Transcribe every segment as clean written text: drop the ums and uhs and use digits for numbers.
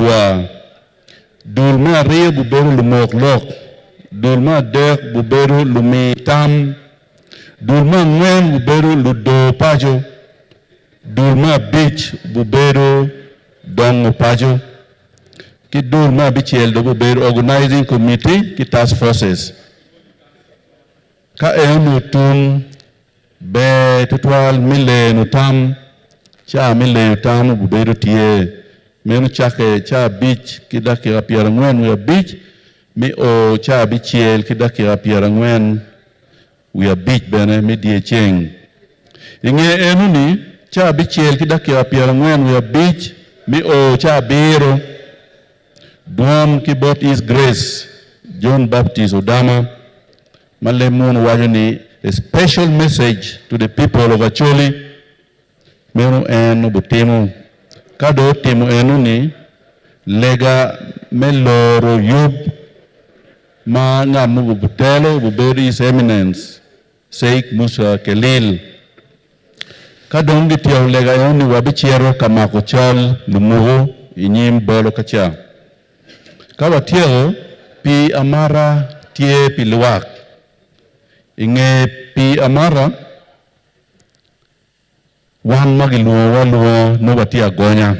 ludwar. Dul me aryo gubedo lumok lok. Dul me adek gubedo lumi tam. Dul me angwen gubedo ludor paco. Dul me abic gubedo dongo paco. Ki dul me abicel dong gubedo organizing committee ki task forces. Ka en otum, ber tutwal me leno tam. Caa me leyo tam obibedo tye meno cakke caa abic ki dakika pyerangwen wiye abic me o caa abicel ki dakika pyerangwen wiye abic bene me dye ceng. I nge enoni, caa abicel ki dakika pyerangwen wiye abic me o caa abiro, Dwon ki bot His Grace John Baptist Odama ma leb munu waco ni a special message to the people of Acholi meno en obitimo. Ka dong otimo eno ni lega me loro yub ma ngat mo obitelo obibedo His Eminence Sheikh Musa Kelil. Ka dong gityeko lega eno ni wabicito ka mako cal lumuku i nyim bolo ka ca. Ka watyeko, pii amata tye pi lwak. I nge pii amata, wan ma gilwongowa alwonga nongo watye agonya.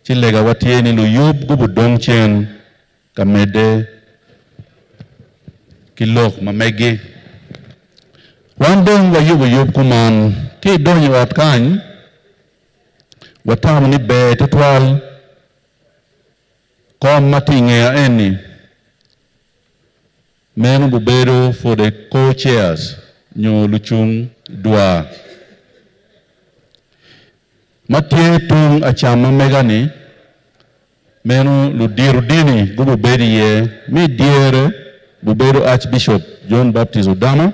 Ci legawa tye ni luyub gubudong cen ka medde ki lok ma megi. Wan dong wayubo yub kuman, ki idonyo i ot kany, watamo ni ber tutwal kom ma tye i ngeya eni, meno gubedo for the co-chairs nyo lucung dwar. Ma tye tung acam ma mega-ni, Meno ludito dini gubibedo iye, mi dyere gubedo Archbishop John Baptist Odama,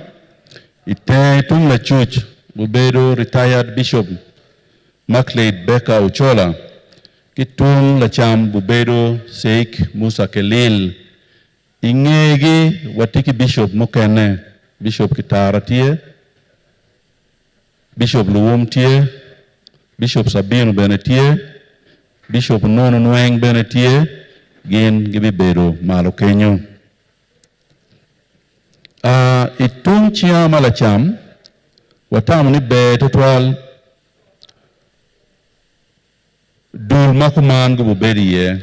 i tenge tung lacuc gubedo Retired Bishop Macleod Baker Ochola, ki tung lacam gubedo Sheikh Musa Kelil. I ngegi watye ki Bishop mukene, Bishop Kitara tye, Bishop Luwum tye, Bishop Sabino bene tye, Bishop Nono Nweng bene tye, gin gibibedo malo kenyo. A I tung cinga ma lacam, watamo ni ber tutwal dul ma kuman gubibedo iye.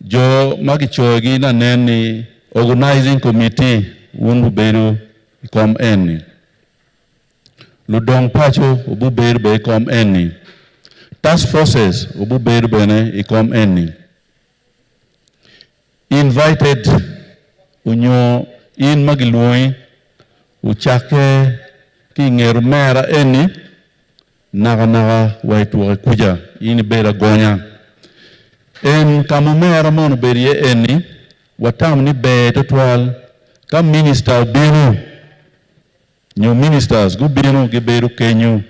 Jo ma kicoyogi lanen ni Organizing Committee wun wubedo i kom eni. Ludong paco wububedo bene i kom eni. Task forces wububedo bene i kom eni. Invited onyo in ma gilwongi wucakke ki i nget omera eni Nakanaka wa i twoke kuca, in ibed agonya. En ka ma omera mono obedo iye eni, watamo ni ber twatwal ka minista obino nyo ministers gubino gibedo kenyo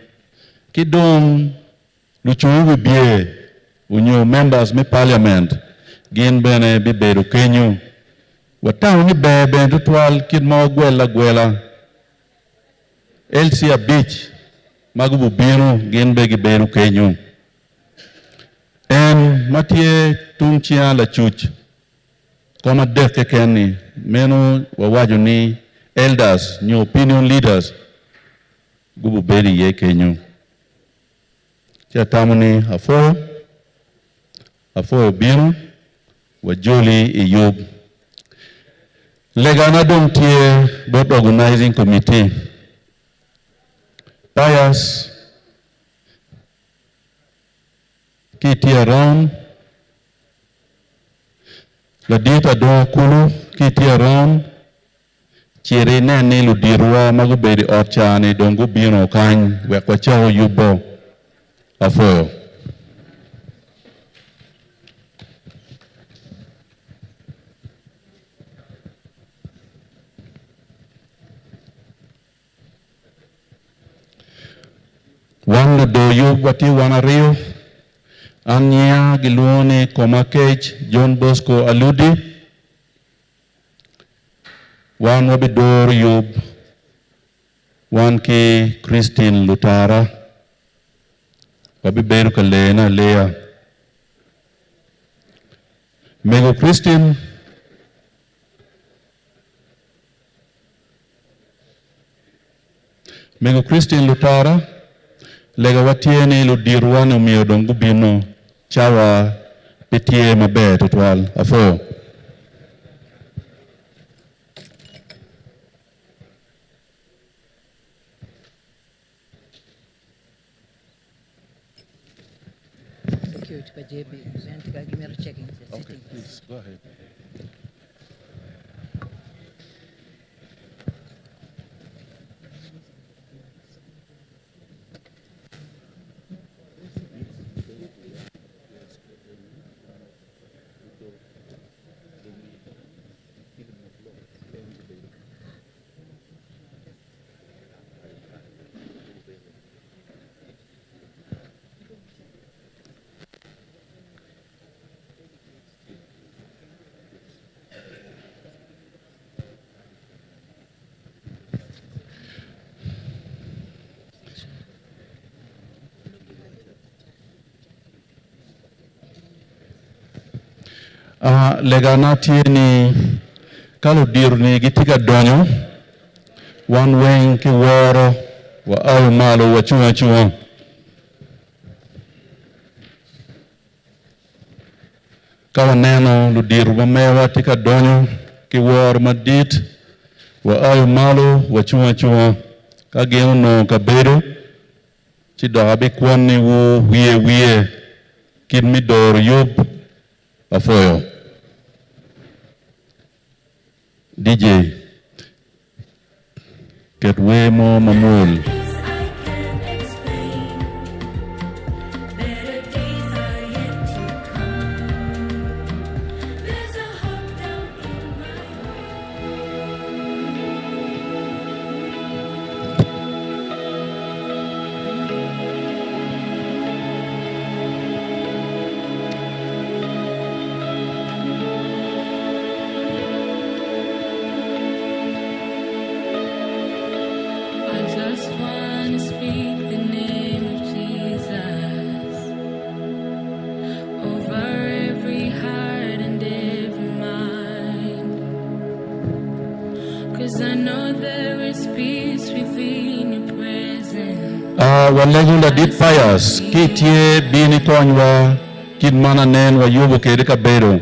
ki dong lucung wibye onyo members me parliament gin bene bibedo kenyo. Watamo ni ber bene twatwal kit ma wagwel agwela. LC abic ma gububino gin bene gibedo kenyo. En ma tye tung cinga lacuc kom adek keken-ni, meno wawaco ni elders nyo opinion leaders gububedo iye kenyo. Ci atamo ni apwoyo, apwoyo bino wajoli i yub. Legana dong tye bot organizing committee. Pius ki itye around, ladit Adongo Kulu ki itye around, cit inen ni luditowa ma gubedo i ot ca-ni dong gubino kany wek wacako yubo. Apwoyo. Wan ludor yub watye wan aryo. An nyinga gilwongo ni Koma Kec John Bosco Aludi. Wan wabidoro yub wan ki Christine Lutara. Wabibedo ka leyone aleya. Mego Christine. Mego Christine Lutara, legawa tye ni luditowa ni omyero dong gubino cawa pe tye maber tutwal. Apwoyo. Security pa JB en tye ka gimito checking the Okay, sitting. please, go ahead. Ah, legana tye ni ka ludito-ni gitye ka donyo, wan weng ki woro waao malo wacung acunga. Ka waneno ludito ma mewa tye ka donyo ki woro madit, waao malo wacung acunga. Ka gin onongo kabedo, ci dok abikwonniwu wiye wiye kit me doro yub apwoyo. DJ, ket wer mo mamwol. Peace I can't explain. Better days are yet to come. There's a hope down in my heart. I just want to speak the name of Jesus over every heart and every mind. 'Cause I know there is peace within your presence. Ah, walego ladit Pius ki tye bin ikonywa kit man anen wayubo kede kabedo.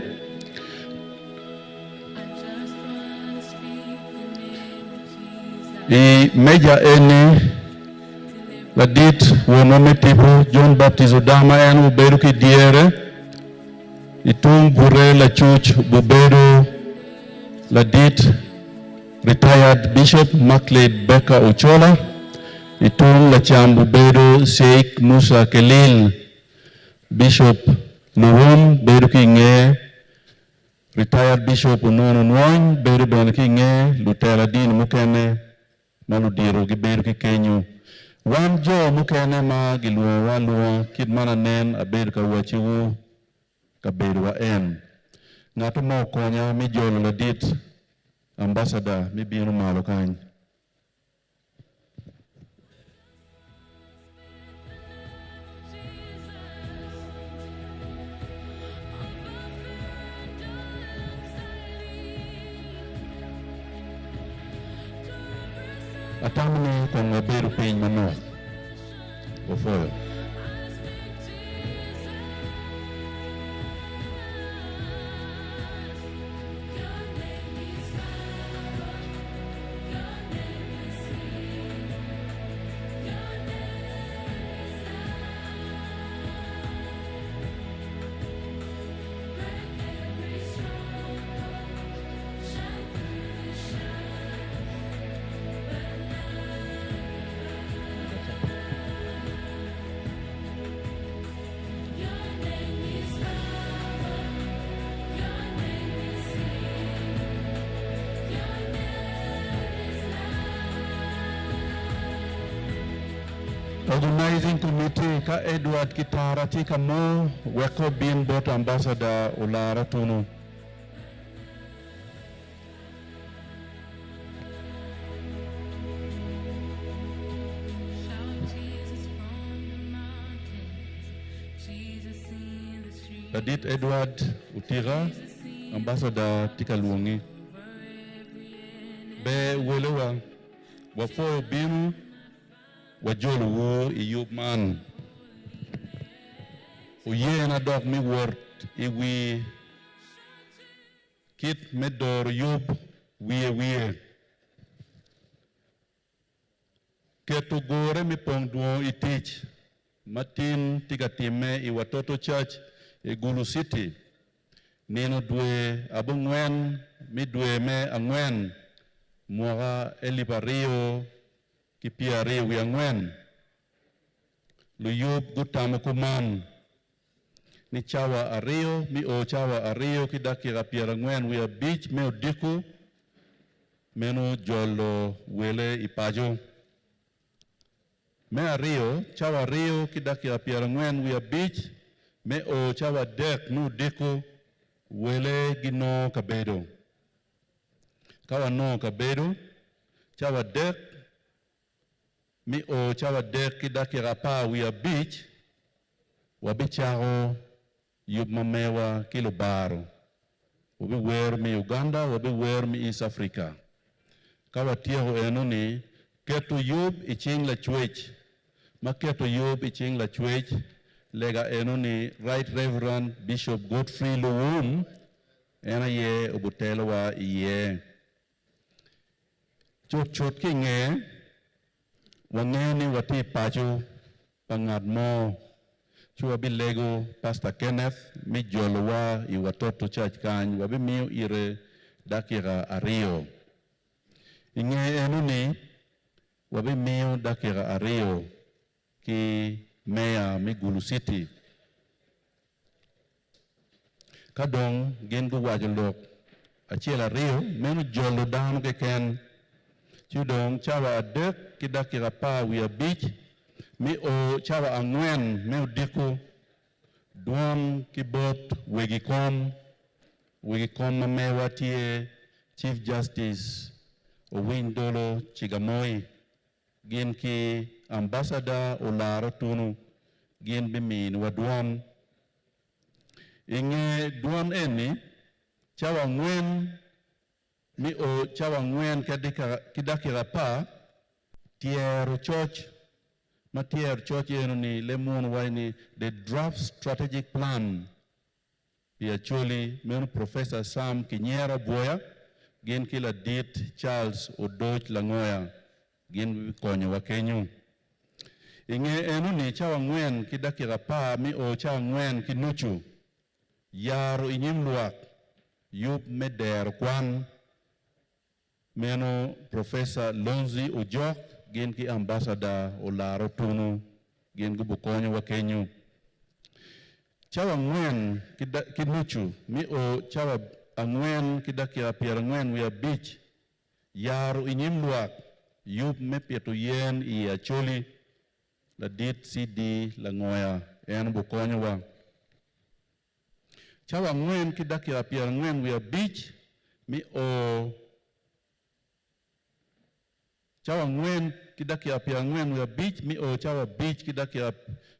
I just want to speak the name of Jesus I meja eni ladit wonwa me tipo John Baptist Odama en obedo ki dyere i tung bute lacuc bubedo ladit retired Bishop Macleod Baker Ochola i tung lacam bubedo Sheikh Musa Kelil Bishop Luwum bedo ki inge retired Bishop Onono Nwony bedo bene ki inge lutela dini mukene ma ludito gibedo ki kenyo. Wan jo mukene ma gilwongowa alwonga kit man anen abedo ka wacciwu kabedowa en. Ngat mo okonya mi jolo ladit ambassador mi bino malo kany. Atamo ni kong wabedo piny manok. Opwoyo. Organizing Committee ka Edward Kitara tye ka mo weko bin bot ambassador Olara Tunu. Shout Jesus from the mountain. Ladit Edward Otika, Ambassador tye ka lwongi. Ber welewa, wapwoyo bino wajolowu i yub man. Oyena dok me wot i wi kit me doro yub wiye wiye. Keto gure me pong dwongo i tic ma tin tye ka timme i Watoto Church i Gulu City nino dwe abongwen me dwe me angwen mwaka elip aryo ki pyeraryo wiye angwen. Luyub gutamo kuman ni cawa aryo me o cawa aryo ki dakika pyerangwen wiye abic me odiko meno jolo wele i paco. Me aryo, cawa aryo ki dakika pyerangwen wiye abic me o cawa adek me odiko wele ginongo kabedo. Ka wanongo kabedo, cawa adek me o cawa adek ki dakika apar wiye abic, wabicako yub ma mewa ki lubaro. Wabiwero me Uganda, wabiwero me East Africa. Ka watyeko eno-ni, keto yub i cing Lacwec. Ma keto yub i cing Lacwec, lega eno-ni Right Reverend Bishop Godfrey Luwum en aye obutelowa iye. Cutcut ki i nge, wangeyo ni watye i paco pa ngat mo, ci wabilego Pastor Kenneth me jolowa i Watoto Church kany. Wabimiyo ite dakika aryo. I nge eno-ni, wabimiyo dakika aryo ki Meya me Gulu City. Ka dong gin guwaco lok acel aryo, meno jolo dano keken. Ci dong cawa adek ki dakika apar wiye abic me o cawa angwen me odiko, dwon ki bot wegi kom, wegi kom ma mewa tye Chief Justice Owiny Dolo Cigamoi gin ki Ambassador Olara Otunu gin biminiwa dwon. I nge dwon eni, cawa angwen me o cawa angwen ki dakika apar, tyero coc ma tyero coc eno ni leb munu waco ni the draft strategic plan Pi Acholi meno Professor Sam Kinyera Obwoya gin ki ladit Charles Odoc Langoya gin bikonyowa kenyo. I nge eno-ni cawa angwen ki dakika apar me o cawa angwen ki nucu, yaro i nyim lwak yub me dero kwan meno Professor Lonzi Ojok gin ki Ambassador Olara Otunu gin gubukonyowa kenyo. Cawa angwen ki nucu me o cawa angwen ki dakika pyerangwen wiye abic, yaro i nyim lwak yub me pito yen i Acholi, ladit CD Langoya en obukonyowa. Cawa angwen ki dakika pyerangwen wiye abic me o cawa angwen ki dakika pyerangwen wiye abic me o cawa abic ki dakika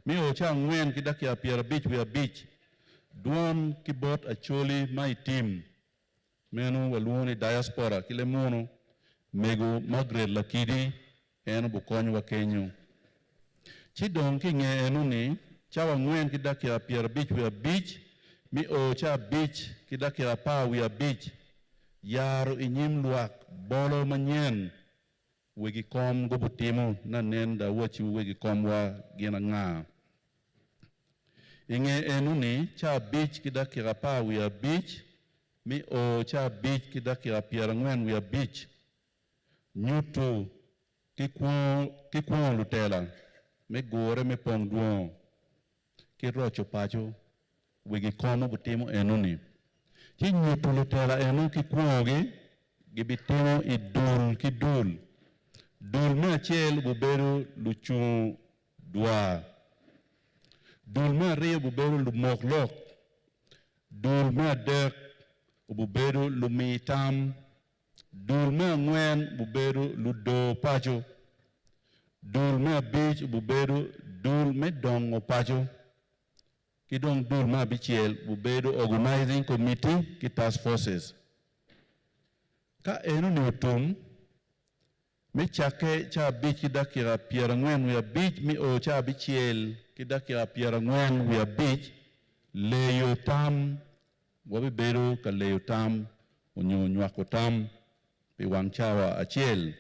me o cawa angwen ki dakika pyerabic wiye abic dwon ki bot Acholi ma i tim meno walwongo ni diaspora ki leb-munu mego Margaret Lakidi En obukonyowa kenyo. Ci dong ki i nge eno-ni, cawa angwen ki dakika pyerabic wiye abic mi o ca abic ki dakika apar wiye abic, yaro i nyim lwak bolo manyen wegi kom gubutimo nanen da awacciwu wegi komwa gin anga. I nge eno-ni, ca abic ki dakika apar wiye abic mi o ca abic ki dakika pyerangwen wiye abic, Nyuto ki kwongo lutela me gure me pong dwongo ki roco paco wegi kom obitimo enoni. Ci nyuto lutela eno ki kwongogi gibitimo i dul ki dul. Dul me acel obibedo lucungu dwar. Dul me aryo obibedo lumok lok. Dul me adek obibedo lumi tam. Dul me angwen obibedo ludor paco. Dul me abic obibedo dul me dongo paco. Ki dong dul me abicel obedo organizing committee ki task forces. Ka enoni otum, me cakke ca abic ki dakika 45 me o ca abicel ki dakika 45, leyo tam, wabibedo ka leyo tam onyo nywako tam pi wang cawa acel.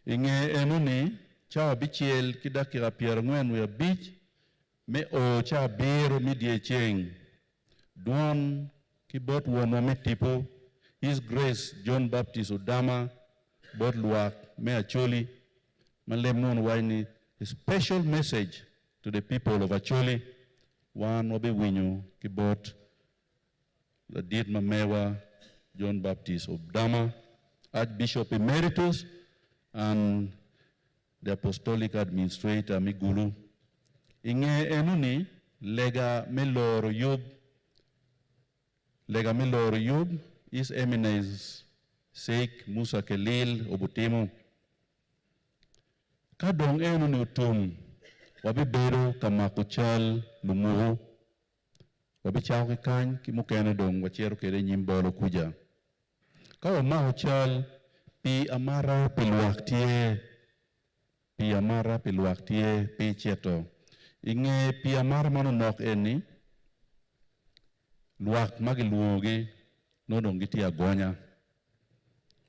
I nge enoni, cawa abicel ki dakika 45 me o ca abiro me dyeceng, dwon ki bot wonwa me tipo, His Grace John Baptist Odama, bot lwak me Acholi, ma leb munu waco ni a special message to the people of Acholi, wan wabiwinyo ki bot ladit ma mewa John Baptist Odama, Archbishop Emeritus and the Apostolic Administrator me Gulu. I nge enoni, lega me loro yub, lega me loro yub, His Eminence Sheikh Musa Kelil obutimo. Ka dong enoni otum, wabibedo ka mako cal lumuku. Wabicako ki kany ki mukene dong wacito kwede i nyim bolo kuca. Ka wamako cal, pii amata pi lwak tye, pii amata pi lwak tye pi cito. I nge pii amata man onok eni, lwak ma gilwongogi nongo dong gitye agonya.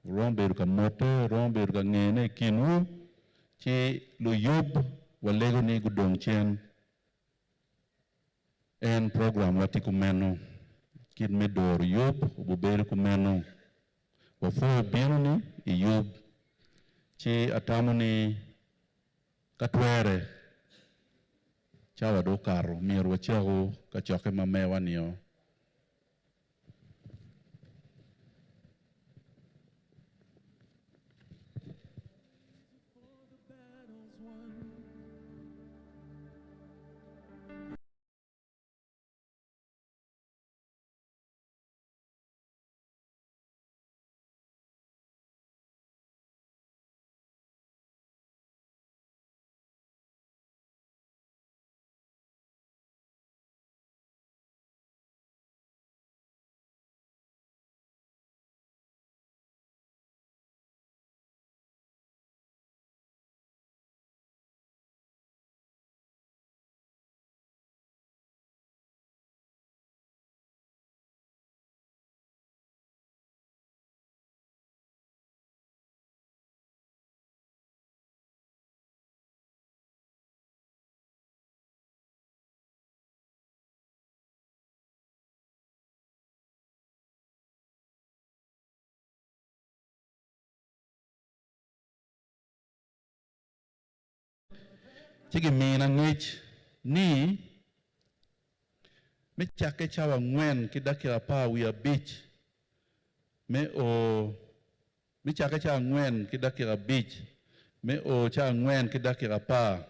Wuromo bedo ka motte, wuromo bedo ka ngene i kinwu, ci luyub walego ni gudong cen. En program wa tye kumeno, kit me doro yub obibedo kumeno. Wapwoyo bino ni i yub, ci atamo ni ka twere cawa dong okato, myero wacaku kacokke ma mewa nio. Ci gimina ngec ni me cakke cawa angwen ki dakika apar wiye abic me o me cakke cawa angwen ki dakika abic me o cawa angwen ki dakika apar.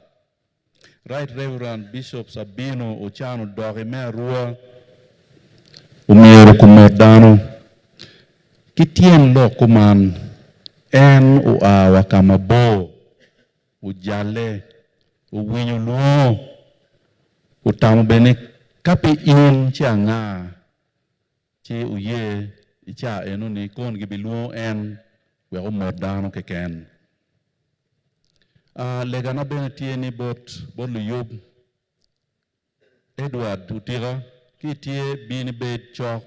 Right Reverend Bishop Sabino Ochan odok i me Arua omyero kumot dano. Ki tyen lok kuman, en oa wa ka mabor, ojalle, owinyo lwongo, otamo bene ni ka pe in ci anga, ci oye i caa enoni kon gibilwongo en wek omot dano keken. Legana bene tye ni bot bot luyub Edward Otika ki itye bin ibed cok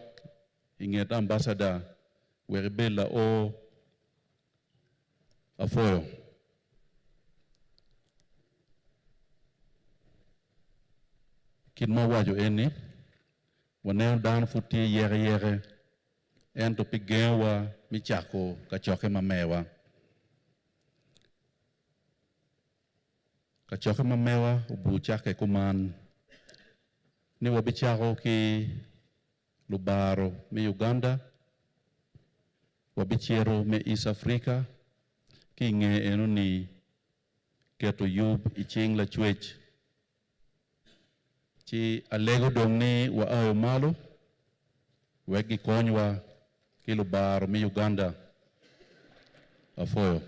i nget ambassador wek ibed lao apwoyo. Kit ma owaco eni, waneno dano pud tye yeke yeke ento pi gengowa me cako kacokke ma mewa. Kacokke ma mewa obu cakke kuman ni wabicako ki lubaro me Uganda, wabicito me East Africa, ki i nge enoni keto yub i cing lacwec. Ci alego dong ni waayo malo wek gikonywa ki lubaro me Uganda. Apwoyo.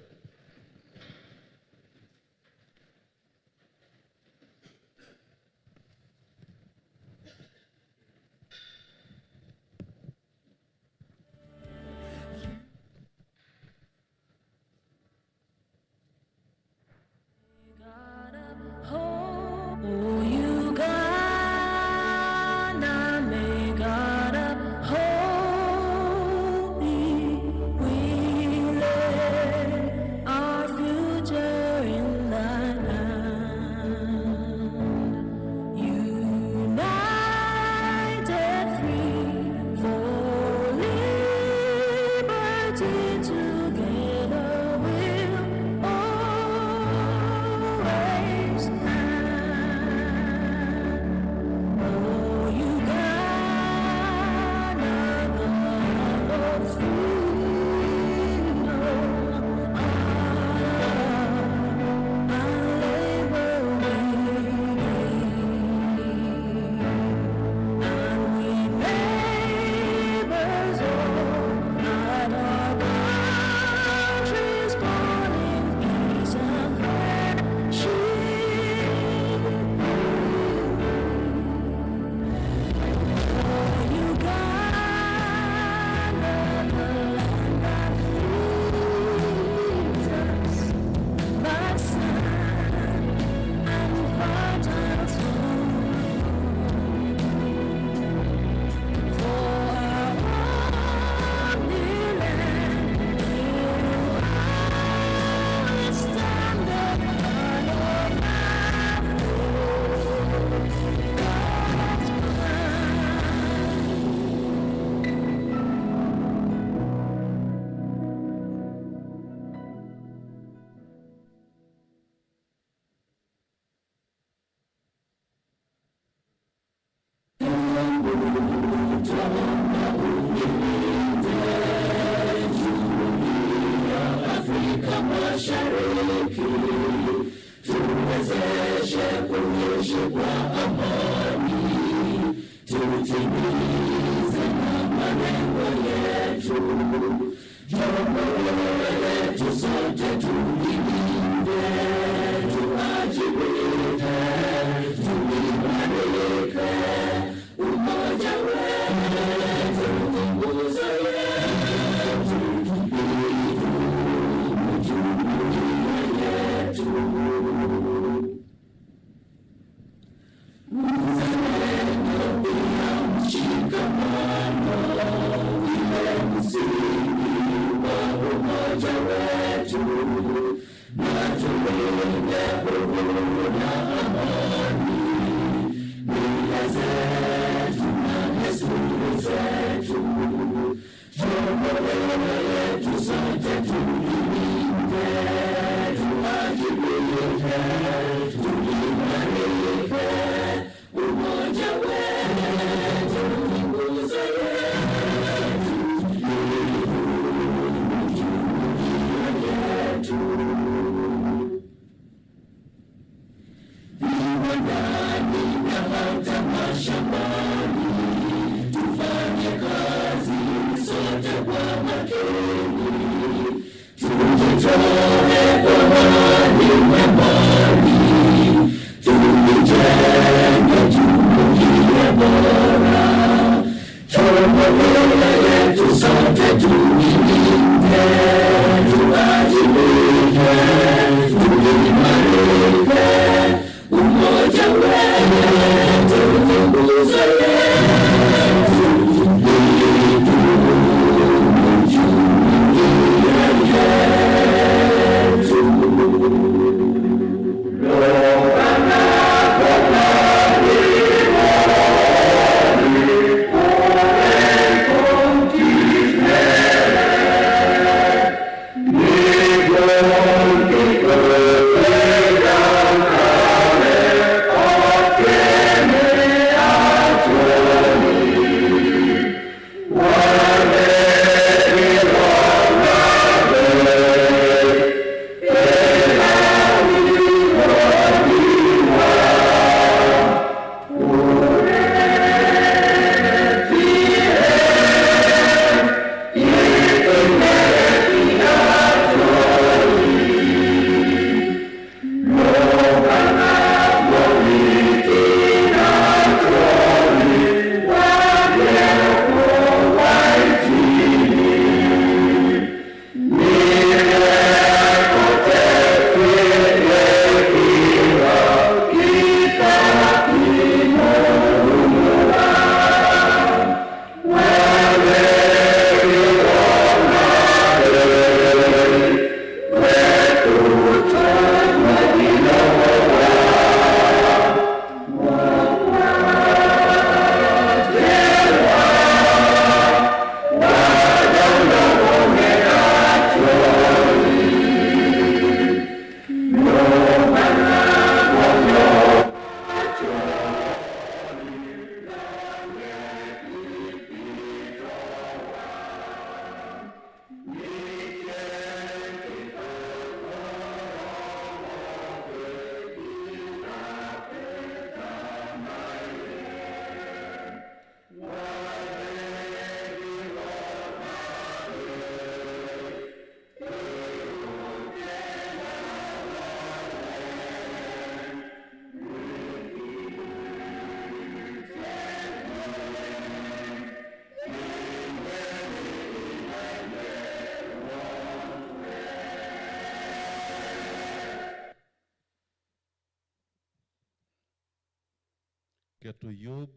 Keto yub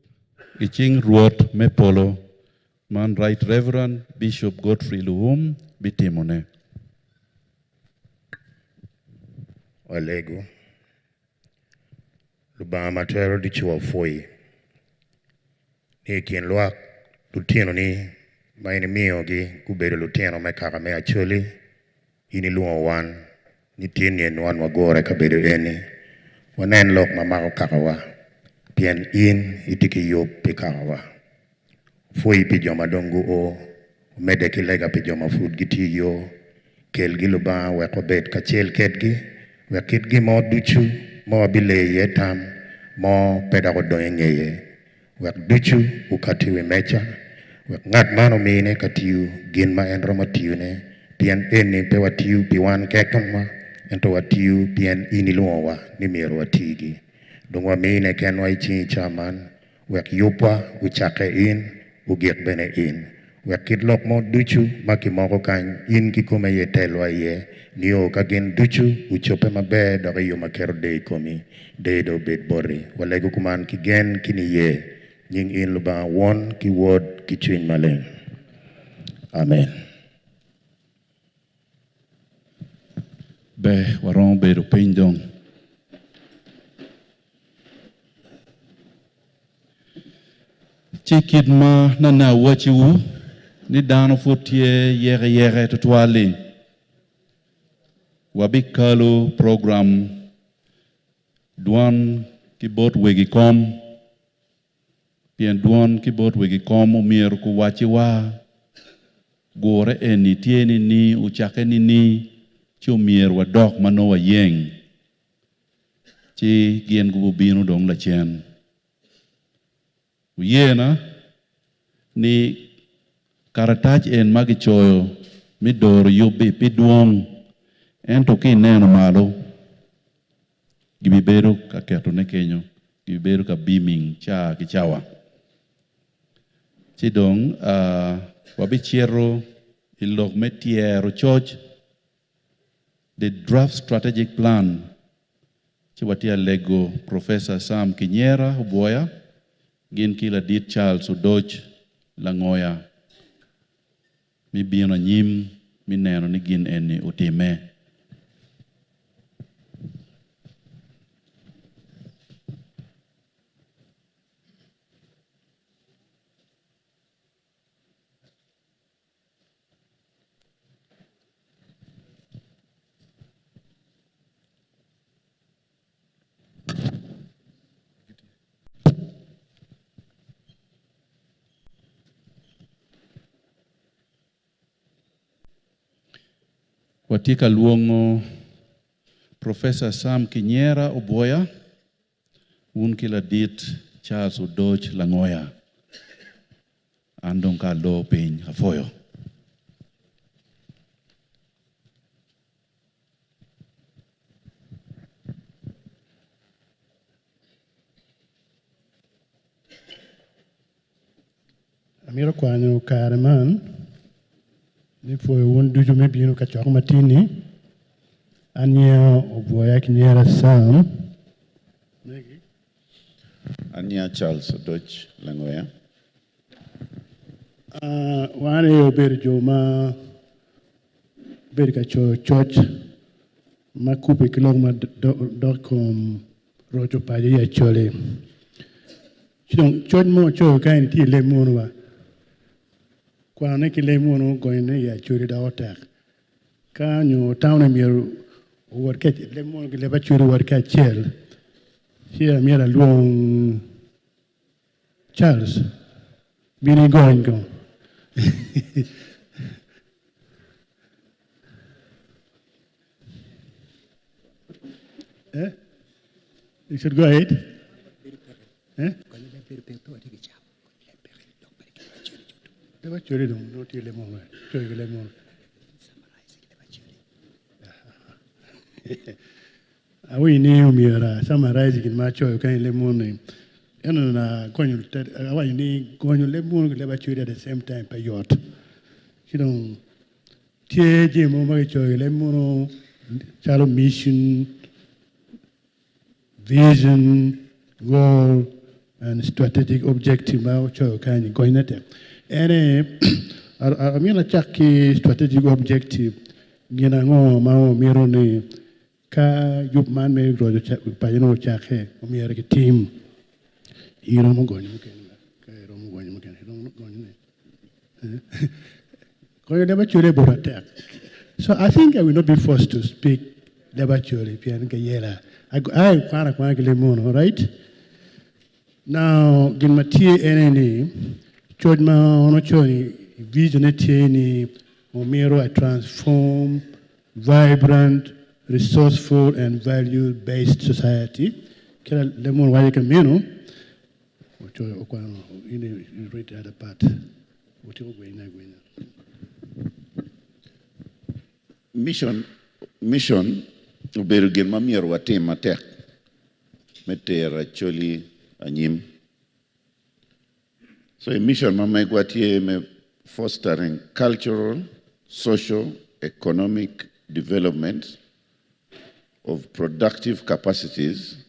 i cing Rwot me polo man Right Reverend Bishop Godfrey Luwum bitimone. Walego. Lubanga ma twero ducu wapwoyi ni i kin lwak lutinoni ma in imiyogi gubedo lutino me kaka me Acholi, In ilwongo wan ni tin nyen wan wagure i kabedo eni, wanen lok ma mako kakawa, pien in itye ki yub pi kakawa. Pwoyi pi jo ma dong guo, omedde ki lega pi jo ma pud gitye i yo. Kelgi, Lubanga, wek wabed kacel kedgi, wek kit gin mo ducu ma wabileyo iye tam mo pe dok odong i ngeye. Wek ducu okatti i wi meja, wek ngat man omine ka tiyo gin ma en romo tiyone, pien eni pe watiyo pi wan kekenwa, ento watiyo pien in ilwongowa ni myero watigi. Dong wamine kenwa i cingi ca man, wek yubwa ocakke in, ogik bene in. Wek kit lok mo ducu ma kimoko kany, in kikome aye itelwa iye, nio ka gin ducu ocobbe maber dok i yo ma keto deyo i komi. Deyo dong obed boti. Walego kuman ki gen ki niye. Nying in Lubanga Won, ki Wod, ki Cwiny Maleng. Amen. Ber, waromo bedo piny dong. Ci kit ma nene awacciwu ni dano pud tye yekeyeke tutwal-li, wabikalo program dwon ki bot wegi kom, pien dwon ki bot wegi kom omyero guwacciwa gure eni tye nini, ocakke nini, ci omyero wadok ma nongo wayeng. Ci gin gubino dong lacen. Wuyena ni karatac en ma gicoyo me doro yub-bi pe dwong, ento ka ineno malo, gibibedo ka ketone kenyo, gibibedo ka beaming ca ki cawa. Ci dong wabicito i lok me tyero coc. The draft strategic plan ci watye alego Professor Sam Kinyera Obwoya gin ki ladit Charles Odoc Langoya mi bino anyim mi neno ni gin eni otime. Watye ka lwongo Professor Sam Kinyera Obwoya wun ki ladit Charles Odoc Langoya. An dong ka alor piny apwoyo. Amito kwanyo kare man me pwoyo wun ducu me bino ka cok matini. An nyinga Obwoya ki nyera Sam. An nyinga Charles Odoc Langoya. Wan aye obedo jo ma obedo ka coyo coc ma kubbe ki lok ma dok i kom roco paco i Acholi. Ci dong coc mo ocoyo kany tye i leb munu wa, kwanone ki leb munu gonyone i Acholi doko tek. Ka nyo tamo ni myero owot ki leb munu ki leb Acholi owot ki acel, ci myero alwong Charles, bin igony kong. Eh? You should go ahead. Eh? Leb Acholi dong nongo tye leb munu, coyo ki leb munu. Awinyo ni omyero a summarize gin ma acoyo kany i leb munu-ni. Ento agonyo awaco ni gonyo leb munu ki leb Acholi at the same time pe yot. Ci dong tye jami mogo ma kicoyo i leb munu calo mission, vision, goal and strategic objective ma ocoyo kany-ni gonyone tek. En aye amito acak ki strategic objective gin ango ma wamito ni Ka yub man me roco paco-ni ocakke, omyero kitim. Iromo gonyo mukene ba? Ka iromo gonyo mukene, iromo gonyone. Gonyo leb Acholi bota tek. So I think I will not be forced to speak leb Acholi pien kiyela. Ai kwana akwana ki leb munu, right? Now, gin ma tye ene ni, Coc ma en ocoyo ni vision ne tye ni omyero a transform, vibrant, resourceful and value-based society. Kira lemon waco ki meno ocoyo okwano in i read the other part. Otyeko gwenyone agwenya. Mission, mission obedo gin ma myero watim matek me tero Acholi anyim. So i mission ma megwa tye me fostering cultural, social, economic development of productive capacities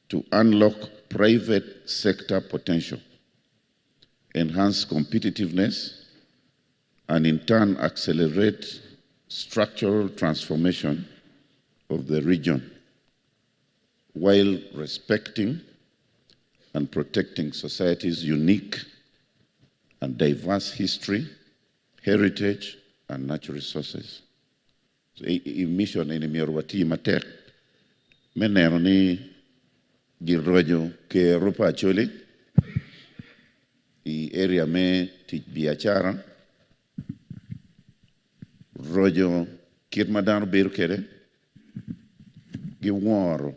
to unlock private sector potential, enhance competitiveness, and in turn accelerate structural transformation of the region while respecting and protecting society's unique and diverse history, heritage, and natural resources. So, i mission eni myero wati matek me neno ni giroco kero pa Acholi i area me tic biacara, roco kit ma dano bedo kwede, giworo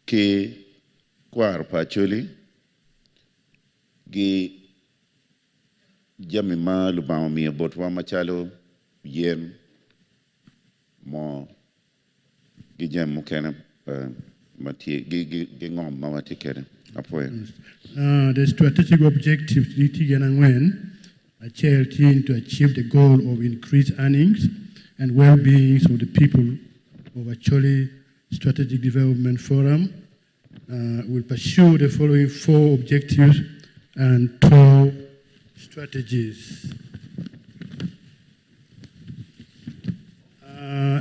ki kwaro pa Acholi gi jami ma Lubanga omiyo botwa macalo yen, moo ki jami mukene ma tye gi ngom ma watye kwede. Apwoyo. The strategic objectives tye gin angwen. Acel tye to achieve the goal of increased earnings and well-being of the people of Acholi Strategic Development Forum will pursue the following four objectives and 12 strategies.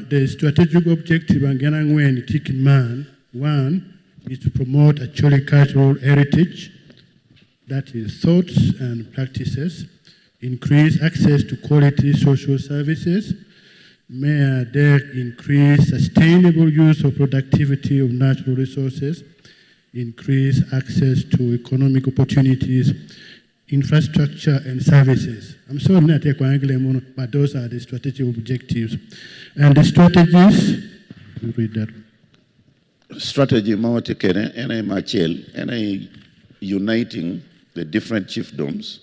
The strategic objective gin angwen tye kit man. One is to promote Acholi cultural heritage, that is thoughts and practices, increase access to quality social services, may there increase sustainable use of productivity of natural resources, increase access to economic opportunities, infrastructure and services. I'm sorry not to but those are the strategic objectives. And the strategies, you read that. Strategy ma watye kwede en aye me acel en aye uniting the different chiefdoms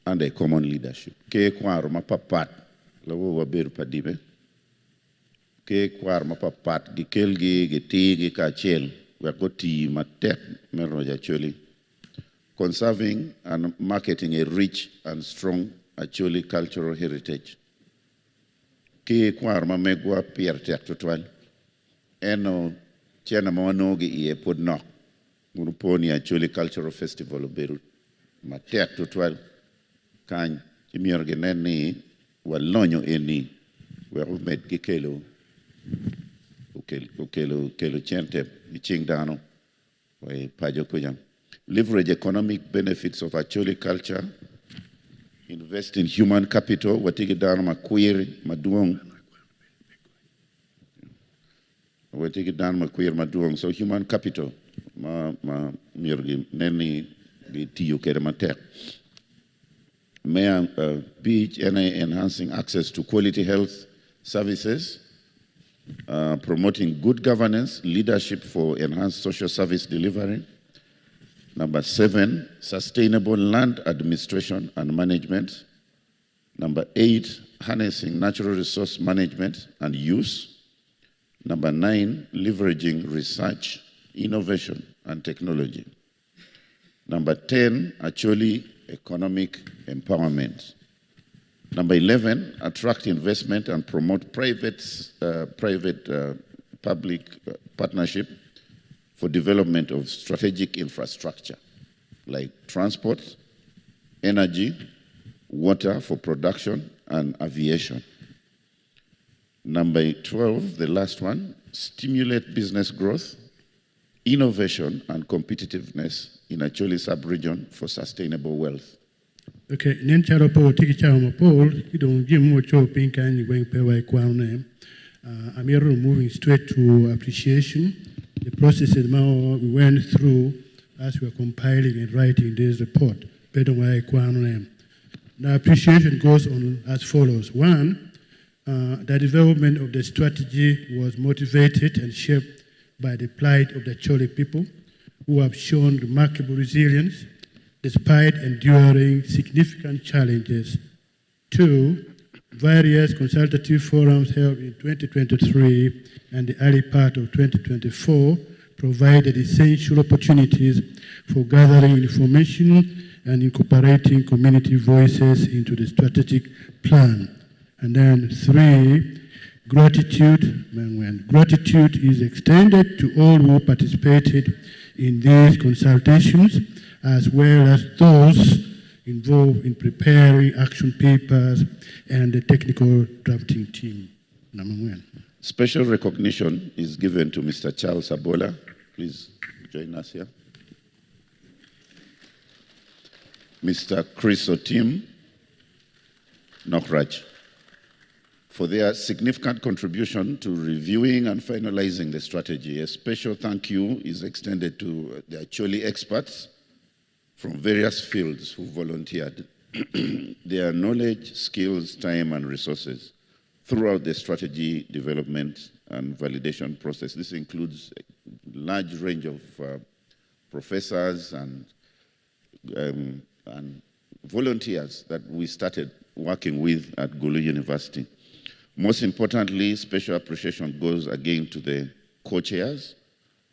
under a common leadership. Ker kwaro mapapat lawo wabedo pa dibe. Ker kwaro mapapat gikelgi gitirgi kacel wek gutii matek me roco Acholi. Conserving and marketing a rich and strong Acholi cultural heritage. Ki kwaro ma megwa pire tek tutwal. Eno cene ma wanongo ki iye pud nok. Wun wupo ni Acholi Cultural Festival obedo matek tutwal kany ci myero ginen ni walonyo eni wek omed ki kelo okelo cente i cing dano wa i paco kuca. Leverage economic benefits of Acholi culture, invest in human capital, watye ki dano makwir madwong, watye ki dano makwir madwong, so human capital ma ma myero ginen ni gitiyo kwede matek. Me abic en aye enhancing access to quality health services, promoting good governance, leadership for enhanced social service delivery. Number 7, sustainable land administration and management. Number 8, harnessing natural resource management and use. Number 9, leveraging research, innovation, and technology. Number 10, actually economic empowerment. Number 11, attract investment and promote private, public partnership for development of strategic infrastructure like transport, energy, water for production, and aviation. Number 12, the last one, stimulate business growth, innovation, and competitiveness in Acholi sub-region for sustainable wealth. Okay, nen calo pe watye ki cawa mapol ki dong jami mo ocobo piny kany weng pe wa ikwano ne. Amito moving straight to appreciation the processes ma we went through. as we are compiling and writing this report. The appreciation goes on as follows. One, the development of the strategy was motivated and shaped by the plight of the Acholi people, who have shown remarkable resilience despite enduring significant challenges. Two, various consultative forums held in 2023 and the early part of 2024 provided essential opportunities for gathering information and incorporating community voices into the strategic plan. And then three, gratitude, gratitude is extended to all who participated in these consultations, as well as those involved in preparing action papers and the technical drafting team. Number one. Special recognition is given to Mr. Charles Abola. Please join us here. Mr. Chris Otim Nokrach, for their significant contribution to reviewing and finalizing the strategy. A special thank you is extended to the Acholi experts from various fields who volunteered their knowledge, skills, time, and resources throughout the strategy development and validation process. This includes a large range of professors and volunteers that we started working with at Gulu University. Most importantly, special appreciation goes again to the co-chairs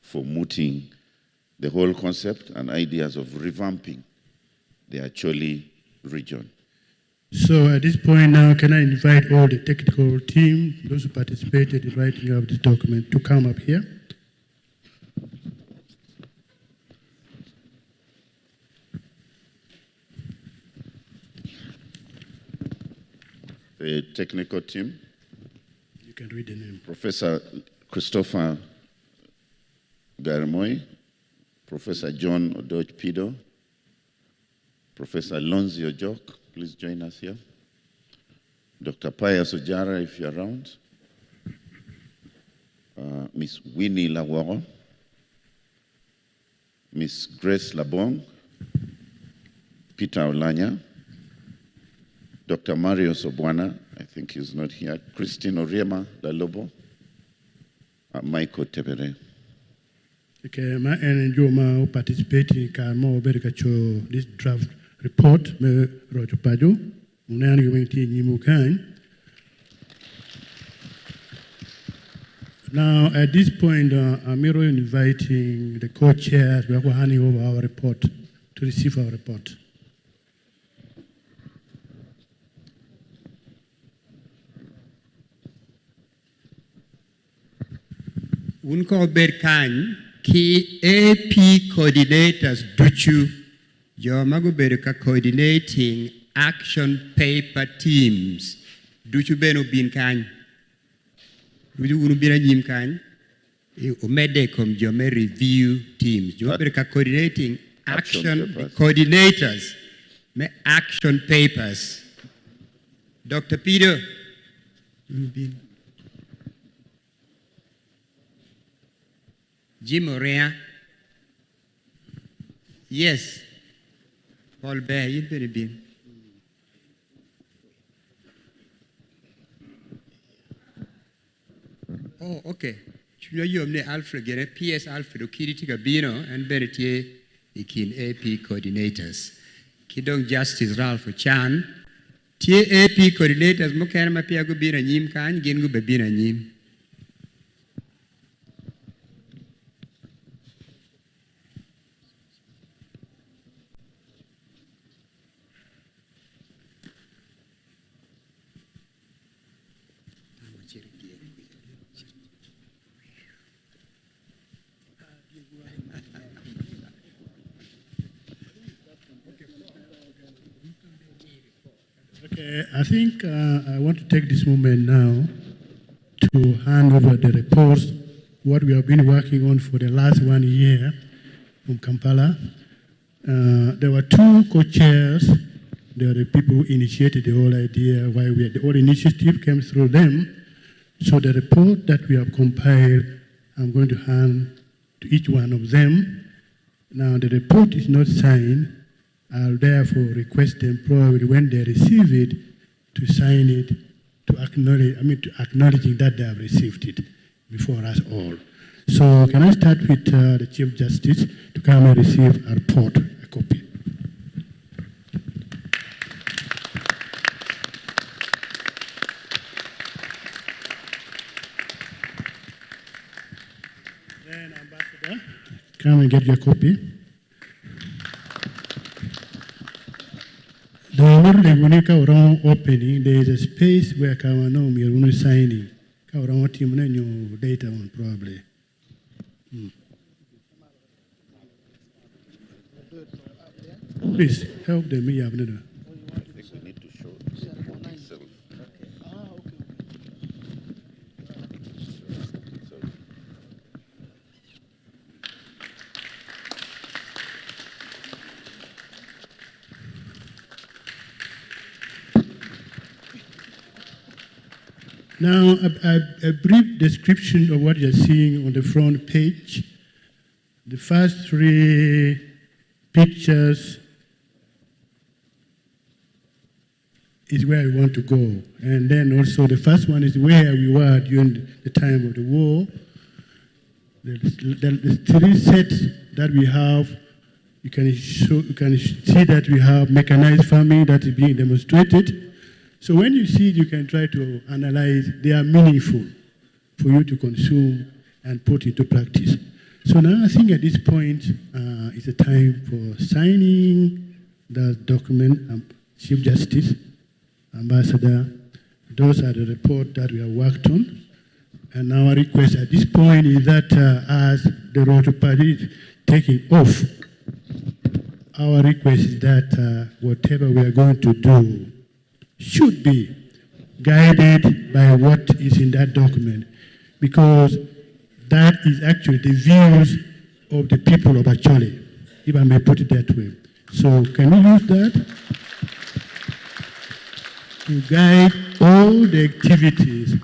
for mooting the whole concept and ideas of revamping the Acholi region. So at this point now, can I invite all the technical team, those who participated in writing up this document, to come up here? The technical team. You can read the name. Professor Christopher Garmoy, Professor John Odoch Pido, Professor Lonzi Ojok, please join us here. Dr. Pius Ojara, if you're around. Miss Winnie Laworo, Miss Grace Labong, Peter Olanya, Dr. Mario Sobwana, I think he's not here, Christine Oriema Lalobo, and Michael Tebere. Okay, ma en jo ma participating ka mo bedo ka cho this draft report me rojo pajo unani gi weng tie nyimu kany. Now, at this point, I'm inviting the co-chairs. We are handing over our report to receive our report. Un ko ber kany ki AP coordinators ducu, jo ma gubedo ka coordinating action paper teams ducu bene obin kany. Ducu wun obin anyim kany, omedde i kom jo me review teams. Jo ma obedo ka coordinating Action action papers. coordinators me action papers. Dr. Peter, obin. Jim Orea. Yes. Paul Bear, you better be. Oh, okay. Chunya yom ne Alfred gere PS Alfred Okidi Tigabino and Benetie ikin AP coordinators. Kidong Justice Ralph Chan. Tie AP coordinators mokene ma pia gubino nyim kany gin gubebino nyim. Okay, I think I want to take this moment now to hand over the reports, what we have been working on for the last 1 year from Kampala. There were two co-chairs. They are the people who initiated the whole idea, why we, the whole initiative came through them. So the report that we have compiled, I'm going to hand to each one of them. Now, the report is not signed. I'll therefore request them probably when they receive it to sign it, to acknowledge, I mean, to acknowledging that they have received it before us all. So can I start with the Chief Justice to come and receive a report, a copy. Then Ambassador, come and get your copy. The Honorable wrong opening, there is a space where Kawanom you're signing. Kawarom team later on probably. Please help them. I think we need to show the report itself. Now, a brief description of what you're seeing on the front page. The first three pictures is where we want to go. And then also the first one is where we were during the time of the war. The three sets that we have, you can see that we have mechanized farming that is being demonstrated. So when you see it, you can try to analyze. They are meaningful for you to consume and put into practice. So now I think at this point, it's a time for signing the document. Chief Justice, Ambassador, those are the report that we have worked on. And our request at this point is that as the Rocho Pajo is taking off, our request is that whatever we are going to do should be guided by what is in that document, because that is actually the views of the people of Acholi, if I may put it that way. So can we use that to guide all the activities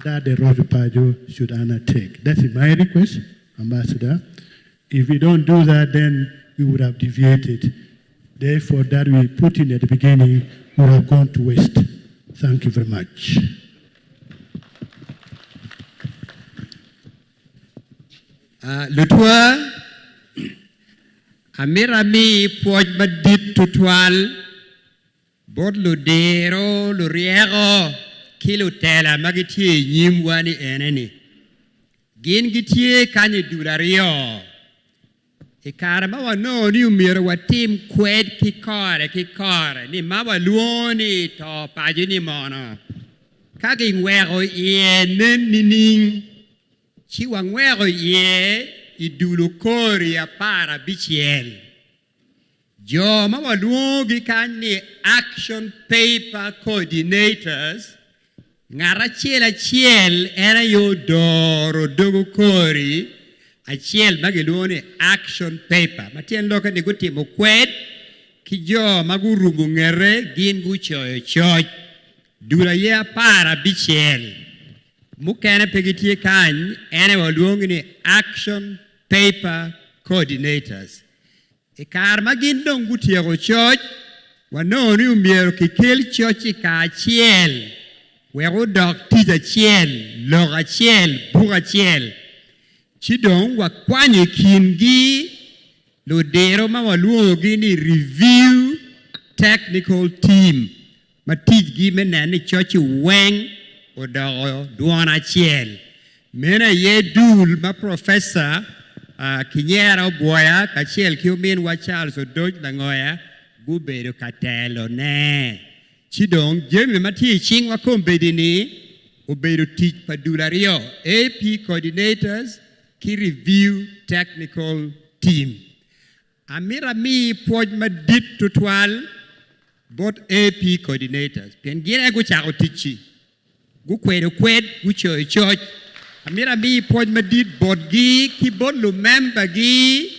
that the Rocho Pajo should undertake? That's my request, Ambassador. If we don't do that, then we would have deviated. Therefore, that we put in at the beginning would have gone to waste. Thank you very much. Lutwa, amirami pwoj madit tutwal, bot ludiro, luriego, ki lutela ma gitye i nyimwa ni eneni. Gin gitye kany i dul aryo. I kare ma wanongo ni omyero watim kwed ki kore ni ma walwongo ni to paco ni mono. Ka gingweko iye nen nining, ci wangweko iye i dul okori 16. Jo ma walwongogi kany ni action paper coordinators, ng'at achiel achiel en aye odoro dogo kori achiel ma giluongo ni action paper. Ma tyen loke ni gutimo kwed ki jo ma gurumo ng'ete gin gucoyo coc. Dul aye 15. Mukene pe gitye kany en aye walwongo ni action paper coordinators. I kare ma gin dong gutyeko coc, wanongo ni omyero kikel coc i kacel wek odok tic achiel, lok achiel, buk achiel. Ci dong wakwanyo i kingi ludiro ma walwongogi ni review technical team ma ticgi me neno ni coc weng odoko dwon achiel. Meno aye dul ma Professor Kinyera Obwoya kacel ki ominwa Charles Odoc Langoya gubedo ka telone. Ci dong jami ma tye i cingwa kombeddi ni obedo tic pa dul aryo, AP coordinators ki review technical team. Amito ami pwoc madit tutwal bot AP coordinators pien gin aye gucako ticci, gukwedo kwed, gucoyo coc. Amito ami pwoc madit botgi ki bot lumembagi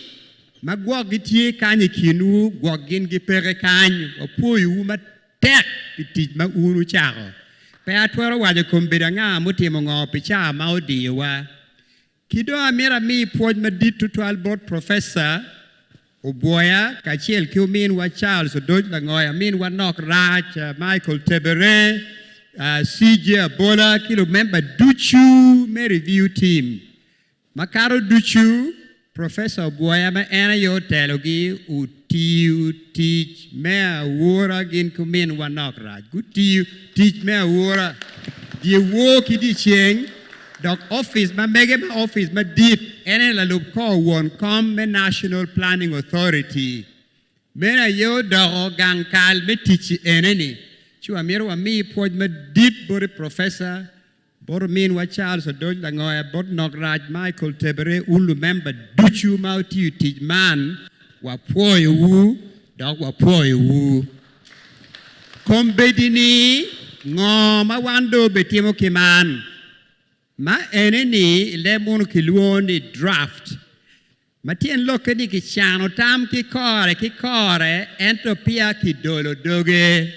ma gwok gitye kany i kinwu, gwok gin gipeke kany. Wapwoyowu matek pi tic ma un wucako. Pe atwero waco kombedo anga mutimo ngo pi caa ma odiyowa. Ki dong amito ami pwoc madit tutwal bot Professor Obwoya kacel ki ominwa Charles Odoc Langoya, aminwa Nok Rac, Michael Tebere, CJ Abola ki lumemba ducu me review team. Makato ducu, Professor Obwoya ma en aye otelogi otiyo tic me aura gin ki ominwa Nok Rac. Gutiyo tic me aura dyewor ki dyeceng dok opic ma mege ma opic madit en aye lalub kor won kom me National Planning Authority. Meno aye odoko gang kal me tic-ci ene-ni. Ci wamito wami pwoc madit boti Professor, bot ominwa Charles Odoc Langoya, bot Nok Rac Michael Tebere, wun lumemba ducu ma wutiyo tic man, wapwoyowu dok wapwoyowu. Kombeddi-ni, ngo ma wan dong obitimo ki man? Ma ene-ni i leb munu kilwongo ni draft, ma tyen lokke ni kicano tam ki kore ki kore ento peya kidolo doge.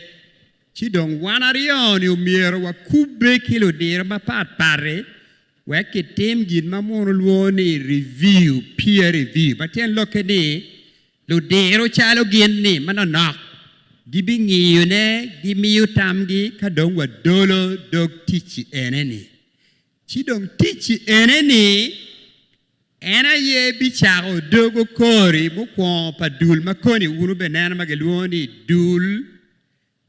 Ci dong wan aryo-ni omyero wakubbe ki ludiro mapat pat-ti wek kitim gin ma munu lwongo ni review, peer review, ma tyen lokke ni Ludiro calo gin-ni manonok gibingiyone gimiyo tamgi ka dong wadolo dog ticci ene-ni. Ci dong ticci ene-ni en aye bicako dogo kori mukwongo pa dul ma koni wun wubeneno ma gilwongo ni dul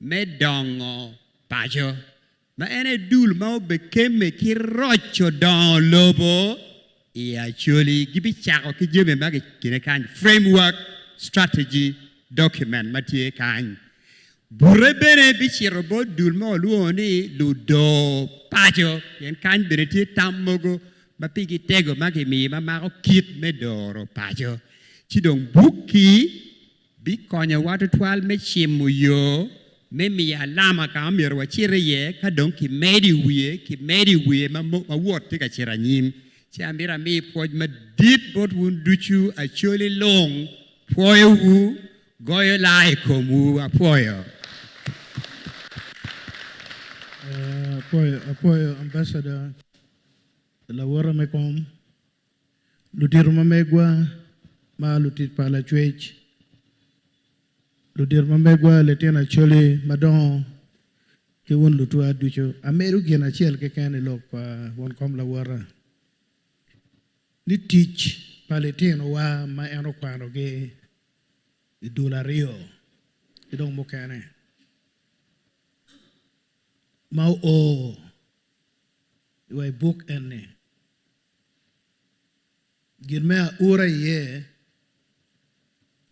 me dongo paco, ma en aye dul ma obekemme ki roco dongo lobo i Acholi. Gibicako ki jami ma gikine kany, framework strategy document ma tye kany. Bute bene bicito bot dul ma walwongo ni ludoo paco, pien kany bene tye tam mogo ma pigi tego ma gimiyo ma mako kit me doro paco. Ci dong buk-ki Bikonyowa tutwal me cimo yo me miyo alama ka ma myero wacit iye ka dong kimedo i wiye, kimedo i wiye ma wot tye ka cito anyim. Ci amito ami pwoc madit bot wun ducu, Acholi lung, pwoyowu, goyo laa i komwu. Apwoyo. Apwoyo, apwoyo Ambassador lawota me kom. Ludito ma megwa ma lutic pa Lacwec, ludito ma megwa litino Acholi madongo ki wun lutwa ducu, amedo gin acel keken i lok pa won kom lawota, ni tic pa litinowa ma en okwanogi i dul aryo ki dong mukene ma oo wa i buk eni, Gin me aura iye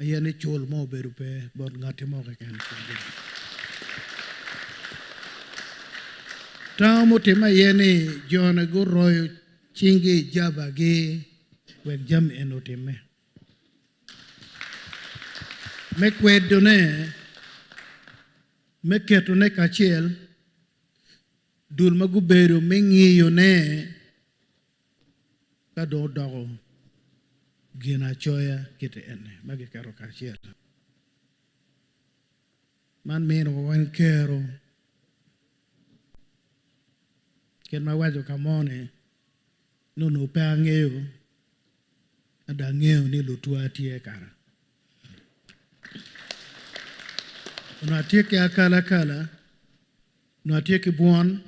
aye ni cul mo obedo pe bot ngatti mo keken. Tango mutimme aye ni jone guroyo cinggi i jabagi wek jami eni otimme. Me kwedone, me ketone kacel, dul ma gubedo me ngiyone Ka dong odoko ginacoya kite eni ma giketo kacel, man miniwa wan kero kit ma awaco ka mo ni ni onongo pe angeyo ento angeyo ni lutwa tye kara. Onongo atye ki akalakala, onongo atye ki bwon.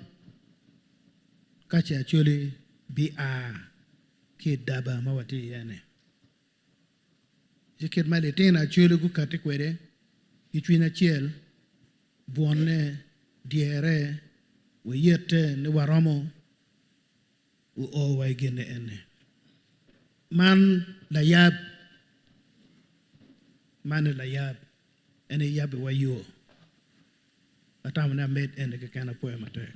Ka ce Acholi bia ki i daba ma watye iye-ni, ci kit ma litino Acholi gukatti kwede ki cwiny acel, bwonne, dyere, wayette ni waromo oo wa i gin eni. Man layab, man ni layab, en iyabbiwa yo. Atamo ni amed eni keken apwoyo matek.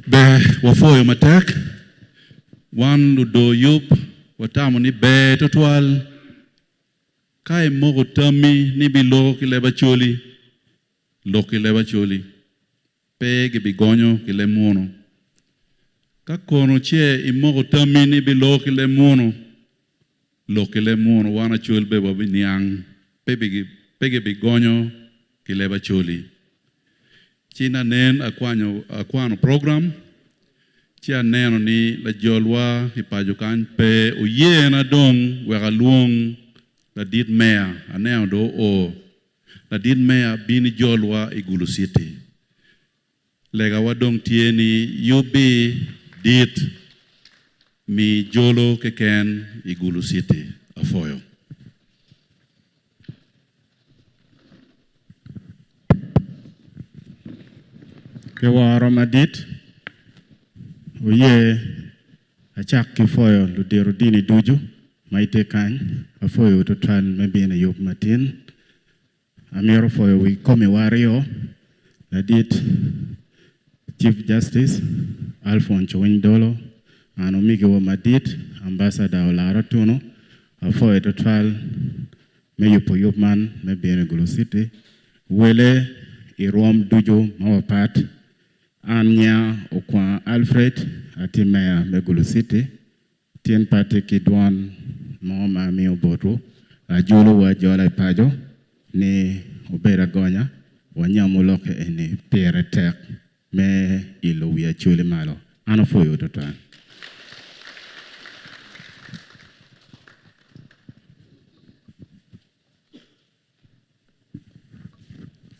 Ber wapwoyo matek. Wan ludoo yub watamo ni ber tutwal ka imoko tammi ni ibiloko ki leb Acholi, lok ki leb Acholi. Pe gibigonyo ki leb munu. Ka kono ce imoko tammi ni ibiloko ki leb munu, lok ki leb munu, wan Acholi bene wabiniang pe pe gibigonyo ki leb Acholi. Ci nanen akwanyo akwano program ci aneno ni lajolwa i paco kany pe oyena dong wek alwong ladit meya aneno dong oo. Ladit meya bin ijolwa i Gulu City. Legawa dong tye ni yubbi dit mi jolo keken i Gulu City. Apwoyo. Ki woro madit, oye acak ki pwoyo ludito dini ducu ma itye kany. Apwoyowu tutwal me bino i yub matin. Amito pwoyo wi komiwa aryo, ladit Chief Justice Alphonse Owiny Dollo, an omigiwa madit Ambassador Olara Otuno. Apwoyo tutwal me yubo yub man me bino i Gulu City. Wele i rwom ducu ma wapat. An nya Okwanga Alfred, atye meya me Gulu City. Tin pe atye ki dwon mo ma amiyo botwu. Ajolowu ajola i paco ni wubed agonya, wanyamu lokke eni pire tek me ilo wi Acholi malo. An apwoyowu tutwal.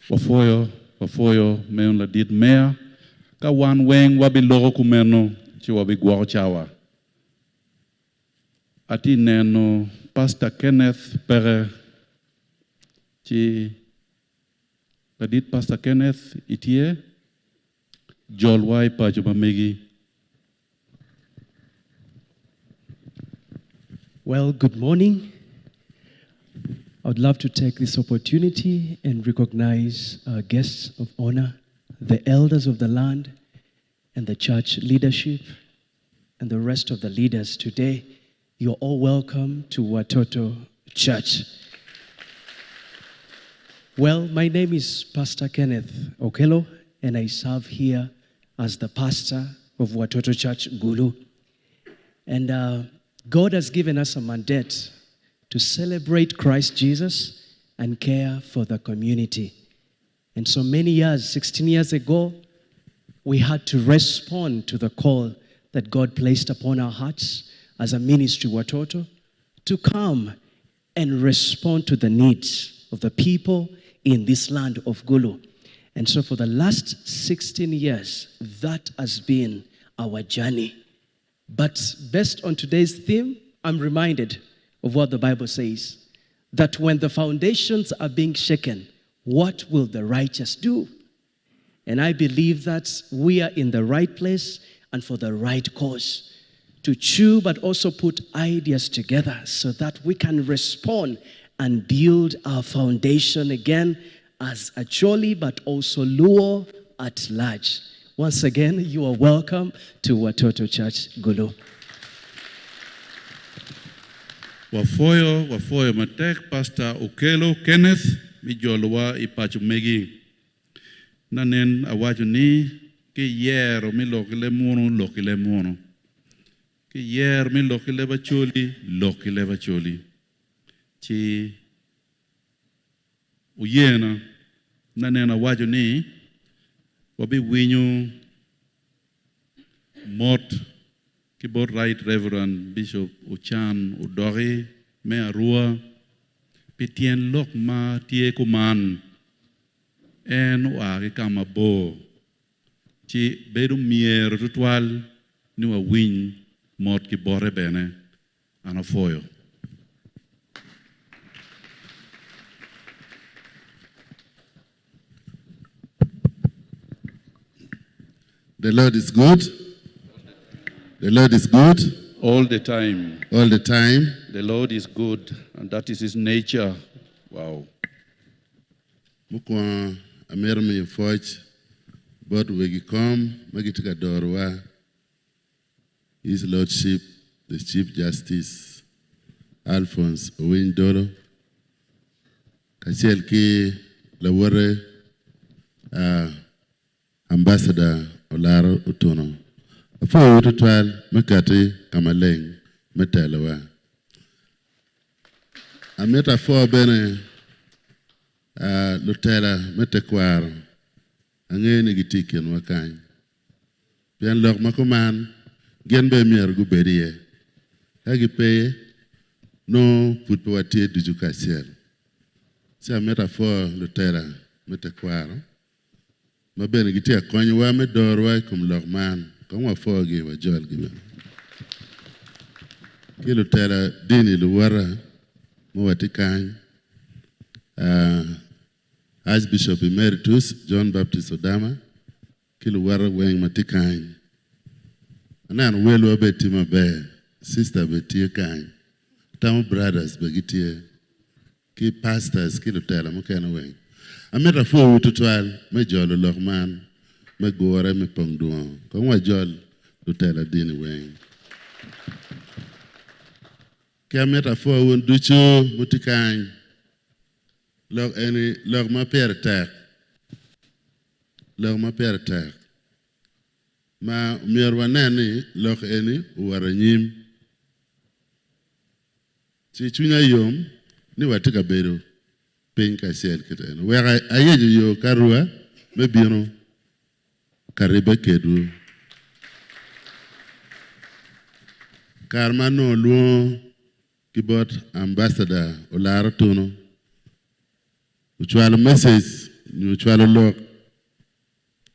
Wapwoyo, wapwoyo meno ladit meya. Ka wan weng wabiloko kumeno ci wabigwoko cawa. Atye neno Pastor Kenneth peke ci ladit Pastor Kenneth itye? Jolwa i paco ma megi. Well, good morning. I would love to take this opportunity and recognize our guests of honor, the elders of the land, and the church leadership, and the rest of the leaders today. You're all welcome to Watoto Church. Well, my name is Pastor Kenneth Okello, and I serve here as the pastor of Watoto Church Gulu. And God has given us a mandate to celebrate Christ Jesus and care for the community. And so many years, 16 years ago, we had to respond to the call that God placed upon our hearts as a ministry, Watoto, to come and respond to the needs of the people in this land of Gulu. And so for the last 16 years, that has been our journey. But based on today's theme, I'm reminded of what the Bible says, that when the foundations are being shaken, what will the righteous do? And I believe that we are in the right place and for the right cause to chew but also put ideas together so that we can respond and build our foundation again as Acholi but also Luo at large. Once again, you are welcome to Watoto Church Gulu. Wapwoyo, wapwoyo matek Pastor Okello Kenneth mi jolowa i paco megi. Nanen awaco ni ki iyero mi lok ki leb munu, lok ki leb munu. Ki iyero mi lok ki leb Acholi, lok ki leb Acholi. Ci oyena, nanen awaco ni wabiwinyo mot ki bot Right Reverend Bishop Ochan Odoki me Arua pi tyen lok ma tye kuman. En oa ki ka mabor, ci bedo myero tutwal ni wawiny mot ki bote bene. An apwoyo. The Lord is good. The Lord is good. All the time. All the time. The Lord is good, and that is his nature. Wow. Mukwongo amito miyo pwoc Bot wegi kom ma gitye ka dorowa, His Lordship the Chief Justice Alphonse Owiny Dollo kacel ki lawote Ambassador Olara Otuno. Apwoyowu tutwal me kati ka maleng me telowa. Amito apwo bene lutela me tekwaro angeyo ni gitye i kinwa kany pien lok ma kuman gin bene myero gubed iye. Ka gipe, nongo pud pe watye ducu kacel. Ci amito apwo lutela me tekwaro ma bene gitye ka konyowa me dorowa i kom lok man. Kong wapwogi, wajolgi bene. Ki lutela dini luwota ma watye kany, Archbishop Emeritus John Baptist Odama ki luwote weng ma tye kany. Aneno welwa bene tye maber, sister bene tye kany, atamo brothers bene gitye ki pastors ki lutela mukene weng. Amito apwowu tutwal me jolo lok man me gure me pong dwongo. Kong wajol lutela dini weng. Ki amito apwo wun ducu mutye kany. Lok eni lok ma pire tek, lok ma pire tek ma myero wanen ni lok eni owoto anyim. Ci cwinya yom ni watye ka bedo piny kacel kit eni. Wek ayeco yo ki arua me bino ka ribbe kedwu. Kare ma anongo lwongo ki bot Ambassador Olara Otuno, ocwalo message nyo ocwalo lok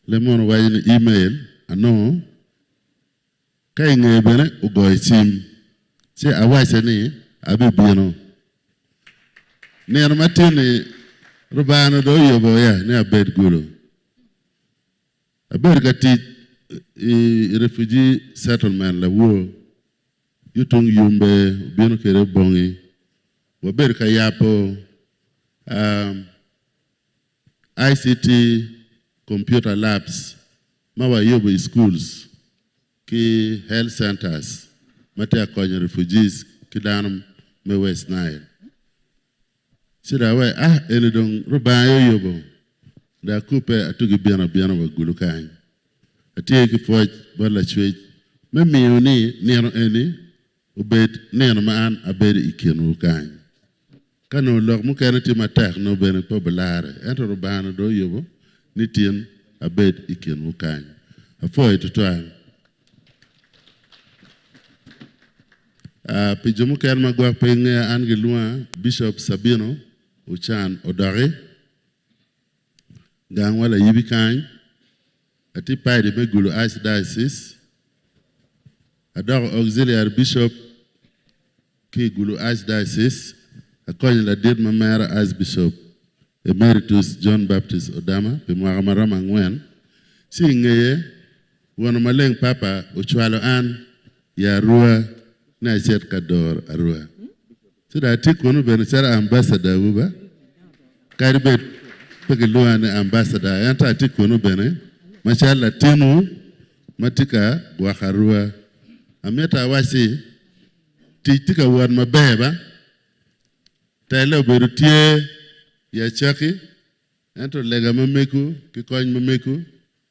le mono waco ni email anongo ka inge bene ogoyo cim ci awace ni abibino. Nino ma tye-ni Rubanga dong oyubo ya ni abed gulo. Abedo ka tic i refugee settlement lawor. Yo tung Yumbe obino kwede Obongi, wabedo ka yabo ICT computer labs ma wayubo i schools ki health centers ma tye ka konyo refugees ki dano me West Nile. Ci dong awaco ah eni dong Rubanga aye oyubo dong akubbe atugi bino abina wa Gulu kany. Atye ki pwoc bot Lacwec me miyo ni nino eni obed nino ma an abedo i kinwu kany. Ka nongo lok mukene tye matek nongo bene pe obilarre, ento Rubanga dong oyubo ni tin abed i kinwu kany. Apwoyo tutwal. Pi jo mukene ma gwok pe gingeya, an gilwonga Bishop Sabino Ocan Odoki. Gangwa layibi kany, atye padi me Gulu Archdiocese, adoko Auxiliary Bishop ki i Gulu Archdiocese, akonyo ladit ma mera Archbishop Emeritus John Baptist Odama pi mwaka ma romo angwen, ci i ngeye Won Maleng Papa ocwalo an i Arua ni acit ka doro Arua. Ci dong atye kunu bene calo ambassador wu ba, kadi bed pe gilwonga ni ambassador ento atye kunu bene macalo latinwu ma tye ka gwoko Arua. Amito awacci tic tye ka wot maber ba, telle obedo tye i acakki ento lega ma megu ki kony ma megu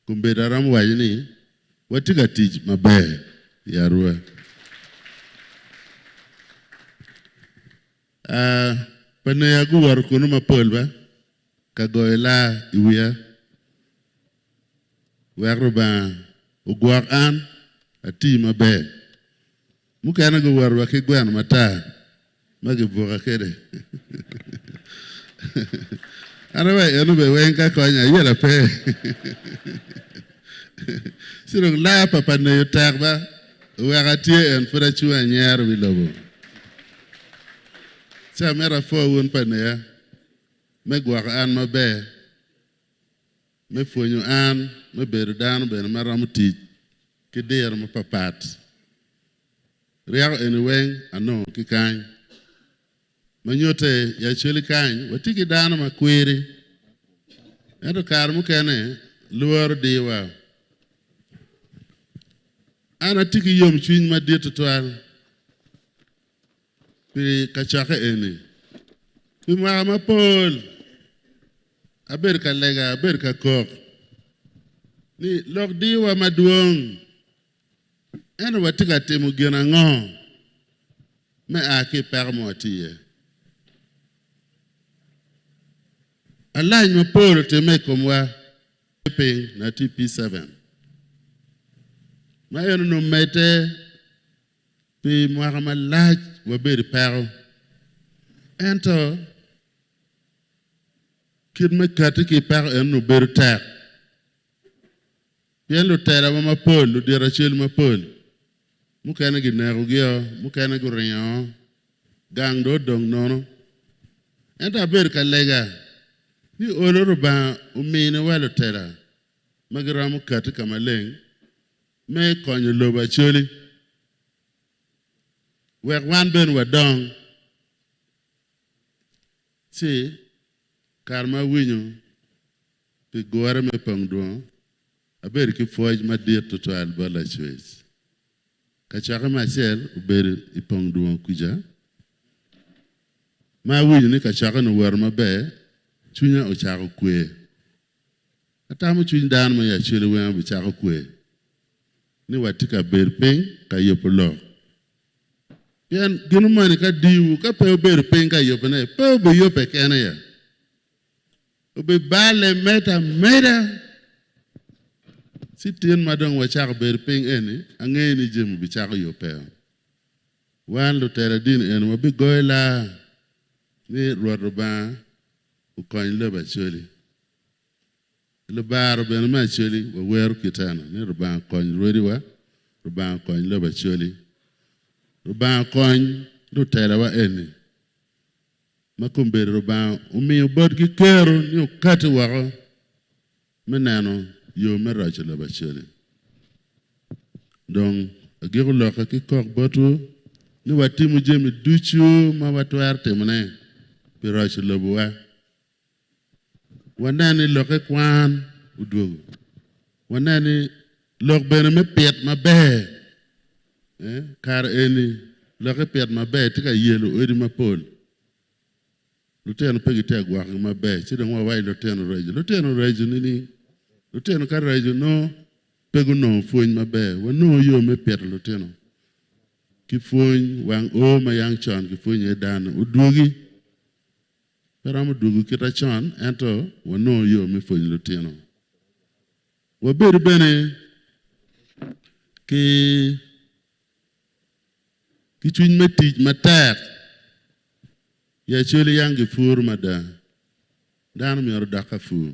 Kombeddi aromo waco ni watye ka tic maber i Arua. Pa neya guwoto kunu mapol ba ka goyo laa i wiya wek Rubanga ogwok an ati maber. Mukene guwoto wa ki gweno matar ma gibuka kwede. An awaco eno bene weng ka konya ayela pe. Ci dong laa pa pa neyo tek ba oweko atye en pud acung anyero wi lobo. Ci amito apwo wun pa neya me gwoko an maber, me pwonyo an me bedo dano bene ma romo tic ki diro mapapat. Ryeko eni weng anongo ki kany. Ma nyutte i Acholi kany watye ki dano ma kwiri ento kare mukene Lworo diwa. An atye ki yomcwiny madit tutwal pi kacokke eni. Pi mwaka mapol, abedo ka lega, abedo ka kok ni lok diwa madwong, ento watye ka timo gin ango me a ki i peko ma watye iye? Alac mapol otimme i komwa piny na tye P7 ma en onongo medde pi mwaka malac wabedo i peko ento kit me kati ki i peko en onongo bedo tek pien lutelawa mapol ludito acel mapol mukene ginekogi-o mukene guringo gang dong odong nono. Ento abedo ka lega ni olo Rubanga ominiwa lutela ma giromo kati ka maleng me konyo lobo Acholi wek wan bene wadong. Ci kare ma awinyo pi gure me pong dwongo, abedo ki pwoc madit tutwal bot Lacwec. Kacokke me acel obedo i pong dwongo kuca. Ma awinyo ni kacokke-ni owoto maber, cwinya ocako kwe. Atamo cwiny dano ma i Acholi weng obicako kwe ni watye ka bedo piny ka yubo lok. Pien gin moni ka diwu ka pe wubedo piny ka yubone, pe wubiyubbe kene ya. Obibale medde ameda. Ci tin ma dong wacako bedo piny eni, angeyo ni jami obicako yubbe. Wan lutela dini eni wabigoyo laa ni Rwot Rubanga okony lobo Acholi. Lubaro bene me Acholi wawero kit eno ni Rubanga okony rwodiwa, Rubanga okony lobo Acholi, Rubanga okony lutelawa eni ma kombeddi Rubanga omiyo botgi kero ni okati woko me neno yo me roco lobo Acholi. Dong agiko lokka ki kok botwu ni watimo jami ducu ma watwero timone pi roco lobowa. Wanen ni lokke kwan odwogo. Wanen ni lok bene me pit maber. Kare eni lokke pit maber tye ka yelo odi mapol. Lutino pe gitye ka gwokogi maber ci dong wawaco lutino reco. Lutino reco nining? Lutino ka reco nongo pe gunongo pwony maber. Wanongo yo me pito lutino ki pwony wang oo ma yang con kipwonyo iye dano odwogi. Pe romo dwogo kita con, ento wanongo yo me pwonyo lutino. Wabedo bene ki ki cwiny me tic matek. I Acholi yang gipuro mada. Dano myero odok ka pur,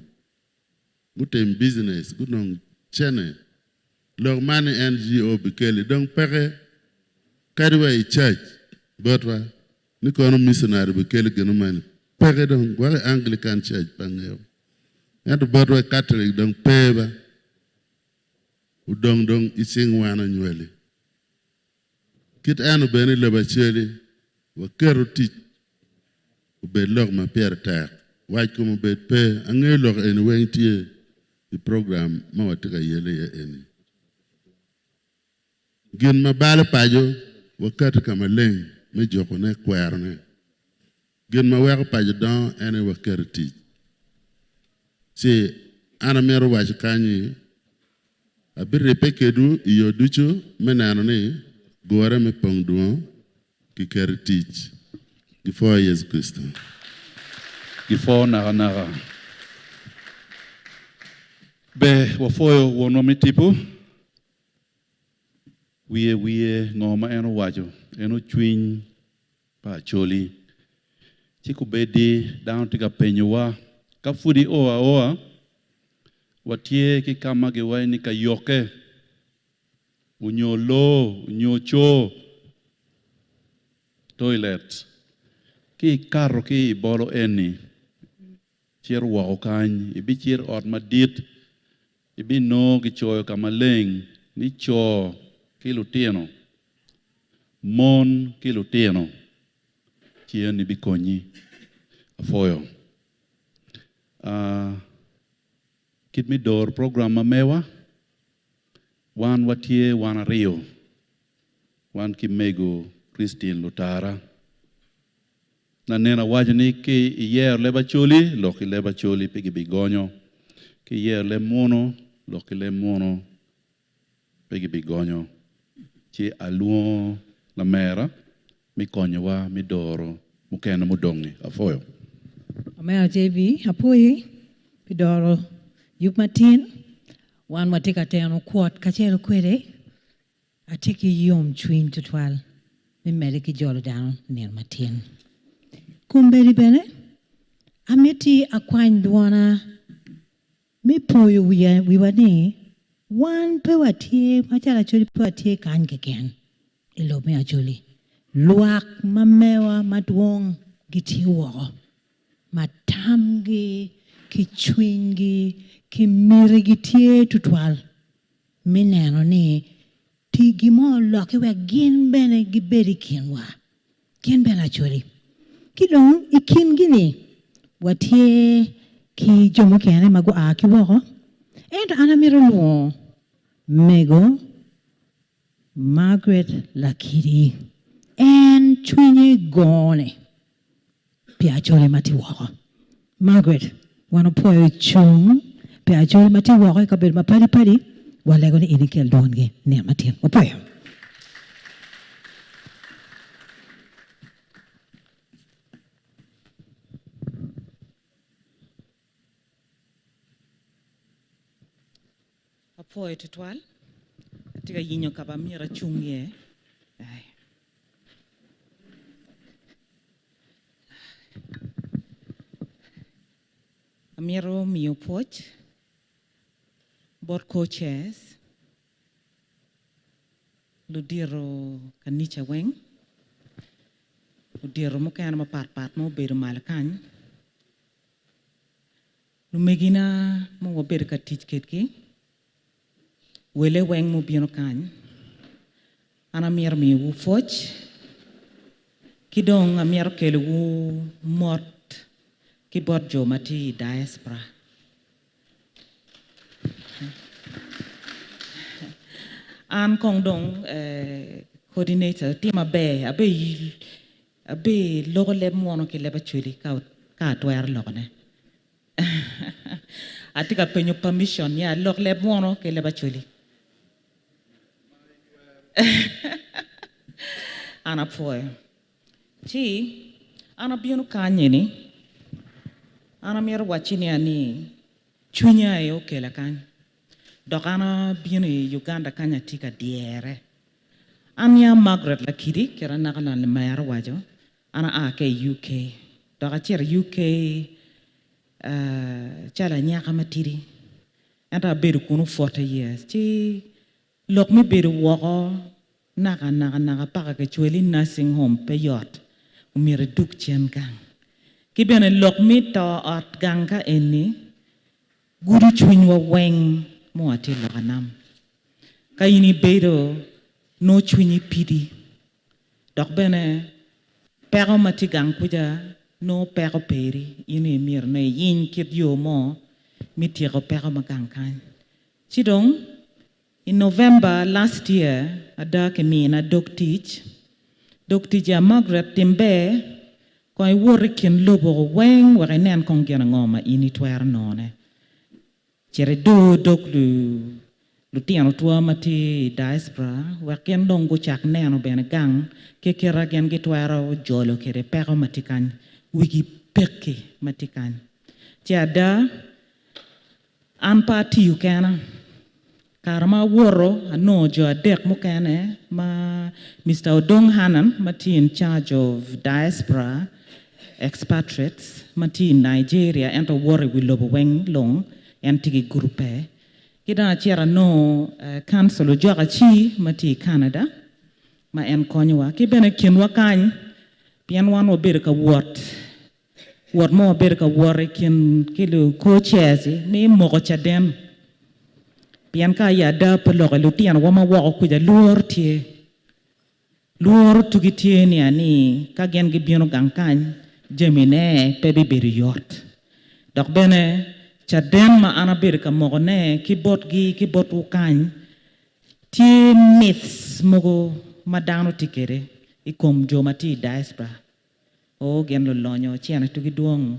gutim business, gunong cene. Lok man ni NGO bikeli dong peke kadi wa i church botwa ni kono missionary bikeli gino mani peke dong gwok i Anglican church pe angeyo ento botwa i Catholic dong pe ba odong dong i cing wan anywali. Kit eno bene i lobo Acholi waketo tic obed lok ma pire tek, wac kom obed pe. Angeyo lok eni weng tye i program ma watye ka yele iye eni. Gin ma balo paco wakati ka maleng me jukone, kwerone. Gin ma weko paco dongo en aye waketo i tic. Ci an amito waco kany ni abiribbe kedwu i yo ducu me neno ni gure me pong dwongo kiketo i tic. Gipwoyo Yecu Kricito. Gipwo nakanaka. Ber wapwoyo Wonwa me tipo. Wiye wiye ngo ma en owaco? En ocwiny pa Acholi. Ci kubedi dano tye ka penyowa ka pud io aoa, watye ki ka ma giwaco ni ka yokke onyo loo onyo coo, toilet, ki ikato ki i bolo eni cito woko kany, ibicito i ot madit ibinongo gicoyo ka maleng ni co ki lutino, mon ki lutino, ci eni bikonyi. Apwoyo. Kit me doro program ma mewa, wan watye wan aryo, wan ki mego Christine Lutara. Nanen awaco ni ki iyero leb Acholi, lok ki leb Acholi pe gibigonyo. Ki iyero leb Muno, lok ki leb Muno pe gibigonyo. Ci alwongo lamera me konyowa me doro mukene mudongi. Apwoyo. Omera JB, apwoyi pi doro yub matin. Wan watye ka teno kwot kacel kwede. Atye ki yomcwiny tutwal me medde ki jolo dano nino matin. Kombeddi bene, amiti akwany dwona me poyo wiwa ni wan pe watye macalo Acholi pe watye kany keken i lobo me Acholi. Lwak ma mewa madwong gitye woko ma tamgi ki cwinygi ki mitigi tye tutwal me neno ni tigi mo olokke wek gin bene gibed i kinwa. Gin bene Acholi. Ki dong i kingi-ni watye ki jo mukene ma gua ki woko, ento an amito lwongo mego Margaret Lakidi. En cwinye gone pi Acholi ma tye woko. Margaret, wan opwoyo cung pi Acholi ma tye woko i kabedo mapadi padi, walego ni in ikel dwongi nino matin. Wapwoyo. Apwoyo tutwal. Atye ka yenyo ka ma myero acung iye. Ai. Amito miyo pwoc bot co-chairs, ludito kanica weng, ludito mukene mapat pat ma obedo malo kany, Lumegina ma wabedo ka tic kedgi, wele weng mubino kany, an amito miyowu pwoc ki dong amito kelowu mot ki bot jo ma tye i diaspora. An kong dong coordinator tye maber abe loko leb munu ki leb Acholi ka atwero lokone. Atye ka penyo permission ni alok leb munu ki leb Acholi. An apwoyo. Ci an abino kany eni, an amito wacci ni ani cwinya aye okela kany. Dok an abino i Uganda kany atye ka dyere. An nya Margaret Lakidi, kit anaka lamera owaco, an aa ki i UK. Dok acito i UK calo anyaka matidi, ento abedo kunu 40 years. Ci lok me bedo woko naka naka naka paka kicwali i nursing home pe yot, omyero idug cen gang. Ki bene lok me to ot gang ka eni gudo cwinywa weng ma watye i loka nam. Ka in ibedo, nongo cwinyi pidi, dok bene peko ma tye gang kuca nongo peko peri, in aye myero nongo iyiny kit yo mo me tyeko peko ma gang kany. Ci dong, i November last year, ada kimina dog tic, dog tic ya Margaret tim ber, kong iwot i kin lobo weng wek inen kong gin ango ma in itwero nongone. Cit idur dog lutino twa ma tye i diaspora wek gin dong gucak neno bene gang ki kita gin gitwero jolo kwede peko ma tye kany, wigi pekki ma tye kany. Ci ada, an pe atiyo kena. Kare ma awoto, anongo jo adek mukene ma Mister Odong Hannan ma tye in charge of diaspora expatriates ma tye i Nigeria ento woto i wi lobo weng lung, en tye ki guruppe. Ki dong acito anongo Council Ojok Aci ma tye i Canada ma en konyowa. Ki bene i kinwa kany pien wan wabedo ka wot, wot mo wabedo ka wot i kin ki lu co-chairs me moko caden pien ka i ada pe loko lutinowa ma woko kuca lworo tye. Lworo tugi tye nia ni ka gin gibino gang kany, jamine pe bibedo yot. Dok bene Caden ma an abedo ka mokone ki botgi ki botwu kany tye myths mogo ma dano tye kwede i kom jo ma tye i diaspora. O gin lulonyo cene tugi dwong,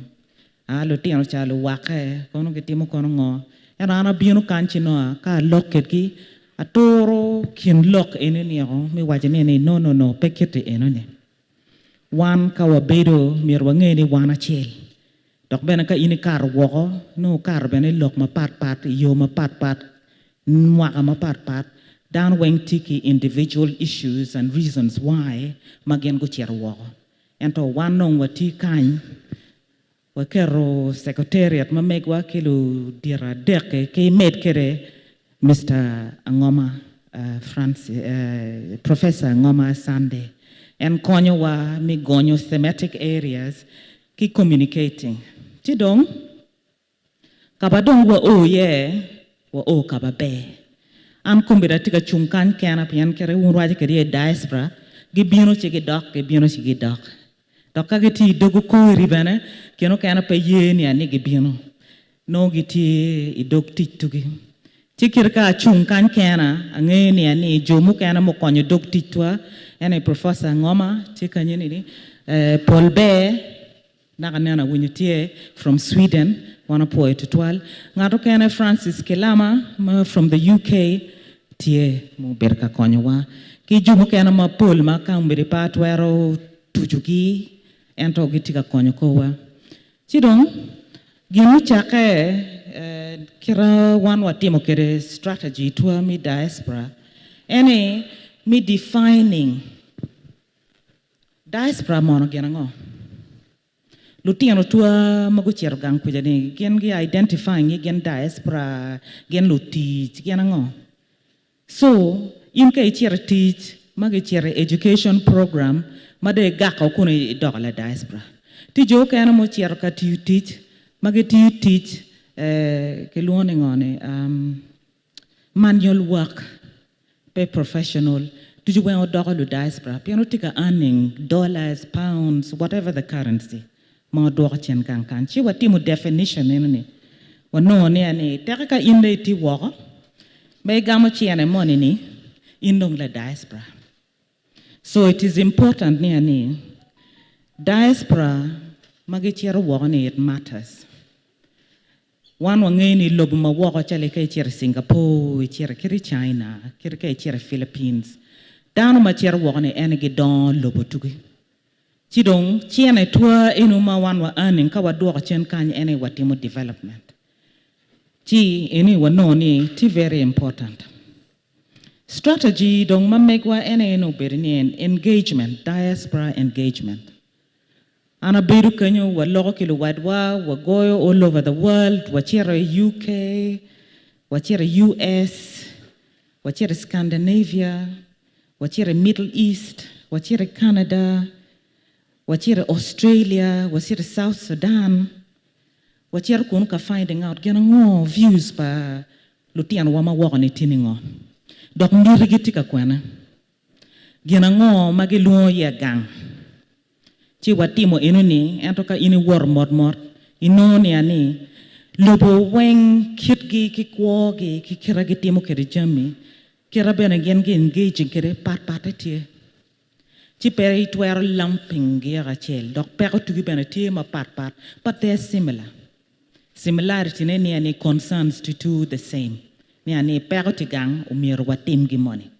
a lutino ca luwakke kono gitimo kono ngo. Ento an abino kany ci nongo ka alok kedgi aturo kin lok eni nio mi waco ni ni no no no pe kiti eno ni. Wan ka wabedo myero wange ni wan acel. Dok bene ka in ikato woko nongo okato bene i lok mapat pat i yo mapat pat mwaka mapat pat dano weng tye ki individual issues and reasons why ma gin gucito woko. Ento wan dong watye kany waketo secretariat ma megwa ki ludito adek ki med kwede Mister Angoma Francis, Professor Angoma Sunday. En konyowa me gonyo thematic areas ki communicating. Ci dong ka ba dong wao iye, wao ka maber. An kombeddi atye ka cung kany kena pien kite wun waco kwede i diaspora, gibino ci gidok, gibino ci gidok. Dok ka gitye i dog okori bene, kine okene pe ye ni ani gibino. Nongo gitye i dog tic tugi. Ci kite ka acung kany kena, angeyo ni ani jo mukene mukonyo dog ticwa, en aye Professor Angoma tye kanyo ni, Paul Ber, naka neno awinyo tye from Sweden, wan opwoyo tutwal. Ngat okene Francis Kilama ma from the UK tye mubedo ka konyowa. Ki jo mukene mapol ma ka obedo pe atwero tucugi ento gitye ka konyo kowa. Ci dong gin mucakke kita wan watimo kwede strategy twa me diaspora eni me defining diaspora mono gin ango? Lutino twa ma gucito gang kuca ni gin gi identifying ni gin diaspora, gin lutic, gin ango? So in ka icito i tic ma gicito i education program ma dong igako kun idoko la diaspora. Tye jo okene ma ocito ka tiyo tic ma gitiyo tic kilwongo ni ngo ni manual work pe professional ducu weng odoko lu diaspora pien otye ka earning dollars, pounds, whatever the currency ma odwoko cen gang kany. Ci watimo definition eno ni wanongo ni ani teke ka in dong itye woko ma igamo cene moni ni in dong la diaspora. So it is important ni ani diaspora ma gicito woko ni it matters. Wan wangeyo ni lobo ma woko calo ka icito i Singapore, icito kit i China, kit ka icito i Philippines, dano ma cito woko ni ene gidongo lobo tugi. Ci dong cene twa eno ma wan wa earning ka wadwoko cen kany ene watimo development. Ci eni wanongo ni tye very important. Strategy dong ma megwa ene eno obedo ni en engagement, diaspora engagement. An abedo kenyo waloko ki luwadwa, wagoyo all over the world, wacito i UK, wacito i US, wacito i Scandinavia, wacito i Middle East, wacito i Canada, wacito i Australia, wacito i South Sudan, wacito kunu ka finding out gin ango views pa lutinowa ma woko ni tye ni ngo, dok mitigi tye ka kwene, gin ango ma gilwongo iye gang. Ci watimo eno ni, ento ka in iwoto mot mot, inongo ni ani lobo weng kitgi ki kwogi ki kita gitimo kwede jami, kita bene gin gi engaging kwede pat patte tye. Ci pe itwero lumping gi acel, dok peko tugi bene tye mapat pat, but they are similar. Similarity ne ni ani concerns to do the same. Ni ani peko ti gang omyero watim gi moni.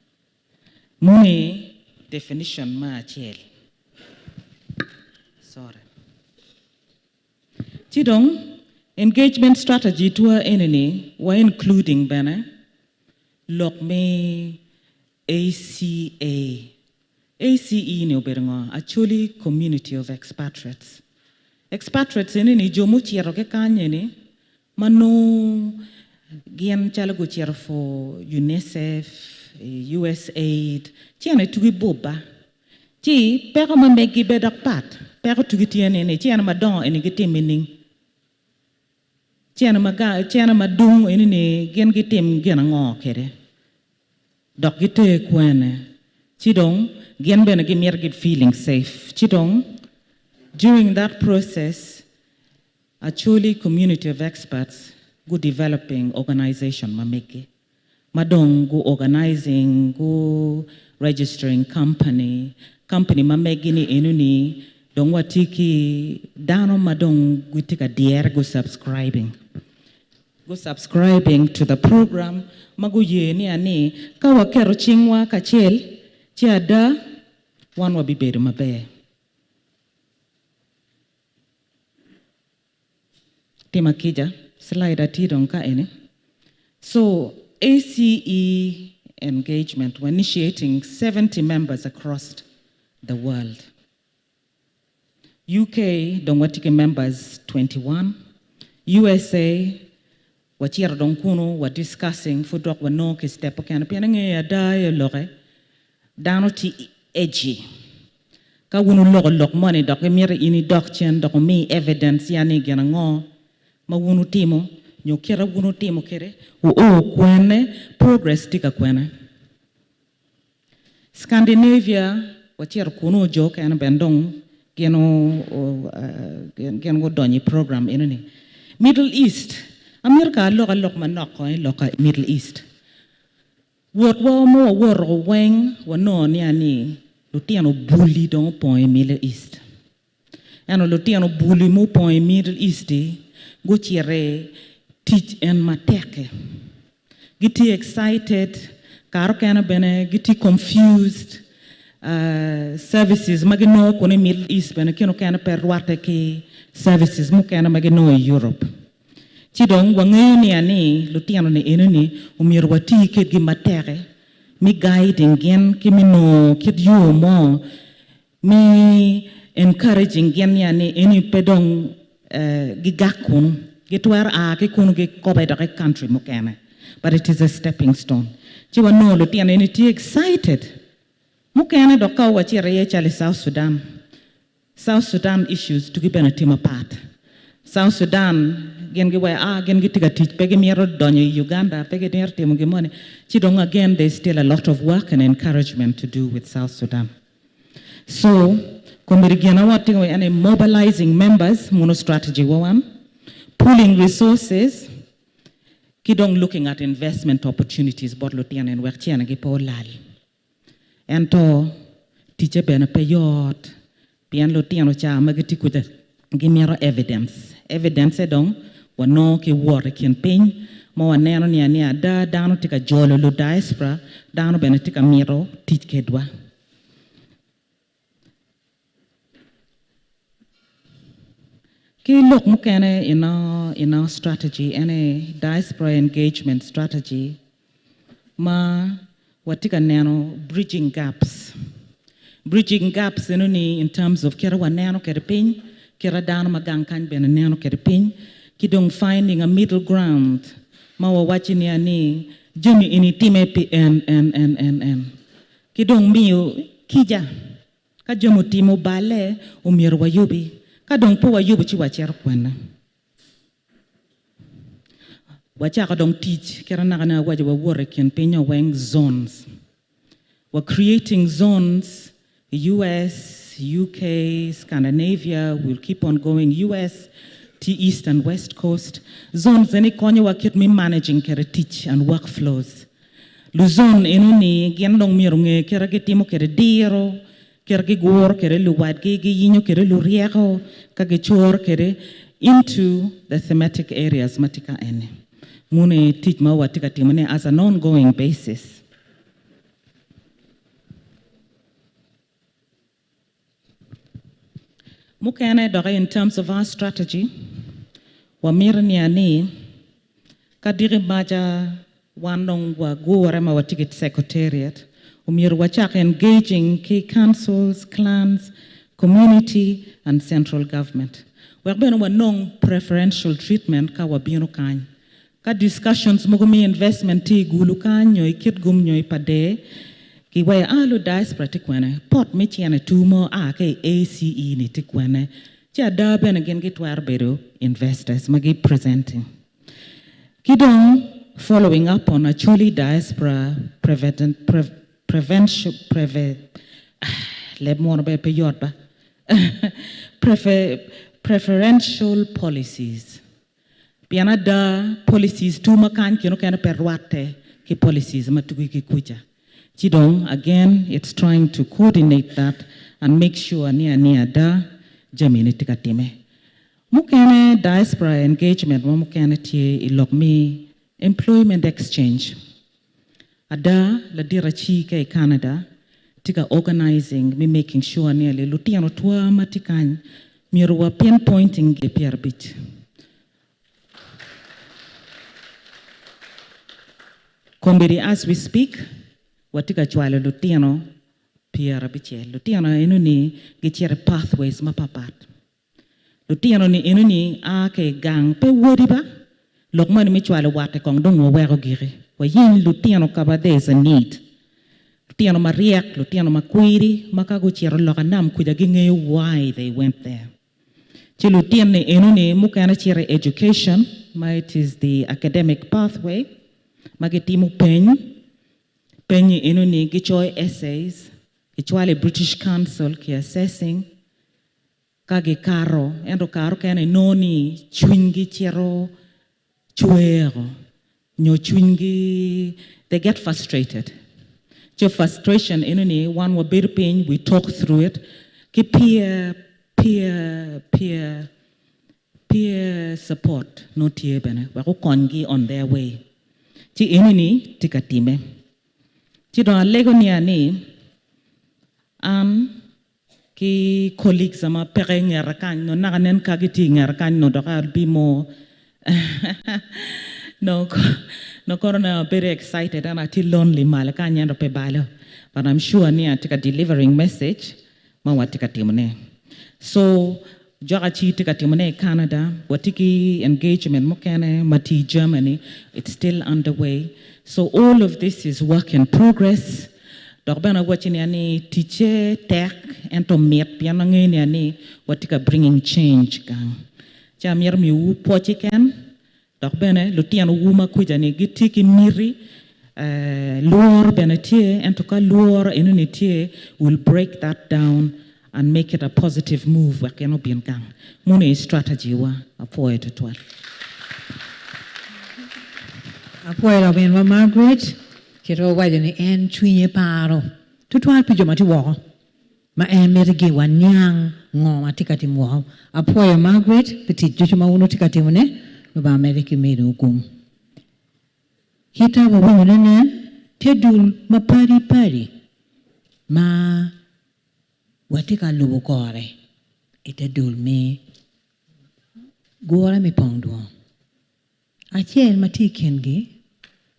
Moni definition ma acel. Sorry. Ci dong engagement strategy twa eni ni wa including bene lok me ACA. ACE ni obedo ngo? Acholi Community of Expatriates. Expatriates eni ni jo mucito ki kany eni ma nongo gin calo gucito for UNICEF, USAID, cene tugi bubba. Ci peko ma meggi be dok pat. Peko tugi tye ni ni cene madongo eni gitim nining? Cene ma ga, cene madung eni ni gin gitim gin ango kwede? Dok giter kwene? Ci dong gin bene gimito gi feeling safe. Ci dong during that process, Acholi Community of Experts gu developing organization ma megi. Ma dong gu organizing, gu registering company, company ma megi ni eno ni dong watye ki dano ma dong gitye ka dyere gu subscribing. Gu subscribing to the program ma guye ni ani ka waketo cingwa kacel ci ada wan wabibedo maber. Tima kica, slide atye dong ka eni. So ACE engagement, we're initiating 70 members across the world. UK dong watye ki members 21. USA wacito dong kunu wa discussing pud dok wanongo ki step okene pien angeyo ada aye loke dano tye edgy. Ka wun wuloko lok moni dok gimito in idok cen dok wumi evidence ya ni gin ango ma wun wutimo nyo kite wun wutimo kwede wuo kwene progress tye ka kwene. Scandinavia wacito kunu jo okene bene dong gin gin gudonyo i program enoni. Middle East amito ka alok alok manok kong i lok Middle East. Wotwa ma wawoto weng wanongo ni ani lutino buli dong opong i Middle East. Ento lutino buli ma opong i Middle East gucito tic en matek. Gitye excited, kare okene bene gitye confused. Services ma ginongo kunu i Middle East bene kine okene pe rwatte ki services mukene ma ginongo i Europe. Ci dong wangeyo ni ani lutino ni enoni omyero wati kedgi matek mi guiding gin ki mi nongo kit yo mo mi encouraging gin ni ani eni pe dong gigak kunu gitwero a ki kunu gikobe dok i country mukene but it is a stepping stone. Ci wanongo lutino eni tye excited mukene dok ka wacito iye calo i South Sudan. South Sudan issues tugi bene tye mapat. South Sudan gin giweko ah gin gitye ka tic pe gimito donyo i Uganda pe gimito timo gin moni ci dong again there is still a lot of work and encouragement to do with South Sudan. So komedi gin ma watimo ene mobilizing members muno strategy wa wan, pooling resources ki dong looking at investment opportunities bot lutino en wek cene gi pe olal. Ento ticce bene pe yot pien lutino ca ma gitye kwede gimito evidence. Evidence dong wanongo ki wot i kin piny ma waneno ni ani ada dano tye ka jolo lu diaspora, dano bene tye ka mito tic kedwa. Ki lok mukene in our, in our strategy ene diaspora engagement strategy ma watye ka neno bridging gaps. Bridging gaps eno ni in terms of kite waneno kwede piny, kite dano ma gang kany bene neno kwede piny, ki dong finding a middle ground ma wawaco niya ni jami eni time pi en, en, en, en, en. Ki dong miyo kica. Ka jami otimo balle, omyero wayubi. Ka dong pe wayubo ci wacito kwene. Wacako dong tic kit anaka ni awaco wawoto i kin piny weng zones. We're creating zones US, UK, Scandinavia, we'll keep on going, US, to East and West Coast. Zones eni konyowa kit me managing kede tic and workflows. Luzon eno ni gin dong myero nge kite gitimo kede diro, kite giguro kede luwadgi, giyinyo kede luryeko, ka gicoro kede into the thematic areas ma tye ka eni. Muni tic ma watye ka timone as an ongoing basis. Mukene dok in terms of our strategy, wamito niya ni ka diki maca wan dong wagure ma watye ki secretariat, omyero wacak engaging ki councils, clans, community and central government. Wek bene wanong preferential treatment ka wabino kany. Ka discussions mogo mi investment tye i Gulu kany nyo i Kitgum nyo i Pader, kiweyo a lu diaspora tye kwene, pot mi cene tu mo a ki i ACE ni tye kwene, ci ada bene gin gitwero bedo investors ma gi presenting. Ki dong following up on Acholi diaspora prevention, preve, leb mono bene pe yot ba, preferential policies. Pien ada policies tu ma kany kino kene pe rwatte ki policies ma tugi ki kuca. Ci dong again it's trying to coordinate that and make sure ni ani ada jami ni tye ka time. Mukene diaspora engagement mo mukene tye i lok mi employment exchange. Ada ladit aci ka i Canada tye ka organizing mi making sure ni ali lutino twa ma tye kany myero wa pinpointing gi 50. Kombeddi as we speak watye ka cwalo lutino 60. Lutino eno ni gicito i pathways mapapat. Lutino ni eno ni a ki i gang pe wodi ba lok moni me cwalo watte kong dong waweko giki. Wayeny lutino ka ma there is a need. Lutino maryek, lutino makwiri ma ka gucito loka nam kuca gingeyo why they went there. Ci lutino eno ni mukene cito i education ma it is the academic pathway ma gitimo peny. Peny eno ni gicoyo essays, gicwalo i British Council ki assessing ka gikato ento kare okene inongo ni cwinygi cito cwero nyo cwinygi they get frustrated. So frustration eno ni wan wabedo piny we talk through it ki peer peer peer peer support nongo tye bene wek okonygi on their way. Ci eno ni tye ka time. Ci dong alego niya ni an ki colleagues ma peke i ngeta kany no naka nen ka gitye i ngeta kany no dok I'll be more no no kono na very excited and atye lonely malo kany ento pe balo but I'm sure ni atye ka delivering message ma watye ka timone. So joka ci tye ka timone i Canada, watye ki engagement mukene ma tye i Germany, it's still underway. So all of this is work in progress. Dok bene awaci niya ni ticce tek ento mit pien angeyo niya ni watye ka bringing change gang. Ci amito miyowu pwoc keken dok bene lutinowu ma kuca ni gitye ki miti lworo bene tye ento ka lworo eno ni tye we'll break that down and make it a positive move wek gin obin gang. Meno aye strategy wa apwoyo tutwal. Apwoyo laminwa Margaret kit ma owaco ni en cwinye paro tutwal pi jo ma tye woko ma en mito gi waniang ngo ma tye ka timo woko. Apwoyo Margaret pi tic ducu ma wun wutye ka timone, Lubanga medde ki medo gum. Kita wawinyo ne nen tye dul ma padi padi ma watye ka lubo kore i te dul me gure me pong dwong. Acel ma tye i kingi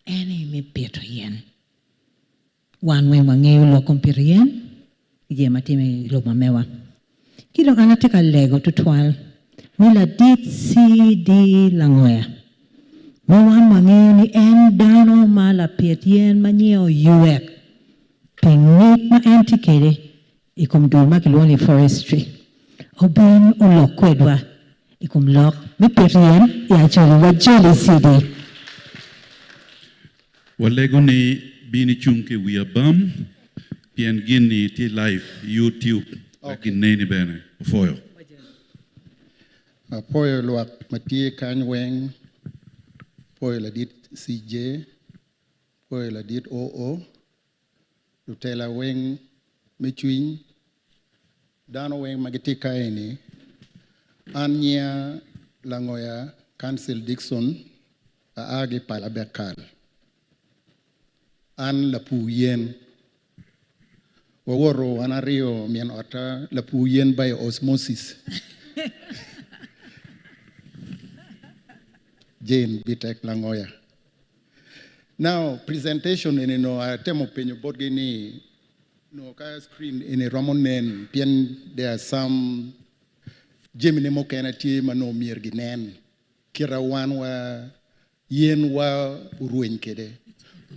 en aye me pito yen. Wan weng wangeyo lok kom pito yen ki jami ma time i lobo ma mewa. Ki dong an atye ka lego tutwal ni ladit CD Langoya ma wan wangeyo ni en dano ma lapit yen ma nyinge oywek pi ngec ma en tye kwede i kom dul ma kilwongo ni forestry obin olok kwedwa i kom lok me pito yen i Acholi. Wajoli CD. Walego ni bin icung ki i wi abam pien gin-ni tye live i YouTube wek gineni bene. Opwoyo. Apwoyo lwak ma tye kany weng, apwoyo ladit CJ, apwoyo ladit OO, lutela weng me cwiny, dano weng ma gitye ka eni. An nyinga Langoya Council Dickson, aa ki i pala Bekal. An lapur yen. Wawoto wan aryo min otta lapur yen by osmosis. Jane Bitek Langoya. Now presentation eni no atemo penyo botgi ni no ka screen eni romo nen pien there are some jami ne mukene tye ma no myero ginen kita wan wa yen wa orweny kede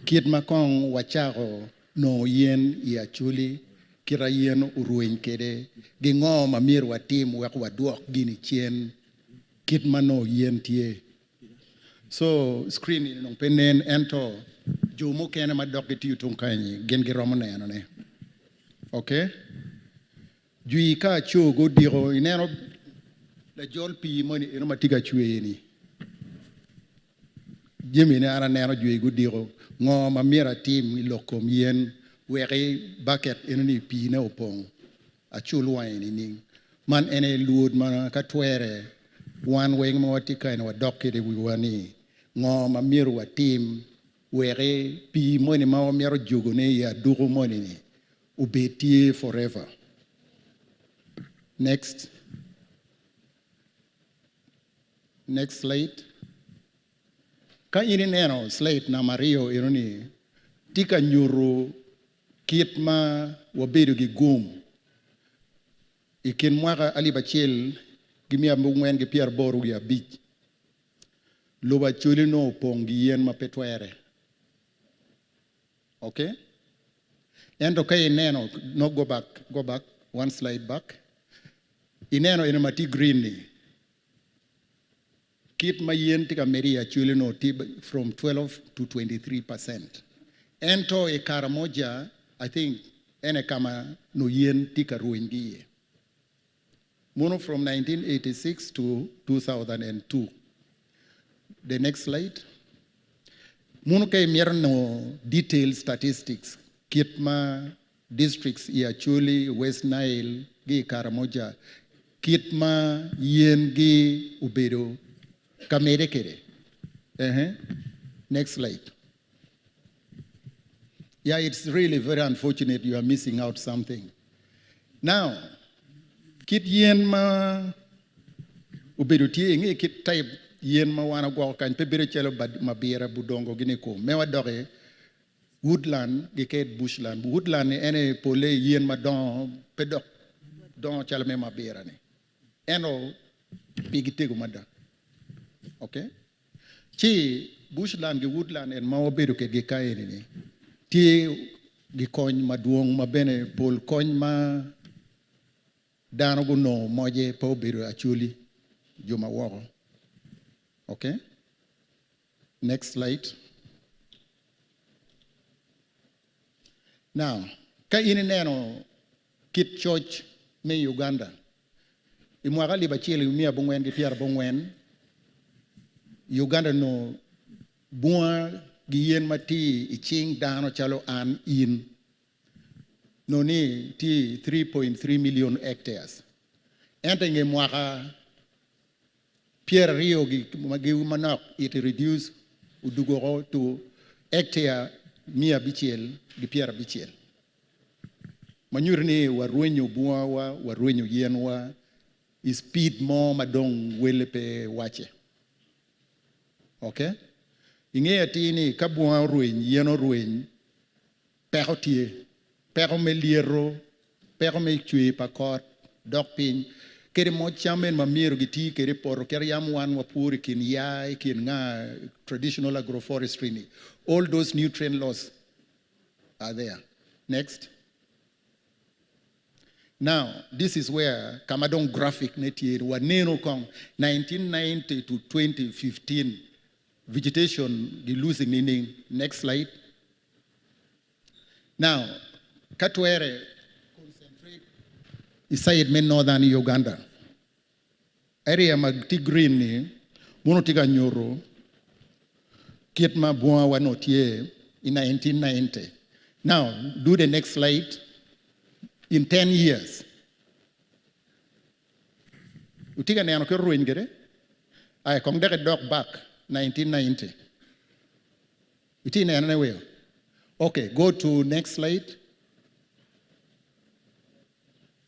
kit ma kong wacako nongo yen i Acholi kita yen orweny kede gingo ma myero watim wek wadwok gini cen kit ma nongo yen tye. So screen eni dong pe nen ento jo mukene ma dok gitiyo tung kanyi gin giromo nenone. Okay? Jwi ka aco godiko ineno lajol pii moni eno ma tye ka cwer ni. Jamine an aneno jwi gudiko ngo ma myero atim i lok kom yen wek bucket eno ni piine opong acul wange nining. Man ene lwod ma ka twere wan weng ma watye kaeni wadok kwede i wiwa ni ngo ma myero watim wek pii moni ma wamito jogone i aduku moni ni obed tye forever. Next. Next slide. Ka in ineno slide namba aryo eno ni tye ka nyuto kit ma wabedo ki gum i kin mwaka alip acel ki miya abongwen ki pyeraboro wiye abic. Lobo Acholi nongo opong ki yen ma pe twere. Okay? Ento ka ineno, no go back, go back, one slide back. Ineno eno ma tye green ni, kit ma yen tye ka medde i Acholi nongo tye from 12 to 23%. Ento i Karamoja, I think ene kama no yen tye ka rweny ki iye. Mono from 1986 to 2002. The next slide. Mono ka imito nongo detailed statistics kit ma districts i Acholi, West Nile gi i Karamoja kit ma yen gi obedo ka mede kwede. Next slide. Yeah, it's really very unfortunate you are missing out something. Now, kit yen ma obedo tye inge kit type yen ma wan ogwoko kany pe bedo calo mabira budongo gini kom. Me wadoki woodland gi ked bushland. Woodland ni ene pole yen madongo pe dok dongo calo me mabira ni. Eno pigi tego mada. Okay? Ci bushland gi woodland en ma wabedo kedgi ka eni ni tye gi kony madwong ma bene pol kony ma dano gunongo moje pe obedo Acholi jo ma woko. Okay? Next slide. Now, ka in ineno kit coc me Uganda, i mwaka alip acel miya abongwen ki pyerabongwen, Uganda onongo bunga gi yen ma tye i cing dano calo an in nongo ni tye 3.3 million hectares. Ento i nge mwaka pyeraryo gi manok it reduce odugo to hectare miya abicel gi pyerabicel. Ma nyuto ni warwenyo bungawa, warwenyo yenwa i speed mo ma dong wele pe wace. Okay? Ingeyo atir ni ka bunga orweny, yen orweny, peko tye. Peko me lyeto, peko me cwer pa kot, dok piny. Kede mo cam en ma myero giti kede poto, kede yam wan wapuro i kin yaa, i kin nga traditional agroforestry ni. All those nutrient loss are there. Next. Now, this is where kama dong graphic ne tye waneno kong 1990 to 2015 vegetation gi losing meaning. Next slide. Now, katwere concentrate iside me northern Uganda. Area ma tye green ni muno tye ka nyuto kit ma bunga wa no tye in 1990. Now, do the next slide. In 10 years. Utye ka neno kit rweny kede? Ay, kong dek idok back 1990. Itye neno ne weo? Okay, go to next slide.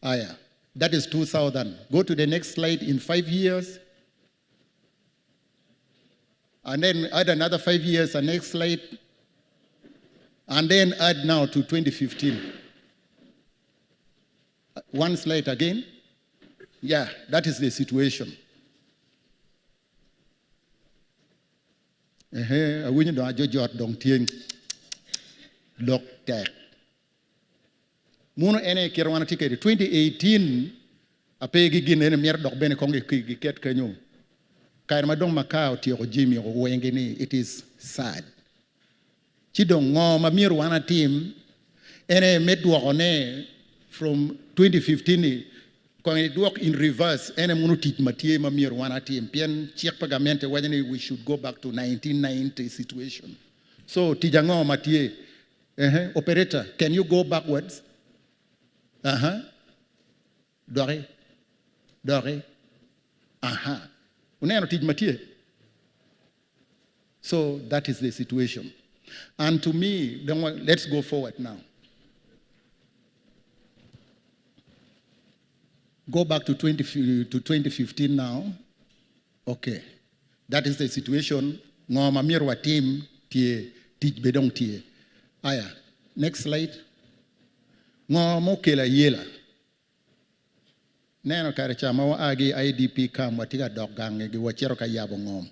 Aya, that is 2000. Go to the next slide in 5 years. And then add another 5 years, the next slide. And then add now to 2015. One slide again. Yeah, that is the situation. Ehe, awinyo dong ajojot dong tye lok tek. Muno ene kit wan atye kwede 2018 ape gi gin ene myero dok bene kong giket kenyo. Kare ma dong maka otyeko jami wenge ni it is sad. Ci dong ngo ma myero wan atim ene me dwokone from 2015 ni. Kong idwok in reverse ene muno tic ma tye ma myero wan atim pien cik pa gamente waco ni we should go back to 1990 situation. So tic ango ma tye? Operator, can you go backwards? Aha. Doki. Doki. Aha. Uneno tic ma tye? So that is the situation. And to me, let's go forward now. Go back to 2015 now. Okay. That is the situation. Ngo ma myero watim tye tic be dong tye. Aya, next slide. Ngo ma okelo ayela? Neno kare ca ma waa ki i IDP camp watye ka dok gangi gi wacito ka yabo ngom.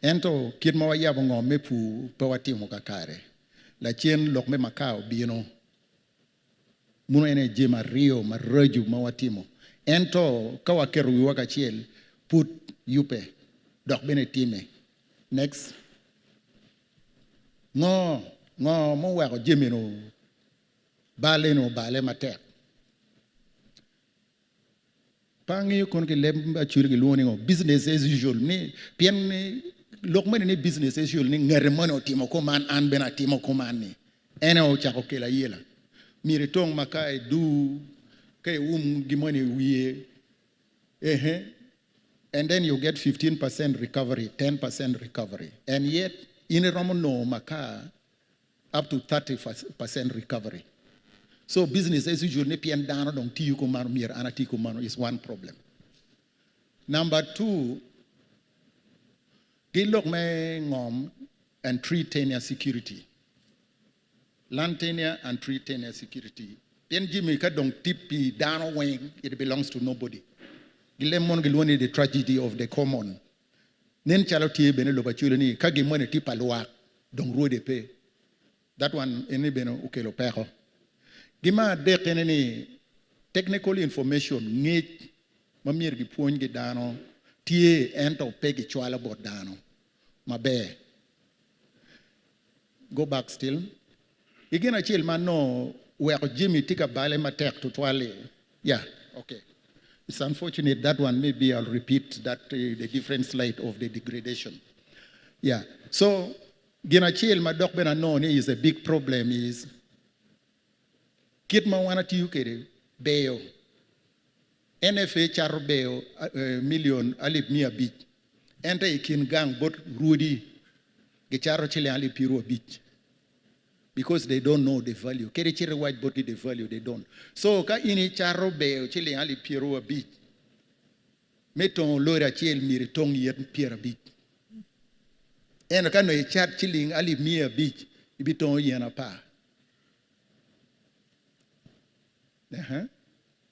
Ento kit ma wayabo ngom me pur pe watimo kakare. Lacen lok me makaa obino. Muno en aye jami aryo maraco ma watimo. Ento ka waketo wiwa kacel, pud yubbe dok bene time. Next. Ngo, ngo muweko jami-nu bal eni obale matek? Pe angeyo kono ki leb Acholi gilwongo ni ngo, business as usual, ni pien lok moni ni business as usual ni ngati moni otimo kuman an bene atimo kuman ni en aye ocako kelo ayela. Myero itong ma ka idur ka ium gin moni i wiye ehe and then you get 15% recovery, 10% recovery and yet in iromo nongo makaa up to 30% recovery. So business as usual ni pien dano dong tiyo kumano myero an ati kumano is one problem. Number two, gi lok me ngom and tree tenure security. Land tenure and tree tenure security. Pien jami ka dong tye pi dano weng, it belongs to nobody. Gilem mono gilwongo ni the tragedy of the common. Nen calo tye bene lobo Acholi ni ka gin moni tye pa lwak dong rwode pe. That one eni bene okelo peko. Gi me adek ene ni technical information, ngec ma myero gipwony gi dano tye ento pe gicwalo bot dano maber. Go back still. I gin acel ma nongo weko jami tye ka bale matek tutwal-li, yeah, okay. It's unfortunate that one, maybe I'll repeat that the different slide of the degradation. Yeah, so gin acel ma dok bene anongo ni is a big problem is kit ma wan atiyo kwede beyo. NFA cato beyo million alip 500 ento i kin gang bot rwodi gicato ciling alip 50 because they don't know the value. Kadi icito iwac botgi the value, they don't. So ka in icato beyo ciling alip 50 me tongo lori acel myero itong yen 50. Ento ka nongo icat ciling alip 500 ibitongo yen 10.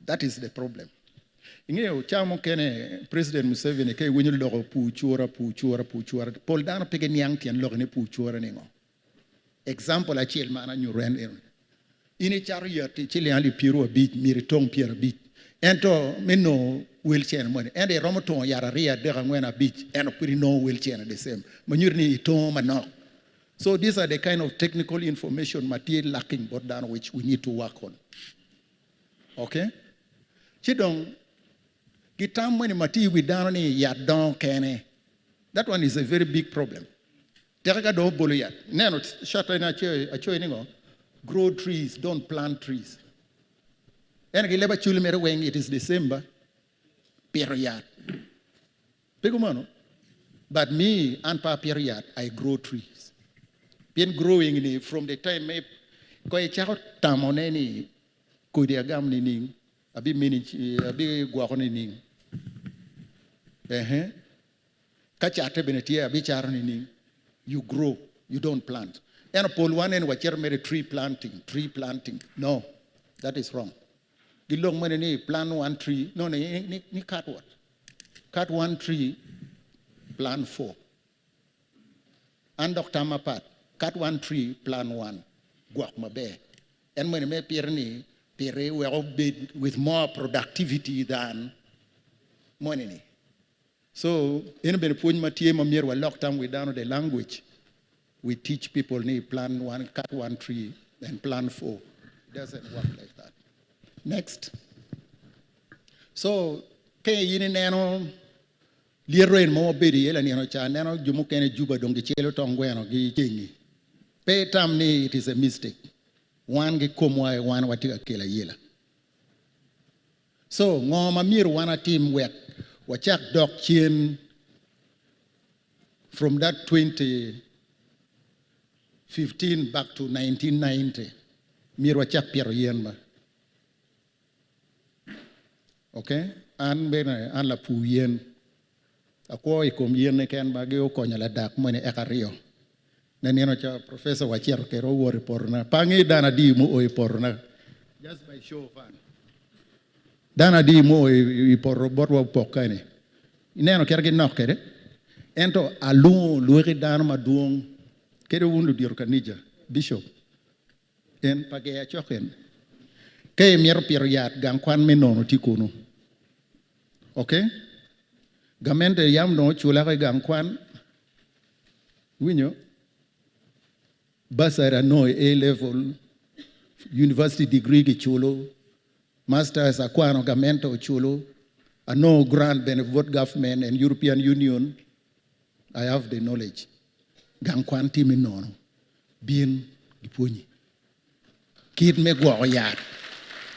That is the problem. Ingeyo cawa mukene President Museveni ka iwinyo loko pur cura, pur cura, pur cura, pol dano pe giniang tyen lok ni pur cura ni ngo. Example acel ma an anyuto en eno. In icato yat ciling alip 50 myero itong 50. Ento me nongo wel cene moni, ento iromo tongo yat 2, 3, 4, 5, ento pud inongo wel cene the same. Ma nyuto ni itongo manok. So these are the kind of technical information ma tye lacking bot dano which we need to work on. Okay? Ci dong gitam moni ma tye i wi dano ni yat dongo kene. That one is a very big problem. Teke ka dong obolo yat. Ineno shot eni acoyo ni ngo? Grow trees, don't plant trees. Ento ki leb Acholi mere weng it is the same ba? Pito yat. Pe kumano? But me, an pe apito yat, I grow trees. Pien growing ni from the time me ko icako tamone ni kodi agam nining, abi manage, abi gwoko nining. Ehe. Ka cate bene tye abi cato nining. You grow, you don't plant. Ento pol wan eni wacito mere tree planting, tree planting. No, that is wrong. Gi lok moni ni plant one tree, no, ni cut what? Cut one tree, plant four. An dok tam mapat, cut one tree, plant one. Gwok maber. En moni me pito ni, piti weko bed with more productivity than moni ni. So, en bene pwony ma tye ma myero walok tam wi dano the language. We teach people ni plant one, cut one tree and plant four. It doesn't work like that. Next. So ka in ineno lyeto en mo wabedo iye lanino ca aneno jo mukene juba dong gicelo tong gweno gi cengi. Pe itam ni it is a mistake. Wan ki komwa wan watye ka kelo ayela. So ngo ma myero wan atim wek wacak dok cen from that 2015 back to 1990 myero wacak pito yen ba. Okay? An bene an lapur yen. Akwo i kom yen keken ba gi okonyo ladak moni eka aryo. Ne nino ca professor wacito kede owot i potona. Pe angeyo dano adi mu o i potona. Just by show of hand. Dano adi mu o i poto botwa opok kani. Ineno kit ginok kede. Ento alungo lweki dano madwong. Kede wun ludito kanija, bishop. En pa ger acok en. Ka imito pito yat, gang kwan me nono tye kunu. Ok? Gamente yam dong ocula ki gang kwan. Iwinyo? Bursary anongo i A level, university degree giculo, masters akwano gamente oculo, anongo grant bene bot government and European Union. I have the knowledge. Gang kwan tye me nono. Bin gipwonyi kit me gwoko yat,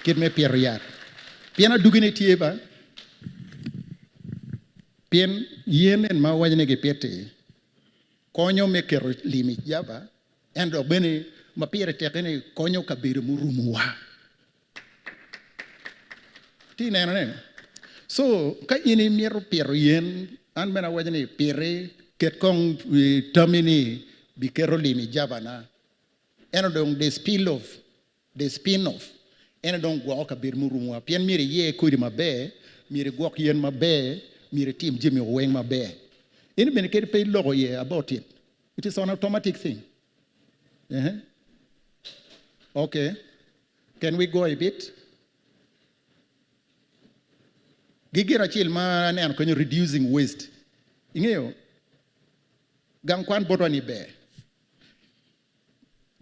kit me pito yat. Pien adugine tye ba, pien yen en ma wawaco ni gipiti konyo me keto lim i jaba, en dok bene ma pire tek ni konyo kabedo murumowa. Tye ineno ne? So ka in imito pito yen, an bene awaco ni piti, ket kong tammi ni biketo lim i jabana. Ento dong the spill off, the spin off, en dong gwoko kabedo murumowa pien myero iyer kodi maber, myero igwok yen maber, myero itim jami weng maber. In bene kadi pe iloko iye about it, it is an automatic thing. Okay. Can we go a bit? Gi gin acel ma aneno kenyo reducing waste. Ingeyo gang kwan botwa ni ber.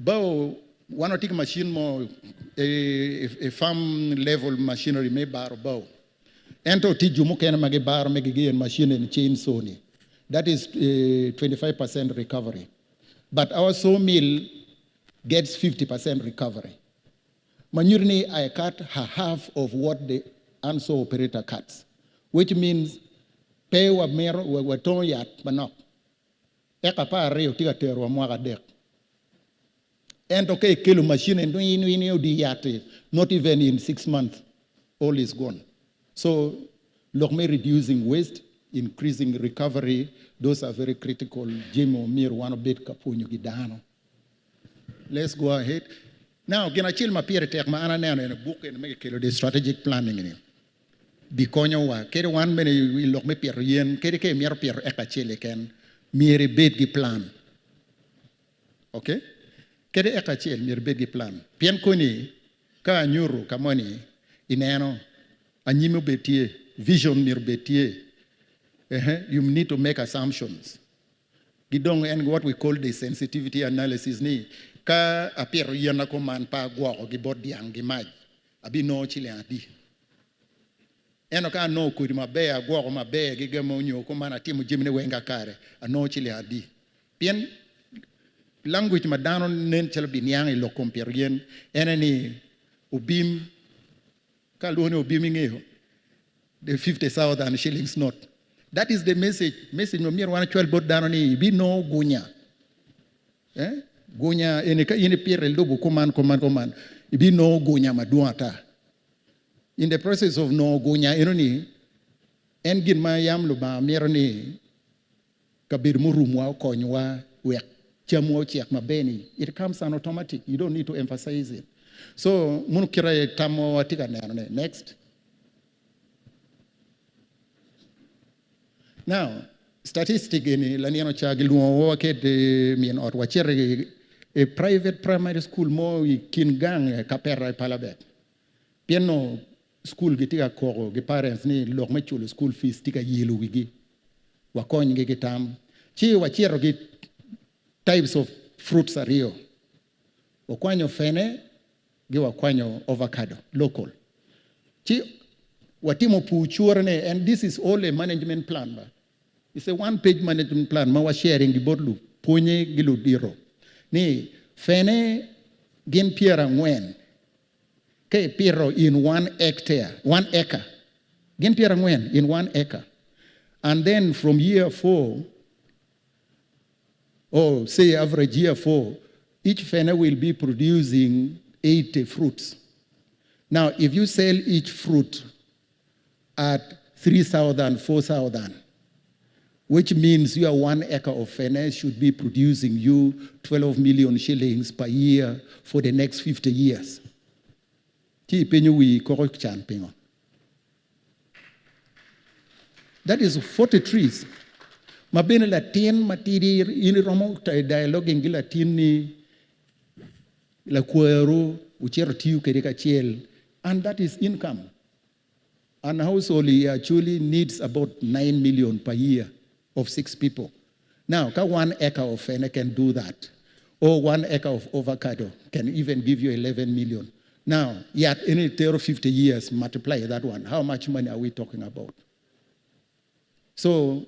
Bao wan watye ki machine mo e farm level machinery me baro bao. Ento tye jo mukene ma gibaro me gigi en machine en chain saw ni. That is 25% recovery. But our sawmill gets 50% recovery. Ma nyuto ni I cut half of what the handsaw operator cuts, which means pe wamito watongo yat manok. Eka 12 tye ka terowa mwaka adek. Ento ka ikelo machine en dong in in odi yat-ti, not even in 6 months, all is gone. So lok me reducing waste, increasing recovery, those are very critical jami myero wan obed ka pwonyo gi dano. Let's go ahead. Now, gin acel ma pire tek ma an aneno en buk eni ma kikelo the strategic planning ni bikonyowa. Kadi wan bene i lok me pito yen, kadi ka imito pito eka acel keken, myero ibed gi plan. Okay? Kadi eka acel myero ibed gi plan. Pien koni ka anyuto ka moni ineno anyim obed tye, vision myero obed tye. You need to make assumptions. Gidong en what we call the sensitivity analysis ni ka apito yen kuman pa agwoko gi bot dyang gi mac abinongo ciling adi. Ento ka anongo kodi maber agwoko maber gi gemo nyo kuman atimo jamine weng kakare anongo ciling adi. Pien language ma dano nen calo biniang i lok kom pito yen ene ni obim ka lwongo ni obim ingeyo the 50,000 shillings note. That is the message. Message ma myero wan acwal bot dano ni ibinongo gunya. Gunya eni ka in ipito ilubo kuman kuman kuman ibinongo gunya madwong ata. In the process of nongo gunya eno ni en gin ma yam Lubanga mito ni kabedo murumwa okonywa wek camwa ocek maber ni it comes an automatic. You don't need to emphasize it. So muno kite tamwa watye ka neno ne. Next. Now, statistic eni lanino ca gilwongowa kede min ot wacito i private primary school mo i kin gang Kapera i Palabek. Pien no school gitye ka koko gi parents ni lok me culo school fees tye ka yelo wigi. Wakonygi ki tam. Ci wacito ki types of fruits aryo. Wakwanyo fene gi wakwanyo avocado local. Ci Watimo pur cure ne, and this is all a management plan ba. It's a one page management plan ma wa sharing gi bot lupwonye gi ludito ni fene gin 40 ka ipito in 1 hectare, 1 acre. Gin 40 in 1 acre. And then from year 4, or say average year 4, each fene will be producing 80 fruits. Now, if you sell each fruit at 3,000, 4,000, which means your 1 acre of fene should be producing you 12 million shillings per year for the next 50 years. Ti penyo wi koko chan pingo. That is 40 trees. Ma bene Latin matidi in romo dialoguing gi Latin ni la kwero uchero tiyo kede kachiel, and that is income. And household actually needs about 9 million per year of 6 people. Now, ka 1 acre of fene can do that, or 1 acre of avocado can even give you 11 million. Now, yet any 30 or 50 years, multiply that one. How much money are we talking about? So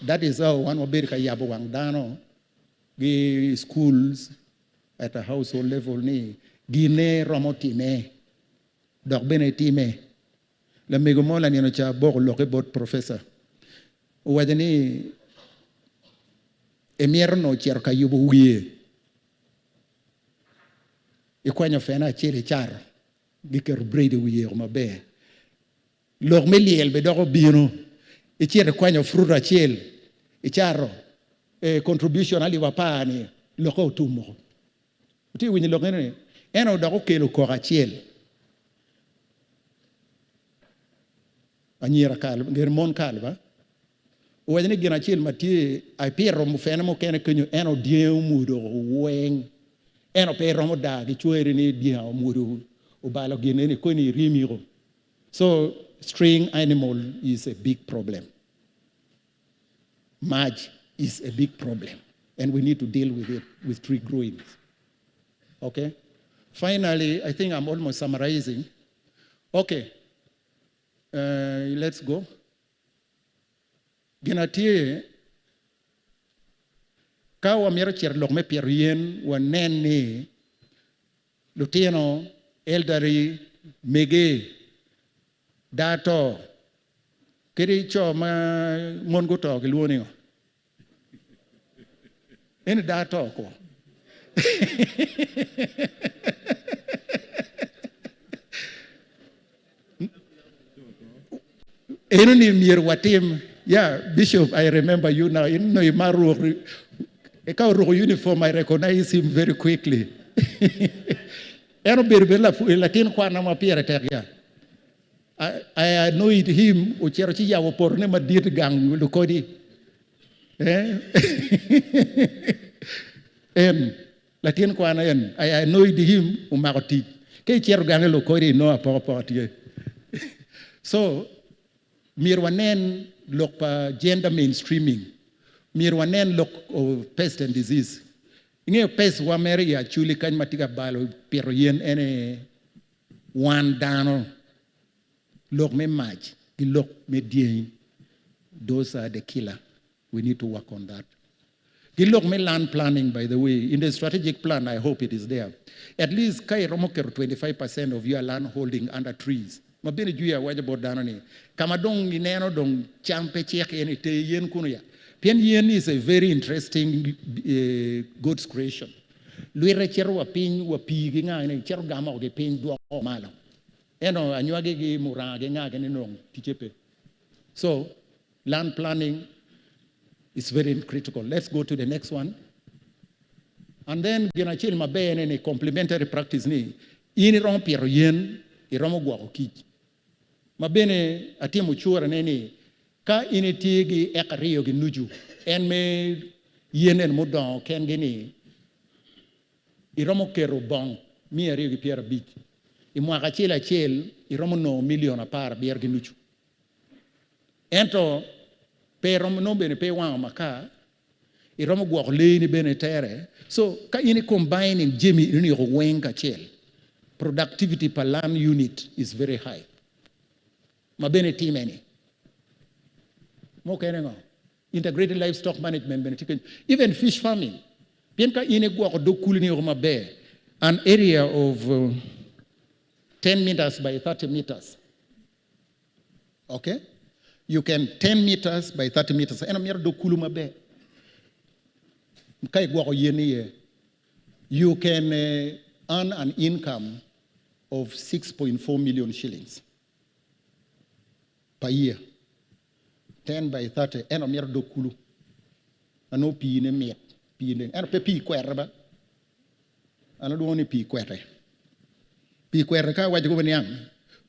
that is how one wabedo ka yabo wang dano gi schools at a household level ni gine romo time dok bene time. Lamego mo la nino cha boko loke bot professor. Owacho ni emyero no cero ka yubo wiye. Ikwanyo fena achiel icaro giketo braid e wiye maber. Lok me liel be dok obino. Icito ikwanyo fruit achiel icaro contribution alip apar ni loke otumo. Oti winyo lok ni en odok okelo koko achiel. Anyira kal, nger mon kal ba. Owacho ni gin achiel ma tye ipito mufene mukene kenyo en odyengo omwodo weng. En ope romo da gi cweri ni dyengo omwodo obalo gin eni koni irimiko. So string animal is a big problem. March is a big problem, and we need to deal with it with tree growing. Okay? Finally, I think I'm almost summarizing. Okay. Let's go. Gin atye ka wamito cito lok me pito yen wanen ni lutino, elderly, mege, dato, kadi co ma mon guto gilwongo ni ngo? Eni dato ko. Eno ni myero watim. Yeah, Bishop, I remember you now. In no imaru eka oruko uniform, I recognize him very quickly. En obedo bene latin kwana ma pire tek ya. I annoyed him, ocito ci yabo potone madit gang lukodi. En, latin kwana en, I annoyed him, omako tic. Ka icito gange lukodi ino apokapoka tye. So, myero wanen lok pa gender mainstreaming. Myero wanen lok of pest and disease. Ing'eyo pest wa mere i acholi kany ma tye ka balo pito yen ene wan dano. Lok me mac gi lok me dyeny, those are the killer. We need to work on that. Gi lok me land planning, by the way, in the strategic plan, I hope it is there. At least ka iromo keto 25% of your land holding under trees. Ma bene juya wacho bot dano ni, kama dong ineno dong cham pe cek en ite yen kuno ya. Pien yen is a very interesting God's creation. Lwite cito wa piny wa pii gi nga ni cito gamo gi piny dwoko malo. Eno anywagi gi muranga gi nga gi ni nong tiche pe. So land planning is very critical. Let's go to the next one. And then gin achiel maber ni complementary practice ni in iromo pito yen, iromo gwoko kic. Ma bene atimo cura ne ni ka in itye gi eka ariyo gi nucu en me yen en mudongo kengi ni iromo keto bong mia ariyo gi pyerabich. I mwaka acel acel iromo nongo milion apar abiro gi nucu. Ento pe iromo nongo bene pe iwango makar, iromo gwoko leeni bene tere. So ka in i combining jami ini weng kacel, productivity per land unit is very high. Ma bene time ni. Mukene ngo? Integrated livestock management bene tye kenyo. Even fish farming. Pien ka in igwoko dog kulu ni maber, an area of 10 meters by 30 meters. Okay? You can 10 meters by 30 meters. En omyero dog kulu maber. Ka igwoko yen iye, you can earn an income of 6.4 million shillings per year. 10 by 30 en omyero dog kulu. Ano pii ne mit, pii ne. Ento pe pii kwete ba. An alwongo ni pii kwete. Pii kwete ka awaco ko niang,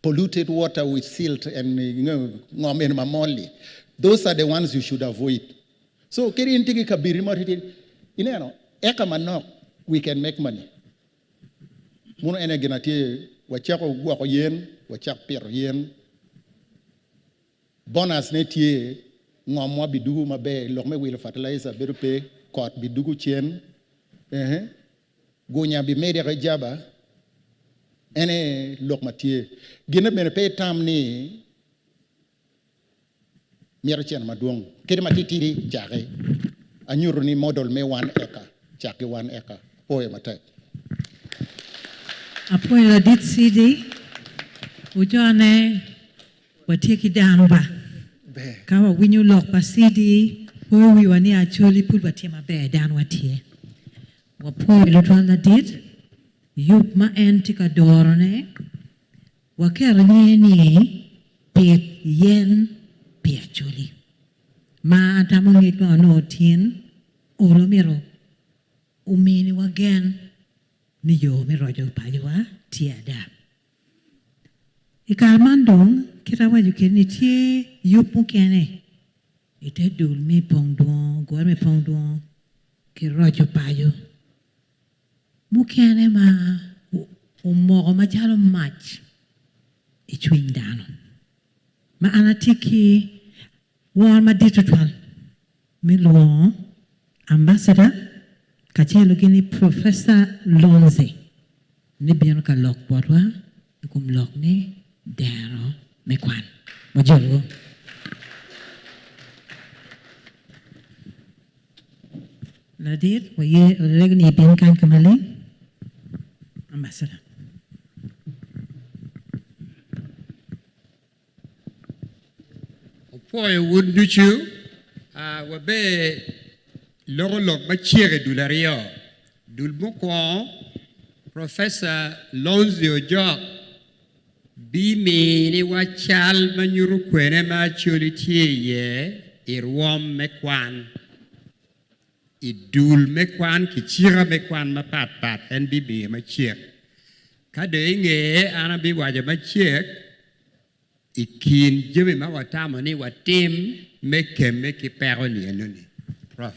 polluted water with silt and ngom eno mamoli. Those are the ones you should avoid. So kadi in tye ki kabiri mo titidi, ineno, eka manok, we can make money. Muno ene gin atye, wacako gwoko yen, wacak pito yen. Bonus ne tye, ngomwa bidugu maber, lok me wilo fertilizer bedo pe, kot bidugu cen, gunya bimede ki jaba, ene lok ma tye. Gine bene pe itam ni mito cene madwong, kadi matitidi caki, anyuto ni model me 1 acre, caki 1 acre, apoyo matek. Apoyo ladit CD, ojone watye ki dano ba. Ka wawinyo lok pa CD, poyo wiwa ni Acholi pud watye maber, dano watye. Wapoyo lutwal ladit, yub ma en tye ka dorone, waketo nyinge ni pit yen pi Acholi. Ma atamo ngec ma onongo tin, olo myero ominiwa gen ni yo me roco pacowa tye ada. I kare man dong, kit awaco kwede ni tye yub mukene i te dul me pong dwongo, gure me pong dwongo ki roco paco mukene ma omoko macalo mac i cwiny dano. Ma an atye ki woro madit tutwal me lwongo Ambassador kacel ki ni Professor Lonzi ni bino ka lok botwa i kom lok ni dero me kwan. Wajolwu. Ladit, waye walego ni ibin kany ka maleng. Ambassador. Opwoyo wun ducu, wabe loko lok macek i dul aryo. Dul mukwongo, Professor Lonzi Ojok biminiwa cal ma nyuto kwene ma Acholi tye iye i rwom me kwan. I dul me kwan kicika me kwan mapatpat en bimiyo macek. Ka dong ingeye an abiwaco macek i kin jami ma watamo ni watim me kemme ki peko ni enoni. Prof.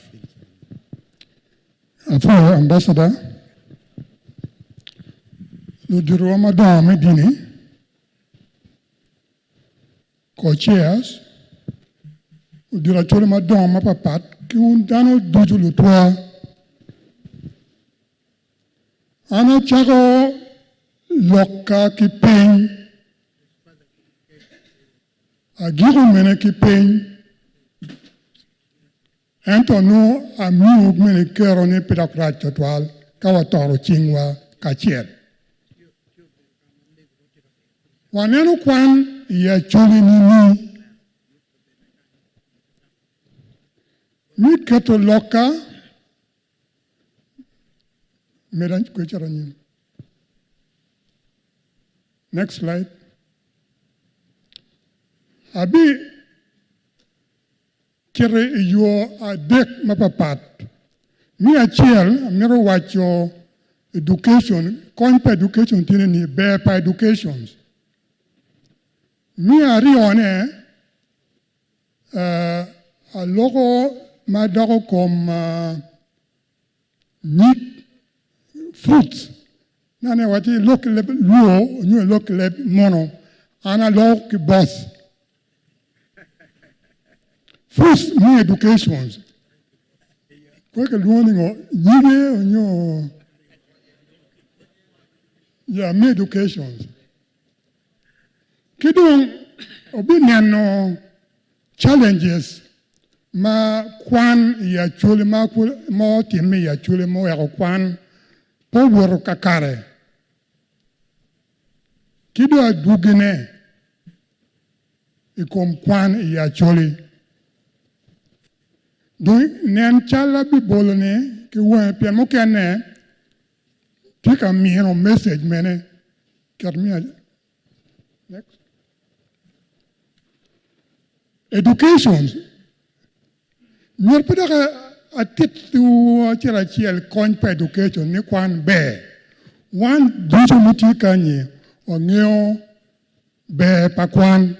Apwoyo Ambassador, luditowa madongo me dini, co-chairs, ludito Acholi madongo mapapat ki wun dano ducu lutwa. An acako lokka ki piny, agiko mene ki piny, ento nongo amiyo mene kero ni pe dok rac twatwal ka watoro cingwa kacel. Waneno kwan i Acholi nini? Me keto lokka Next slide. Abi cito i yo adek mapapat. Me acel, amito waco education, kony pa education tye ni ber pa education. Me aryone, aloko ma doko kom nyig fruits nane waci ilok ki leb luo nyo ilok ki leb muno an aloko ki boss fruits me educations kwe kilwongo ni ngo nyige nyo yeah me educations ki dong. Obineno challenges ma kwan i Acholi ma ma otimme i Acholi ma oweko kwan pe owoto kakare ki dong adwogine i kom kwan i Acholi. Dong nen cal abibolo-ni ki wangi pien mukene tye ka mino message mene ket miya next. Education myero pe dok atittiwu acel acel kony pa education ni kwan ber. Wan ducu ma tye kanyi wangeyo ber pa kwan.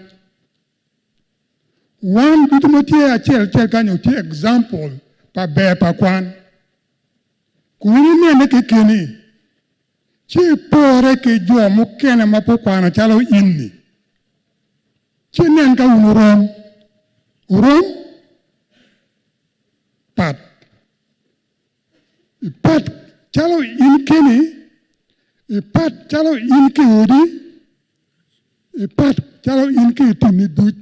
Wan ducu ma tye acel acel kany otye example pa ber pa kwan. Kun inene kekeni, ci ipore ki jo mukene ma pe okwano calo in-ni, ci inen ka wun wurom. Wurom? Pat. Ipat calo in keni, ipat calo in ki odi, ipat calo in ki itinni duc.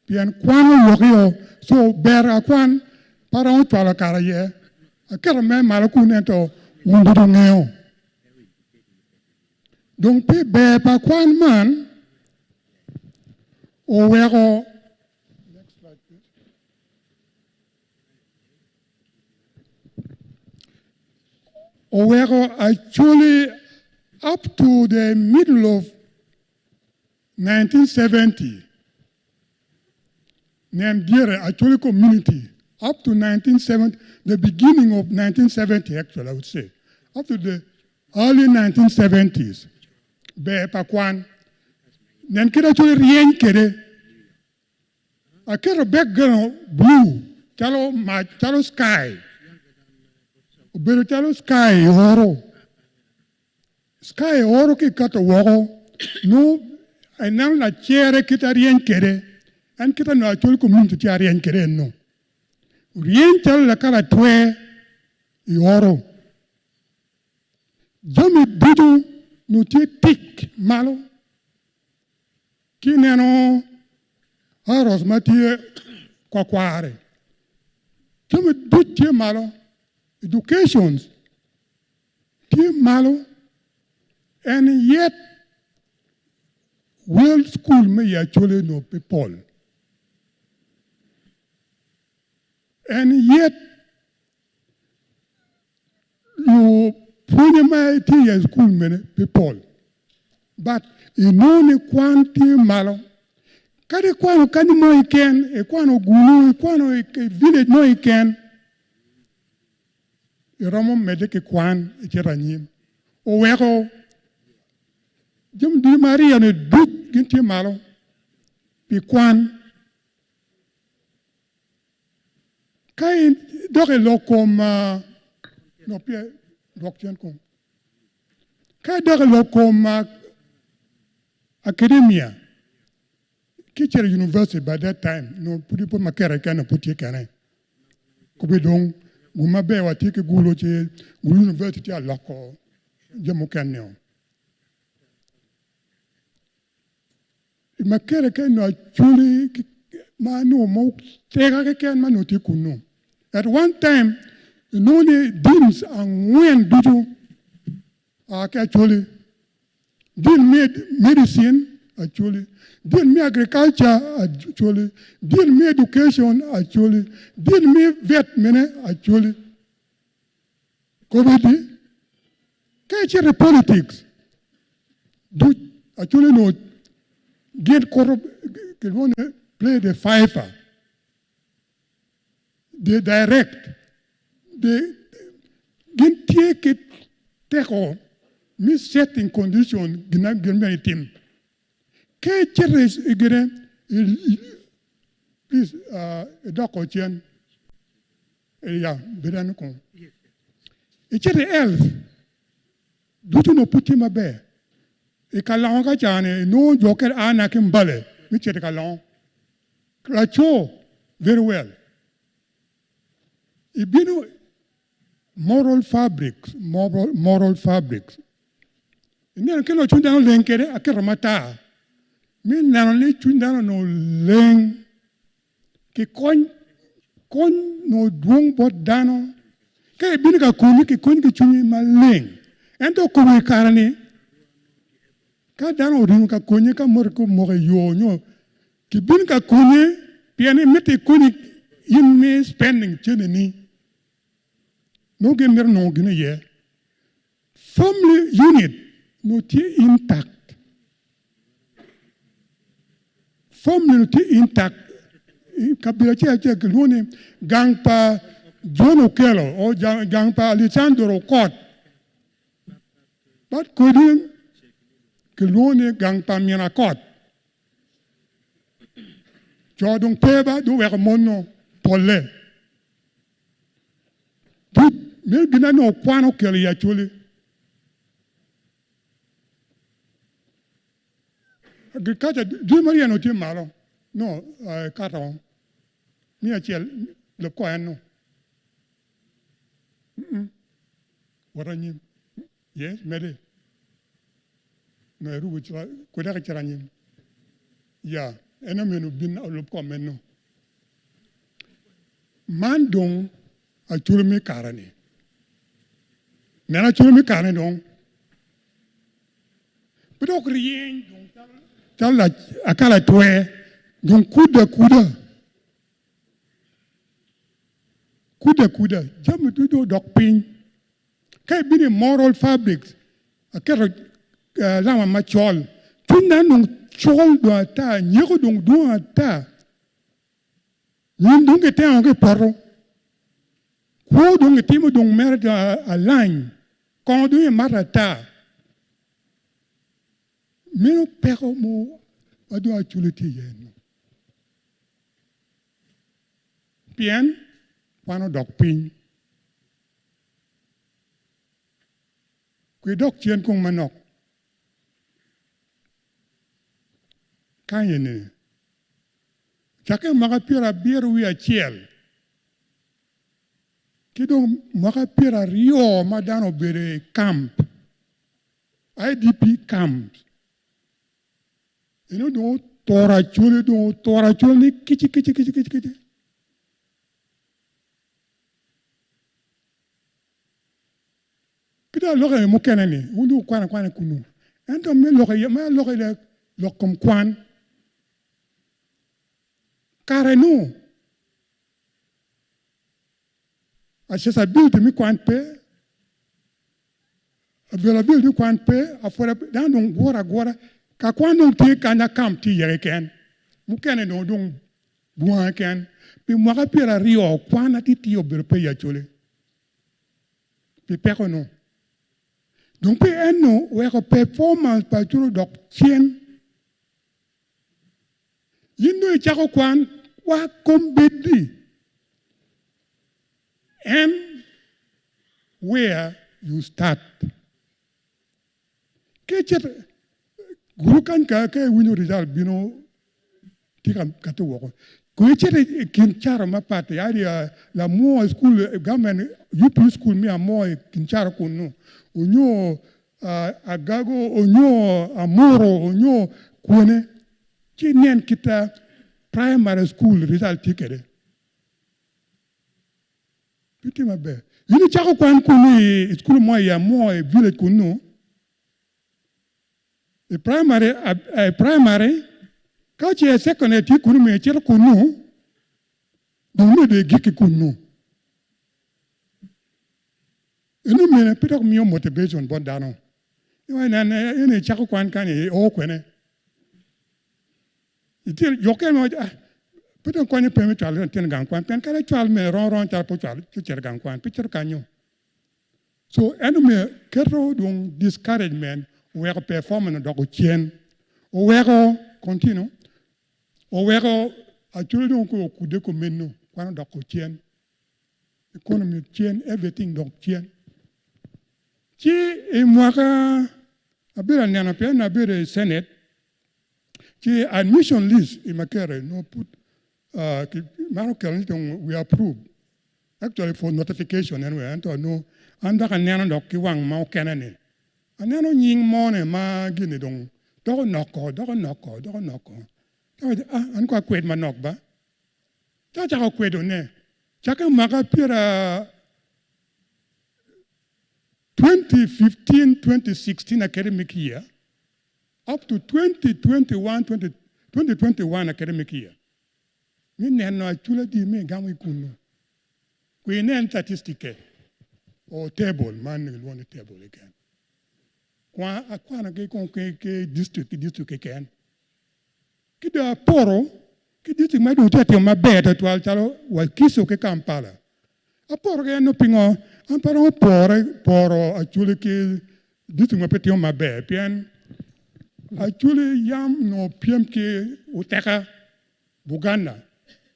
Pien kwan owokio, so ber akwan pe aromo cwalo kare iye. Aketo mere malo kun ento wun ducu wungeyo. Dong pi ber pa kwan man oweko oweko actually up to the middle of 1970 nen dyere Acholi community up to 1970 the beginning of 1970 actually I would say up to the early 1970s ber pa kwan nen kit Acholi ryeny kwede aketo background blue calo mac calo sky obedo calo sky i oro. Sky oro ki kato woko nongo ineno lacere kit aryeny kwede en kit onongo Acholi community tye aryeny kwede eno ryeny calo lakalatwe i oro jami ducu nongo tye tik malo ki ineno arrows ma tye kwakwari jami ducu tye malo educations Tye malo en yet wel school me i Acholi onongo pe pol. En yet lupwonye ma tye i school mene pe pol. But inongo ni kwan tye malo. Kadi ikwano kany mo keken, ikwano Gulu, ikwano i village mo keken, Iromo medde ki kwan icito anyim. Oweko jami ducu ma aryo-ni duc gin tye malo pi kwan. Ka idok i lok kom no pye dwok cen kong. Ka idok i lok kom academia ki icito i university by that time nongo pud pud makere keken nongo pud tye kene. Kobe dong gum maber watye ki Gulu ci Gulu University tye aloko jami mukene-o. I Makerere ka inongo Acholi ma nongo mo teka keken ma nongo tye kunnu. At one time inongo ni deans angwen ducu a ki Acholi. Dean me medicine Acholi, Dean me agriculture Acholi, Dean me education Acholi, Dean me vet mene Acholi. Kobedi ka icito i politics duc Acholi onongo gin kuto kilwongo ni play the fifer, they direct, they gin tye ki teko me setting condition gin gin myero itim. Ka icito i gine please idok cen ya bed eno kong icito i health ducu onongo pud tye maber i kalongo ka cani inongo jo kede a na ki Mbale me cito i kalongo laco very well ibino moral fabrics moral, moral fabrics ineno kit ma cwiny dano leng kwede aketo matar. Mi neno ni cwiny dano onongo leng ki kony, kony onongo dwong bot dano. Ka ibino ka konyi, kikonyi ki cwinyi maleng. Ento kobo i kare-ni, ka dano oringo ka konye ka motoka omoko i yo nyo kibino ka konye pien imito ikonyi in me spending cente-ni, nongo gin mito nongo gin iye. Family unit nongo tye intact. Family nongo tye intact. I kabedo acel acel kilwongo ni gang pa John Okello or gang pa Alexander Okot. But kodi kilwongo ni gang pa Min Akot. Co dong pe ba dong oweko mon no polle. Pud meno gin ma onongo kwan okelo i Acholi. Agriculture jami ma ryeno tye malo no kato miya acel lub kor en no. Wot anyim. Yes, mede. No erubo kwede ka cito anyim. Ya, en omyero obin olub kor meno. Man dong Acholi me kare-ni. Nen Acholi me kare-ni dong pe dok ryeny dong calo akalatwe dong kudde akuda, kudde akuda jami ducu dong odok piny. Ka ibino i moral fabrics aketo alama macol cwiny dano dong col dong ata nyeko dong dwong ata. Nyim dong gitengo ki i poto, kwo dong gitimo dong mere alany, kongo dong imato ata. Meno peko mo ma dong Acholi tye iye-ni, pien kwan odok piny. Kwe dok cen kong manok. Kany eni, cakke i mwaka 71 ki dong mwaka 20 ma dano obedo i kamp, IDP camps, eno dong oturo Acholi, dong oturo Acholi ni kici kici kici kici kici. Ki dong lok mukene ni, wun dong wukwano akwana kunnu, ento me lok iye, me alok iye lok kom kwan, kare-nu accessibility me kwan pe, availability me kwan pe, affordability, dano dong gure agura, ka kwan dong tye kanya camp tye iye keken, mukene dong dong bunga keken. Pi mwaka 20 kwan atiti obedo pe i Acholi. Pi peko-nu. Dong pi en-nu weko performance pa Acholi odok cen. In dong icako kwan wa kombeddi and where you start. Ka icito gulu kany ka ka iwinyo result bino tye ka kati woko. Kong icito i kin caro mapat area lamwo school government UP school me amwo i kin caro kunu onyo Agago onyo Amuru onyo kwene ci inen kita primary school result tye kwede. Pe tye maber. In icako kwan kunu i school mo i Amwo i village kunu i primary i primary ka ce secondary tye kunu myero icito kunu dong myero dong igik ki kunu. Eno mene pe dok miyo motivation bot dano. Eno icako kwan kany i o kwene. Itye jo okene waco ah pe dong konye pe me cwalo latin i gang kwan pien kadi acwal mene rom aroma calo pe ocwalo ci ocito i gang kwan pe cito kanyo. So en omiyo keto dong discouragement oweko performance odoko cen oweko continue oweko Acholi dong okude kumeno kwan odoko cen. Economy cen, everything dok cen. Ci i mwaka abedo aneno pien abedo i Senate, ci admission list i Makerere nongo pud mano okelo ni dong we approve actually for notification anyway ento nongo an dok aneno dok ki wang ma okene ni aneno nying mone ma gini dong Dok onoko, dok onoko, dok onoko. Ci awaco, ah, an ko akwed manok ba. Ci acako kwedone. Cakke mwaka pyera 2015-2016 academic year up to 2021, 2021 academic year. Me neno acula adi me igamo ki kunnu. Kwi inen statistic-ke or table man kilwongo ni table keken. Kwa akwano ki kong ki district ki district keken. Ki dong aporo ki district ma dong tye ka timo maber twatwal calo Wakiso ki Kampala. Aporo ki en pingo an pe aromo pore poro Acholi ki district ma pe timo maber pien Acholi yam onongo pyem ki oteka Buganda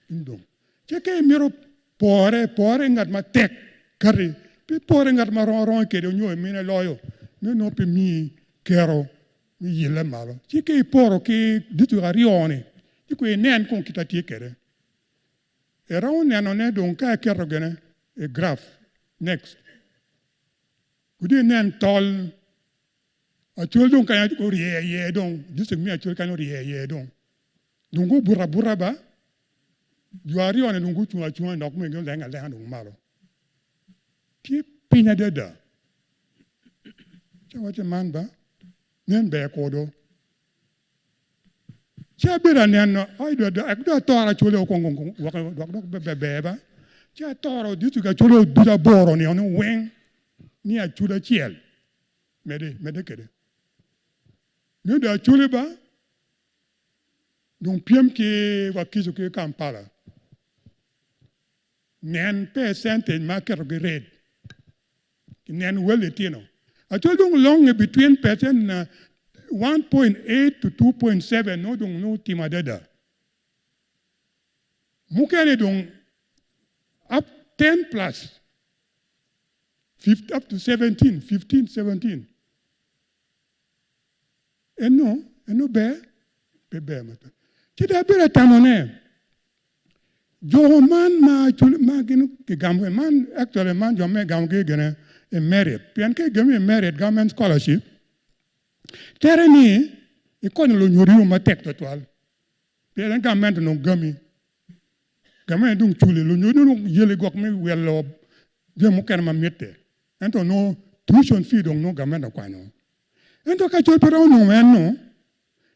Kingdom. Ci ka imito pore, pore ngat matek kati, pe pore ngat ma rom aroma kwede nyo imine loyo, meno nongo pe miyi kero me yelle malo. Ci ka iporo ki district aryo-ni, ci kong inen kong kit a tye kwede. Iromo nenone dong ka iketo gine i graph. Next. Kudi inen tol Acholi dong kany orye iye dong, district me Acholi kany orye iye dong. Dong gubuto abuta ba, jo aryo-ni dong gucung acunga dok megi oleng alenga dong malo. Tye piny adada. Ci awacci man ba, nen ber kodo. Ci abedo aneno, ai do dok atoro Acholi woko wek dok ber ba. Ci atoro district Acholi ducu aboro-ni weng ni Acholi acel. Medde, medde kwede. Nyo dong Acholi ba, dong pyem ki Wakiso ki Kampala. Nen percentage ma aketogi red. Nen wel litino. Acholi dong longe between percent 1.8 to 2.7 nongo dong nongo timo adada. Mukene dong up 10 plus. Up to 17, 15, 17. Eno, eno ber, pe ber matwal. Ci dong abedo atamo ne, jo man ma ma gin kigamo man actually man jo me gamo gi gine i merit, pien ka igamo i merit government scholarship, tere ni ikonyo lunyodo matek twatwal, pien en government onongo gami. Gamente dong culi, lunyodo dong yeli gwok me wilo jami mukene ma mitte, ento nongo tuition fee dong nongo gamente okwanyo. Ento ka col pe romo nongo en no,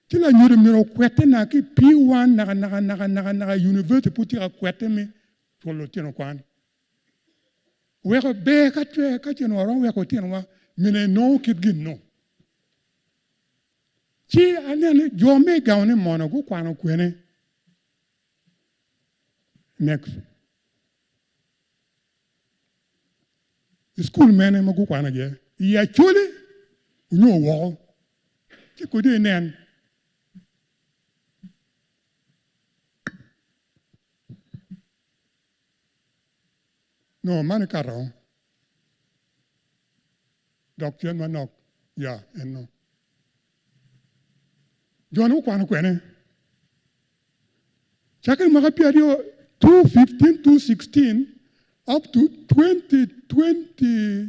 ci lanyodo myero okwette naka ki P1 naka naka naka naka naka i university pud tye ka kwette me culo lutino kwan. Weko ber ka cwe ka ce nongo waromo weko lutinowa mine nongo kit gin no. Ci aneno ni jo me i gang ni mono gukwano kwene. Next. I school mene ma gukwano iye? I Acholi onyo woko? Ci kodi inen. No, man ikato. Dok cen manok. Ya, eno. Jo-ni gukwano kwene? Cakke i mwaka pyeraryo, 215, 216 up to 2020,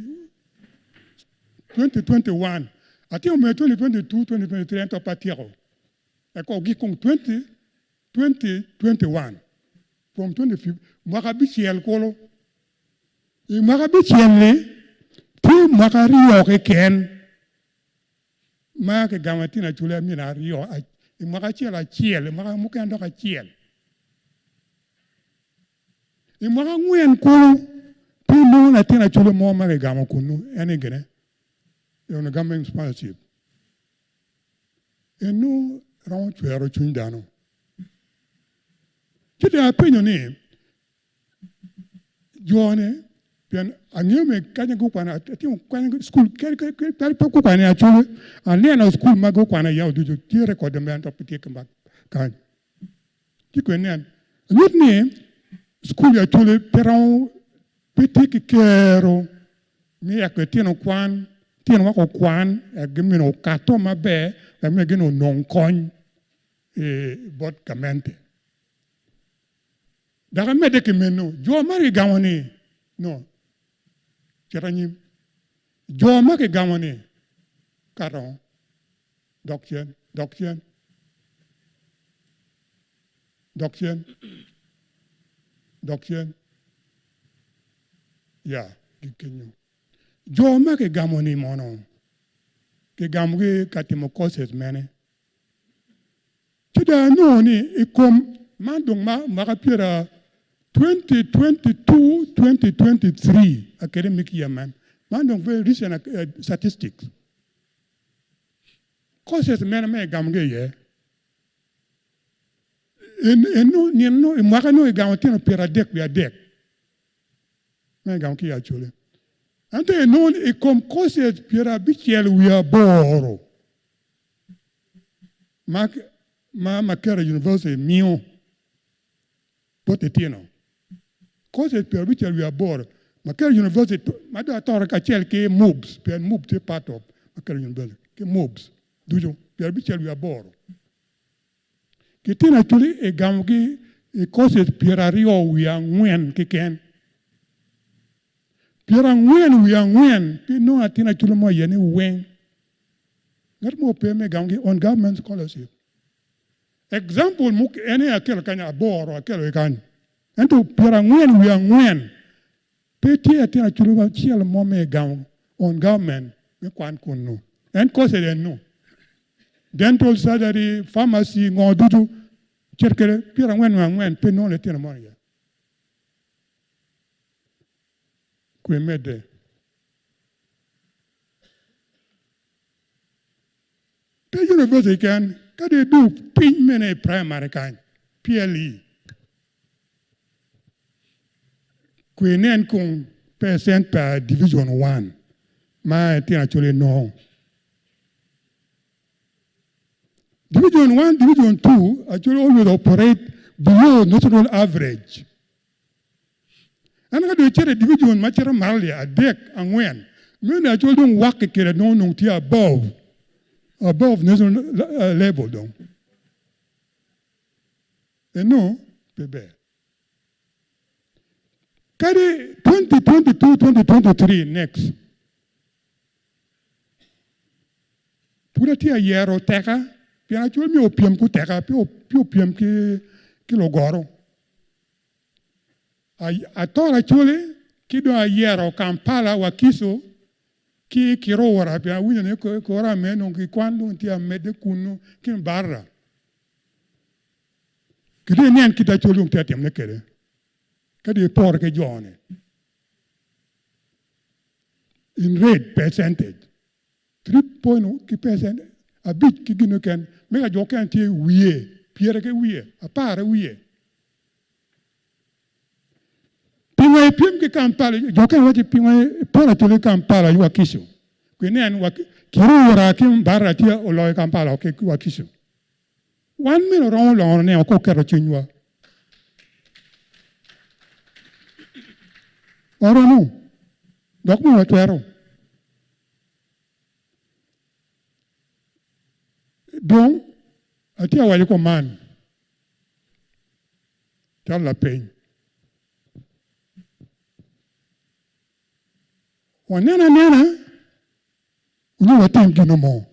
2021. Atimo mere 2022, 2023 ento pe atyeko. Eko ogik kong 20, 2021. From 2015, mwaka abicel kulu. I mwaka abicel-li, tye mwaka aryo keken Ma kigamo atin acula mina aryo i mwaka acel acel, i mwaka mukene dok acel. I mwaka angwen kulu, pe inongo latin acula mo ma kigamo kunnu, en aye gine, on government sponsorship. Eno romo cwero cwiny dano. Ci dong apenyo ni, Jo-ni, pien angeyo me kanya gukwano, atimo kwan cukul, kadi pe gukwano i Acholi, aneno cukul ma gukwano iye oducu tye rekod mere ento pe tye kany. Ci kwe nen, anyut ni cukul i Acholi pe romo, pe tye ki kero me eko litino kwan, litino wek okwan wek gimino okato maber wek myero gin onong kony bot gamente. Dok amedde ki meno, jo ma gigamo ni, no, cit anyim. Jo ma gigamo ni, kato, dok cen. Dok cen. Dok cen. Dok cen. Ya, gikenyo. Jo ma kigamo ni mono, kigamogi ka timo courses mene? Ci dong anongo ni i kom man dong ma mwaka pyera 2022, 2023 academic year man, man dong very recent statistics. Courses mene ma igamogi iye? Eno nino i mwaka no igamo tino 33 ma igamo ki i Acholi. Ento inongo ni i kom courses 58 ma ma Makerere University miyo bot litino, courses 58 Makerere University ma dong atoro kacel ki MUBS pien MUBS tye part of Makerere University ki MUBS ducu 58. Litino Acholi igamogi i courses 24 keken. 44 pe inongo latin Acholi mo iye ni weng. Ngat mo pe me gamogi on government scholarship. Example mukene akelo kany aboro akelo kany. Ento 44 pe tye latin Acholi acel mo me gamo on government me kwan kunu. En courses eno. Dental surgery, pharmacy, ngo ducu cit kwede 44 pe nongo litino mo iye. Kwe medde. Pe university keken, kadi idug piny mene i primary kany, PLE. Kwe inen kong percent pa division one ma itino Acholi nongo. Division 1, Division 2 actually always operate below national average. En ka dong icito i division ma cito malo lye adek, angwen, meno actually dong wakke kede nongo nongo tye above, above national level dong. Eno pe ber. Kadi 2022, 2023 next. Pud atye ayero oteka pien acwal myero opyem ki oteka pe opyem ki lugoro. Atoro acwali ki dong ayero Kampala, Wakiso ki Kirura pien awinyo ni kora me nongo kikwan dong tye amedde kunu ki Mbarara. Kadi inen kit acwali dong tye atimone kwede kadi iporo ki jo-ni. In rate percentage 3 point ki percent abic ki gin keken me ka jo okene tye wiye pyere ki wiye apar wiye pingo ipyem ki Kampala jo okene waci pingo iporo acoli ki Kampala ki Wakiso inen Kirura ki Mbarara tye oloyo Kampala ki Wakiso wan meno romo lono ne ok oketo cwinywa Waromo, dok bene watwero. Dong, atye ka waco kuman calo lapeny. Wanen anena onyo watim gin mo.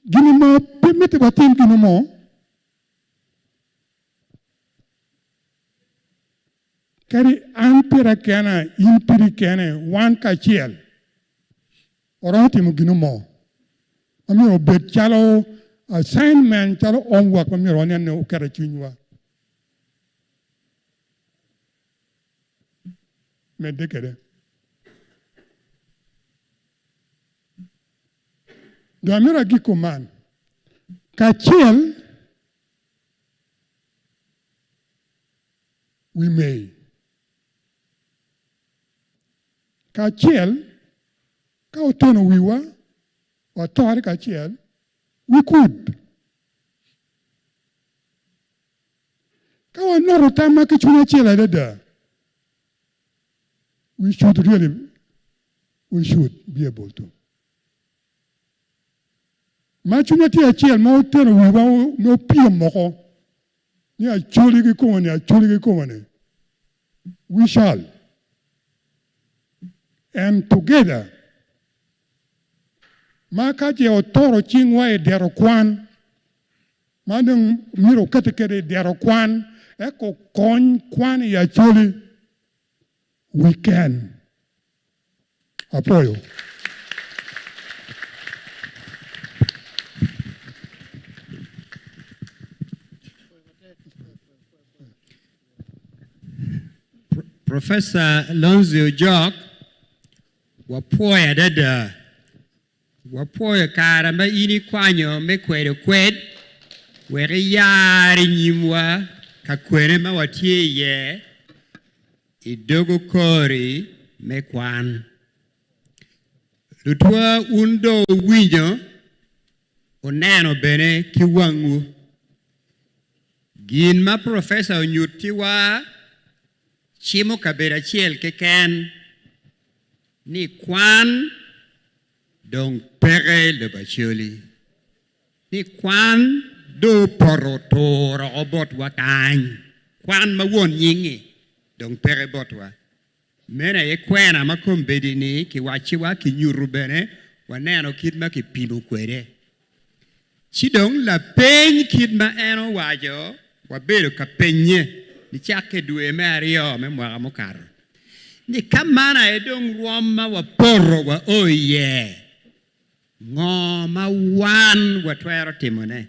Gin mo pe mitte watim gin mo. Kadi an pira kena, in piri kene, wan kacel, waromo timo gin mo ma myero obed calo assignment, calo homework ma myero wanen ni oketo i cwinywa. Medde kwede. Dong amito agik kuman, kacel we may. Kacel, ka otono wiwa, watore kacel, we could. Ka wanoto tamma ki cwiny acel adada, we should really, we should be able to. Ma cwinywa tye acel ma oteno wiwa ma opyem moko ni acholi ki kome ni acholi ki kome ni we shall and together. Ma ka ce otoro cingwa i dero kwan, ma dong myero okete kede i dero kwan, eko kony kwan i Acholi, we can. Apwoyo. Professor Lonzi Ojok, wapwoyo adada. Wapwoyo kare ma in ikwanyo me kwedo kwed wek iyar i nyimwa ka kwene ma watye iye i dogo kori me kwan. Lutwa wun dong wuwinyo, wuneno bene ki wangwu. Gin ma profesa onyuttiwa cimo kabedo acel keken ni kwan dong peke lobo Acholi, ni kwan dong opoto otur oko botwa kany, kwan ma won nying-ngi dong peke botwa. Meno aye kwena ma kombeddi-ni kiwacciwa, kinyuto bene, waneno kit ma kipimo kwede. Ci dong lapeny kit ma en owaco, wabedo ka penye nicakke i dwe me aryo me mwaka mukato, ni ka man aye dong rwom ma wapoto wao iye, ngo ma wan watwero timone?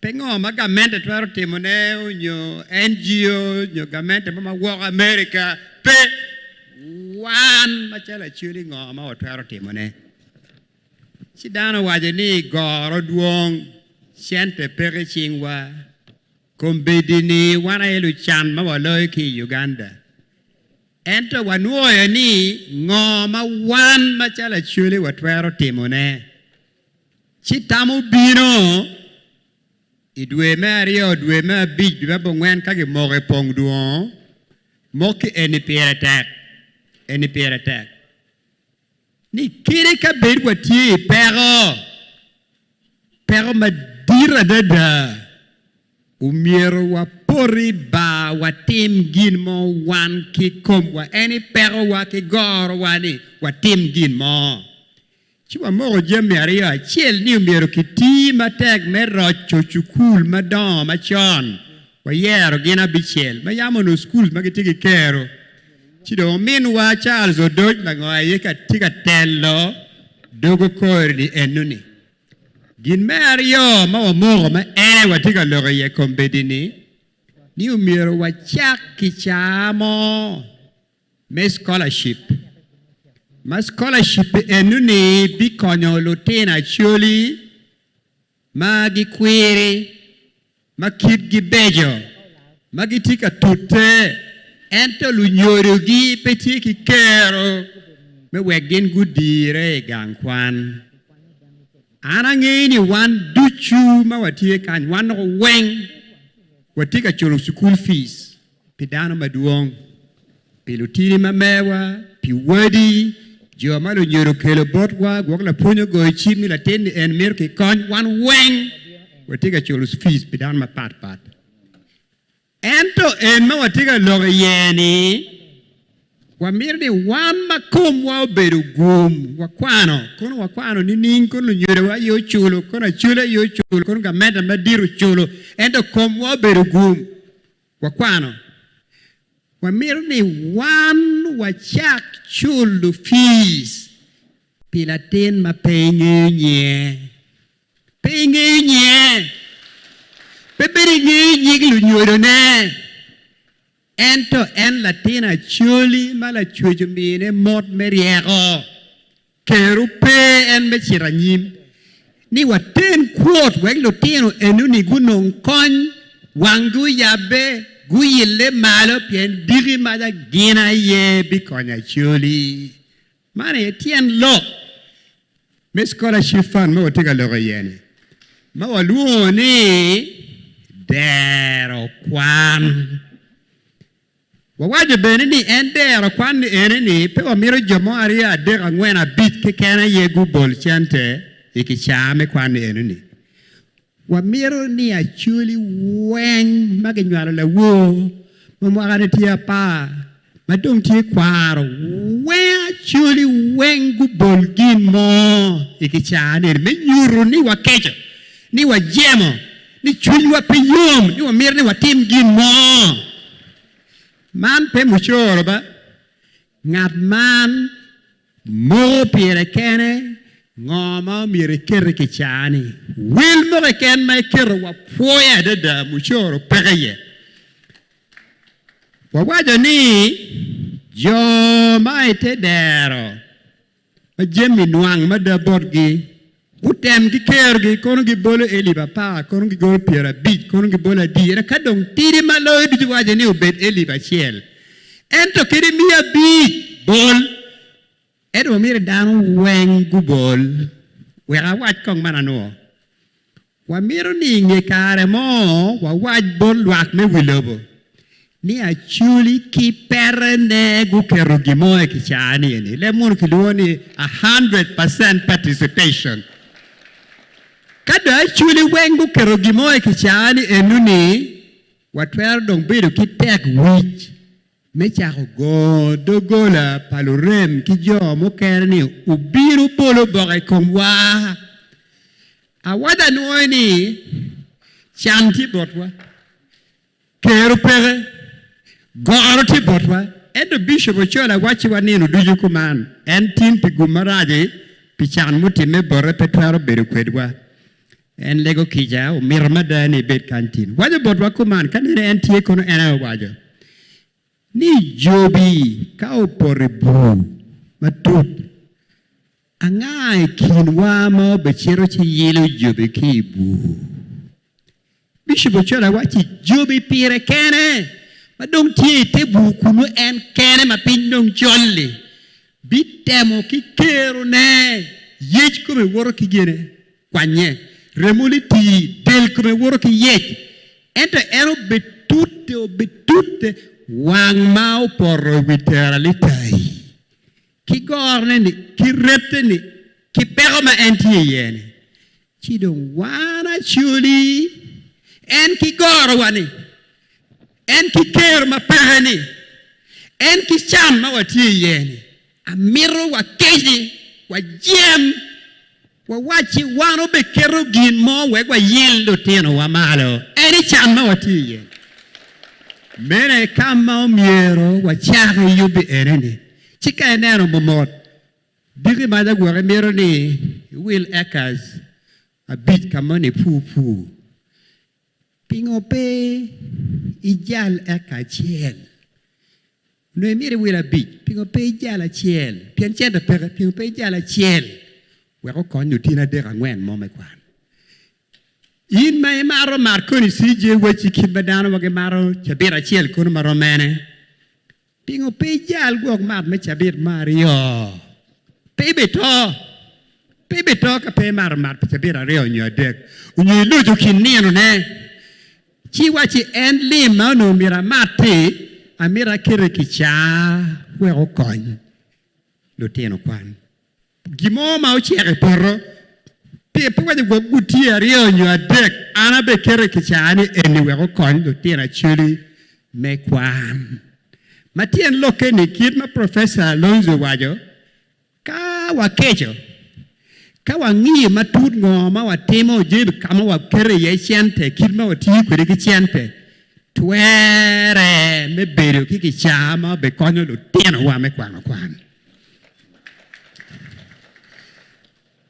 Pe ngo ma gamente twero timone onyo NGO nyo gamente mo ma woko America, pe! Wan macalo Acholi ngo ma watwero timone? Ci dano owaco ni, Goro dwong, cente peke i cingwa. Kombeddi-ni wan aye lucan ma waloyo ki i Uganda. Ento wanwoyo ni ngo ma wan macalo Acholi watwero timone. Ci tam obino i dwe me aryo, dwe me abic, dwe me abongwen ka gimoko i pong dwongo, mok ki eni pire tek, eni pire tek. Ni kadi ka bed watye i peko, peko madit adada, omyero wapoti ba watim gin mo wan ki komwa. En i pekowa ki gorowa ni watim gin mo. Ci wamoko jami aryo, acel ni omyero kiti matek me roco cukul madongo macon. Wayero gin abicel ma yam onongo cukul ma gitye ki kero. Ci dong ominwa Charles Odoc lango aye ka tye ka telo dogo kori-ni enoni. Gin me aryo ma wamoko ma en aye watye ka lok iye kombeddi-ni, ni omyero wacak kicaa mo me scholarship, ma scholarship enoni bikonyo lutino Acholi ma gikwiri, ma kitgi beco, ma gitye ka tute ento lunyodogi pe tye ki kero me wek gin gudire i gang kwan. An angeyo ni wan ducu ma watye kany, wan dok weng watye ka culo cukul fees pi dano madwong, pi lutini ma mewa, pi wadi, jo ma lunyodo okelo botwa, gwok lapwony ogoyo cim ni latin ni en mito kikony, wan weng watye ka culo fees pi dano mapat pat. Ento en ma watye ka lok iye ni, wamito ni wan ma komwa obedo gum, wakwano, kono wakwano nining, kono lunyodowa aye oculo, kono acula aye oculo, kono gamente madit oculo, ento komwa obedo gum. Wakwano, wamito ni wan wacak culo fees pi latin ma pe ingeyo nyinge. Pe ingeyo nyinge, pe bene ingeyo nying lunyodone, ento en latin Acholi ma Lacwec omine mot me ryeko. Kero pe en me cito anyim ni waten kwot wek lutino enoni gunong kony, wanggi oyabbe, guyille malo pien diki maca gin aye bikonyo Acholi. Man aye tyen lok me Scholarship Fund ma watye ka lok iye-ni ma walwongo ni dero kwan. Wawaco bene ni en dero kwan ni ene ni pe wamito jo mo aryo, adek, angwen, abic keken aye gubol cente i kicaa me kwan ni eno ni. Wamito ni Acholi weng ma ginywalo lawor ma mwaka ne tye apar, Ma dong tye kwaro weng Acholi weng gubol gin mo i kicaa ni me nyuto ni wakeco, ni wajemo, ni cwinywa pe yom, ni wamito ni watim gin mo. Man pe mucoro ba. Ngat man moko pire kene ngo ma omyero iket i kicaa ni. Wel mo keken ma iketo wapwoyo adada mucoro peke iye. Wawaco ni jo ma i te dero ma jami nwang mada botgi gutem ki kerogi, kono gibolo elip apar, kono gigolo pyerabic, kono gibolo adi, ento ka dong tidi ma loyo ducu waco ni obed elip acel, ento kadi miya abic bol. Ento wamito dano weng gubol. Wek awac kong man anwo. Wamito ni i nge kare mo wawac bot lwak me wi lobo ni Acholi ki perene guketo gin mo i kicaa ni eni. Leb munu kilwongo ni 100% participation. Ka dong Acholi weng guketo gin mo i kicaa ni enu ni, watwero dong bedo ki tek wic me cako go doggola pa lurem ki jo mukene ni wubin wubol oboke i komwa. Awaco anwoyo ni, Can tye botwa, kero peke, goro tye botwa. Ento Bicop Ochola wacciwa nino ducu kuman, en tin pi gum marac-ci, pi can mutimme bote pe twero bedo kwedwa. En lego kica, omito mada ni ebed kany tin. Waco botwa kuman, ka nene en tye kono en aye owaco ni, Jobi ka opoto i bur matut, anga i kinwa ma obecito ci yilo jobi ki i bur? Bicop Ochola wacci, Jobi pire kene, ma dong tye i te bur kunnu en kene ma piny dong col-li, bitemo ki kerone, yec kome woto ki gine. Kwanye. Remo litii, del kome woto ki yec, ento en obetute, obetute, wang ma opoto i wi tera litayi, ki gorone-ni, ki rette-ni, ki peko ma en tye iye-ni. Ci dong wan Acholi, en ki gorowa-ni, en ki kero ma peke-ni, en ki can ma watye iye-ni, amito wakeci, wajem. Wawacci wan obeketo gin mo wek wayil lutinowa malo. En i can ma watye iye. Meno aye ka ma omyero wacak i yubbi ene-ni. Ci ka ineno momot, diki maca gwok imito ni iwil acres abic ka mo ni ipur pur. Pingo pe ijal eka acel? Onongo imito iwil abic, pingo pe ijal acel? Pien cente peke, pingo pe ijal acel wek okony lutini adek angwen mo me kwan? In ma imato mat koni CJ wacci kit ma dano ma gimato cabit acel kono ma rom mene? Pingo pe ijal gwok mat me cabit me aryo? Pe ibito. Pe ibito ka pe imato mat pi cabit aryo nyo adek, onyo iloco kin ninone. Ci iwacci, En lim ma onongo myero amat-ti, amito akete i kicaa wek okony lutino kwan. Gin mo ma ocek i poto, pe waco gwok gutye aryo nyo adek, an abeketo i kicaa ni eni wek okony lutino Acholi me kwan. Ma tyen lokke ni kit ma Professor Alonzo owaco, ka wakeco, ka wangiyo matut ngo ma watimo, jami ka ma waketo iye cente, kit ma watiyo kwede ki cente, twere me bedo ki kicaa ma obikonyo lutinowa me kwano kwan.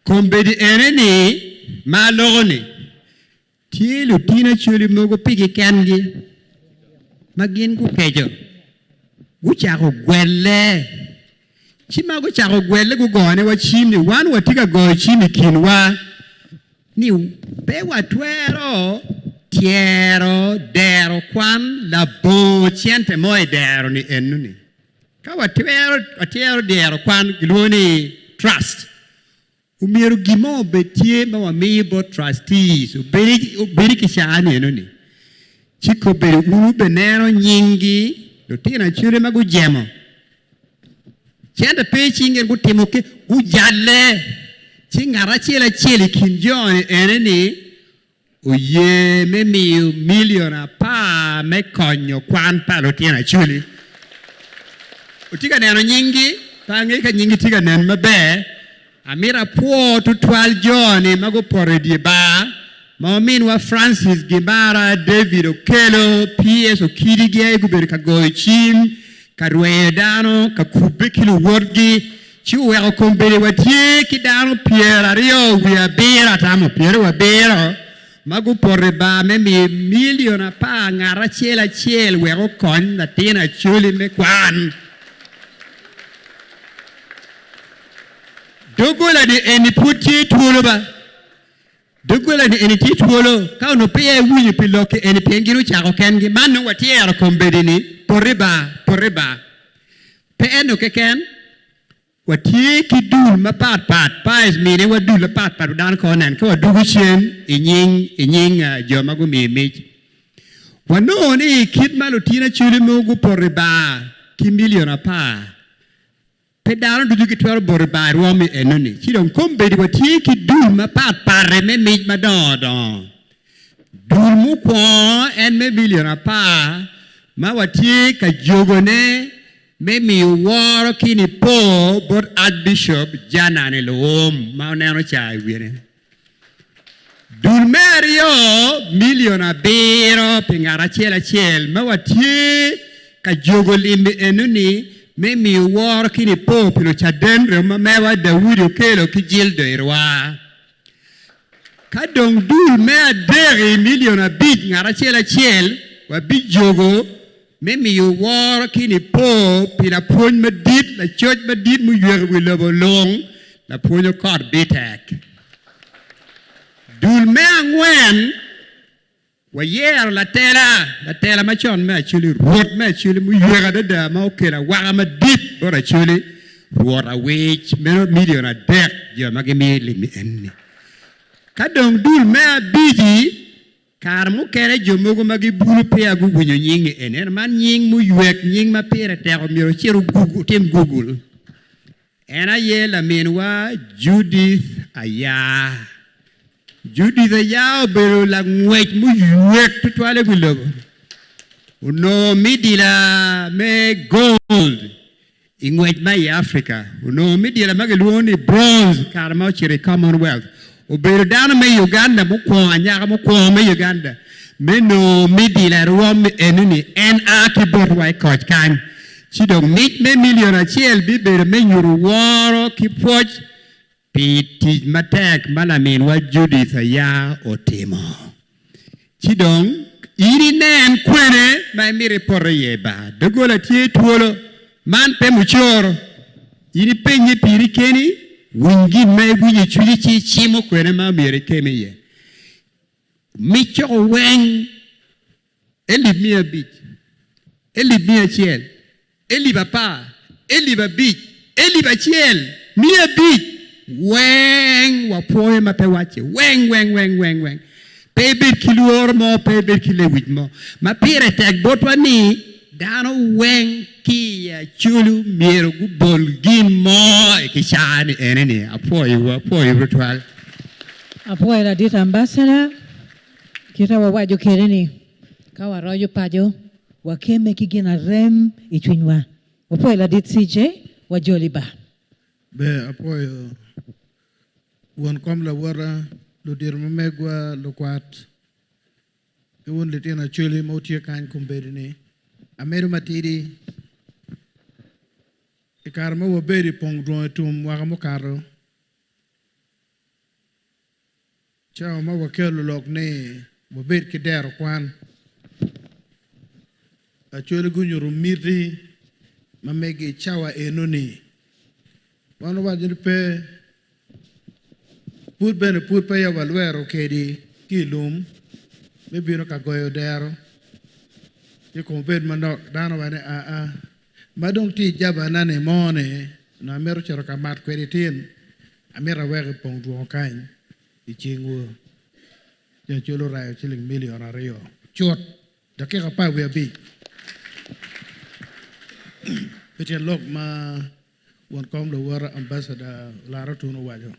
Kombeddi ene ni ma aloko ni, tye lutino Acholi mogo pigi kengi ma gin gukeco, gucako gwelle. Ci ma gucako gwelle gugone wa cim ni wan watye ka goyo cim i kinwa ni pe watwero tyero dero kwan labongo cente mo i dero ni eno ni. Ka watwero watyero dyero kwan gilwongo ni trust, omyero gin mo obed tye ma wamiyo bot trustees obed i kicaa ni eno ni ci kobedo wun wubeneno nyinggi lutino Acholi ma gujemo cente pe i cinggi gutimo ki gujalle ci ngat acel acel i kin jo ni ene ni Oye me miyo milion apar me konyo kwan pa lutino Acholi. Wutye ka neno nyinggi? Pe angeyo ka nyinggi tye ka nen maber. Amito apwo tutwal jo-ni ma gupoto i dye bar ma ominwa Francis Gimara, David Okello, PS Okidi-gi aye gubedo ka goyo cim, ka rweyo dano, ka kubbe ki luwotgi, ci oweko kombeddi watye ki dano pyeraryo wiye abiro, atamo pyeraryo abiro, ma gupoto i bar me miyo milion apar ngat acel acel wek okony latin Acholi me kwan. Doggola-ni eni pud tye twolo ba? Doggola-ni eni tye twolo. Ka onongo peya iwinyo pi lok-ki eni pien gin ocako kengi, man nongo watyero kombeddi-ni, poti bar, poti bar. Pe eno keken, watye ki dul mapat pat, Pies miniwa dul mapat pat dano kong onen ka wadwogo cen i nying, i nying jo ma gumiyo mic. Wanongo ni kit ma lutino Acholi mogo gupoto i bar ki milion apar, Pe dano ducu gitwero boto i bar rwom-mi enoni, ci dong kombeddi watye ki dul mapatpat me mic madongo dongo. Dul mukwongo en me milion apar ma watye ka jogone me miyo woro ki nipo bot Archbishop Janani Luwum ma wuneno ca i wine. Dul me aryo, milion abiro pi ngat acel acel ma watye ka jogo lim-mi enoni me miyo woro ki nipo pi lucaden remo ma mewa Daudi okelo ki Jildo Irwa. Ka dong dul me adek-ki, milion abic ngat acel acel wabijogo me miyo woro ki nipo pi lapwony madit, lacoc madit muywek i wi lobo lung, Lapwony Okot Bitek. Dul me angwen, wayero latela, latela macon me Acholi, Rwot me Acholi muywek adada ma okelo awaka madit bot Acholi, Rwot Awic, meno milion adek jo ma gimiyo lim enni. Ka dong dul me abici, Kare mukene jo mogo ma gibulo peya guwinyo nying-ngi eni. Ento man nying muywek, nying ma pire tek omyero wucit wutim Google. En aye laminwa Judith Ayaa. Judith Ayaa obedo langwec muywek tutwal i wi lobo. Onongo midila me gold I ngwec ma i Afrika, onongo midila ma gilwongo ni bronze kare ma ocito i Commonwealth. Obedo dano me Uganda mukwongo, anyaka mukwongo me Uganda me nongo midila i rwom eno-ni. En a ki botwa i koc kany. Ci dong mic me milion acel bibedo me nyuto woro ki pwoc Pi tic matek ma laminwa Judith aya otimo. Ci dong, in inen kwene ma imito ipoto iye ba? Doggola tye twolo. Man pe mucoro. In ipenye piri keni, winy gin ma iwinyo i cwinyi ci icimo kwene ma myero ikem iye. Mic coko weng Elip 500, elip 100, elip apar, elip abic, elip acel, 500, weng wapwoyo ma pe wacce, weng, weng, weng, weng, weng. Pe ibed ki lworo mo, pe ibed ki lewic mo. Ma pire tek botwa ni dano weng ki i Acholi myero gubol gin mo i kicaa ni ene ni. Apwoyowu, apwoyowu tutwal. Apwoyo ladit ambassador. Kita wawaco kwede ni, ka waroco paco, wakemme ki gin arem i cwinywa. Wapwoyo ladit CJ, wajoli ba. Ber apwoyo won kom lawota, ludito ma megwa, lukwat, ki wun litino Acholi ma wutye kany kombeddi-ni. Amedo matidi, i kare ma wabedo i pong dwongo i tum mwaka mukato, Cawa ma wakelo lok ni wabed ki dero kwan, Acholi gunyuto miti ma megi i cawa eno-ni. Wan owaco ni pe, pud bene pud peya walwero kedi ki i lum me bino ka goyo dero ci kong obed manok. Dano owaco ni aa, ma dong tye i jabana-ni mo-ni onongo amito cito ka mat kwede tin. Amito awek i pong dwongo kany i cingwu. Ci Acholi orayo ciling milion aryo cut dakika apar wiye abic. Pi tyen lok ma won kom lawota Ambassador Olara Otunu owaco.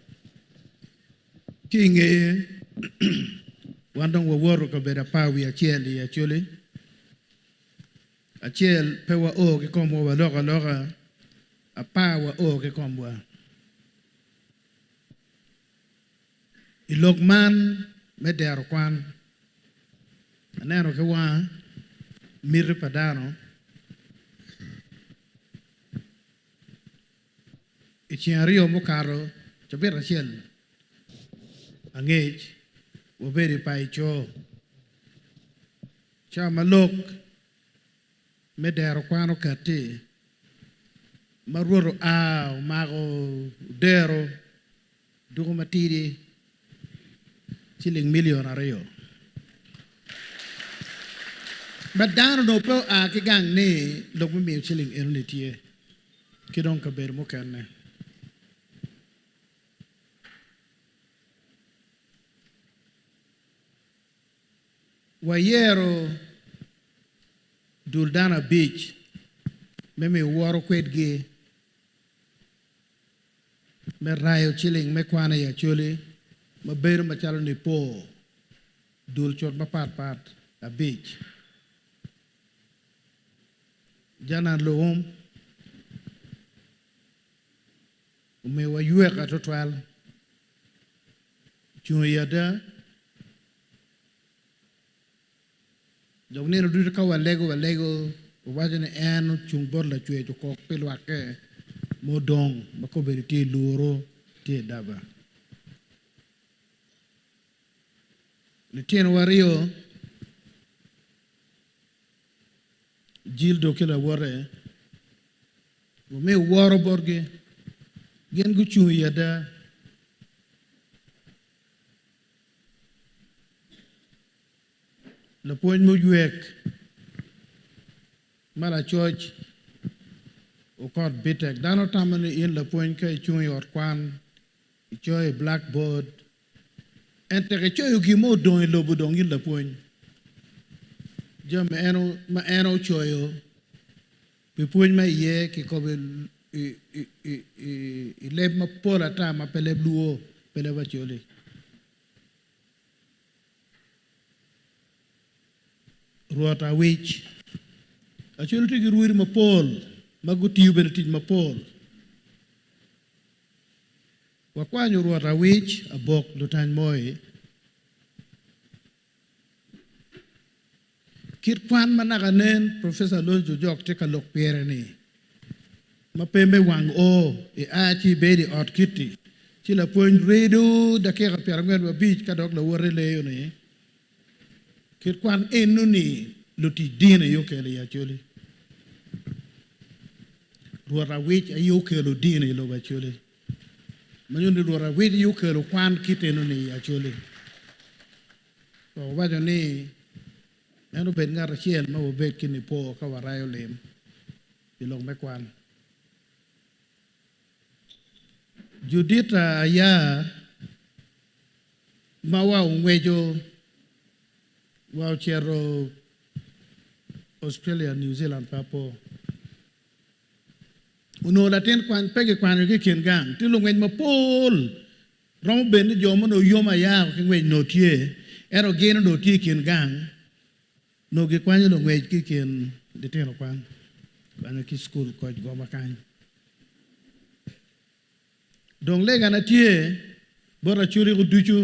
Ki i ngeye, wan dong wawoto kabedo apar wiye acel i Acholi. Acel pe wao ki komwa waloko aloka. Apar wao ki komwa. I lok man me dero kwan, aneno ki wanga miti pa dano i ceng aryo mukato cabit acel angec wabedo i paco ca ma lok me dero kwan okatti ma Rwot oa omako odero duku matidi ciling milion aryo. Ma dano onongo pe oa ki gang ni lok me miyo ciling enoni tye ki dong kabedo mukene. Wayero dul dano abic me miyo woro kwedgi me rayo ciling me kwan i Acholi ma bedo macalo nipo dul cut mapat pat abic. Janan Luwum omiyowa yweka tutwal. Ocung i ada. Dok nino ducu ka walego, walego, wawaco ni en ocung bot Lacwec okok pi lwakke ma odong ma kobedo tye i luru, tye i daba. Litinowa aryo, Jildo ki lawote, wamiyo woro botgi, gin gucung i ada. Lapwony muywek ma lacoc okot Bitek. Dano tamo ni in lapwony ka icung i ot kwan, icoyo i blackboard, en tek icoyo gin mo odong i lobo dong in lapwony. Jami ma en ocoyo pi pwony ma iye kikobo i leb mapol ata ma pe leb Luo, pe leb Acholi. Rwot awic. Acholi tye ki rwodi mapol ma gutiyo bene tic mapol. Wakwanyo Rwot awic abok lutany moi. Kit kwan ma naka nen Professor Alonzo Ojok tye ka lok pire ni, ma pe me wang o, ia ci ibedo i ot kiti, ci lapwony redo dakika 45 ka dok lawote leyo ni, kit kwan eno ni lutic dini aye okelo i Acholi. Rwot awic aye okelo dini i lobo Acholi. Ma nyuto ni Rwot awic aye okelo kwan kit eno ni i Acholi. Owaco ni en obed ngat acel ma wabed ki nipo ka warayo lim i lok me kwan. Judita aya ma wa ongweco wa ocito Australia, New Zealand pe apo. Onongo latin kwan pe kikwanyo ki i kin gang. Tye lungwec mapol. Romo bedo ni jo ma onongo yom aya ki ngwec onongo tye, ento gin onongo tye i kin gang. Onongo gikwanyo lungwec ki i kin litino kwan, kwanyo ki i cukul koc goba kany. Dong legana tye bot Acholi-gu ducu,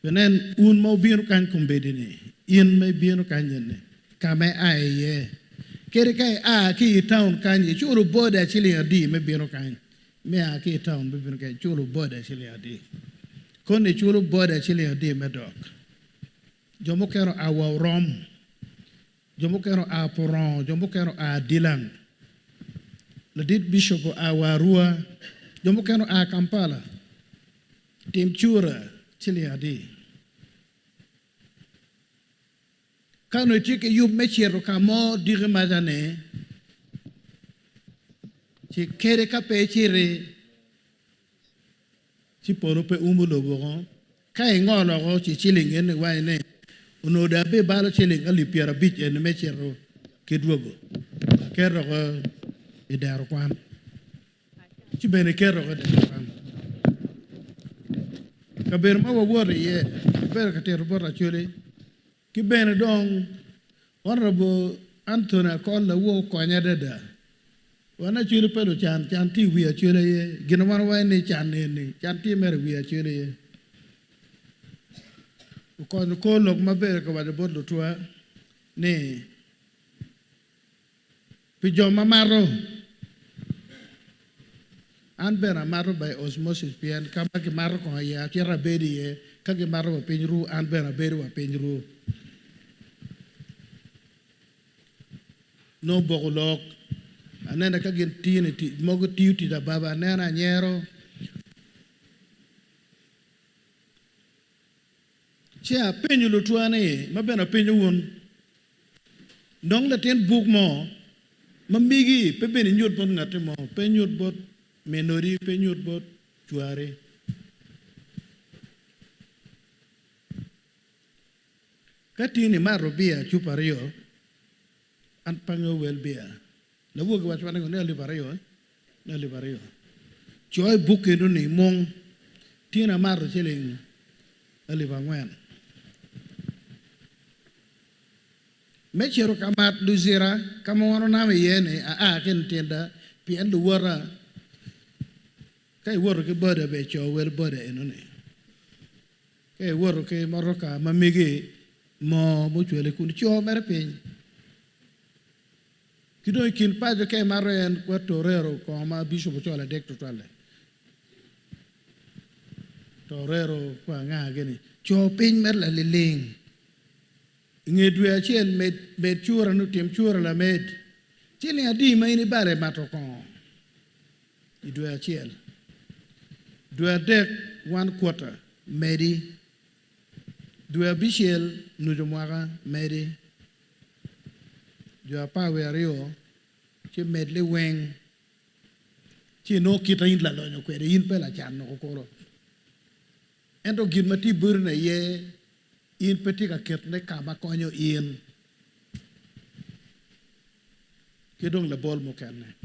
Pien un ma wubino kany kombeddi-ni, in ma ibino kany-ni, ka ma ia iye, kadi ka ia ki i taun kany, iculo boda ciling adi me bino kany? Me a ki i taun me bino kany, iculo boda ciling adi? Koni iculo boda ciling adi me dok? Jo mukene oa wa Orom, jo mukene oa Purongo, jo mukene oa Dilang, ladit bicop oa wa Arua, jo mukene oa Kampala. Tim cura ciling adi? Ka onongo itye ki yub me cito ka mo diki maca-ni, ci kadi ka pe iciti, ci polo pe umo lobo woko. Ka ingolo woko, ci ciling eni iwaco ni, Onongo dong abibalo ciling alip 50 eni me cito ki dwogo, aket woko i dero kwan. Ci bene iketo woko i dero kwan. Kabedo ma wawoto iye, abedo ka tito bot Acholi ki bene dong Honourable. Anthony Akol lawo okonya adada. Wan Acholi pe lucan, can tye i wi Acholi aye. Gin ma wan wawaco ni can eni, can tye mere i wi Acholi aye. Okonyo kor lok maber ka waco bot lutwa ni pi jo ma mato, an bene amato by osmosis pien ka ma kimato kongo iye acito abedo iye, ka gimato wa piny ru an bene abedo wa piny ru. Nongo boko lok, anene ka gin tini tic mogo tiyo tic ababa aneno anyero. Ci apenyo lutwa ni, ma bene apenyo wun, nong latin buk mo ma megi pe bene inyut bot ngatti mo, pe inyut bot min odi, pe inyut bot cwari. Ka tin imato bia cupa aryo, an pe angeyo wel bia. Lawogi waco wa ni alip aryo, ni alip aryo. Co i buk eno ni mung, tin amato ciling alip angwen. Me cito ka mat luzira ka ma wan onamo iye ni aa ki Ntinda pien luwota ka iwoto ki boda be co wel boda eno ni. Ka iwoto ki motoka ma megi moo mucwali kun co mere piny. Ki dong i kin paco ka imato en kwed torero kongo ma bicop ocolo adek tutwalle. Torero kwa anga gini? Co piny mere laliling. I nge dwe acel med med cura ni otim cura lamed. Ciling adi ma in ibalo i mato kongo i dwe acel? Dwe adek one quarter medi. Dwe abicel nucu mwaka medi. Jo apar wiye aryo ci med liweng ci inongo kite in lalonyo kwede in pe lacan noko kulu. Ento gin ma tye boti ni aye in pe tye ka ketone ka ma konyo in. Ki dong labol mukene.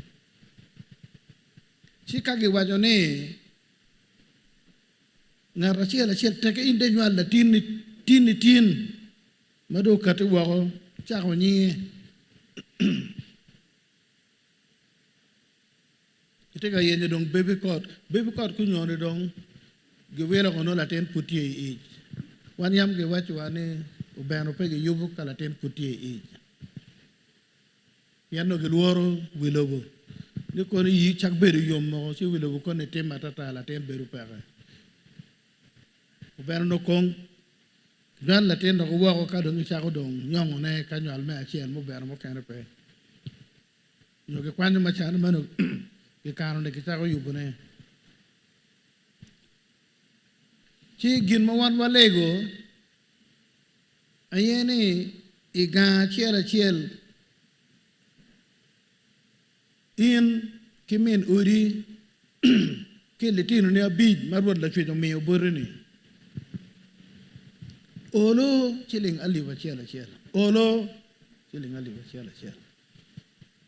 Ci ka giwaco ni ngat acel acel teke in dong inywalo latinni tin i tin ma dong okati woko cako nyinge. Itye ka yenyo dong baby cot, baby cot kunyoni dong giwilo ko nongo latin pud tye i ic. Wan yam giwacowa ni obeno pe giyubo ka latin pud tye i ic. Pien nongo gilworo wi lobo ni kono iyi cak bedo yom moko ci wi lobo kono itime atata latin bedo peke. Obeno nongo kong Nywal latin dok woko ka dong icako dong nyongone ka nywal me acel mubeno mukene pe. Nyo gikwanyo macalo meno gikano ni gicako yubone. Ci gin ma wan walego aye ni i gang acel acel in ki min odi ki litinoni abic ma Rwot Lacwec omiyo boti-ni, olo ciling alip acel acel, olo ciling alip acel acel,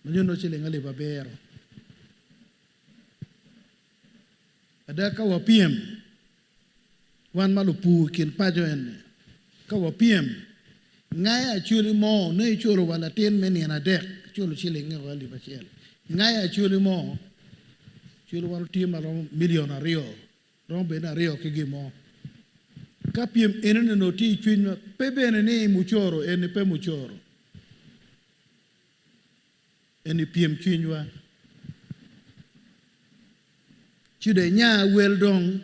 ma nyo nongo ciling alip abiro. Ada ka wapyem, wan ma lupur i kin paco eni, ka wapyem, ngayo acoli mo nongo iculo wa latin me nino adek, iculo ciling alip acel. Ngayo acoli mo, culo wan otye ma romo milion aryo, romo bedo ni aryo ki gin mo. Ka pyem enoni onongo tye i cwinywa, pe bene ni mucoro eni pe mucoro. Eni pyem cwinywa. Ci dong inya wel dong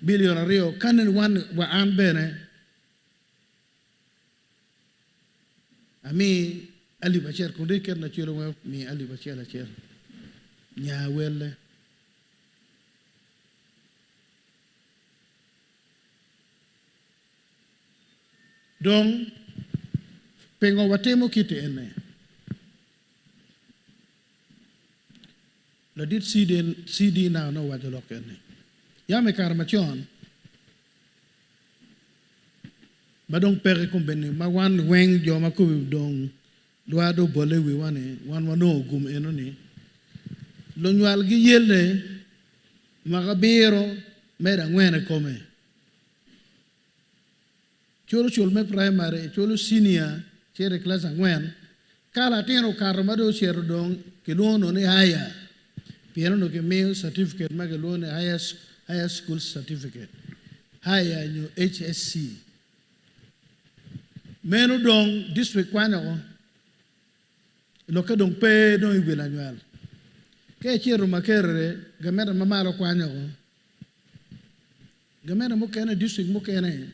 bilion aryo ka nen wan wa an bene ami alip acel kun dong iket lacwele wek omi alip acel acel nya welle. Dong pingo watimo kit ene? Ladit CD na onongo owaco lok eni. Yam i kare macon ma dong peke kombeddi ma wan weng jo ma kobi dong lwar dong obole i wiwa ni wan wanongo gum eno ni lunywal giyelle mwaka abiro medo angwen i kome. Culo cul me primary, culo senior cito i class angwen. Ka latin okato ma dong ocito dong kilwongo nongo ni higher pien onongo kimiyo certificate ma kilwongo ni higher, higher school certificate, higher nyo HSC. Meno dong district kwanyo ko. Lokke dong pe dong i wi lanywal. Ka icito Makerere, gamente ma malo kwanyo ko. Gamente mukene, district mukene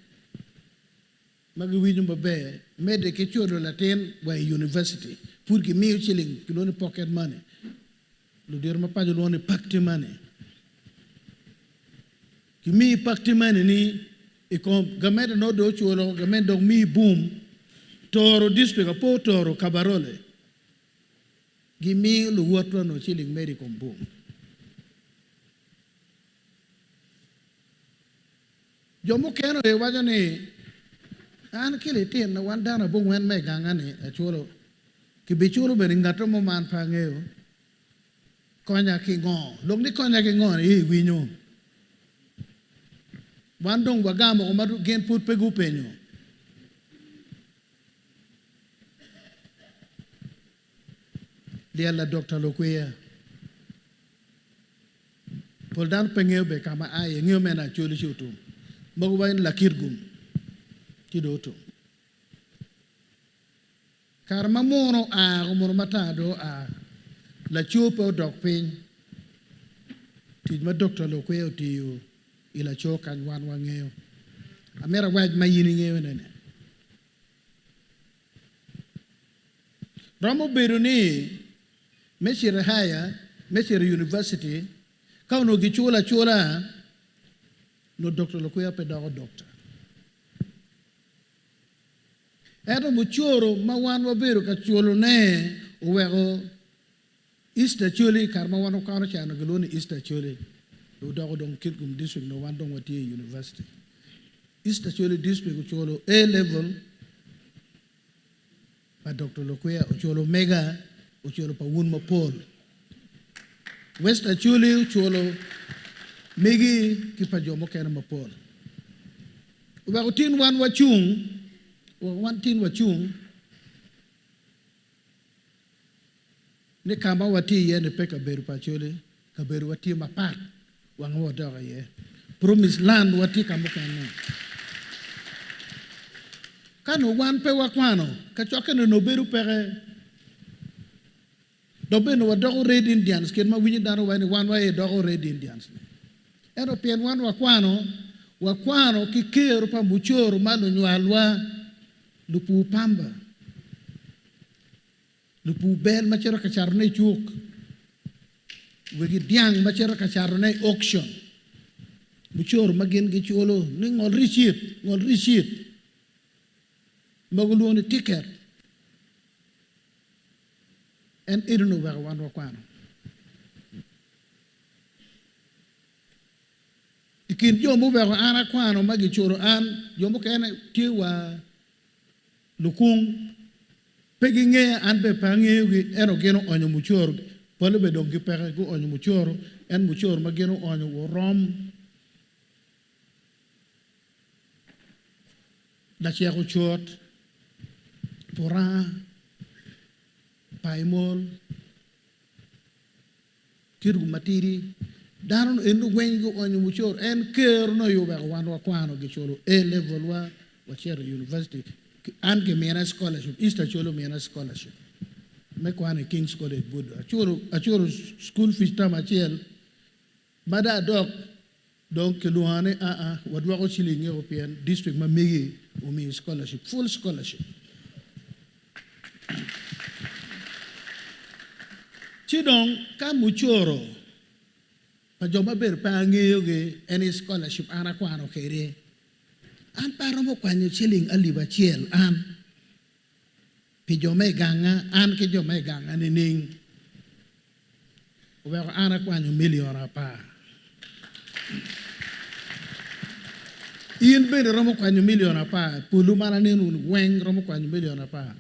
ma giwinyo maber medde ki culo latin wa i university pud gimiyo ciling kilwongo ni pocket money, ludito ma paco lwongo ni pakti money. Gimiyi pakti money ni i kom gamente nongo dong oculo gamente dong miyi boom Toro district apo Toro Kabarole gimiyo luwotwa nongo ciling medo i kom boom. Jo mukene oye waco ni, An ki litinna wan dano abongwen ma i ganga-ni aculo. Kibiculo bene ngatto mo ma an pe angeyo. Konya ki ngo? Lok ni konya ki ngo-ni aye iwinyo. Wan dong wagamo woko ma gin pud pe gupenyo. Lyel la Dokta Lukwiya. Pol dano pe ngeyo be ka ma a iye, ngeyo mene Acholi ci otum. Mogo waco ni Lakit-gum ci dong otum. Kare ma muno oa ko muno matar dong oa, laco pe odok piny. Tic ma Dokta Lukwiya otiyo i laco kany wan wangeyo. Amito awac ma in ingeyo nene. Romo bedo ni me cito i haya, me cito i univaciti, ka onongo giculo acula, onongo Dokta Lukwiya pe doko dokta. Ento mucoro ma wan wabedo ka culone oweko East Acholi, i kare ma wan wakwano ca onongo gilwongo ni East Acholi, odoko dong Kitgum District nongo wan dong watye i univaciti. East Acholi District oculo A level pa Doktor Lukwiya, oculo Omega, oculo pa wun mapol. West Acholi oculo megi ki pa jo mukene mapol. Oweko tin wan wacung, oweko wan tin wacung ni ka ma watye iye-ni pe kabedo pa Acholi, kabedowa tye mapat wang ma wadok iye. Promise land wa tye ka mukene. Ka nongo wan pe wakwano, kacokke-ni onongo bedo peke. Dok bene wadoko Red Indians kit ma winyo dano waco ni wan waye doko Red Indians ni. Ento pien wan wakwano, wakwano ki kero pa mucoro ma lunywalwa, lupur pamba, lupur bel ma cito ka catone i cuk, wegi dyang ma cito ka catone i auction, mucoro ma gin giculo ni ngol ricit, ngol ricit, mogo lwongo ni ticket. En eno-ni oweko wan wakwano. I kin jo muweko an akwano ma giculo an, jo mukene tye wa lukung, pe gingeya, an bene pe angeyogi, ento gin oonyo mucoro, pole bene dong gipeke, guonyo mucoro, en mucoro ma gin oonyo orom Lacek ocot, Puranga, Paimol, Kitgum matidi, dano eni weng guonyo mucoro, en ker nongo aye oweko wan wakwano giculo A level wa wacito i university, an kimina scholarship, East Acholi omina scholarship me kwano i Kings College Buddo, aculo school fees term acel ma dong adok Dong kilwonga ni aa wadwoko ciling-ngiko pien district ma megi omiyo scholarship, full scholarship. Ci dong ka mucoro pa jo ma bedo pe angeyogi en scholarship an akwano kede, an pe aromo kwanyo ciling alip acel an pi jo ma i ganga, an ki jo ma i ganga nining? Oweko an akwanyo milion apar. In bene iromo kwanyo milion apar, polo man aneno ni weng romo kwanyo milion apar.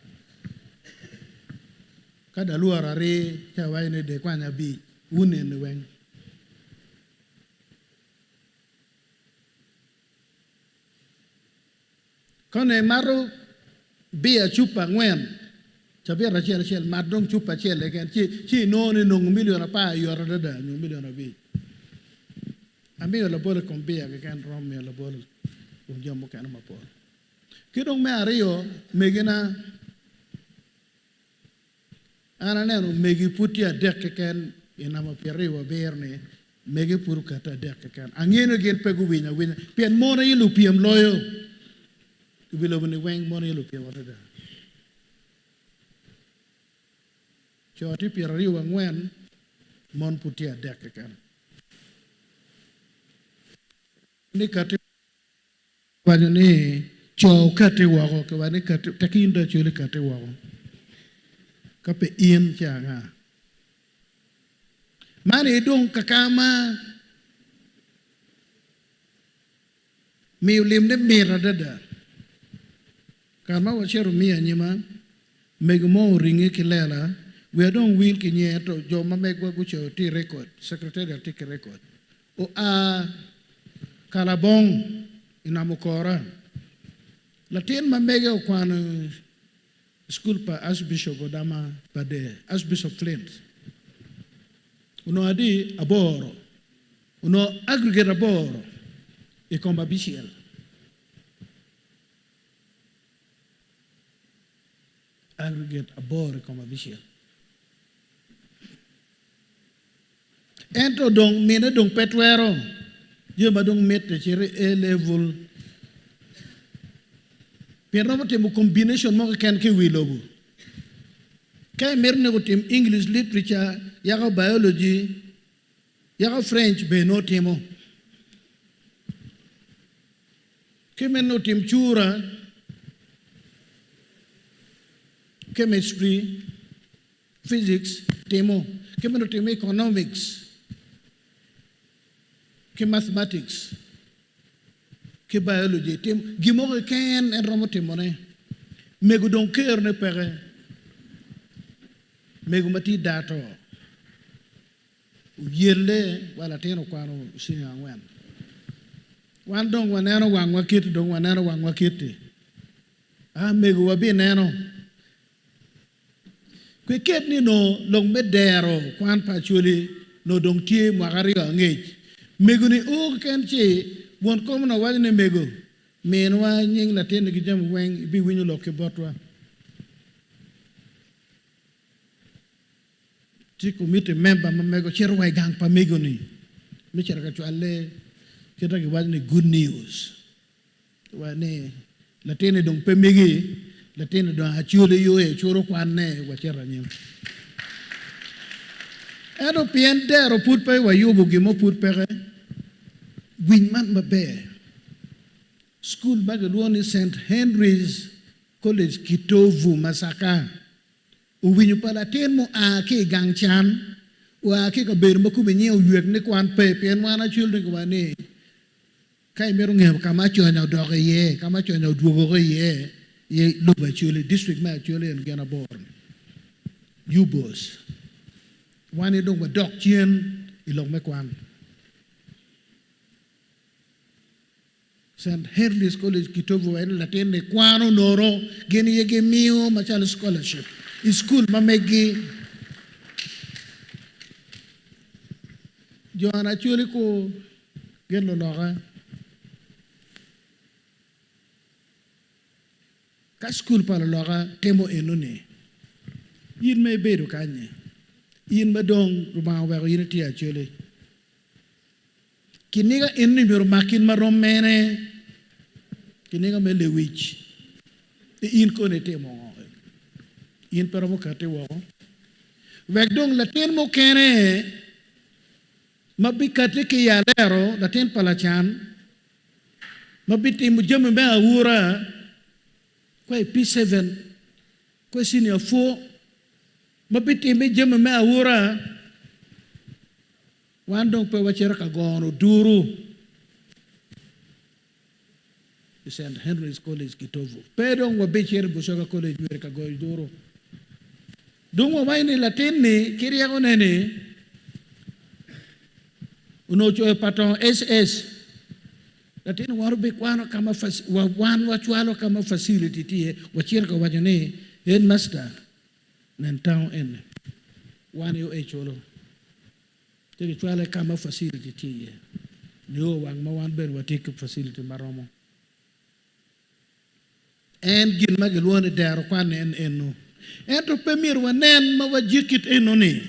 Ka dalworo ari ci awaco ni de kwany abic, wun eni weng. Ka onongo imato bia cupa angwen. Cabit acel acel mat dong cupa acel keken ci ci inongo ni nongo milion apar yot adada nyo milion abic. Amiyo labol i kom beer keken romo miyo labol i kom jami mukene mapol. Ki dong me aryo, megina, an aneno megi pud tye adek keken i namba pyeraryo wa abiro ni mege pud okette adek keken. Angeyo ni gin pe guwinyo awinya pien mon aye lupyem loyo i wi lobo ni weng, mon aye lupyem adada. Co tye pyeraryo wa angwen, mon pud tye adek keken. Ni kati waco ni co okati woko, kiwaco ni kati, tek in dong acwali kati woko. Ka pe in ci anga? Man aye dong kaka ma miyo lim ne mit adada. Kare ma wacito miyo anyima, mego mo oringe ki lela, wiya dong wil ki nyinge ento jo ma megwa gucoyo tye i rekod, secretariat tye ki rekod. Oa Kalabong i nam Okora. Latin ma mege okwano i cukul pa Archbishop Odama Pader, Archbishop Flint, onongo adi aboro, onongo aggregate aboro i kom abicel. Aggregate aboro i kom abicel. Ento dong mine dong pe twero jami ma dong mitte cito i A level pien romo timo combination mo keken ki i wi lobo. Ka imito ni otim English literature yako biology yako French bene nongo timo. Ka imito ni otim cura, chemistry, physics timo, ki mito timo economics ki mathematics ki biology timo, gin mo keken en romo timone. Mego dong kerone peke, mego ma tye dato oyelle wa latin okwano senior angwen. Wan dong waneno wangwa kiti, dong waneno wangwa kiti. Ah, mego wabineno. Kwe ket ni onongo lok me dero kwan pa Acholi onongo dong tye mwaka aryo angec. Mego ni o keken ci won kom onongo waco ni mego, minwa nying latinni ki jami weng ibiwinyo lok ki botwa. Ci komiti member ma mego cito wa i gang pa mego ni me cito ka cwale kite giwaco ni good news. Wa ni latinni dong pe megi, latinni dong acwali yo ecuro kwanne wacito anyim. Ento pien dero pud pe wayubo gin mo pud peke, winy man maber. Cukul ma kilwongo ni St. Henry's College Kitovu, Masaka, owinyo pa latin mua ki i gang can, oa ki i kabedo ma kome nyinge oywek ni kwan pe, pien wan acwali ni ni Ka imito ngeyo ka ma aconya odok iye, ka ma aconya odwogo iye, i lobo Acholi, district me Acholi en gin aboro-ni, UBOS. Wan aye dong wadok cen i lok me kwan. St. Henry's College Kitovu en latin-ni kwano nono, gin aye gimiyo macalo scholarship i cukul ma meggi. Jo Acholi ku Gin luloka. Ka cukul pa luloka timo enoni, in ma ibedo kany-nyi, in ma dong Lubanga oweko in itye Acholi, kiniga enoni myero omak in ma rom mene? Kiniga me lewic. Ni in kono itimo ngo? In pe romo kati woko. Wek dong latin mukene ma bikatti ki i alero, latin pa lacan, ma bitimo jami me aura kwa i P7, kwa i senior 4, ma bitime jami me aura, wan dong pe wacito ka gono oduru i St. Henry's College Kitovu. Pe dong wabicito i Busoga College Were ka goyo oduru. Dong wawaco ni latin-ni ki ryekone-ni onongo ocoyo patong SS. Latin wan obikwano ka ma wan wacwalo ka ma facility tye iye, wacito ka waco ni headmaster. Nen town eni, wan i Oecolo, ci kicwale ka ma facility tye iye nio wang ma wan bene watye ki facility ma romo. En gin ma gilwongo ni dero kwan-ni en eno. Ento pe myero wanen ma wajik kit eno-ni.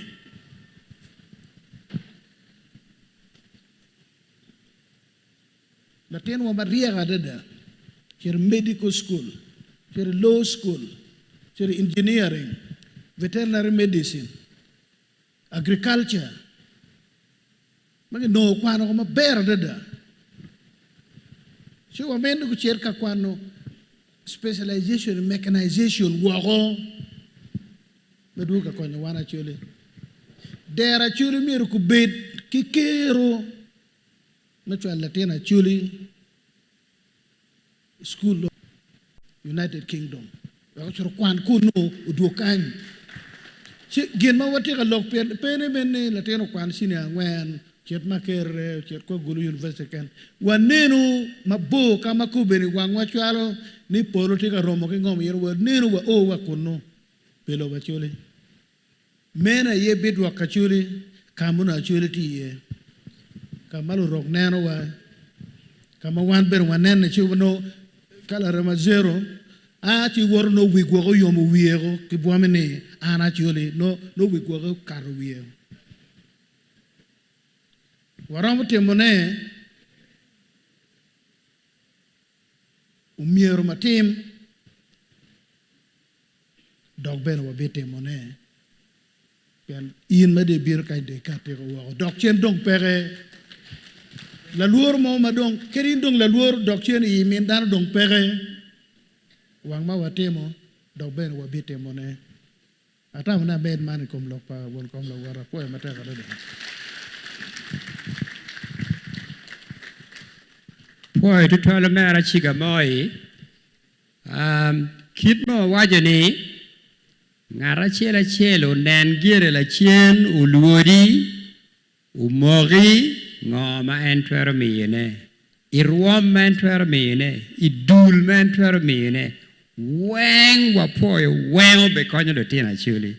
Latinwa maryek adada cito i medical school, cito i law school, cito i engineering, veterinary medicine, agriculture, ma ginongo kwano maber adada. Ci wamito ni gucit ka kwano specialization i mechanization woko me dwogo ka konyo wan Acholi. Dero Acholi myero kubed ki kero me cwalo latin Acholi i cukul United Kingdom wek ocit okwan kunu odwog kany. Ci gin ma watye ka lok pire pe ni me ni latin okwan cinia angwen ocit Makerere ocit kwa Gulu University keken. Wanenu mabor ka ma kobeni wangwa cwalo ni polo tye ka romo ki ngom ito wanenu wa o wa kunu pi lobo Acholi. Meno aye bidwoko Acholi ka ma onongo Acholi tye iye, ka ma lurok nenowa, ka ma wan bene wanene ci nongo ka larema zero a ci woto nongo wi gwoke oyomo wiye ki bwome ni an Acholi nongo wi gwoke okato wiye. Waromo timone omyero matim. Dok bene wabitimone, pien in ma dong ibino kany dong ikatiko woko, dok cen dong peke. Lalworo mo ma dong, kadi in dong lalworo, dok cen i min dano dong peke. Wang ma watimo, dok bene wabitimone. Atamo ni amed man i kom lok pa won kom lawota. Apwoyo matek adada. Pwoyo tutwal omera Ciga Moi. Kit ma wawaco ni, ngat acel acel onen gire lacen, olwodi, omoki ngo ma en twero miyone, i rwom ma en twero miyone, i dul ma en twero miyone, weng wapwoyo weng obikonyo lutino Acholi.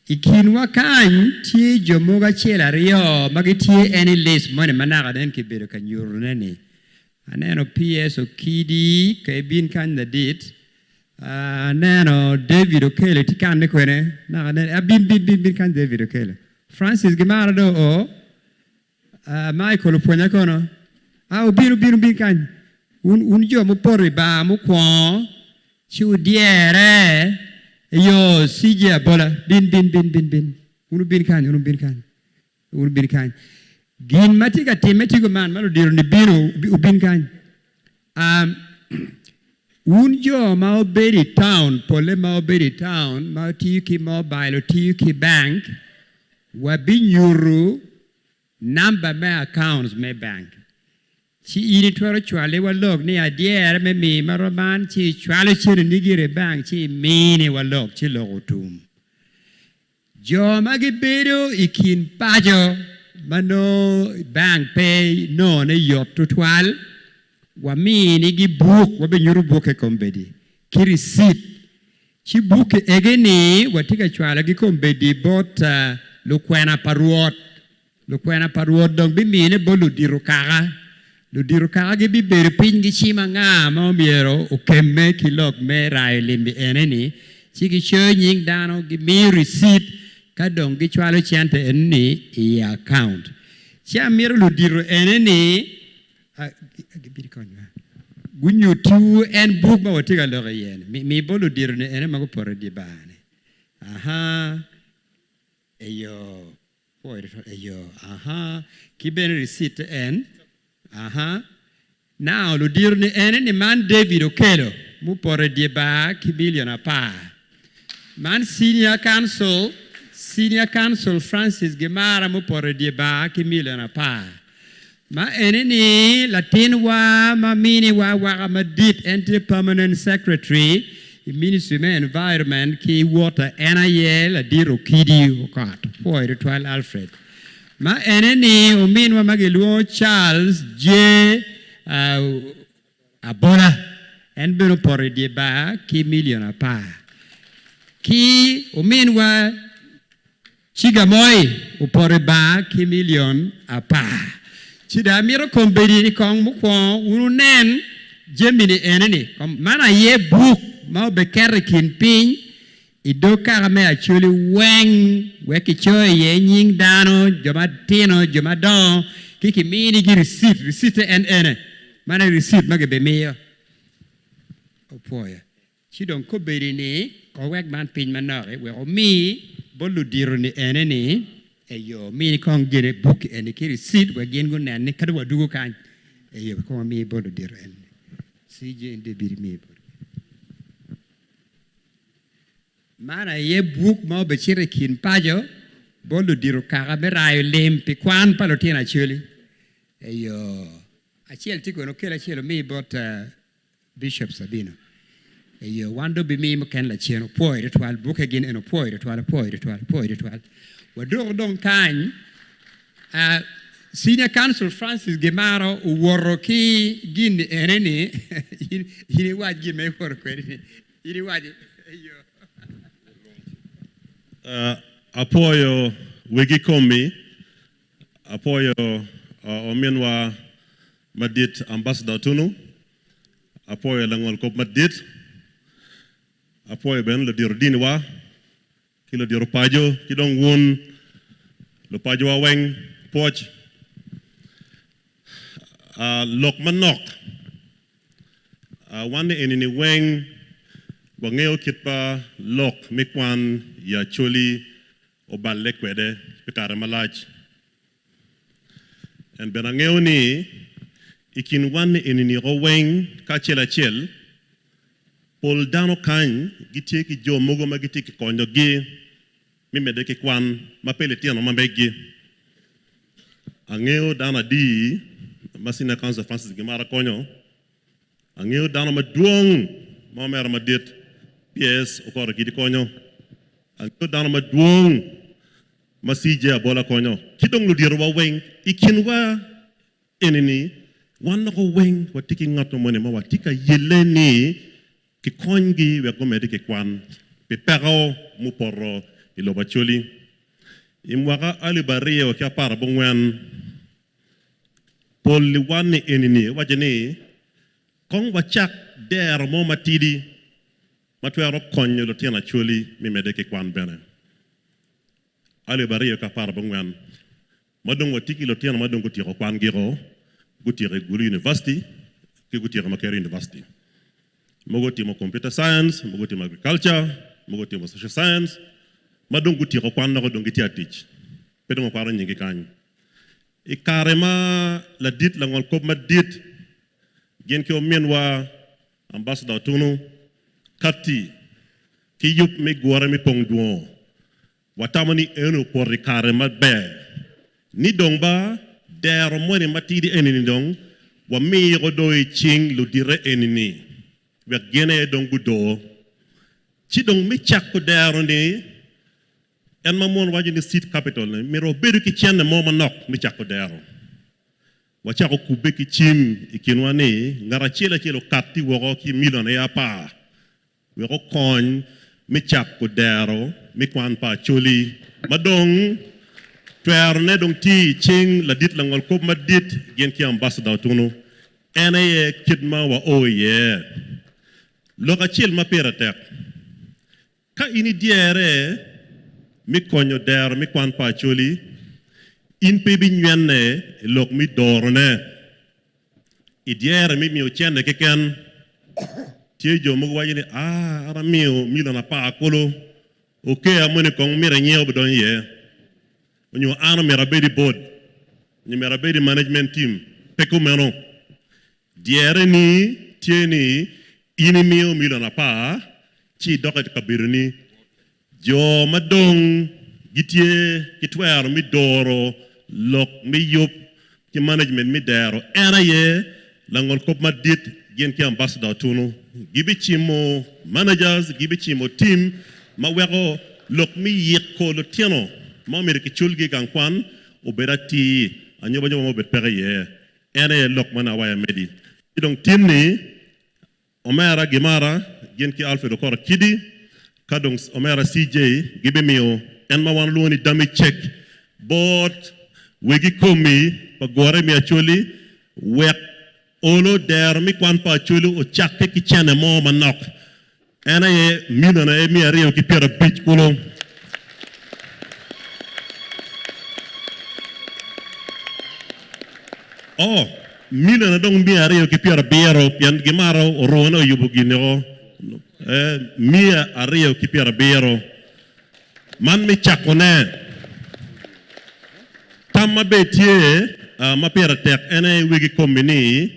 I kinwa kany tye jo mogo acel aryo ma gitye en i list moni ma naka nen kibedo ka nyutone ni. Aneno PS Okidi ka ibin kany ladit. Aneno David Okello itye kanne kwene naka nen ah bin bin bin bin kany David Okello. Francis gimara dong oo Michael opwonya kono ah obin obin obin kany wun wun jo mupoto i bar mukwongo ci wudyere iyo CJ Abola bin bin bin bin bin wun wubin kany wun wubin kany. Wun wubin kany. Gin ma tye ka timme tye kuman ma ludito-ni bino, wubin kany. Um, wun jo ma wubedo i taun, polle ma wubedo i taun, ma wutiyo ki mobile, wutiyo ki bank, wabinyuto namba me accounts me bank. Ci in itwero cwaliwa lok ni adyere me miyi ma roman, ci icwalo centeni gire i bank ci iminiwa lok ci lok otum. Jo ma gibedo i kin paco ma nongo bank pe nongone yot tutwal, waminigi buk, wabinyuto bukke kombeddi, ki ricit. Ci bukke egi-ni watye ka cwalogi kombeddi bot lukwena pa Rwot. Lukwena pa Rwot dong bimine bot ludito kaka. Ludito kaka gibibedo piny gicimo anga ma omyero okemme ki lok me rayo limbi ene-ni, ci gicoyo nying dano, gimiyo ricit, ka dong gicwalo cente eno-ni i akaunt. Ci amito ludito ene-ni gunyuttiwu en buk ma watye ka lok iye-ni. Mi bot ludito-ni ene ma gupoto i dye bar-ni. Aha, eyo. Eyo, aha, ki bene ricitte en, aha. Now, ludito ni ene ni man David Okello mupoto i dye bar ki million apar. Man Senior Counsel, Senior Counsel Francis Gimara mupoto i dye bar ki million apar. Ma ene ni latinwa ma miniwa awaka madit, en tye Permanent Secretary i Ministry me Environment ki Water, en aye ladit Okidi Okot. Pwoyo tutwal Alfred. Ma ene ni ominwa ma gilwongo Charles J. Abola, en bene opoto i dye bar ki million apar. Ki ominwa Cigamoi opoto i bar ki milion apar. Ci dong amito kombeddi ni kong mukwongo wun wunen jami-ni ene-ni. Man aye buk ma obiketo i kin piny i dog kaka me Acholi weng wek kico iye nying dano, jo matino, jo madongo, ki kiminigi ricit. Ricitte en ene. Man aye ricit ma gibimiyo. Opwoyo. Ci dong kobedi ni, Kong wek man piny manok-ki, wek omi bot ludito-ni ene ni, Eyo, mini kong gine buk eni ki ricit wek gin gunen ni kadi wadwogo kany. Eyo, kong wami bot ludito eni. CJ, in dong ibino imiyo botgi. Man aye buk ma obecito i kin paco bot ludito kaka me rayo lim pi kwan pa lutino Acholi. Eyo, acel tye kwene okel acel omi bot Bishop Sabino, Eyo, wan dong obimiyi mukene lacen. Opwoyo tutwal. Bukke gin eno opwoyo tutwal, opwoyo tutwal, opwoyo tutwal. Wadoko dong kany, ah, Senior Counsel Francis Gimaro owoto ki gin-ni ene ni, in, in iwac gin ma iwoto kwede ni, in iwaci, eyo. Uh, apwoyo wegi komi, apwoyo uh, ominwa madit Ambassador Otunu, apwoyo langol kop madit, apwoyo bene ludito diniwa ki ludito paco ki dong wun lupacowa weng pwoc. Lok manok, wan ni eni ni weng wangeyo kit pa lok me kwan i Acholi oballe kwede pi kare malac. En bene angeyo ni i kin wan ni eni niko weng ka acel acel, pol dano kany gitye ki jo mogo ma gitye ki konyogi me medde ki kwan ma pe litino ma meggi. Angeyo dano adi ma Senior Counsel Francis Gimara konyo. Angeyo dano madwong ma omera madit PS Okoro Gidi konyo. Angeyo dano madwong ma CJ Abola konyo ki dong luditowa weng i kinwa eni-ni, wan loko weng watye ki ngat mo moni ma watye ka yelle ni kikonygi wek gumedde ki kwan pi peko mupoto i lobo Acholi. I mwaka alip aryo ki apar abongwen, pol i wan ni eni-ni waco ni kong wacak dero mo matidi ma twero konyo lutino Acholi me medde ki kwan bene. 2014, ma dong watye ki lutino ma dong gutyeko kwan giko, gutyeko i Gulu University ki gutyeko i Makerere University. Mogo otimo computer science, mogo otimo agriculture, mogo otimo social science, ma dong gutyeko kwan dok dong gitye atic. Pe dong wakwano nyinggi kany. I kare ma ladit langol kop madit gin ki ominwa Ambassador Otunu katti ki yub me gure me pong dwongo, watamo ni eno opoto i kare maber ni dong ba dero moni matidi eni-ni dong wamiko dong i cing ludite eni-ni wek gin aye dong gudor. Ci dong me cako dero-ni, en ma mon waco ni seed capital-ni myero wabedo ki cente mo manok me cako dero. Wacako kubbe ki cim i kinwa ni ngat acel acel okatti woko ki milion aye apar wek okony me cako dero me kwan pa Acholi ma dong twerone dong tye i cing ladit langolkop madit gin ki Ambassador Otunu. En aye kit ma wao iye. Lok acel ma pire tek, Ka in idyere me konyo dero me kwan pa Acholi, in pe ibinywene i lok me dorone. Idyere me miyo cente keken. Tye jo mogo waco ni, Aa, an amiyo milion apar kulu, okea moni kong myero enyew obidonyo iye. Onyo an omyero abed i board, onyo myero abed i management team. Pe kumeno. Dyere ni tye ni in imiyo milion apar ci idok i kabedoni. Jo ma dong gitye ki twero me doro lok me yub ki management me dero en aye langolkop madit gin ki Ambassador Otunu. Gibicimo managers, gibicimo team ma weko lok me yiko lutino ma omyero kiculgi i gang kwan obed atir, anyobanyoba mo obed peke iye. En aye lok ma nongo awaco amedi. Ci dong tin ni, omera Gimara gin ki Alfred Okoro Kidi, Ka dong omera CJ gibimiyo en ma wan walwongo ni dummy check bot wegi komi pa gure me Acholi wek olo dero me kwan pa Acholi ocakke ki cene mo manok. En aye milion aye 250 kulu. Oh, milion dong 270 pien gimaro orwone oyubo gin-ni-o. 270. Man me cakone. Tam ma bene tye ma pire tek en aye wegi komi ni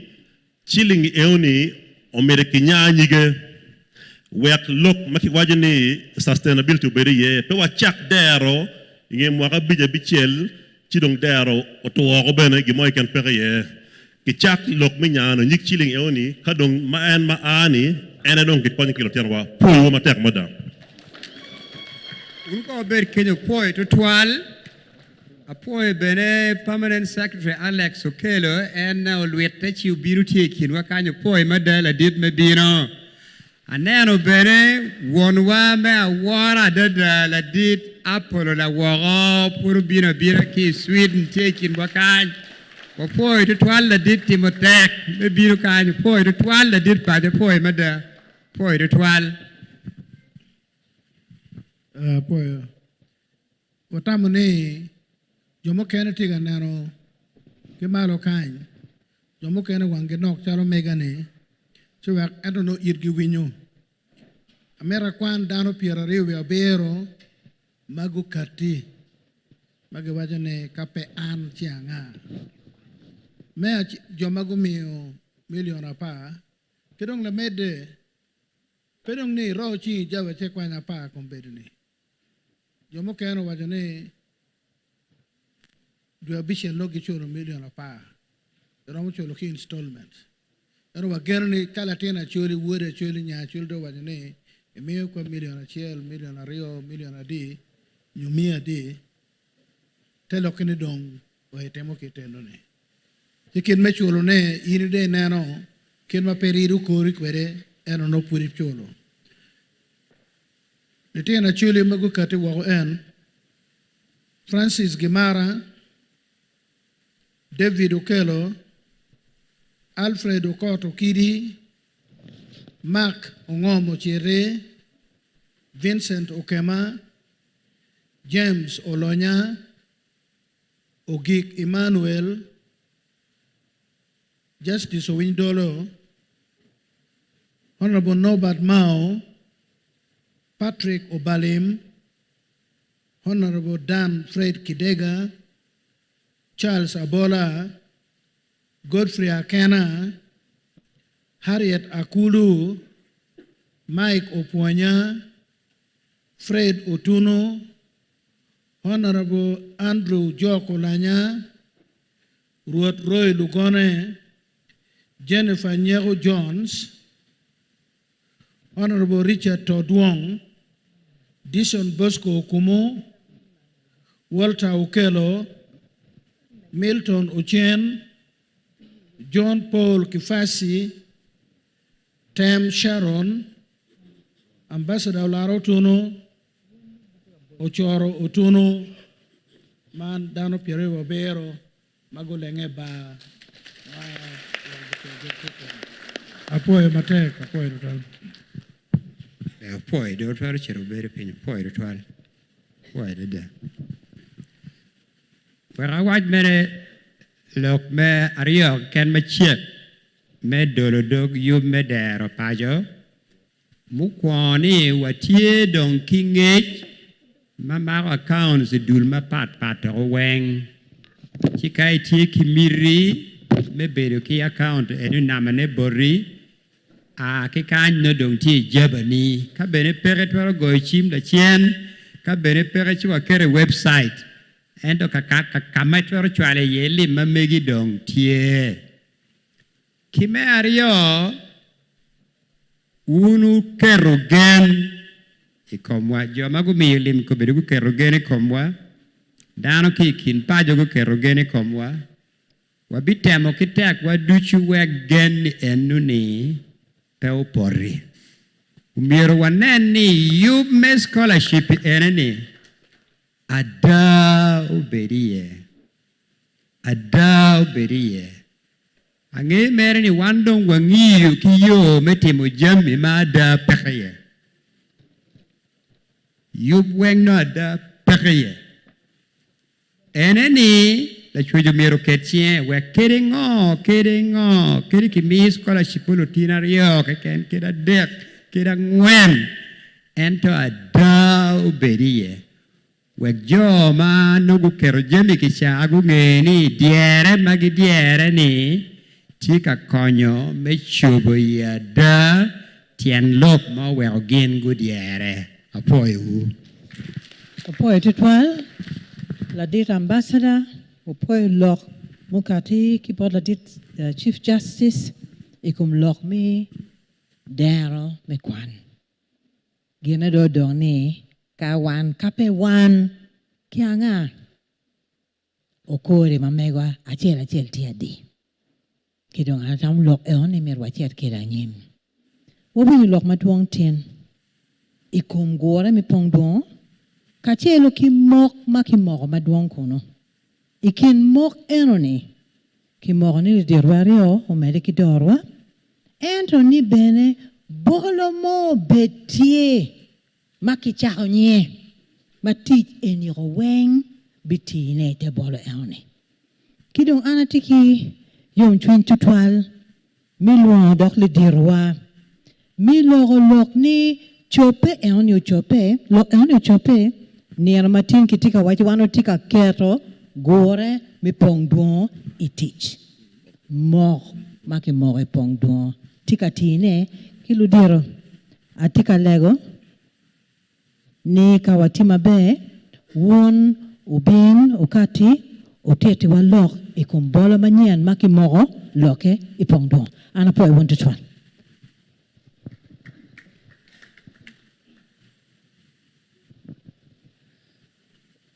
ciling eoni omyero kinya nyige wek lok ma kiwaco ni sustainability obed iye. Pe wacak dero i nge mwaka abic abicel ci dong dero otwo woko bene gin mo keken peke iye. Kicak lok me nyano nyig ciling eoni ka dong ma en ma a ni en aye dong kikonyo ki lutinowa. Pwoyowa matek mada. Wun kong wubed kenyo opwoyo tutwal. Apwoyo bene Permanent Secretary Alex Okello en olwitte ci obino tye i kinwa kany opwoyo mada ladit me bino. Aneno bene wonwa me awora adada ladit Apollo Lawoko pud obino abina ki i Sweden tye i kinwa kany. Wapwoyo tutwal ladit timo tek me bino kany. Opwoyo tutwal ladit paco apwoyo mada. Apwoyo tutwal. Apwoyo. Watamo ni jo mukene tye ka neno ki malo kany, jo mukene wanggi nok calo mega-ni, ci wek ento nongo itgi winyo. Amito akwan dano 27 ma gukatti ma giwaco ni ka pe an ci anga? Me jo ma gumiyo milion apar ki dong lamedde pe dong ni iro cingi ijaba ci ikwany apar kombeddi-ni. Jo mukene owaco ni dwe abicel nongo giculo milion apar, giromo culo ki installments. Ento wageno ni ka latin Acholi, wod Acholi, nya Acholi dong owaco ni emiyo kwa milion acel, milion aryo, milion adi, nyo miya adi, te lokke ni dong etimo kit eno-ni. Ci kit me culone, in dong ineno kit ma pe rido kori kwede, ento nongo pud iculo. Litino Acholi ma gukatti woko en, Francis Gimara, David Okello, Alfred Okot Okidi, Mark Ongom Ociti, Vincent Okema, James Olonya, Ogik Emmanuel, Justice Owiny Dolo, Honourable Norbert Mao, Patrick Obalim, Honourable Dan Fred Kidega, Charles Abola, Godfrey Akena, Harriet Akulu, Mike Opwonya, Fred Otunu, Honourable Andrew Jok Olanya, Rwot Roy Lugone, Jennifer Nyeko Jones, Honourable Richard Todwong, Dison Bosco Okumu, Walter Okello, Milton Ochen, John Paul Kifasi, Tem Sharon, Ambassador Olara Otunu, Ocoro Otunu, man dano 28 ma gulenge bar ma Apwoyo matek, apwoyo tutwal. Apwoyo dong twero cito bedo piny, apwoyo tutwal, apwoyo adada. Wek awac mere lok me aryo keken macek me dolo dog yub me dero paco. Mukwongo ni watye dong ki ngec ma mako accounts i dul mapat pat doko weng. Ci ka itye ki miti me bedo ki account eni onamane boti, a ki kany nongo dong tye i jabani. Ka bene peke twero goyo cim lacen, ka bene peke ci waketo i website. Ento ka ma itwero cwalo iye lim ma megi dong tye. Ki me aryo, wun wuketo gen i komwa. Jo ma gumiyo lim kobedo guketo gen i komwa. Dano ki i kin paco guketo gen i komwa. Wabitemo ki tekwa ducu wek gen-ni eno-ni pe opoti. Omyero wanen ni yub me scholarship ene-ni ada obed iye. Ada obed iye. Angeyo mere ni wan dong wangiyo ki yo me timo jami ma ada peke iye. Yub weng nongo ada peke iye. Ene ni Lacwec omyero oket cinge wek kadi ngo, kadi ngo, kadi kimiyi scholarship bot lutini aryo keken, kadi adek, kadi angwen, ento ada obed iye. Wek jo ma nongo guketo jami kicaa gunge ni dyere ma gidyere-ni tye ka konyo me cobo i ada tyen lok ma oweko gin gudyere. Apwoyowu. Apwoyo tutwal ladit ambassador, wapwoyo lok mukati ki bot ladit Chief Justice i kom lok me dero me kwan. Gine dong odong ni ka wan ka pe wan ki anga? Okore ma megwa acel acel tye adi? Ki dong an atamo lok eno ni myero wacit kwede anyim. Wawinyo lok madwong tin i kom gure me pong dwongo kacelo ki mok ma kimoko madwong kunu. I kin mok eno-ni, kimoko ni luditwa aryo omedde ki dorwa, ento ni bene bolo mo obed tye ma kicako nyinge, ma tic eniko weng bitine i te bolo eno-ni. Ki dong an atye ki yomcwiny tutwal me lwongo dok luditowa me loko lok ni cobbe eno-ni ocobbe, lok eno-ni ocobbe nino ma tin kitye ka waco wan watye ka keto gure me pong dwongo i tic. Mok ma kimoko i pong dwongo tye ka tine ki ludito. Atye ka lego ni ka watye maber, wun wubin wukatti wutittiwa lok i kom bolo manyen ma kimoko lokke i pong dwong. An apwoyo wun tutwal.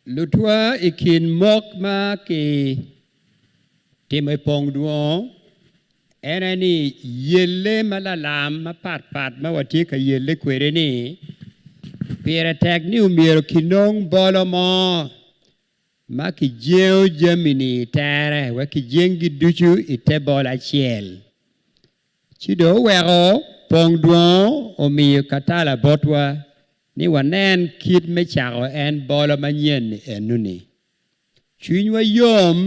Lutwa i kin mok ma kitimo i pong dwong En aye ni, yelle ma lalam mapat pat ma watye ka yelle kwede-ni, pire tek ni omyero kinong bolo mo ma kijengo jami-ni i tere wek kijenggi ducu i te bolo acel. Ci dong oweko pong dwongo omiyo katala botwa ni wanen kit me cako en bolo manyen-ni eno-ni. Cwinywa yom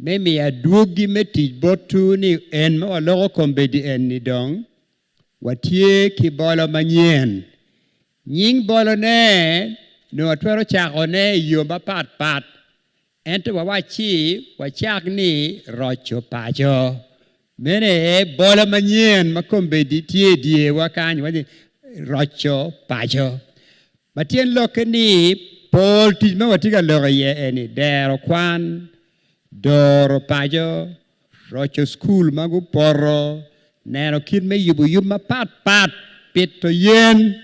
me miyo adwogi me tic botwu ni en ma waloko kombeddi en-ni dong watye ki bolo manyen. Nying bolone nongo watwero cakone i yo mapat pat, ento wawacci wacak ni roco paco. Meno aye bolo manyen ma kombeddi tye i dyewa kany, waco ni roco paco. Ma tyen lokke ni, pol tic ma watye ka lok iye eni, dero kwan, doro paco, roco cukul ma gupoto, neno kit me yubo yub mapat pat, pito yen,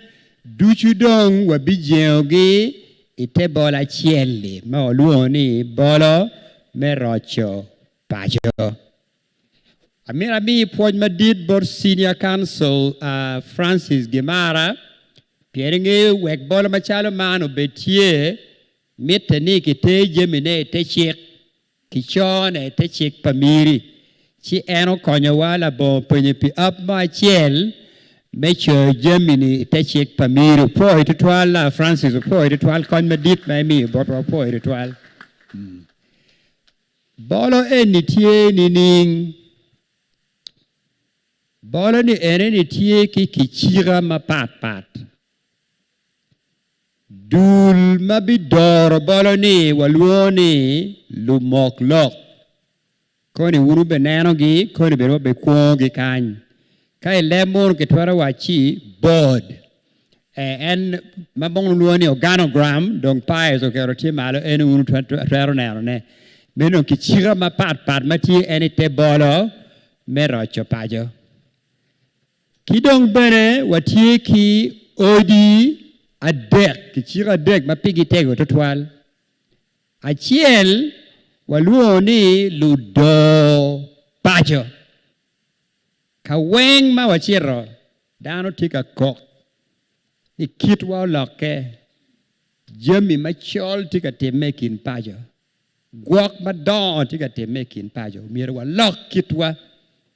ducu dong wabijengogi i te bolo acel-li ma walwongo ni bolo me roco paco. Amito ami pwoc madit bot Senior Counsel Francis Gimara pien ingeyo wek bolo macalo man obed tye, mitte ni kiter jamine i te cik, kicone i te cik pa Miri. Ci en okonyowa labongo penyo pi ap mo acel me coyo jami-ni i te cik pa Miri. Opwoyo tutwal Francis, opwoyo tutwal kony madit ma imiyo botwa, opwoyo tutwal. Bolo eni tye nining? Bolo ni ene-ni tye ki kicika mapat pat. Dul ma bidoro bolo-ni walwongo ni lumok lok. Koni wun wubenenogi, koni bene wabikwongogi kany. Ka i leb munu kitwero wacci board. En ma mono lwongo ni organogram dong Pius oketo tye malo eni wun wutwero nenone. Meno dong kicika mapat pat ma tye en i te bolo me roco paco. Ki dong bene watye ki odi adek, kicika adek ma pigi tego tutwal. Acel walwongo ni ludoo paco. Ka weng ma wacito, dano tye ka kok Ni kitwa olokke, jami macol tye ka timme i kin paco, gwok madongo tye ka timme i kin paco. Omyero walok kitwa,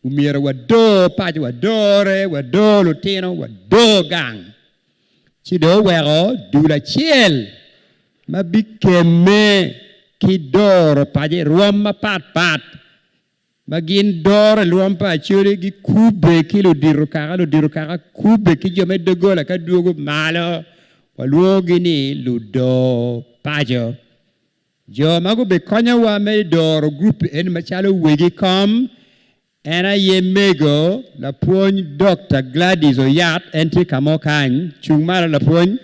omyero wador paco, wadore, wador lutino, wador gang. Ci dong oweko dul acel ma bikemme ki doro paco i rwom mapat pat ma gin doro i lwom pa Acholi gikubbe ki ludito kaka, ludito kaka kubbe ki jo me doggola ka dwogo malo, walwongogi ni ludor paco. Jo ma gubikonyowa me doro gurup eni macalo wegi kom en aye mego lapwony Dokta Gladys Oyat, en tye ka mo kany, cung malo lapwony,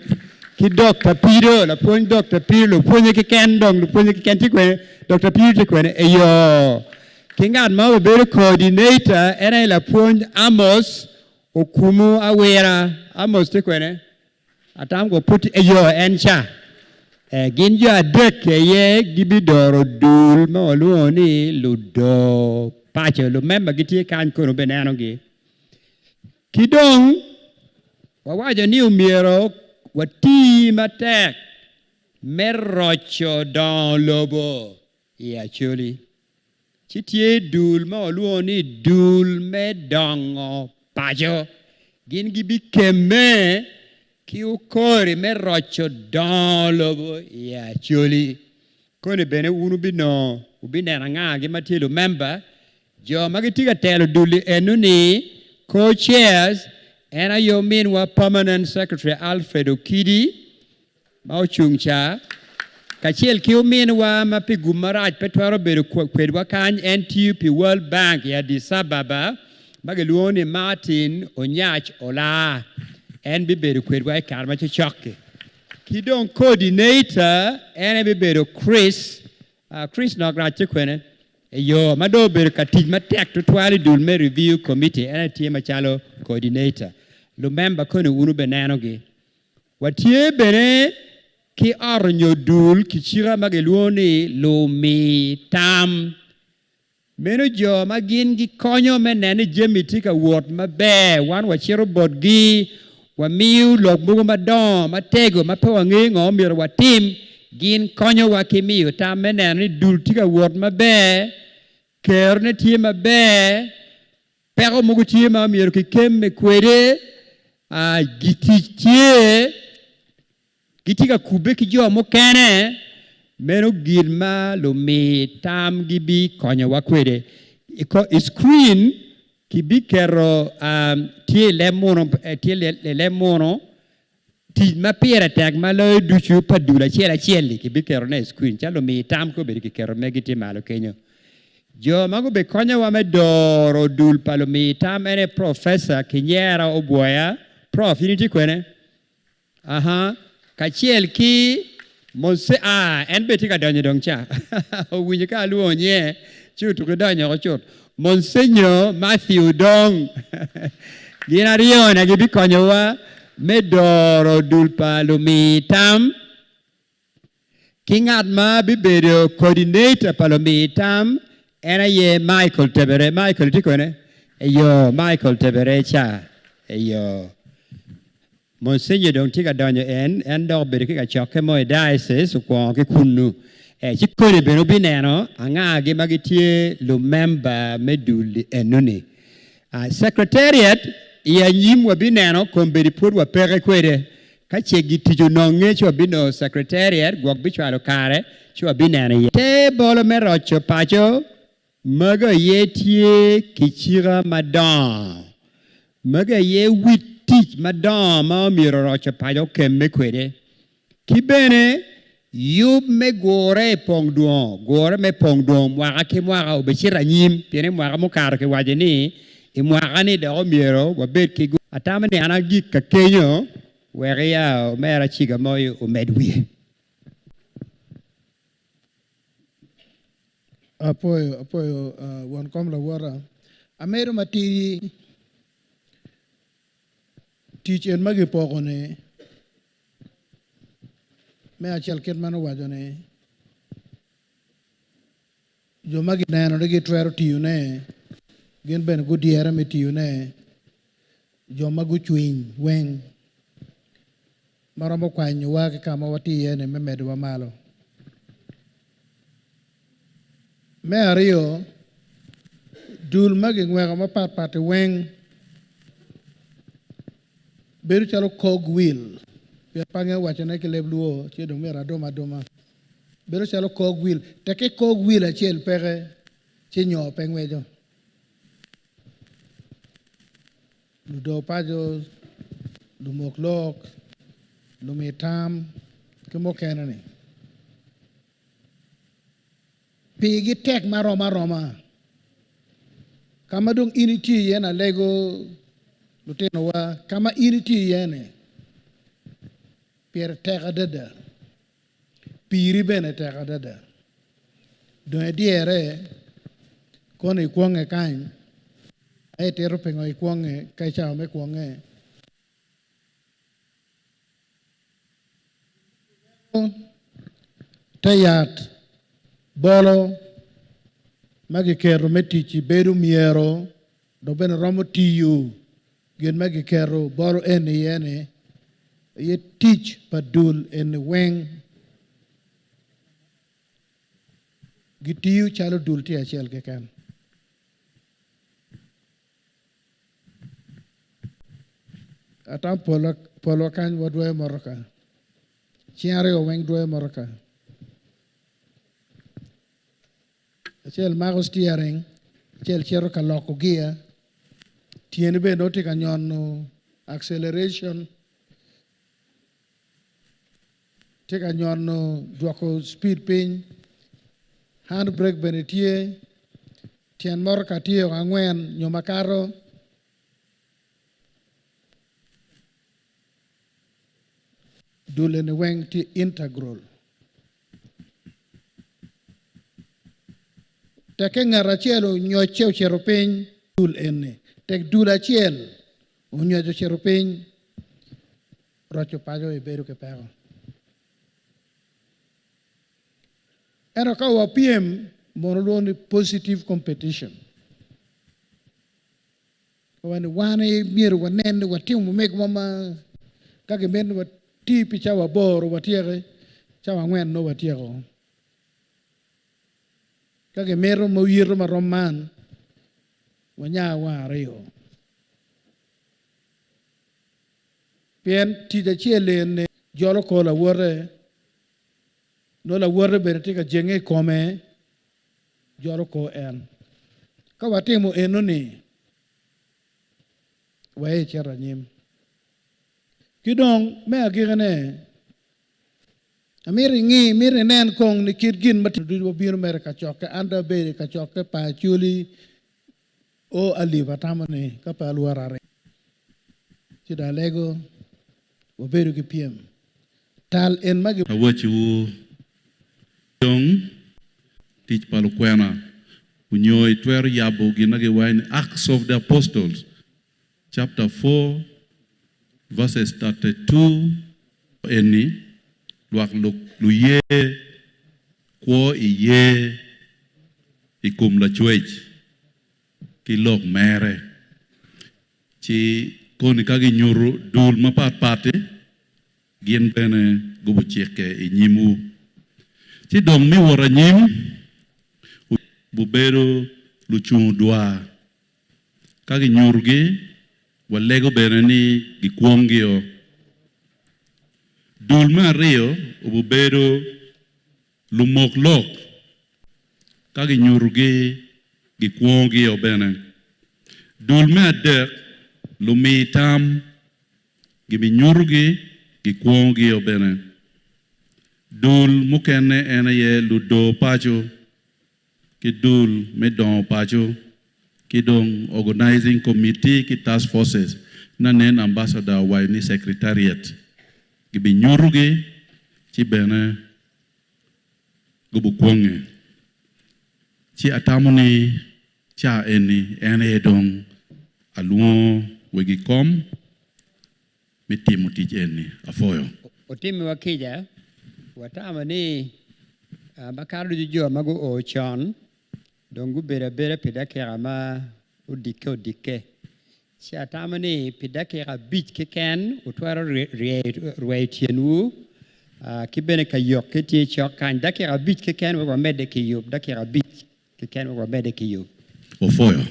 ki Dokta Pido, lapwony Dokta Pido, lupwonye keken dong, lupwonye keken tye kwene, Dokta Pido tye kwene, eyo. Ki ngat ma obedo coordinator en aye lapwony Amos Okumu Awira, Amos tye kwene? Atam ko pud eyo en ca. Eh, gin jo adek aye gibidoro dul ma walwongo ni ludor paco. Lumemba gitye kany kono wubinenogi. Ki dong wawaco ni omyero wati matek me roco dongo lobo i Acholi. Ci tye dul ma walwongo ni dul me dongo paco. Gin gibikemme ki okori me roco dongo lobo i Acholi. Koni bene wun wubinongo, wubineno angagi ma tye lumemba, jo ma gitye ka telo dul-li eno-ni, co-chairs, en aye ominwa Permanent Secretary Alfred Okidi, ma ocung ca, kacel ki ominwa ma pi gum marac pe twero bedo kwedwa kany, en tiyo pi World Bank i Addis Ababa, ma gilwongo ni Martin Onyach Olaa. En bibedo kwedwa i kare ma cokcok-ki. Ki dong coordinator en aye bibedo Chris, Chris nok rac tye kwene? Eyo, ma dong obedo ka tic matek tutwal i dul me Review Committee, en aye tye macalo coordinator. Lumemba koni wun wubinenogi. Watye bene ki ot nyo dul kicika ma gilwongo ni lumi-tam. Meno jo ma gin gikonyo me neno ni jami tye ka wot maber. Wan wacito botgi, wamiyo lok mogo madongo, matego ma pe wangeyo ngo myero watim. Gin konyowa ki miyo tam me neno ni dul tye ka wot maber, kerone tye maber, Peko mogo tye ma myero kikemme kwede. Gitic tye, gitye ka kubbe ki jo mukene. Meno gin ma lumi tam gibikonyowa kwede. I screen kibiketo tye i leb muno, tye i leb muno, tic ma pire tek ma loyo ducu pa dul acel acel-li kibiketone i screen calo lumi tam ka obedo kiketo megi tye malo kenyo. Jo ma gubikonyowa me doro dul pa lumi tam ene Professor Kinyera Obwoya, Prof. In itye kwene? Aha, kacel ki Monse, ah, en bene tye ka donyo dong ca. Owinyo ka alwongo nyinge ci otuko donyo oko cut. Monsenyo Matthew Dong. Gin aryone gibikonyowa me doro dul pa lumi tam ki ngat ma bibedo coordinator pa lumi tam en aye Michael Tebere. Michael itye kwene? Eyo, Michael Tebere ca. Eyo. Monsenyo dong tye ka donyo en, en dok obedo ki kacokke mo i diocese okwongo ki kunnu. Eh, ci koni bene wubineno angagi ma gitye lumemba me dul enoni. Ah, secretariat i anyim wabineno kombeddi pwod wapeke kwede. Ka ce gitic ononge ci wabinongo secretariat, gwok bicwalo kare ci wabineno iye. Te bolo me roco paco Magi aye tye kicika madongo. Magi aye wi tic madongo ma omyero oroco paco okemme kwede. Ki bene, yub me gure i pong dwongo, gure me pong dwongo mwaka ki mwaka obicito anyim, pien i mwaka mukato kiwaco ni i mwaka-ni dok omyero wabed ki gure. Atamo ni an agik ka kenyo wek iya omera ciga mo omed wiye. Apoyo, apoyo won kom lawota. Amedo matidi tic en ma gipoko-ni me acel kit ma en owaco ni jo ma gineno ni gitwero tiyone gin bene gudyere me tiyone, jo ma gucwiny weng. ma romo kwanyowa ki ka ma watye iye-ni me medowa malo. Me aryo, dul ma gingweko mapatpat-ti weng bedo calo cog wheel, pien pe angeyo wacone ki leb Luo ci dong myero adum aduma. Bedo calo cog wheel, tekke cog wheel acel peke ci nyo pe ngweco. Ludoo paco, lumok lok, lumi tam ki mukene-ni pigi tek marom aroma. Ka ma dong in itye iye-ni alego lutinowa, ka ma in itye iye-ni pire tek adada, piri bene tek adada. Dong idyere kono ikwonge kany, aye itito pingo ikwonge ka i cawa me kwonge. Te yat bolo ma kiketo me tic-ci bedo myero dok bene romo tiyo gin ma kiketo bolo eni iye-ni aye tic pa dul eni weng. Gitiyo calo dul tye acel keken. Atam polwa kany wadwoyo motoka. Cing aryo weng dwoyo motoka. Acel mako steering, acel cito ka loko gear. Tyeni bene nongo tye ka nyono acceleration, tye ka nyono dwoko speed piny. Hand brake bene tye. Tyen motoka tye angwen nyo makato. Dul eni weng tye integral. Tekke ngat acel onyocce ocito piny dul eni, tek dul acel onyoc ocito piny, roco paco ibedo ki peko. Ento ka wapyem, mono lwongo ni positive competition. Wa ni wan aye myero wanen ni watimo megwa ma ka gimito ni wati pi cawa aboro watyeki, cawa angwen nongo watyeko. Ka gimito ma oyito marom man, wanya wang aryo. Pien tic acel eni jolo kor lawote, Nongo lawote bene tye ka jenge i kome, jolo kor en. Ka watimo enoni, waye icito anyim. Ki dong me agikine, amito ingi, mito inen kong ni kit gin ma ducu wabino mere i kacokke. An dong abedo i kacokke pa Acholi o alip atamo ni ka pe alworo arem ci dong alego wabedo ki pyem tal en ma gi. Awacciwu dong, tic pa lukwena onyo itwero yabo gin ma giwaco ni Acts of the Apostles chapter 4 verses 32 eni lwak luye kwo iye i kom Lacwec ki lok mere. Ci koni ka ginyuto dul mapatpat-ti, gin bene gubucikke i nyimwu. Ci dong mi wot anyim, wubedo lucungo dwar. Ka ginyutogi, walego bene ni gikwongio. Dul me aryo obubedo lumok lok, ka ginyutogi, gikwongogio bene. Dul me adek, lumi tam, gibinyutogi, gikwongogio bene. Dul mukene en aye ludor paco ki dul me dongo paco ki dong organizing committee ki task forces na nen ambassador owaco ni secretariat gibinyutogi ci bene gubukwonge ci atamo ni ca eni en aye dong alwongo wegi kom me timo tic eni. Apwoyo. Otimiwa kica, watamo ni makato ducu jo ma guo con dong gubedo abeda pi dakika ma odikke odikke. Ci atamo ni pi dakika 5 keken utwero rweyo tyenwu ki bene ka yok tye cok kany dakika 5 keken wek wamedde ki yub dakika 5 keken wek wamedde ki yub. Ofoyo.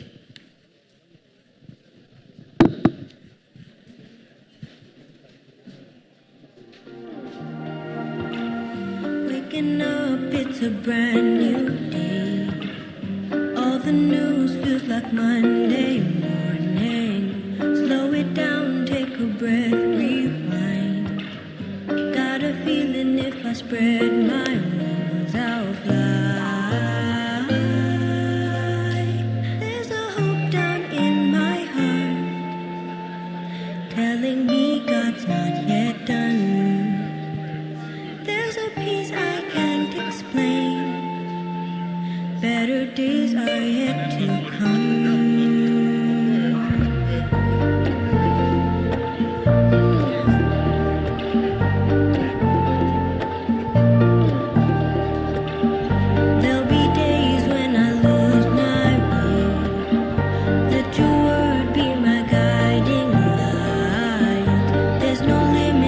Waking up, it's a brand new day. All the news feels like Monday morning. Slow it down, take a breath, rewind. Got a feeling if I spread my wings, I'll fly. There's a hope down in my heart, telling me God's not yet done. There's a peace I can't explain. Better days are yet to come. There'll be days when I lose my way. Let your word be my guiding light. There's no limit.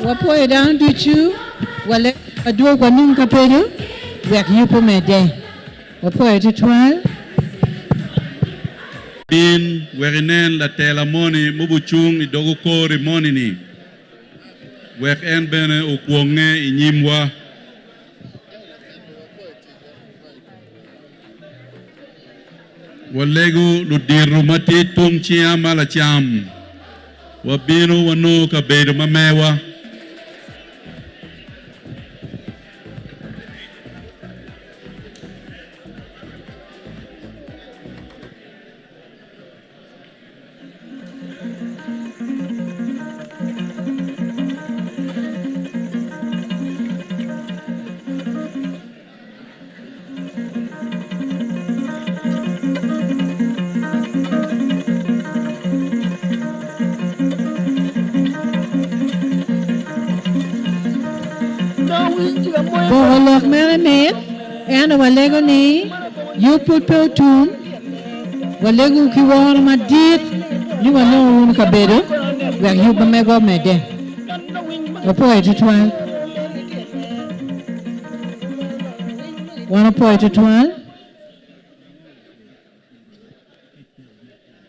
Wapwoyo dano ducu, walego wadwog wanung ka pedo wek yub omedde. Wapwoyo tutwal. Bin wek inen latela moni mubucung i dog okori moni-ni, wek en bene okwongnge i nyimwa. Walego ludito ma tye tung cinga ma lacam, wabino wanongo kabedo ma mewa. Boko lok mere mit, ento walego ni yub pud pe otum. Walego ki woro madit ni wanongo wunu kabedo wek yub ma megwa omedde. Wapwoyo tutwal. Wan wapwoyo tutwal.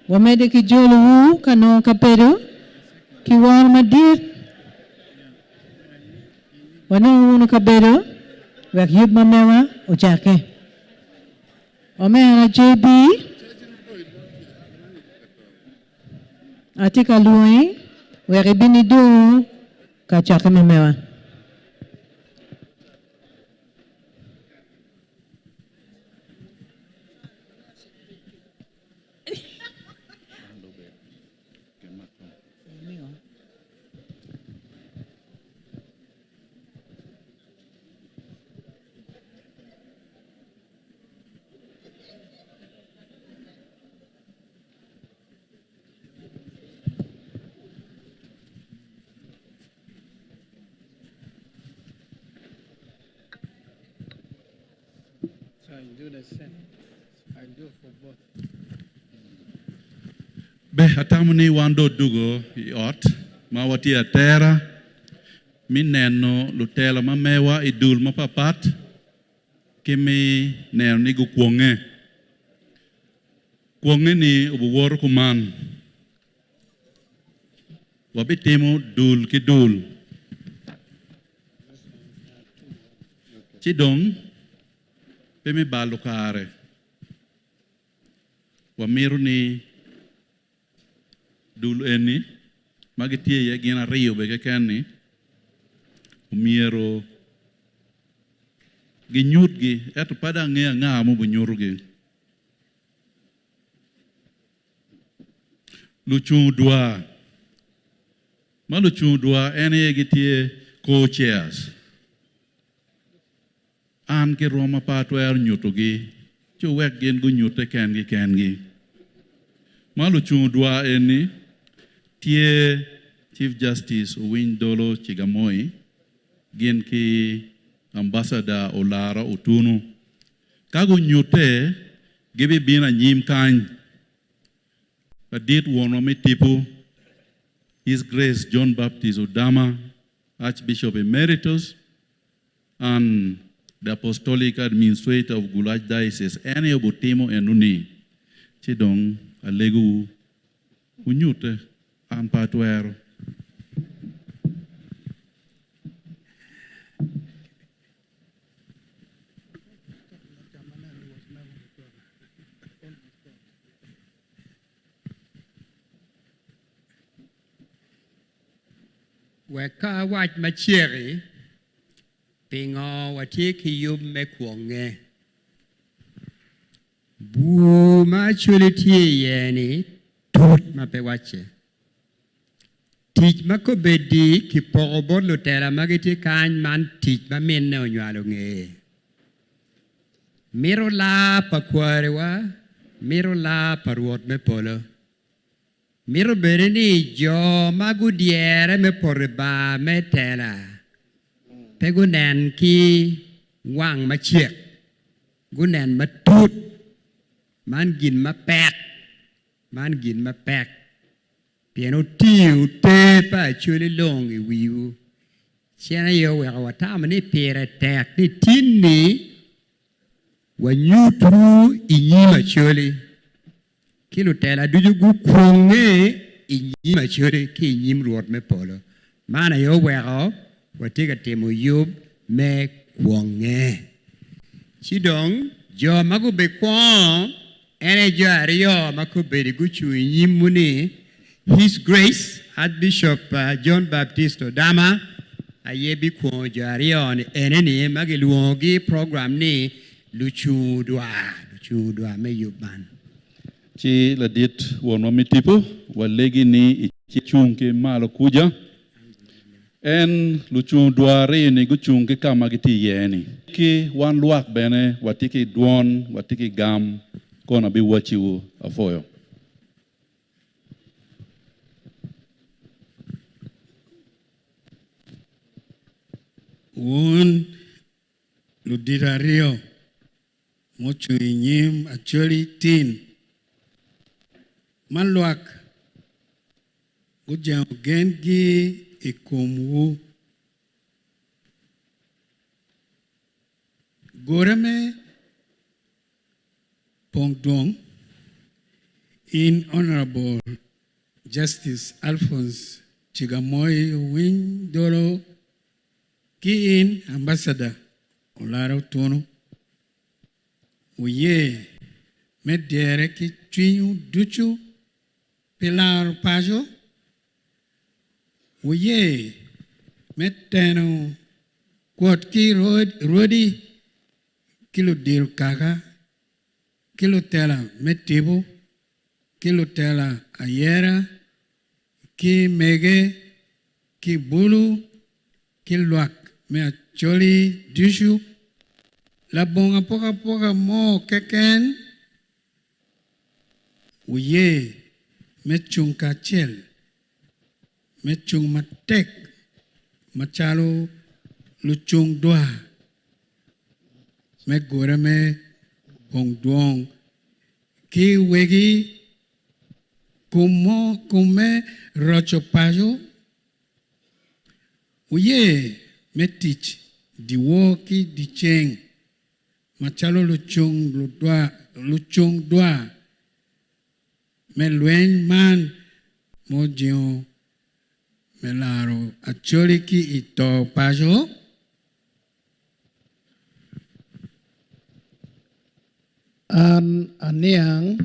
Wamedde ki jolowu ka nongo kabedo ki woro madit. Wanongo wunu kabedo wek yub ma mewa ocakke. Omera JB, atye ka lwongi wek ibin idong kacokke ma mewa. Be atamo ni wan dong odugo i ot ma watye atera me neno lutela ma mewa i dul mapapat ki me neno ni gukwonge. Kwonge-ni obiwoto kuman, Wabitimo dul ki dul, ci dong pe me balo kare, wamito ni dul eni ma gitye iye gin aryo bene keken-ni omyero ginyutgi, ento pe dong angeyo anga ma obinyutogi. Lucung dwar, ma lucung dwar en aye gitye co-chairs. An ki rwoma pe atwero nyutogi, ci wuwek gin gunyutte kengi kengi. Ma lucung dwar eni tye Chief Justice Owiny Dolo Cigamoi gin ki Ambassador Olara Otunu. Ka gunyutte, gibibino anyim kany. Ladit wonwa me tipo, His Grace John Baptist Odama, Archbishop Emeritus and the Apostolic Administrator of Gulu Archdiocese, en aye obitimo enoni, ci dong alegowu wunyutte, an pe atwero. Wek ka awac macek-ki, pingo watye ki yub me kwonge? Bur ma Acholi tye iye-ni tut ma pe wacce. Tic ma kobeddi kipoko bot lutela ma gitye kany man tic ma minne onywalo ngeye. Mito laa pa kwariwa, mito laa pa Rwot me polo. Mito bene ni jo ma gudyere me poto i bar me tela pe gunen ki wang macek, gunen matut. Man gin mapek, man gin mapek. Pien wutingo ter pa Acholi long i wiwu. Cen aye oweko watamo ni pire tek ni tin-ni wanyutwu i nyim Acholi ki lutela ducu gukwonge i nyim Acholi ki i nyim Rwot me polo. Man aye oweko watye ka timo yub me kwonge. Ci dong jo ma gubikwongo en aye jo aryo ma kobedi gucung i nyimwu ni, His Grace Archbishop John Baptist Odama aye bikwongo jo aryo-ni ene-ni ma gilwongogi i program ni Lucungu Dwar, Lucungu Dwar me yub man. Ci ladit wonwa me tipo, walegi ni icung ki malo kuca. En lucungu dwar aryo-ni gucung ki ka ma gitye iye-ni. Ki wan lwak bene watye ki dwon, watye ki gam, kono abiwacciwu apwoyo. Wun ludito aryo mucung i nyim Acholi tin ma lwak gujengo gengi i komwu. Gure me Pong Dwong, in Honourable Justice Alphonse Chigamoy Owiny Dolo ki in Ambassador Olara Otunu, wuye me dyere ki cwinywu ducu pi laro paco, wuye me teno kwot ki rwodi ki ludiro kaka, ki lutela me tipo, ki lutela ayera, ki mege, ki bulu, ki lwak me Acholi ducu, labongo apokapoka mo keken, wuye me cung kacel, me cung matek macalo lucung dwar me gure me Pong Dwong ki wegi kum me roco paco. Wuye me tic dyewor ki dyeceng macalo lucung dwar me lweny man ma ojingo me laro Acholi ki i to paco. An aniang,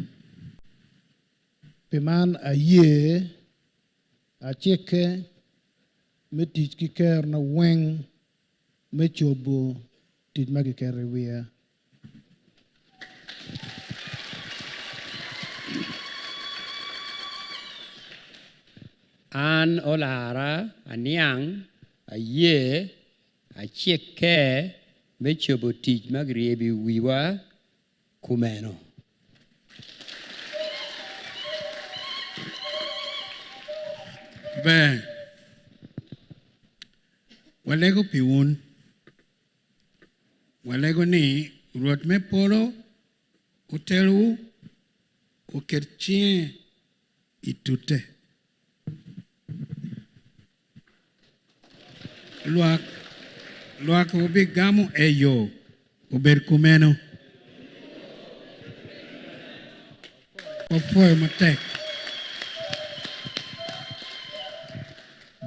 pi man aye acikke me tic ki kerona weng me cobo tic ma kiketo i wiya. An olara, aniang, aye, acikke me cobo tic ma kiryebo i wiwa kumeno. Ber, walego pi wun. Walego ni Rwot me polo otelwu, oket cinge i tute. Lwak, lwak wubigamo eyo, obed kumeno. Wapwoyo matek.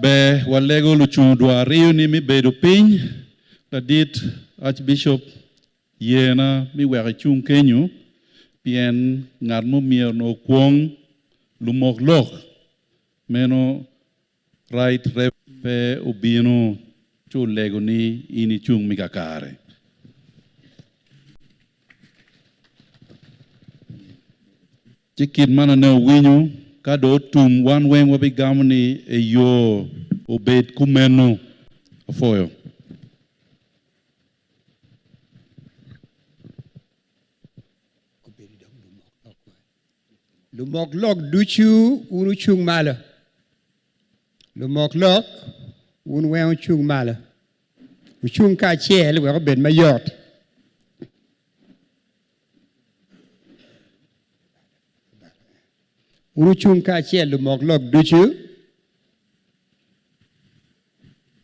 Ber walego lucung dwar aryo ni mi bedo piny. Ladit Archbishop yena mi weko icung kenyo pien ngat mo myero onongo okwong lumok lok meno Right Rev pe obino ci olego ni in icung mi kakare. Ci kit man ane owinyo, ka dong otum wan weng wabigamo ni eyo obed kumeno. Apwoyo. Lumok lok ducu wun wucung malo. Lumok lok wun weng wucung malo. Wucung kacel wek obed mayot. Wun wucung kacel lumok lok ducu.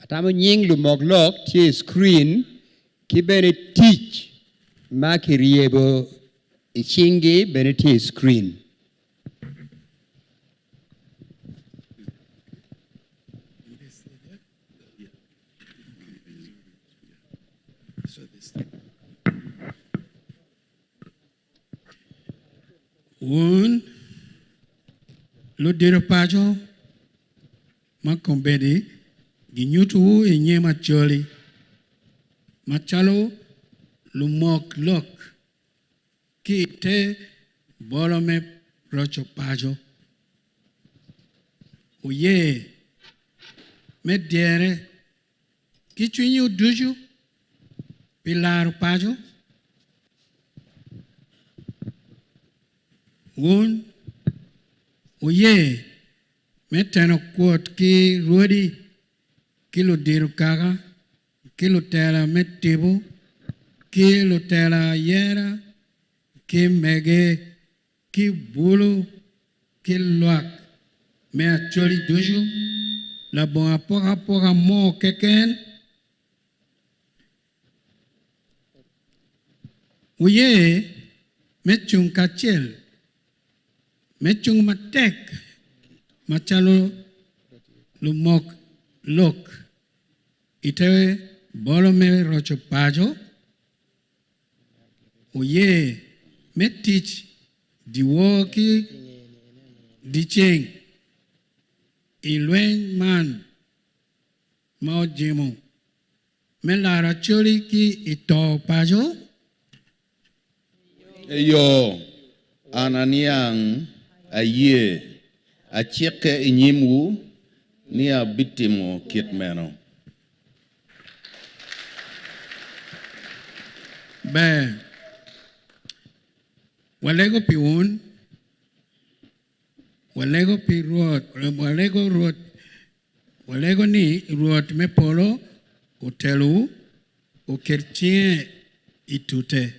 Atamo nying lumok lok tye i screen ki bene tic ma kiryebo i cinggi bene tye i screen. Wun ludito paco ma kombeddi ginyutowu i nyim Acholi macalo lumok lok ki i te bolo me roco paco, wuye me dyere ki cwinywu ducu pi laro paco. Wun wuye me teno kwot ki rwodi ki ludito kaka ki lutela me tipo ki lutela ayera ki mege ki bulu ki lwak me Acholi ducu labongo apokapoka mo keken. Wuye me cung kacel, me cung matek macalo lumok lok i te bolo me roco paco. Wuye me tic dyewor ki dyeceng i lweny man ma ojemo me laro Acholi ki i to paco. Eyo, an aniang, ayee, acikke i nyimwu ni abitimo kit meno. Ber, walego pi wun, walego pi Rwot, walego Rwot, walego ni Rwot me polo otelwu, oket cinge i tute.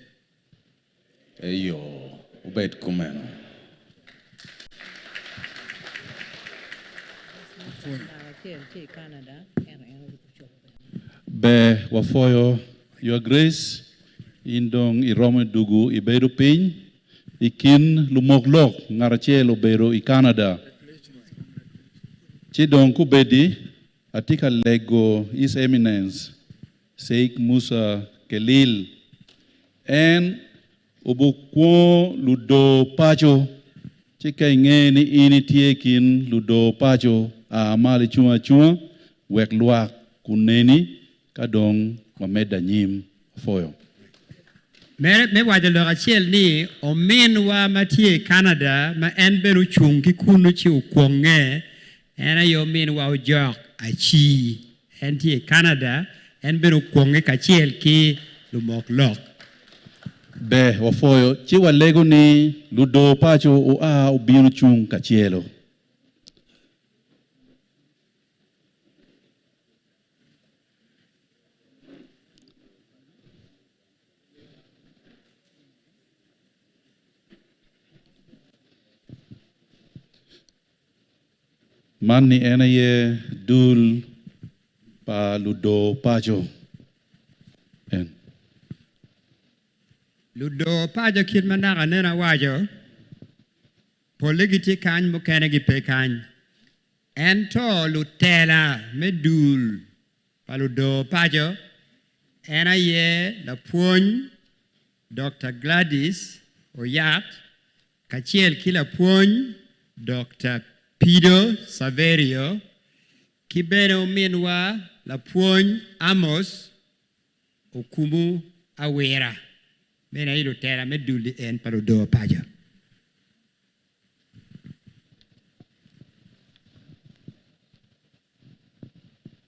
Eyo, obed kumeno. Ber wapwoyo Your Grace, in dong iromo dugu ibedo piny i kin lumok lok ngat acel obedo i Canada. Ci dong kubedi atye ka lego His Eminence Sheikh Musa Kelil en obukwo ludoo paco ci ka inge ni in itye i kin ludoo paco a malo icung acunga wek lwak kuneni ka dong wamedde anyim. Apwoyo. Me waco lok acel ni ominwa ma tye i Canada ma en bene ocung ki kunu ci okwonge, en aye ominwa Ojok Aci. En tye i Canada, en bene okwonge kacel ki lumok lok. Ber, wapwoyo. Ci walego ni ludoo paco oa obino cung kacelo. Man ni en aye dul pa ludoo paco. En. Ludoo paco kit ma naka nen awaco, polle gitye kany mukene gipe kany. Ento lutela me dul pa ludoo paco en aye lapwony Dokta Gladys Oyat kacel ki lapwony Dokta Pido Saverio ki bene ominwa lapwony Amos Okumu Awira meno aye lutela me dul-li en pa ludoo paco.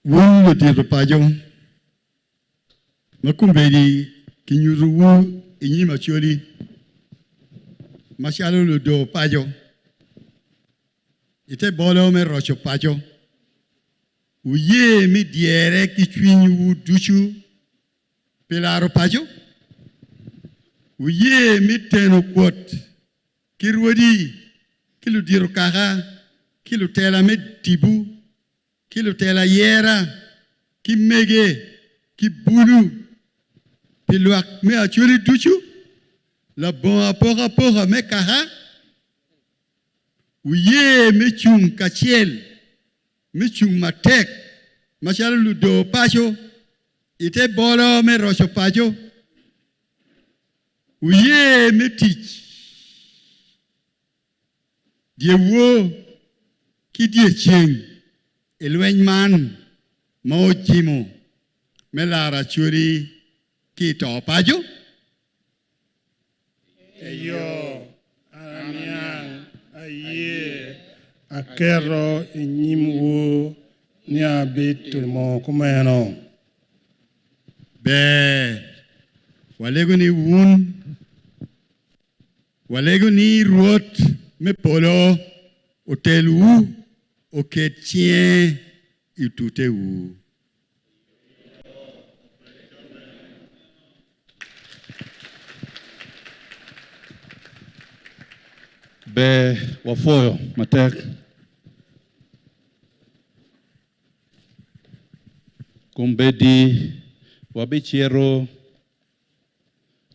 Wun ludito paco ma kombeddi kinyutowu i nyim Acholi macalo ludoo paco i te bolo me roco paco, wuye me dyere ki cwinywu ducu pi laro paco, wuye me teno kwot ki rwodi. ki ludito kaka, ki lutela me tipo, ki lutela ayera, ki mege, ki bulu, pi lwak me Acholi ducu, labongo apokapoka me kaka, wuye me cung kacel, me cung matek macalo ludoo paco i te bolo me roco paco. Wuye me tic dyewor ki dyeceng i lweny man ma ojimo me laro Acholi ki i to paco. Eyo, aniang, aye, aketo i nyimwu ni abitimo kumeno. Ber, walego ni wun, walego ni Rwot me polo otelwu, oket cinge i tutewu. Ber, wapwoyo matek. Kombeddi wabicito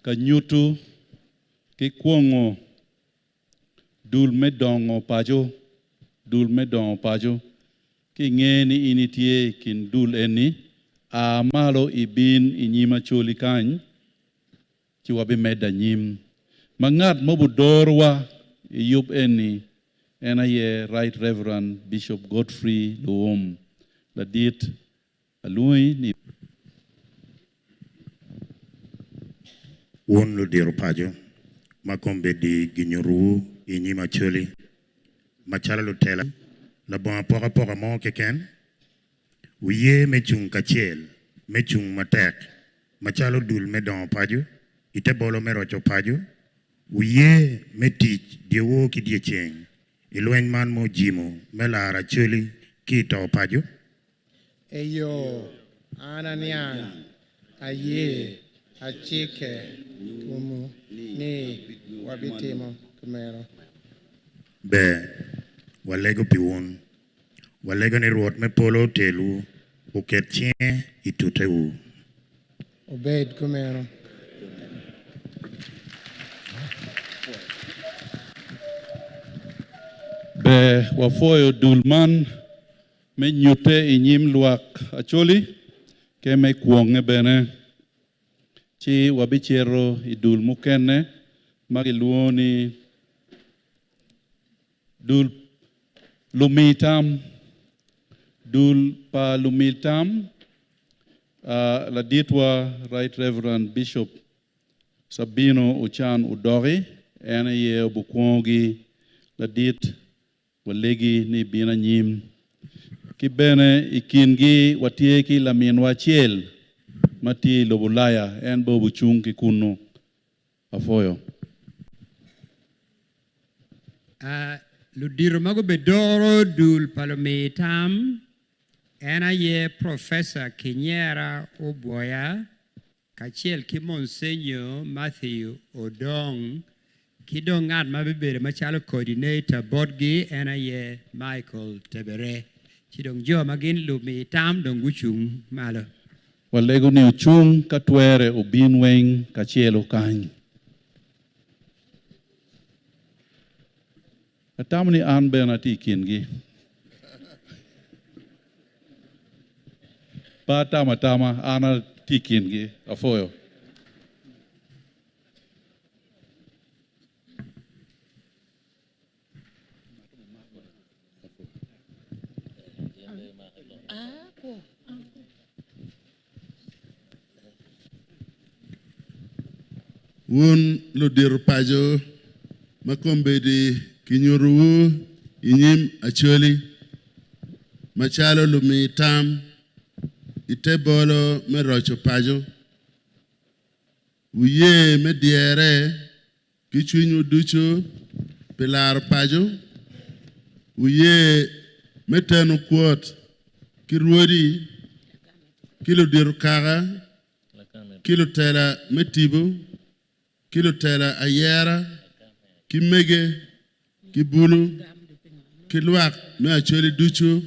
ka nyuto ki kwongo dul me dongo paco, dul me dongo paco. Ki inge ni in itye i kin dul eni, a malo ibin i nyim Acholi kany ci wabimedde anyim. Ma ngat ma obudorowa i yub eni en aye Right Reverend Bishop Godfrey Luwum, ladit alwongi ni. Wun ludito paco ma kombeddi ginyutowu i nyim Acholi macalo lutela labongo apokapoka mo keken, wuye me cung kacel, me cung matek macalo dul me dongo paco i te bolo me roco paco. Wuye me tic dyewor ki dyeceng i lweny man ma ojimo me laro Acholi ki i to paco. Eyo, an aniang, aye, acikke kumu ni wabitimo kumeno. Ber, walego pi wun. Walego ni Rwot me polo otelwu, oket cinge i tutewu. Obed kumeno. Ber wapwoyo dul man me nyute i nyim lwak Acholi ke me kwonge bene. Ci wabicito i dul mukene ma gilwongo ni Dul lumi tam. Dul pa lumi tam, Laditwa Right Reverend Bishop Sabino Ocan Odoki en aye obukwongogi. Ladit walegi ni ibin anyim. Ki bene i kingi watye ki laminwa acel ma tye i lobo Ulaya, en bene obucung ki kunnu. Apwoyo. Ludito ma gubedoro dul pa lumi tam en aye Professor Kinyera Obwoya kacel ki Monsenyo Matthew Odong ki dong ngat ma bibedo macalo coordinator botgi en aye Michael Tebere. Ci dong jo ma gin lumi tam dong gucung malo. Walego ni ocung ka twere obin weng kacelo kany. Atamo ni an bene atye i kingi. Pe atamo atama, an atye i kingi. Apwoyo. Wun ludito paco ma kombeddi kinyutowu i nyim Acholi macalo lumi tam i te bolo me roco paco, wuye me dyere Ki cwinywu ducu pi laro paco, wuye me teno kwot ki rwodi, ki ludito kaka, ki lutela me tipo, ki lutela ayera, ki mege, ki bulu ki lwak me Acholi ducu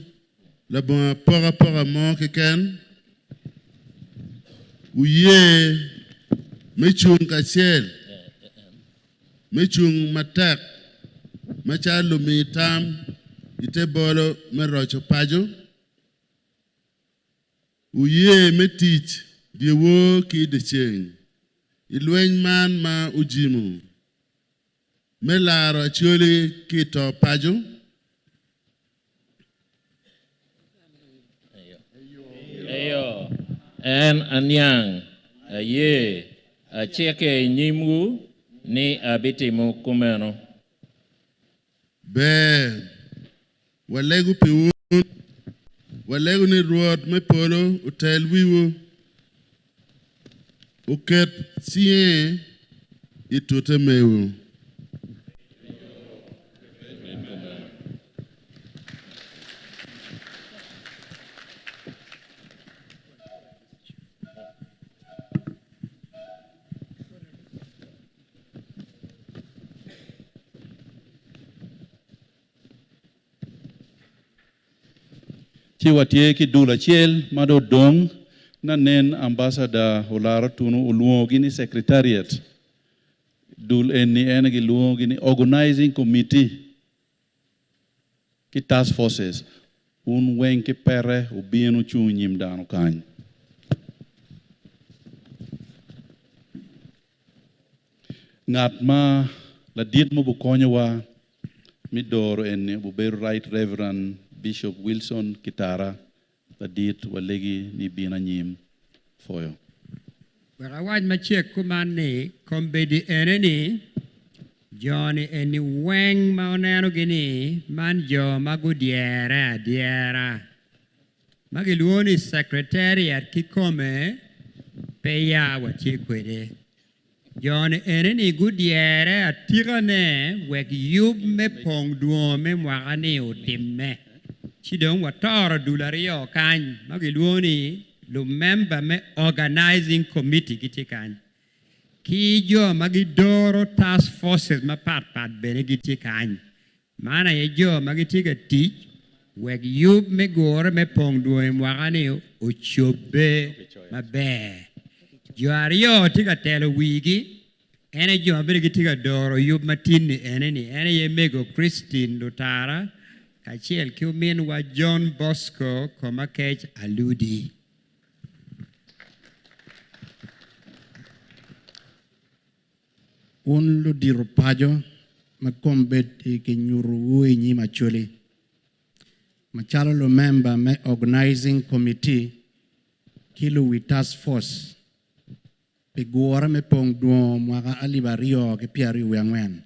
labongo apokapoka mo keken. Wuye me cung kacel, me cung matek macalo lumi tam i te bolo me roco paco. Wuye me tic dyewor ki dyeceng i lweny man ma ojimo me laro Acholi ki i to paco. Eyo, en aniang, aye, acikke i nyimwu ni abitimo kumeno. Ber, walego pi wun. Walego ni Rwot me polo otel wiwu, oket cinge i tute mewu. Ci watye ki dul acel ma dong odong na nen ambassador Olara Otunu olwongogi ni secretariat. Dul eni en gilwongogi ni organizing committee ki task forces. Wun weng ki pete wubin wucung inyim dano kany. Ngat ma ladit ma obikonyowa me doro eni obibedo Right Reverend Bishop Wilson Kitara. Ladit, walegi ni ibin anyim. Pwoyo. Wek awac macek kuman ni, kombeddi ene ni, jo-ni eni weng ma wunenogi ni man jo ma gudyere adyera, ma gilwongo ni Secretariat kikome pe ya watye kwede. Jo-ni ene-ni gudyere atikane wek yub me pong dwongo me mwaka-ni otimme. Ci dong watoro dul aryo kany ma gilwongo ni lumemba me Organizing Committee gitye kany, ki jo ma gidoro task forces mapatpat bene gitye kany. Man aye jo ma gitye ka tic wek yub me gure me pong dwongo i mwaka-ni ocobbe maber. Jo aryo tye ka telo wigi, en aye jo ma bene gitye ka doro yub ma tin-ni ene-ni, en aye Mego Christine Lutara kacel ki ominwa John Bosco Komakec Aludi. Wun ludito paco ma kombeddi kinyutowu i nyim Acholi, macalo lumemba me Organizing Committee ki luwi Task Force pi gure me pong dwongo mwaka alip aryo ki pyeraryo wiye angwen.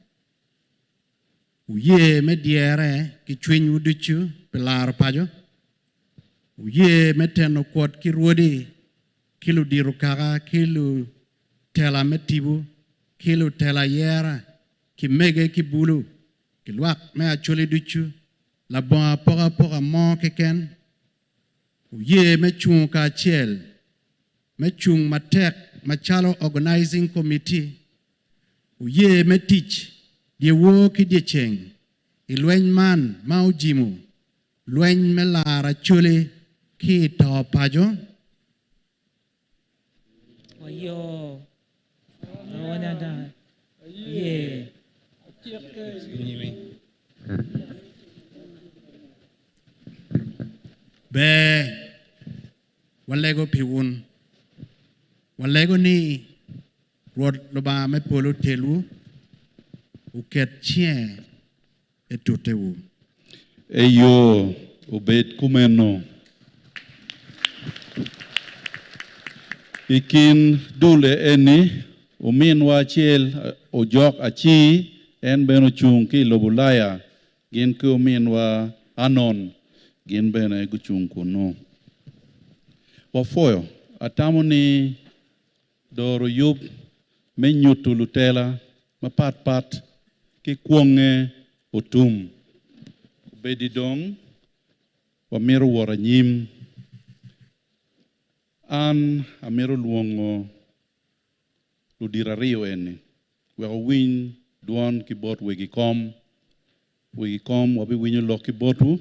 Wuye me dyere ki cwinywu ducu pi laro paco? Wuye me teno kwot ki rwodi ki ludito kaka ki lutela me tipo ki lutela ayera ki mege ki bulu ki lwak me Acholi ducu labongo apokapoka mo keken? Wuye me cungo kacel, me cung matek macalo Organizing Committee? Wuye me tic dyewor ki dyeceng i lweny man ma ojimo lweny me laro Acholi ki i to paco? Oyo. Awanya ada. Ye. Ber, walego pi wun. Walego ni Rwot Lubanga me polo otelwu, oket cinge i tutewu. Eyo, obed kumeno. I kin dule eni, ominwa acel ojok acir, en bene ocung ki i lobo Ulaya, gin ki ominwa Anon gin bene gucung kunnu. Wapwoyo, atamo ni Doro yub me nyuto lutela mapatpat ki kwonge otum. Obedi dong wamito wot anyim. An amito lwongo ludito aryo eni wek owiny dwon ki bot wegi kom. Wegi kom wabiwinyo lok ki botwu.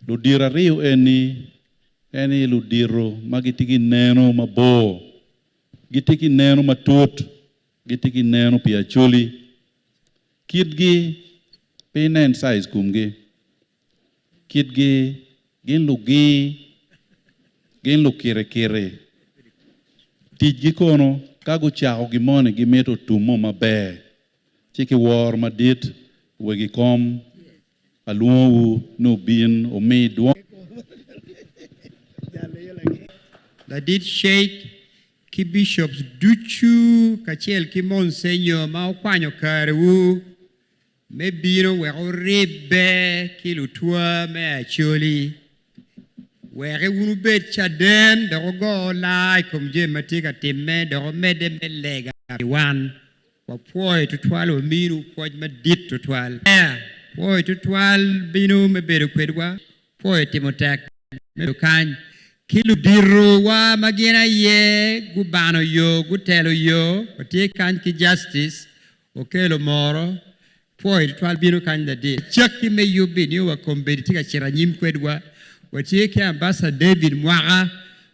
Ludito aryo eni, en aye ludito ma gitye ki neno mabor, gitye ki neno matut, gitye ki neno pi Acholi. Kitgi pe inen size komgi, kitgi gin lugir, gin lukirikiri. Ticgi kono ka gucako gin moni gimito otumo maber ci ki woro madit wegi kom alwongowu ni wubin wumi dwon. Ladit Sheik ki bishops ducu kacel ki Monsenyo ma wukwanyo karewu me bino wek wuribbe ki lutwa me Acholi wek wun wubed caden dok wugo laa i kom jami ma tye ka timme dok wumedde me lega pi wan. Wapwoyo tutwal, waminu pwoc madit tutwal. Pwoyo tutwal bino me bedo kwedwa, pwoyo timo tek me bedo kany ki luditowa ma gin aye gubano yo, gutelo yo. Watye kany ki Justice Okello Moro, pwoyo tutwal bino kany ladit. Acakki me yubbi nio wa kombeddi tye ka cito anyim kwedwa. Watye ki Ambassador David Mwaka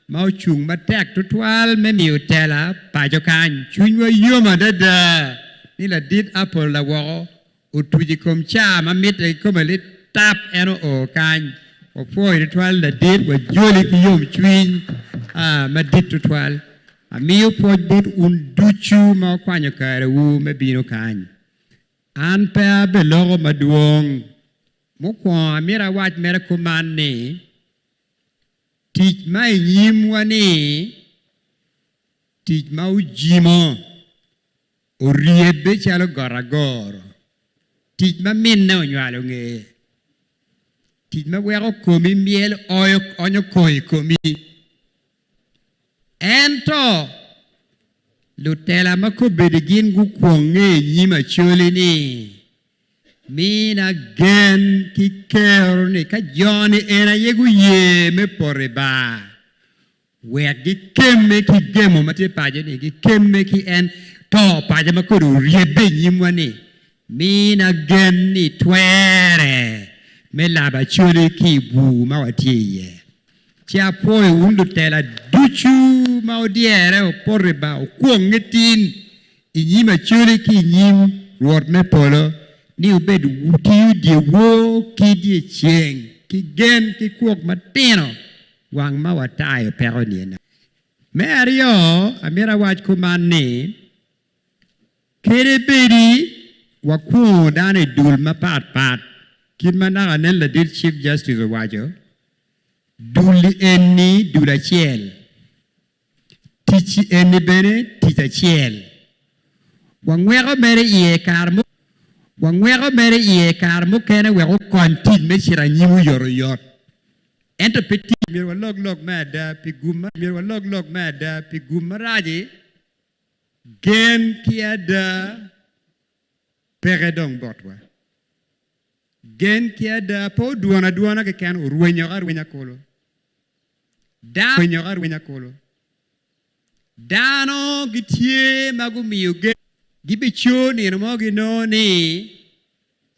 ma ocung matek tutwal me miyo tela paco kany. Cwinywa yom adada ni ladit Apple lawoko otuco i kom caa ma mitte kikome litap en oo kany. Wapwoyo tutwal ladit, wajoli ki yomcwiny madit tutwal. Amiyo pwoc bot wun ducu ma wukwanyo karewu me bino kany. An pe abeloko madwong. Mukwongo amito awac mere kuman ni, Tic ma i nyimwa ni tic ma ojimo oryebbe calo got agoro, tic ma minne onywalo ngeye, tic ma weko komi myel oyo onyo kong i komi. Ento lutela ma kobedo gin gukwonge i nyim Acholi ni, Mina gen ki kero ni ka jo-ni en aye guye me poto i bar, wek gikemme ki gemo ma tye paco-ni, gikemme ki en to paco ma kodi oryebbe i nyimwa-ni. Mina gen ni twere me labo Acholi ki i bur ma watye iye. Ci apwoyo wun lutela ducu ma wudyere wupoto i bar wukwongnge tin i nyim Acholi ki i nyim Rwot me polo, ni wubed wutiyo dyewor ki dyeceng ki gen ki kwok matino wang ma watayo peko-ni. Me aryo, amito awac kuman ni, Kadi bedi wakwongo dano i dul mapat pat, kit ma naka nen ladit Chief Justice owaco, dul-li eni dul acel, tic-ci eni bene tic acel. Wangweko mere iye kare mu wangweko mere iye kare mukene wek okony tic me cito anyim oyotoyot. Ento pe tic. Myero walok lok me ada pi gum ma myero walok lok me ada pi gum marac-ci. Gen ki ada peke dong botwa. Gen ki ada pe odwon adwona keken, orwenyo arwenya kulu. Dano orwenyo arwenya kulu. Dano gitye ma gumiyo gen, gibico nino mo ginongo ni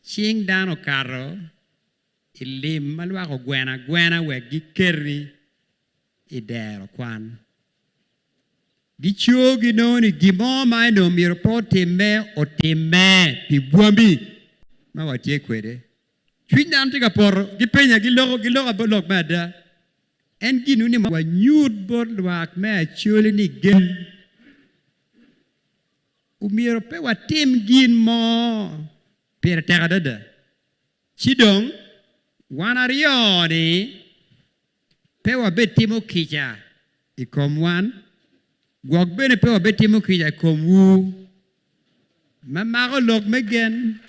cing dano okato i lim ma lwak ogweno agwena wek giketi i dero kwan. Gico ginongo ni gin mo ma onongo myero pe otimme, otimme pi bwami ma watye kwede. Cwiny dano tye ka poto, gipenya, giloko, giloko bot lok me ada. En gin ni wanyut bot lwak me Acholi ni gen omyero pe watim gin mo pire tek adada. Ci dong, wan aryo-ni pe wabitimo kica i kom wan, gwok bene pe wabitimo kica i komwu ma mako lok me gen.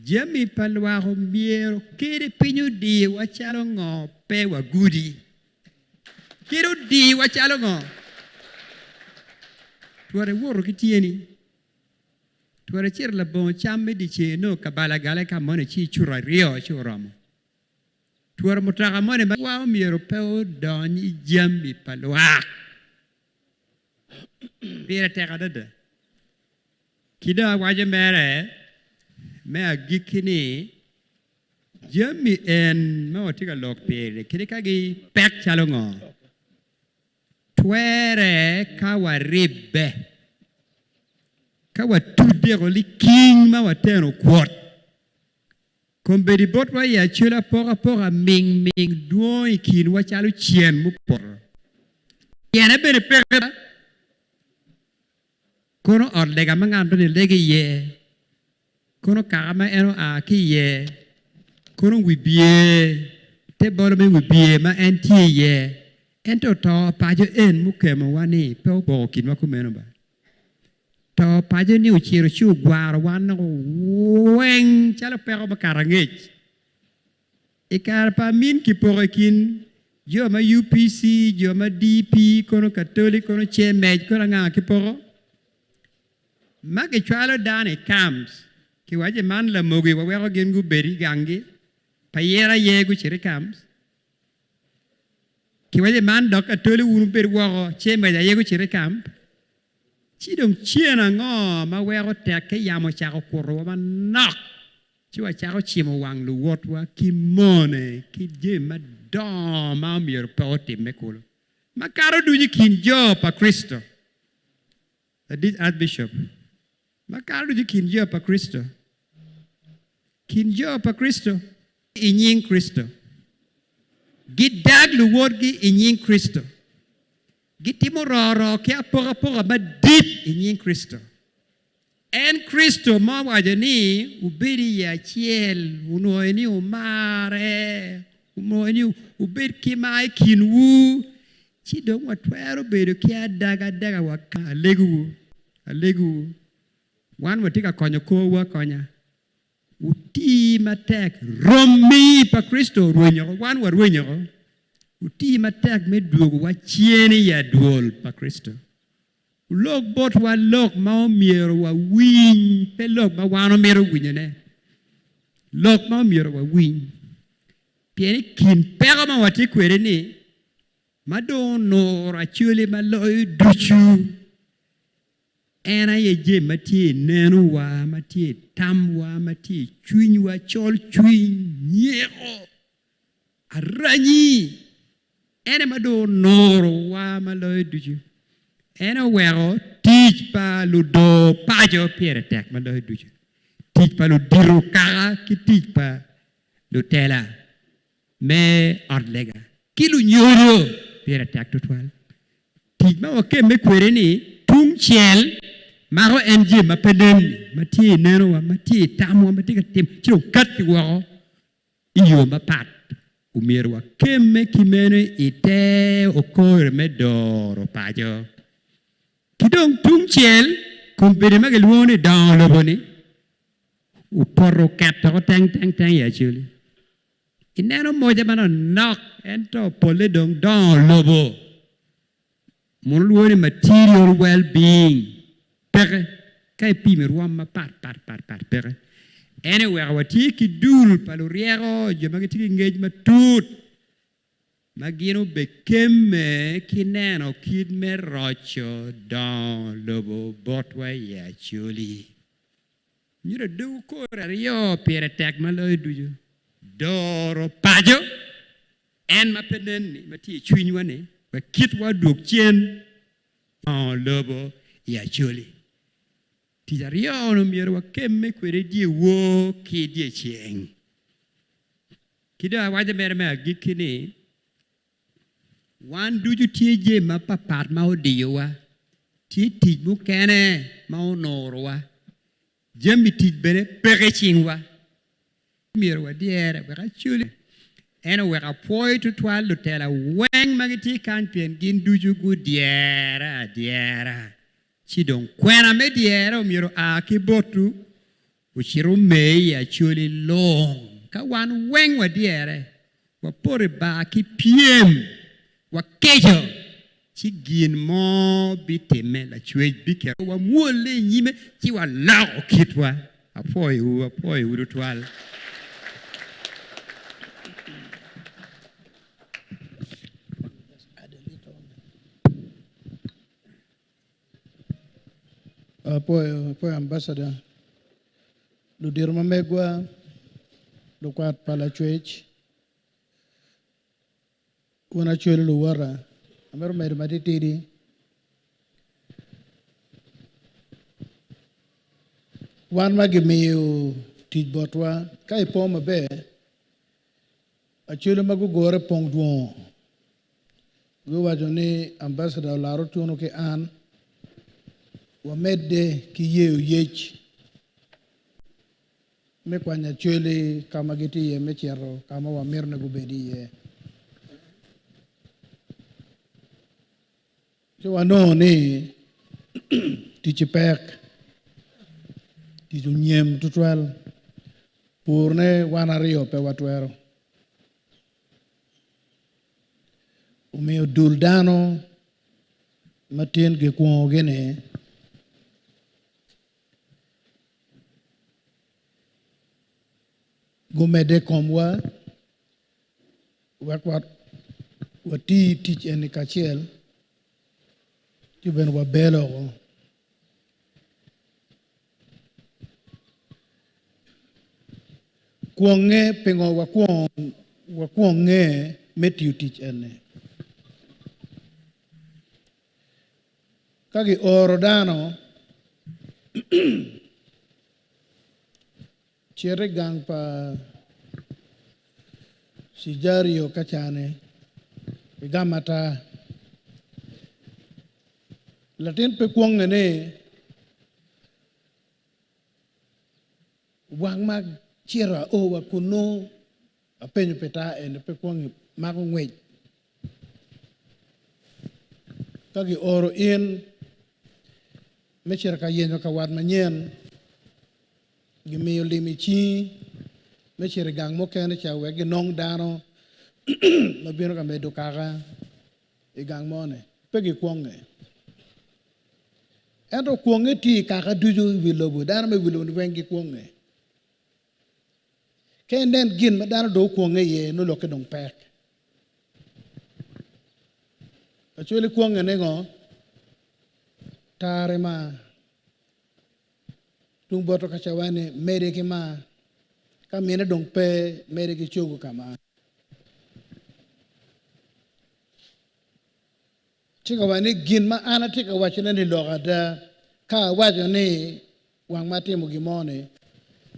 Jami pa lwak omyero kadi piny odiwa calo ngo pe wagudi. Kadi odiwa calo ngo, twero iwoto ki tyeni. Twero icito labongo cam me dyeceng nongo kabalagale ka moni ci icuto aryo ci oromo. Twero mutoka moni ma wa omyero pe odony i jami pa lwak. Pire tek adada. Ki dong awaco mere me agikki ni, jami en ma watye ka lok pire-ni kadi ka gipek calo ngo, twere ka waribbe, ka watudde liking ma wateno kwot. Kombeddi botwa i acel apokapoka ming ming dwong i kinwa calo cen mupoto. Tyene bene peke. Kono ot lega ma ngat moni lego iye, kono kaka ma en oa ki iye, kono wibye, te bolo me wibye ma en tye iye. Ento to paco en mukemowa ni pe opoko kinwa kumeno ba. To paco ni ocito ci ogwaro wan noko weng calo peko me kato angec. I kare pa Amin kipoko i kin jo ma UPC, jo ma DP, kono Katoli, kono CMEC, kono anga kipoko? Ma kicwalo dano i camps, kiwaco ni man lamogi waweko gin gubed i ganggi, pa yer aye gucit i camps. Kiwaco ni man dok Katoli wun wubed woko, CMEC aye gucit i camp. Ci dong cen ango ma weko tekke yamo ocako kutowa manok ci wacako cimo wang luwotwa ki mone ki jami madongo ma omyero pe otimme kulu? Makato ducu i kin jo pa Kricito, ladit Archbishop, makato ducu i kin jo pa Kricito, kin jo pa Kricito i nying Kricito, gidag luwotgi i nying Kricito. Gitimo roro ki apokapoka madit i nying Kricito. En Kricito ma owaco ni, Wubed i iye acel, onwoyo ni wumare, onwoyo ni wubed ki mar i kinwu, ci dong watwero bedo ki adagadaga wa ka alegowu, alegowu. Wan watye ka konyo korwu akonya. Wuti matek, rommi pa Kricito orwenyo oko, wan warwenyo oko. Wuti matek me dwogowa cen i adwol pa Kricito. Wulok botwa lok ma omyero wawiny, pe lok ma wan wamito winyone, lok ma omyero wawiny. Pien i kin peko ma watye kwede-ni, ma dong onuro acwali ma loyo ducu, En aye jami ma tye i nenowa, ma tye i tamwa, ma tye i cwinywa, col cwiny, nyeko, aranyi. En aye ma dong onurowa ma loyo ducu. En oweko tic pa ludor paco pire tek ma loyo ducu, tic pa ludito kaka ki tic pa lutela me ot lega ki lunyodo pire tek tutwal. Tic ma wakemme kwede ni tung cel mako en jami ma pe nen-ni, ma tye i nenowa, ma tye i tamwa, ma tye ka timo, ci dong katti woko i yo mapat. Omyero wakemme ki meno i te okore me doro paco. Ki dong tung cel, kombeddi ma gilwongo ni dongo lobo-ni opoto oketo teng teng teng i Acholi. Ineno moja manonok ento polle dong dongo lobo. Muno lwongo ni material well being peke ka ipimo rwom mapat pat pat pat peke. En aye oweko watye ki dul pa luryeko jo ma gitye ki ngec matut ma gin obekemme ki neno kit me roco dongo lobo botwa i Acholi. Nyuto adogo kore aryo pire tek ma loyo ducu, doro paco, en ma pe nen-ni, ma tye i cwinywa-ni, wek kitwa odwog cen dongo lobo i Acholi. Tic aryo-ni myero wakemme kwede dyewor ki dyeceng. Ki dong awaco mere me agikki ni, Wan ducu tye jami mapatpat ma odiyowa, tye tic mukene ma onurowa, jami tic bene peke i cingwa. Myero wadyere wek acoli. En oweko apwoyo tutwal lutela weng ma gitye kany pien gin ducu gudyere adyera. Ci dong kwena me dyere omyero oa ki botwu Ocit omee i Acholi lung. Ka wan weng wadyere, wapoto i bar ki pyem, wakeco, ci gin mo bitimme, Lacwec biketo wamwolle i nyime ci waloko kitwa. Apwoyowu, apwoyowu tutwal. Apoyo, apoyo ambassador. Ludito ma megwa, lukwat pa lacwec, wun acwelo luwota, amito medo matitidi. Wan ma gimiyo tic botwa, ka ipo maber, acwelo ma gugure pong dwongo, guwaco ni ambassador Olara Otuno ki an wamedde ki yeyo yec me kwanyo acweli ka ma gitye iye me cito ka ma wamito ni gubed iye. Ci wanongo ni ticci pek, tic onyem tutwal, purne wan aryo pe watwero. Omiyo dul dano ma tin gikwongogi-ni gumedde i komwa wek wati tic eni kacel ci bene wabelo. Kwonge pingo wakwonge me tiyo tic eni? Ka gioro dano, cit i gang pa Cejario Kacane i Gamata. Latin pe kwonge ni wang ma acito ao wa kunnu apenyo pi taa eni pe kwonge mako ngwec. Ka gioro in me cito ka yenyo ka wat manyen, gimiyo lim i cingi me cito i gang mukene ca wek ginong dano ma bino ka medo kaka i gang moni, pe gikwonge. Ento kwonge tye i kaka ducu i wi lobo, dano me wi lobo-ni weng gikwonge. Ka inen gin ma dano dong okwonge iye, nongo lokke dong pek. Acholi kwonge ni ngo? Tare ma tung bot ka cawa ni mede ki mar, ka mine dong pe mede ki cogo ka mar. Ci ka waco ni gin ma an atye ka wacone ni lok ada, ka awaco ni wang ma atimo gin mo ni,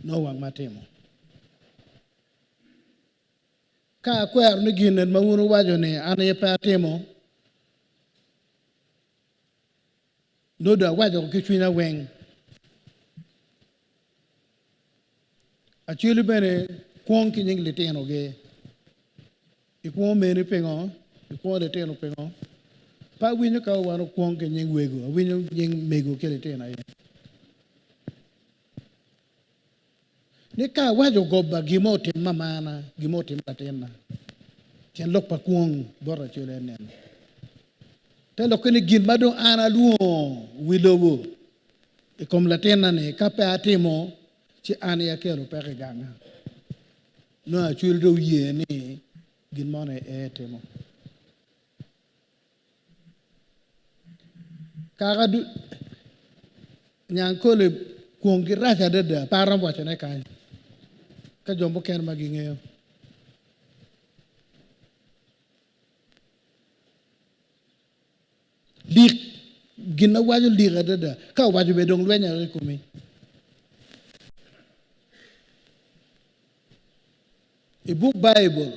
nongo wang ma atimo. Ka akwero ni gin ma wun wuwaco ni an aye pe atimo, nongo dong awaco ki cwinya weng. Acwali bene kwong ki nying litinogi. Ikwongo meni pingo? Ikwongo litino pingo? Pe awinyo ka wan okwong ki nying wego, awinyo nying mego ki litino aye. Ni ka awaco goba gin mo otim mamana, gin mo otim latinna. Tyen lok pa kwong bot Acholi en neno. Te lokke ni gin ma dong an alwongo wi lobo i kom latinna ni ka pe atimo ci an aye akelo peko i ganga. Nongo Acholi dong oye ni gin moni aye etimo. Kaka du Nyangkole kwongi rac adada, pe aromo wacone kany ka jo mukene ma gingeyo. Lik, gin ma waco lik adada, ka owaco bene dong lweny i komi. I buk Baibul,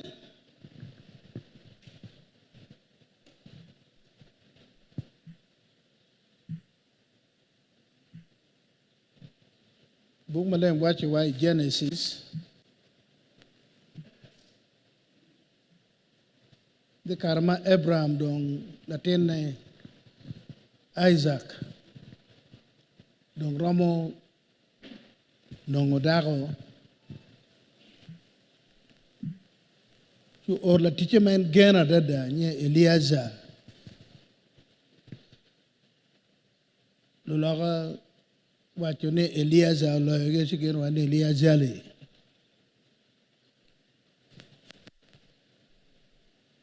Buk Maleng wacciwa i Genesis ni kare ma Abraham dong latinne Icak dong romo nongo dako, ci ooro laticce ma en geno adada nyinge Eliejer. Luloka waco ni Eliejer oloyogi ci gin waco ni Eliajali.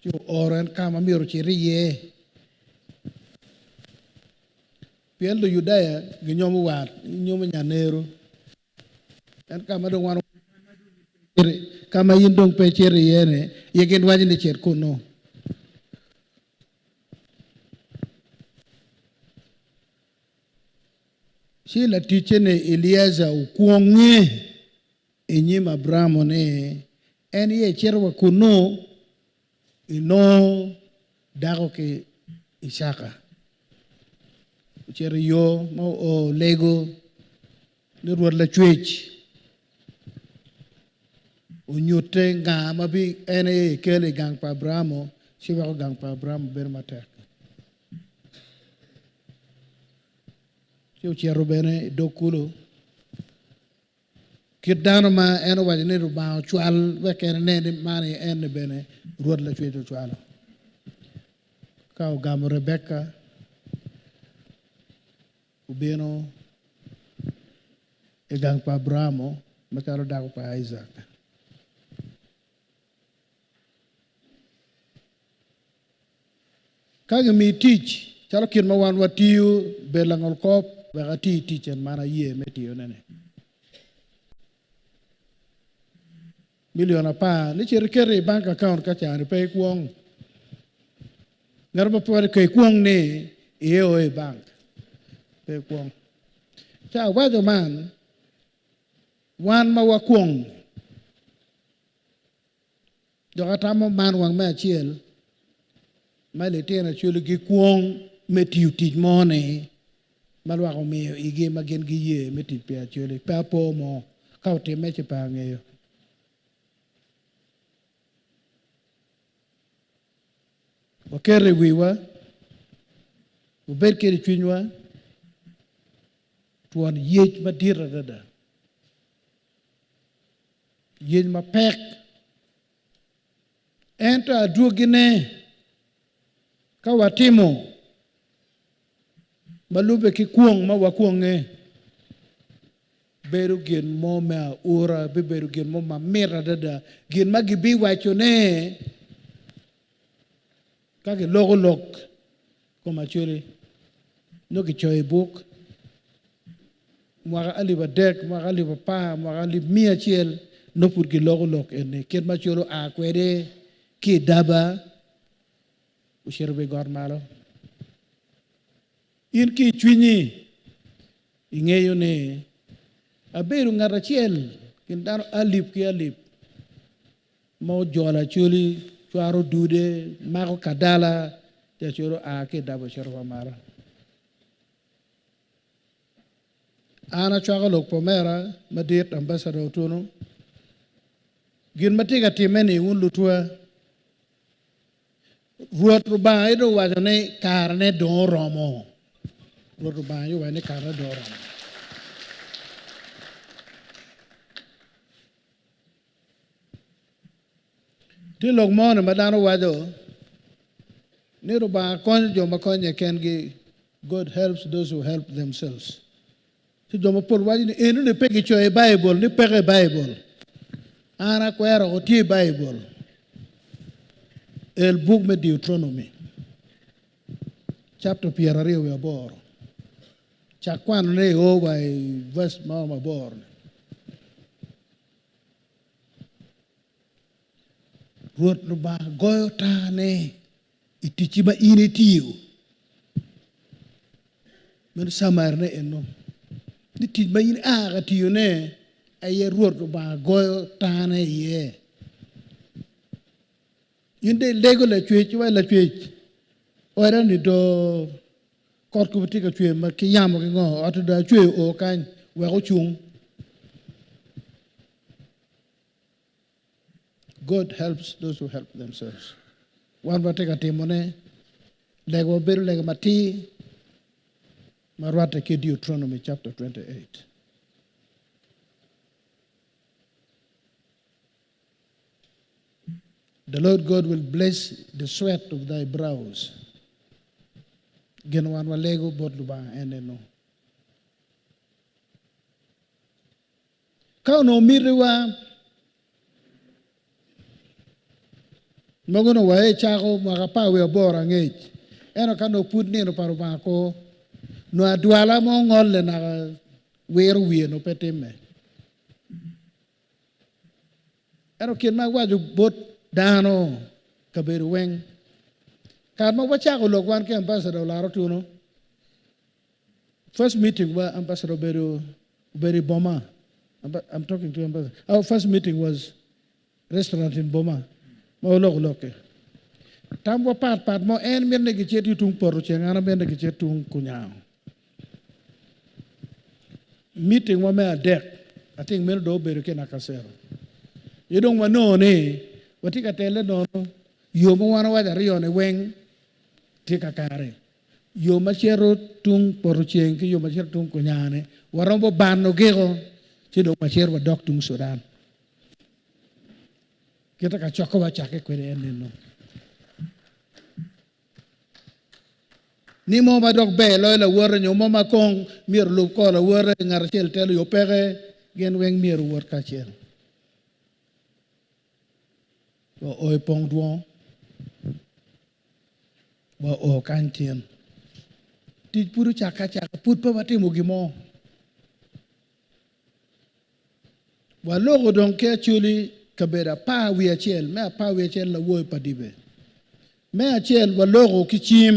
Ci ooro en ka ma myero ocit iye. Pien Lujudaya ginyomo wat, ginyomo nyanero. En ka ma dong wan ka ma in dong pe icito iye-ni, ye gin waco ni cit kunnu. Ci laticce-ni Eliejer okwongnge i nyim Abraim ni en iye ecito wa kunnu inongo dako ki Icaka. Ocito i yo ma oo olego ni Rwot Lacwec onyutte nga ma bi en aye ekelo i gang pa Abraim ci weko gang pa Abraim bedo matek. Ci ocito bene i dog kulu. Kit dano ma en owaco ni Lubanga ocwal wek en enen ni man aye en-ni bene Rwot Lacwec ocwalo. Ka ogamo Rebeka, obino i gang pa Abraim macalo dako pa Icak. Ka gimiyi tic, calo kit ma wan watiyo, bed langolkop wek ati tic en man aye me tiyone-ni. Milion apar ni cit iketo i bank account ka cani pe ikwong. Ngat ma pe waco ka ikwong ni iye o i bank pe ikwong. Ca awaco man, wan ma wakwong Dok atamo man wang me acel ma litino Acholi gikwong me tiyo tic mo-ni ma lwak omiyo igi ma gin giye me tic pi Acholi. Pe apo mo ka otimme ci pe angeyo. Waketo i wiwa, wabed kwede i cwinywa twon yec madit adada. Yec mapek. Ento adwogine, ka watimo ma lubbe ki kwong ma wakwonge, bedo gin mo me aura, bibedo gin mo mamit adada, gin ma gibiwacone ka giloko lok kom Acholi nongo kicoyo i buk mwaka alip adek, mwaka alip apar, mwaka alip miya acel nongo pud giloko lok eni kit ma Acholi oa kwede ki i daba ocito wa i got malo. In ki i cwinyi ingeyo ni abedo ngat acel kin dano alip ki alip ma ojolo Acholi, cwaro dude, mako kadala, ci Acholi oa ki i daba ocito wa malo. An acwako lok pa omera madit Ambassador Otunu. Gin ma tye ka timme-ni wun lutwa, Rwot Rubanga aye dong owaco ni karene dong oromo. Rwot Rubanga aye owaco ni karene dong oromo. Tye lok mo-ni ma dano waco ni Rubanga konyo jo ma konye kengi, God helps those who help themselves. Ci jo mapol waco ni enoni pe kicoyo i Baibul, ni peke i Baibul. An akwero woko, tye i Baibul. El buk me Deuteronomy, chapter 28. Cak kwanone i o wa i verse mo mabor. Rwot Lubanga goyo tane i ticci ma in itiyo. Meno camarine eno, ni tic ma in ia ka tiyone aye Rwot Lubanga goyo tane iye. In dong ilego Lacwec, iwaco Lacwec, oda-ni do kot kome tye ka cwer ma ki yamo ki ngo, ot-ti dong acweyo o kany wek ocung. God helps those who help themselves. Wan watye ka timone, legawa bedo lega matir ma rwatte ki Deuteronomy chapter 28. The Lord God will bless the sweat of thy brows. Gin wan walego bot Lubanga en eno. Ka onongo mitiwa mogo onongo waye cako mwaka apar wiye aboro angec, ento ka nongo pud nino pa Lubanga kur, Nongo adwala mo ngolle naka wiro wiye nongo pe timme. Ento kit ma awaco bot dano kabedo weng, kare ma wacako lok wan ki ambassador Olara Otuno, first meeting wa ambassador obedo obedo i boma. I'm talking to ambassador. Our first meeting was restaurant in Boma ma waloko lok-ki. Tamwa pat pat mo, en mito ni gicit yo tung poto ceng, an amito ni gicit tung kunyango. Meeting wa me adek, I think meno dong obedo ki i Nakasero. Ci dong wanongo ni watye ka telle nono, yo ma wan wawaco aryo-ni weng tye kakare. Yo ma cito tung poto ceng ki yo ma cito tung kunyango-ni waromo bano giko, ci dong wacito wadok tung Sudan. Kite ka cokkewa cakke kwede en nino. Ni mo ma dok ber loyo lawote nyo mo ma kong myero olub kor lawote, ngat acel telo yo peke, gin weng myero owot kacel. Wa o i pong dwong, wa o kany tin. Tic pud ocakke acaka, pud pe watimo gin mo. Waloko dong ki Acholi kabedo 11, me 11 lawoyo pa dibe. Me acel waloko ki cim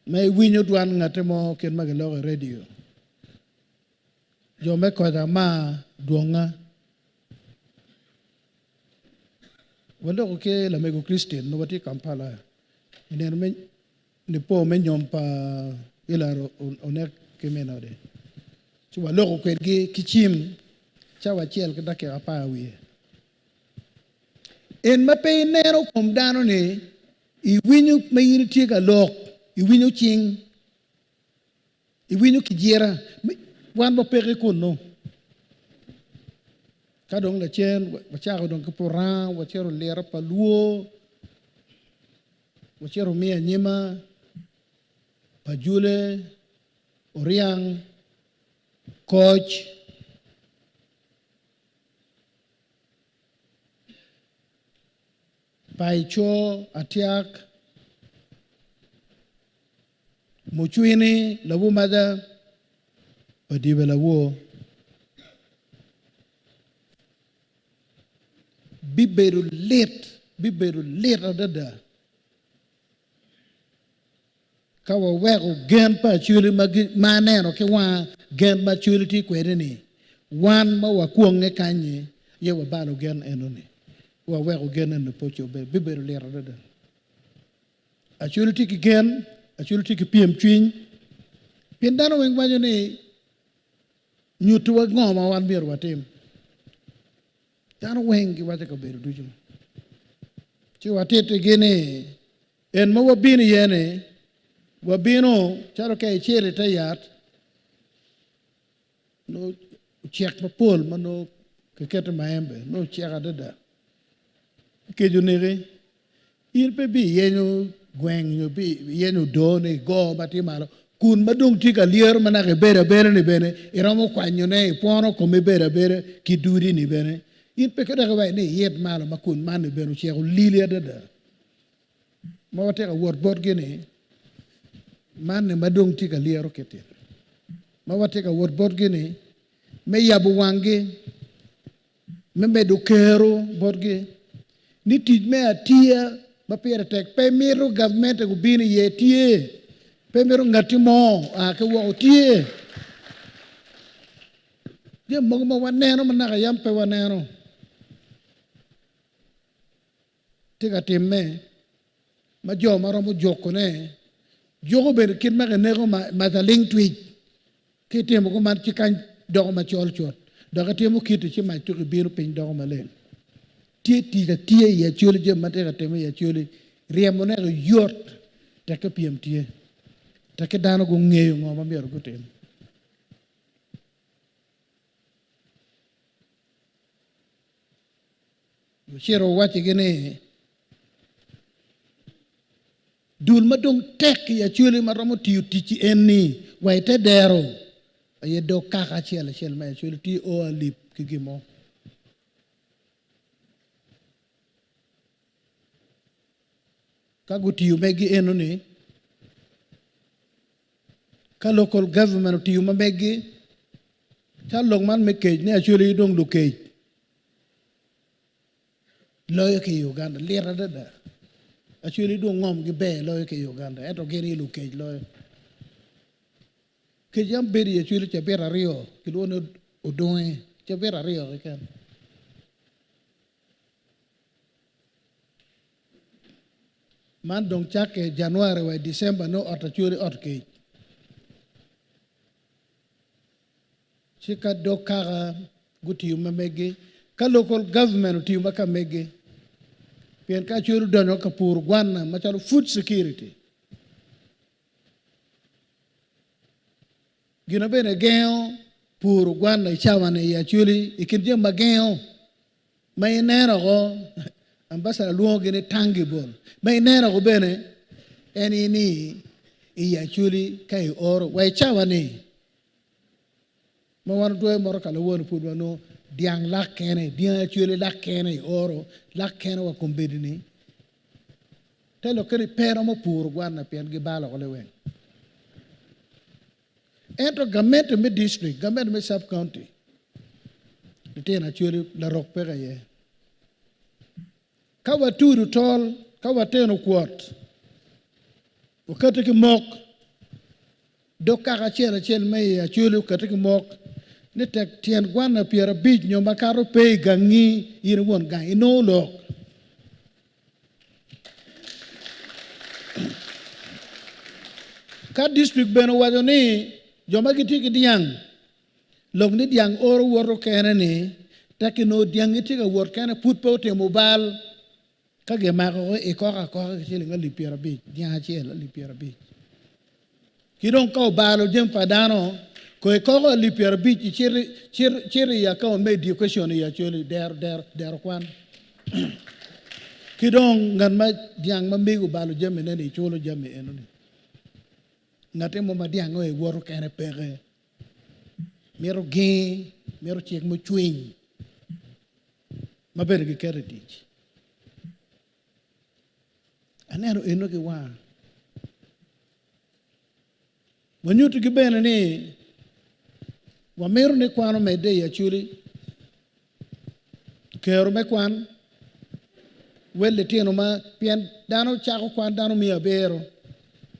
ma iwinyo dwan ngate mo kit ma giloko i radio. Jo me koca ma dwonga. Waloko ki lamego Christine nongo watye i Kampala i nino me nipo me nyom pa Hillary Onek ki min ode. Ci waloko kwedgi ki cim cawa acel ki dakika apar wiye. En ma pe ineno kom dano-ni, iwinyo ma in itye ka lok, iwinyo cing, iwinyo kijira. Wan wapeke kunnu. Ka dong lacen wacako dong ki Puranga, wacito lira pa Lwo, Wacito omiyo anyima pa Jule, Oryang, Koc, Paico, Atyak, Mucwini, Lawumaca, Padibe Lawor. Bibedo lit, bibedo lit adada ka waweko gen pa Acholi ma aneno ki wanga, gen ma Acholi tye kwede-ni, wan ma wakwonge kany-nyi aye wabalo gen eno-ni, waweko gen eno pe ocobbe, bibedo lit adada. Acholi tye ki gen, Acholi tye ki pyem cwiny, pien dano weng waco ni Nyutiwa ngo ma wan myero watim. Dano weng giwaco i kabedo ducu. Ci watitigi ni, En ma wabino iye-ni, wabino calo ka icito i te yat, nongo ocek mapol ma nongo kiketo maembe, nongo ocek adada. Kec oneki, In pe ibiyenyo gweng nyo ibiyenyo odoo ni igo ma tye malo, kun ma dong tye ka lyero ma naka ibedo abeda-ni bene iromo kwanyone ipwono kome ibedo abeda ki dudi-ni bene. In pe dok iwaco ni iyit malo ma kun man-ni bene oceko lili adada. Ma watye ka wot botgi-ni, man-ni ma dong tye ka lyero kit-ti, ma watye ka wot botgi-ni me yabo wanggi, me medo kero botgi ni tic me atiya ma pire tek pe mito gavmente gubin iye tye, pe mito ngatti mo oa ki woko tye. Jami mogo ma waneno ma naka yam pe waneno tye ka timme ma jo ma romo jukone juko bene kit ma kineko mac aling twic Ki itimo kuman ci kany doko macol cut, dok itimo kiti ci mac tuki bino piny doko maleng. Tye tic atiya i Acholi, jami ma tye ka time i Acholi ryemo ne yot tekke pyem tye, tekke dano gungeyo ngo ma myero gutim. Ocito owacigi ni, Dul ma dong tek i Acholi ma romo tiyo ticci en-ni wa i te dero aye dog kaka acel acel me Acholi tye o alip ki gin mo. Ka gutiyo megi eno-ni, Ka local government otiyo ma meggi, calo lok man me kec ni Acholi dong lukec loyo ki i Uganda, lit adada. Acholi dong ngom gi ber loyo ki i Uganda, ento gin aye lukec loyo. Kec yam bedo i Acholi cabit aryo, kilwongo ni odonge, cabit aryo keken. Man dong cakke January wa i December nongo ot Acholi ot kec. Ci ka dog kaka gutiyo ma meggi, ka local government otiyo ma ka meggi, pien ka Acholi odonyo ka puro gwanna macalo food security, Gina bene gengo puro gwanna i cawa-ni i Acholi, i kin jami ma gengo ma ineno oko, ambassador lwongogi ni tangible, ma ineno oko bene en aye ni i Acholi ka ioro wa i cawa-ni ma wan otwero motoka lawoni pud wanongo dyang lak kene, dyangi Acholi lak kene ioro, lak kene wa kombeddi-ni. Te lokke ni pe romo puro gwanna pien gibalo oko liweng. Ento gamente me district, gamente me sub county, litino Acholi larok peke iye. Ka watudo tol, ka wateno kwot, wakati ki mok, dog kaka acel acel me i Acholi okati ki mok ni tek tyen gwanna 50 nyo makato pe i gangi in won gang inongo lok. Ka district bene owaco ni jo ma gitye ki dyang, lok ni dyang oro woto kene ni, tek inongo dyangi tye ka wot kene pud pe otimo bal, ka gimako i koko akoka ki ciling alip 50, dyang acel alip 50. Ki dong ka obalo jami pa dano, ko i koko alip 50 icito i account me education i Acholi, dero, dero, dero kwan. Ki dong ngat ma dyang ma mego obalo jamine ni iculo jami enoni. Ngati mo ma dyange oye woto kene peke. Mito gingi, mito cik mucwiny ma bene giketo i tic. Aneno eno ki wanga. Wanyuto ki bene ni wamito ni kwan omedde i Acholi, kero me kwan, wel litino ma pien dano cako kwan dano 900,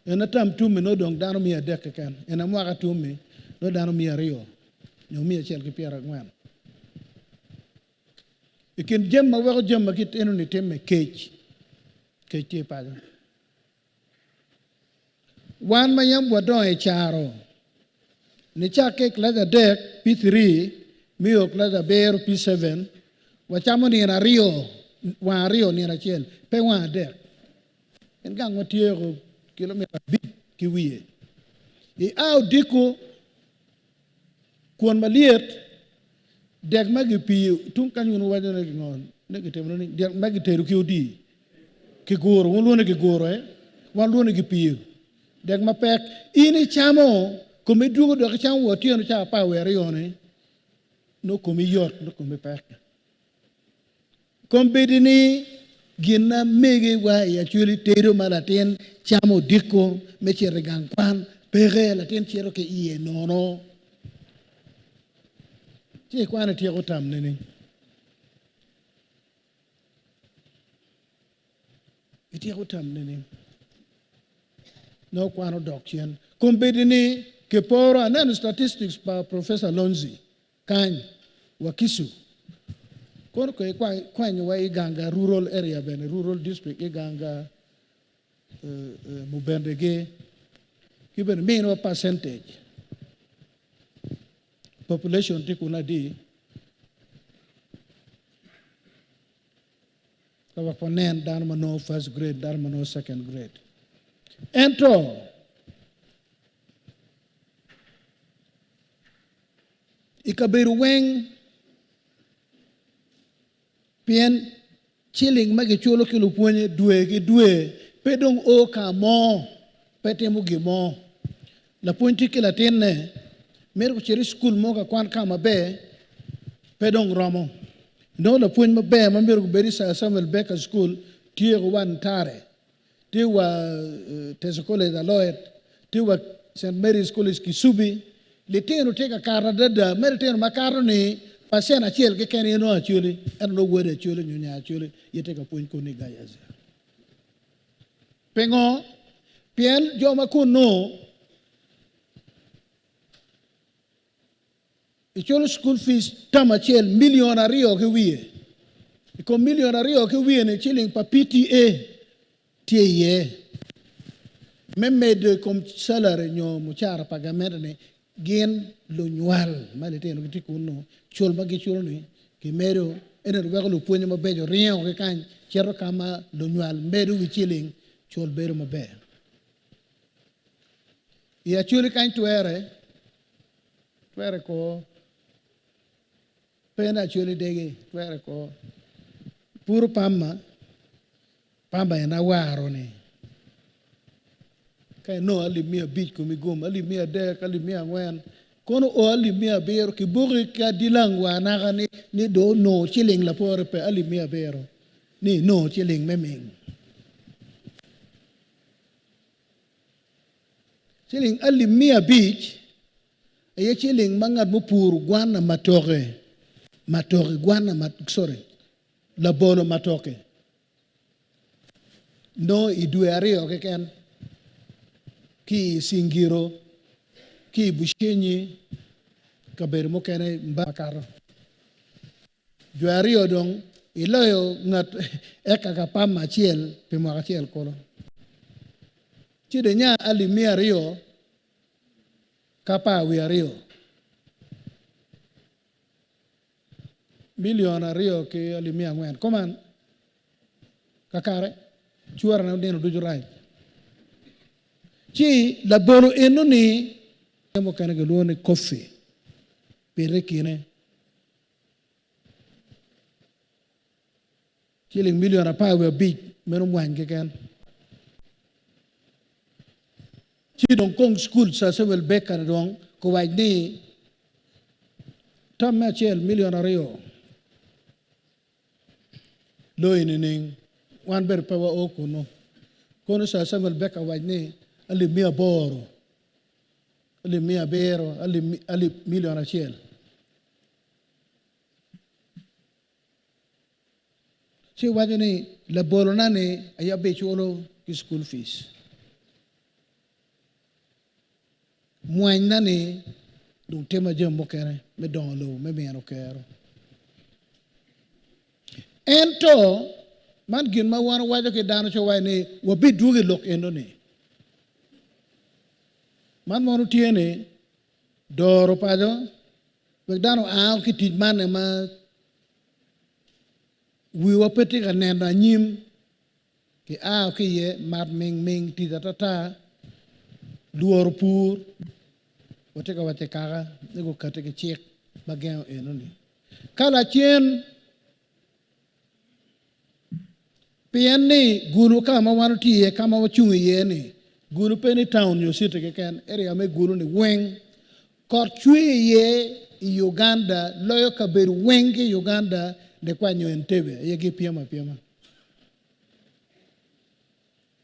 en atam tummi nongo dong dano 300 keken, en amwaka tummi nongo dano 200 nyo 140. I kin jami ma weko jami ma kit eno-ni timme, kec. Kec tye paco. Wan ma yam wadongo i caro, nicakke i kilaci adek, P3, mio kilaci abiro, P7, wacamo nino aryo, wang aryo nino acel, pe wang adek. En gang watyeko kilomita 5 ki wiye. I a odiko, Kwon malyet, dek ma gipiyo tung kany wun wuwaco ni ngo ni gitimo ni dek ma gitedo ki odi kiguro, wun lwongo ni giguro eh, wan lwongo ni gipiyo dek mapek. In icamo komi dwogo dok icamo wa otyeno cawa 12 ni nongo komi yot nongo komi pek. Kombeddi ni gin na mege wa i Acholi tedo ma latin camo odiko me cito i gang kwan peke, latin cito ki iye nono. Ci ikwano ityeko tam nining? Ityeko tam nining? Nongo kwan odok cen. Kombeddi ni kiporo, aneno statistics pa Professor Lonzi Kany, Wakiso, kono ko ikwanyowa i ganga rural area bene, rural district i ganga Mubendegi, ki bene miniwa percentage population tye kun adi, ka wek wanen dano ma nongo first grade, dano ma nongo second grade. Ento, I kabedo weng, pien ciling ma giculo ki lupwonye dwe ki dwe pe dong o ka mo, pe timo gin mo. Lapwony tye ki latinne, mito ocit i cukul mo ka kwan ka maber, pe dong romo. Inongo lapwony maber ma myero gubed i Sir Samuel Baker School tye wa Ntare, tye wa Teso College Aloet, tye wa St. Mary's College Kisubi, litino tye ka kato adada, me litino ma kato ni pacen acel keken aye nongo Acholi, ento nongo wod Acholi nyo nya Acholi aye tye ka pwony kunu i Gayaza. Pingo? Pien jo ma kunu iculo school fees tam acel milion aryo ki wiye. I kom milion aryo ki wiye-ni ciling pa PTA tye iye. Me medo i kom salary nyo mucara pa gamente-ni, gin lunywal ma litino gitye kunnu, cul ma giculo-ni kimedo, ento weko lupwonye mabeco ringo ki kany cito ka ma lunywal medo wi ciling, cul bedo maber. I Acholi kany twere, twere ko. Pe ni Acholi dege, twere ko. Puro pamba, pamba en awaro ni. Ka inongo alip 500 komi gum, alip 300, alip 400, kono o alip 700, kibuki ki adilang wa naka ni, ni do onongo ciling lapore pe alip 700, ni inongo ciling me ming. Ciling alip 500 aye ciling ma ngat mupuro gwana matoke, matoke, gwana ma, sorry, labolo matoke nongo i dwe aryo keken ki i Cingiro, ki i Bushenyi, kabedo mukene makato. Dwe aryo dong iloyo ngat eka ka pam acel pi mwaka acel kulu. Ci dong inya alip 200 ka 12. Milion aryo ki alip 400. Kuman, kakare, cwerane nino ducu rac. Ci labolo eno-ni mukene gilwongo ni coffee, pite i kine. Ciling milion 15 meno mwany keken. Ci dong kong cukul Sir Samuel Baker ni dong guwac ni tam me acel milion aryo loyi nining? Wan bene pe wa o kunu. Kono Sir Samuel Baker wac ni alip 800, alip 700, alip milion acel. Ci iwaco ni, Labolona-ni aye abiculo ki school fees. Mwanyna-ni dong tima jami mukene me dongo lobo, me mino kero. Ento, man gin ma wan wawaco ki dano ci wawaco ni wabidwogo i lok eno-ni. Man mono tye ni doro paco wek dano oa ki tic man ma wiwa pe tye ka neno anyim ki a ki iye mat ming ming tic atata lworo pur watye ka waco i kaka ni gukati ki cik ma gengo enoni. Ka lacen pien ni gulu ka ma wan watye iye ka ma wacung iye ni gulu pe ni town nyo city keken area me gulu ni weng kot cwe iye i Uganda loyo kabedo weng ki i Uganda nikwanyo Entebbe aye gipyem apyema.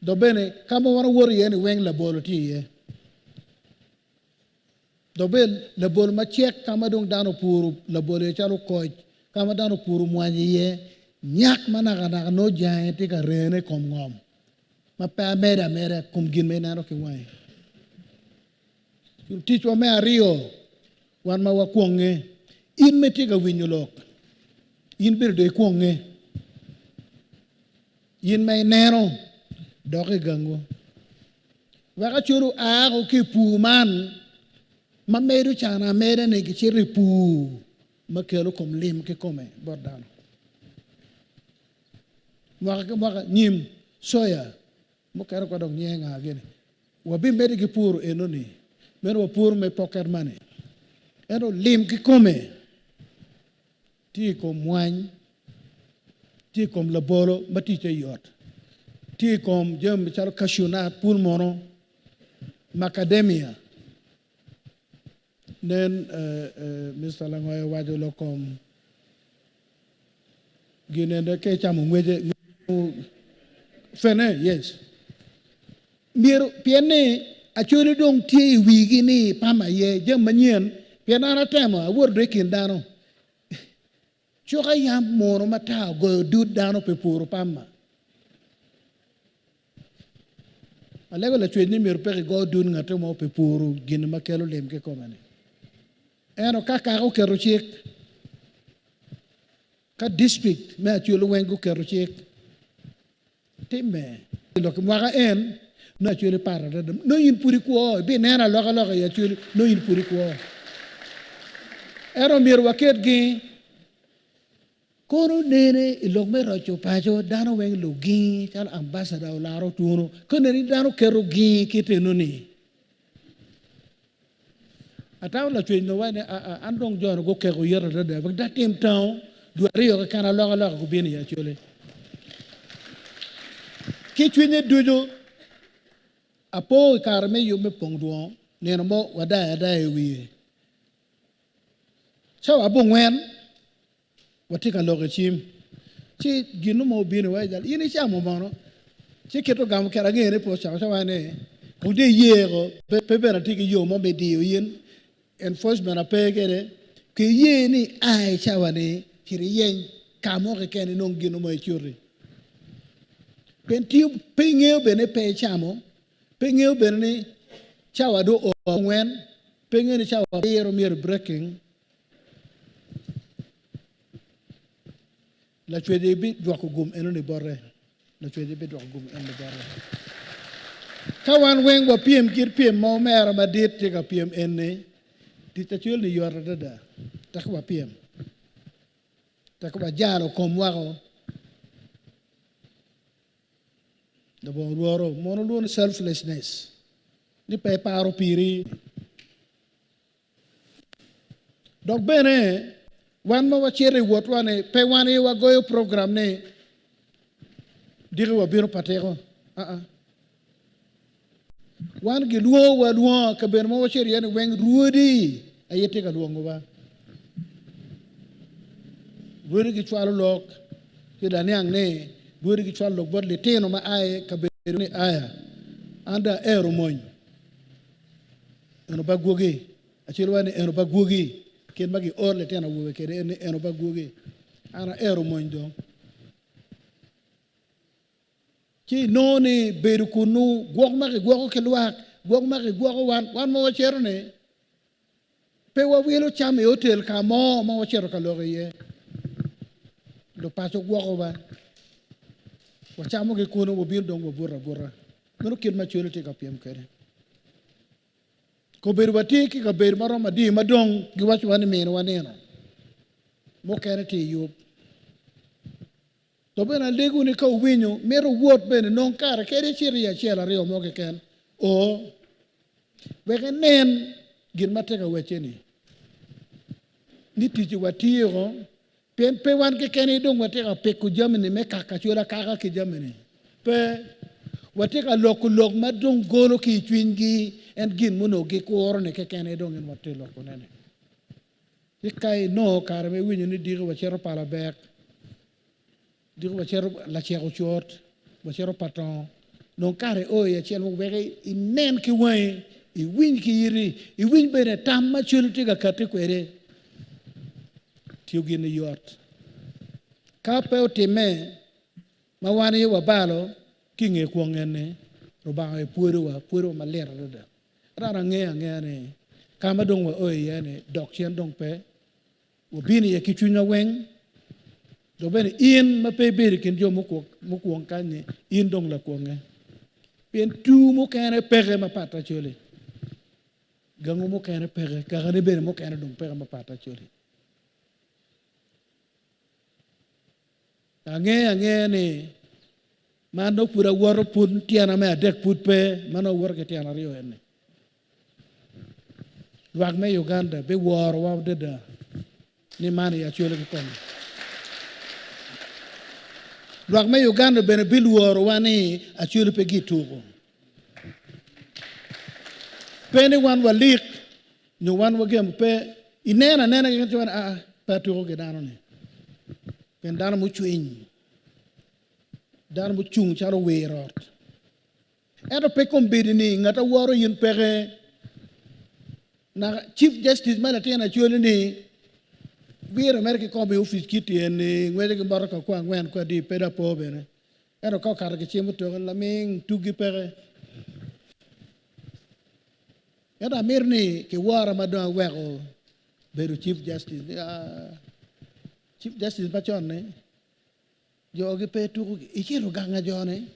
Dok bene ka ma wan wawoto iye ni weng labolo tye iye. Dok bene labolo macek ka ma dong dano opuro labolo iye calo koc, ka ma dano opuro mwanyi iye, nyak ma nakanaka nongo jange tye ka rene i kom ngom ma pe amedo ameda i kom gin ma ineno ki wangi. Ticwa me aryo, wan ma wakwonge, in ma itye ka winyo lok, in bene dong ikwonge. In ma ineno, dok i gangwu. Wek acol oa ki i pur man ma medo can ameda-ni gicito i pur ma kelo kom lim kikome bot dano. Mwaka ki mwaka nyim soya mukene kwa dok nyinge nga gini wabimedde ki puro enoni meno wapuro me pocket money ento lim kikome tye i kom mwany, tye i kom labolo ma ticce yot, tye i kom jami macalo cashew nut, pul munu, macadamia. Nen Mister Langoyo owaco lok kom gin ene ka icamo ngwece, fene, yes. Myero, pien ni. Acholi dong tye i wigi ni pam aye jami manyen pien an atemo awoto do i kin dano. Cuka yam muno matar ogoyo dud dano pi puro pamma. Alego lacwec ni myero pe kigo dud ngate mo pi puro gin ma kelo lim kikome-ni. Ento ka kaka oketo cik, ka district me Acholi weng guketo cik, timme. Lok mwaka en nongo Acholi pat adada. Nongo in pud ikwo, ibineno alokaloka i Acholi, nongo in pud ikwo. Ento myero waket gi kono nene i lok me roco paco, dano weng lugingi calo ambassador olaro otunu, ka nene dano keto gingi kit eno-ni. Atamo lacwec nongo waco ni aa an dong jo-ni gukeko yet adada wek dong atim tango dwe aryo keken alokaloka gubino i Acholi. Ki cwinye ducu apo i kare me yub me pong dwongo nino mo wadayo adaya i wiye. Cawa abongwen watye ka lok i cim ci gin mo obino iwaci jal in icamo mono ci kit ogamo kit ange ni pe ocamo ci awaco ni kong dong iye ko pe bene atye ki yo mo me diyo in enforcement ape kede ki iye ni a i cawa ni cit iyeny ka mo keken inong gin mo icuti pien tiyo pe ingeyo bene ni pe icamo pe ingeyo bene ni cawa dong oo angwen pe ingeyo ni cawa abiro myero breaking Lacwec bidwoko gum enoni bote. Lacwec bidwoko gum enoni bote. Ka wan weng wapyem kit pyem ma omera madit tye ka pyem eni, tic acel ni yot adada. Tek wapyem. Tek wajalo kom wako. Labongo lworo, mono lwongo ni selflessness. Ni pe iparo piri. Dok bene, wan ma wacito i wotwa-ni, pe wan aye wagoyo program ni diki wabino patiko. Aa. Wan gilwongowa alwonga, kabedo ma wacito iye-ni weng rwodi aye tye ka lwongowa. Rwodi gicwalo lok ci dong aniang ni rwodi gicwalo lok bot litino ma a i kabedo ni aya, an dong aero mony. Eno ba gwogi. Acel waco ni eno ba gwogi. Kit ma gioro litino awobe kwede en ni eno ba gwogi. An aero mony dong. Ci inongo ni bedo kunnu, gwok ma kigwoko ki lwak, gwok ma kigwoko wan, wan ma wacito ni pe wawilo cam i otel ka mo ma wacito ka lok iye. Lupaco gwokowa. Wacamo ki kunu, wabino dong wabuto abuta. Meno kit ma cwelo tye ka pyem kwede. Kobedo watye ki kabedo ma romo adi ma dong giwacowa ni miniwa nino mukene tye i yub. To bene alego ni ka wuwinyo, mito wuwot bene nong kare kadi icit i acel aryo mo keken o wek inen gin ma tye ka wacce-ni ni ticci watiyeko Pien pe wan keken aye dong watye ka piko jami-ni me kaka cwalo akaka ki jami-ni. Pe. Watye ka loko lok ma dong golo ki i cwinygi, en gin ma onongo gikuro-ni keken aye dong en watye lokone-ni. Ci ka inongo kare ma iwinyo ni diki wacito Palabek, diki wacito Lacek Ocot, wacito Patongo, nong kare o i acel mogo wek inen ki wangi, iwiny ki iti, iwiny bene tam ma cwali tye ka katti kwede. Tiyo gin ni yot. Ka pe otimme ma wan aye wabalo ki i nge kwong eni, Rubanga aye pwodowa, pwodowa malit adada. Ento an angeyo angeya ni ka ma dong wao iye-ni dok cen dong pe. Wabino iye ki cwinywa weng. Dok bene in ma pe ibedo i kin jo mukwong kany-nyi, in dong lakwonge. Pien tur mukene peke mapat acoli. Gangu mukene peke, kakani bene mukene dong peke mapat acoli. Angeyo angeya ni ma nongo pud awoto pud tyena me adek pud pe, ma nongo awoto ki tyen aryo eni. Lwak me Uganda biworowa adada ni man i Acholi kikome. Lwak me Uganda bene bilworowa ni Acholi pe gituko. Pe ni wan walik nyo wan wagemo pe ineno anena keken ci wan aa pe atuko ki dano ni. Pien dano mucwiny, dano mucung calo wir ot. Ento pe kombeddi ni ngat a woro in peke. Naka Chief Justice ma latin Acholi ni wire mere ki kome i ofice ki tyen ni ngweco ki motoka kwa angwen kwa adi pe dong apo bene. Ento ka okato ki cimo toke laming tuggi peke. Ento amito ni kiwora ma dong aweko bedo Chief Justice ni aa Chief Justice macon ni jo gi pe tuko icito ganga jo ni.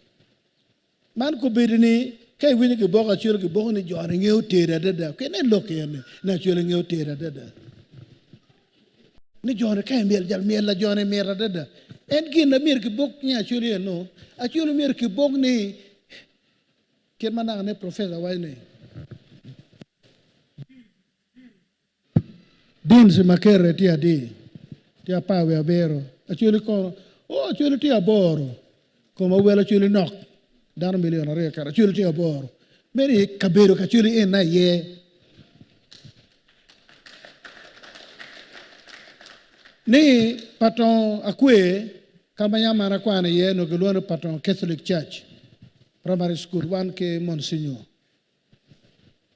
Man kobedo ni ka iwinyo giboko Acholi giboko ni jo ni ngeyo tedo adada. Ke nen lok en ni ni Acholi ngeyo tedo adada. Ni jo ni ka imyel jal myel la jo ni mit adada. En gin na myero kibok ni Acholi eno. Acholi myero kibok ni kit ma naka ne professor waco ni Deans i Makerere tye adi? Tye 17. Acholi kono? Oh, Acholi tye 8. Koma wel Acholi nok, dano 2 million kara. Acholi tye 8. Meno i kabedo ka Acholi en aye. Ni Patong Akwe, ka ma yam an akwano iye, onongo gilwongo ni Patong Catholic Church Primary School, wan ki Monsignor.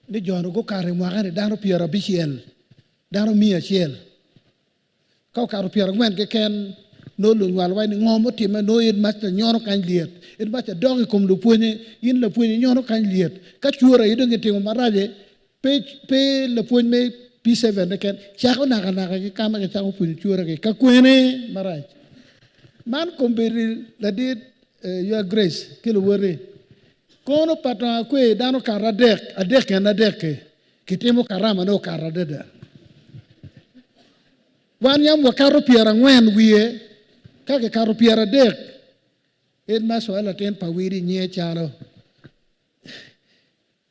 Ni jo-nu gukato i mwaka-ni dano 50, dano 100. Ka okato 40 keken, nongo lunywal waco ni, Ngo mutimme? Nongo in mac nyono kany lyet. In mac adok i kom lupwonye, in lapwony inyono kany lyet. Ka cwara aye dong itimo marac-ci, pe, pe lapwony me P7 keken, cako nakanaka ki ka ma kicako pwonyo cwara-ki ka kwene marac. Man kombeddi ladit Your Grace ki luwoti, Kono pa tong akwe dano kato adek, adek en adek-ki, kitimo karama ne okato adada. Wan yam wakato 40 wiye, ka kikato 30, en ma soya latin pa widi nyinge calo.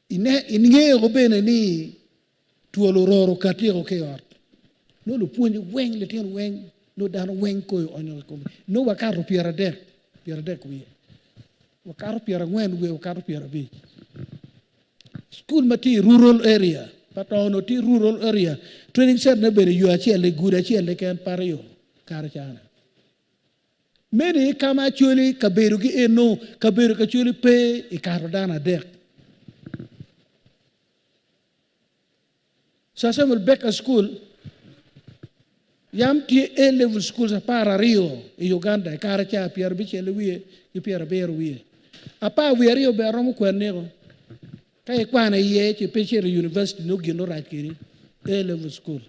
Ine, ingeyo ko bene ni twol ororo okatiko ki i ot. Nongo lupwonye weng, litino weng, nongo dano weng koyo onyo i kome. Nongo wakato 30, 30 wiye. Wakato 40 wiye, wakato 50. Cukul ma tye i rural area, pa to onongo tye i rural area, training center ne obedo i yo acel, i gudo acel keken, pe aryo, kare cana. Meno i ka ma Acholi kabedogi eno, kabedo ka Acholi pe i kato dano adek. Sir Samuel Baker School yam tye A-level schools 12 i Uganda i kare ca 50 wiye ki 70 wiye. 12 bene romo kwaniko. Ka ikwano iye ci pe icito i university nongo gin orac kedi. A-level school.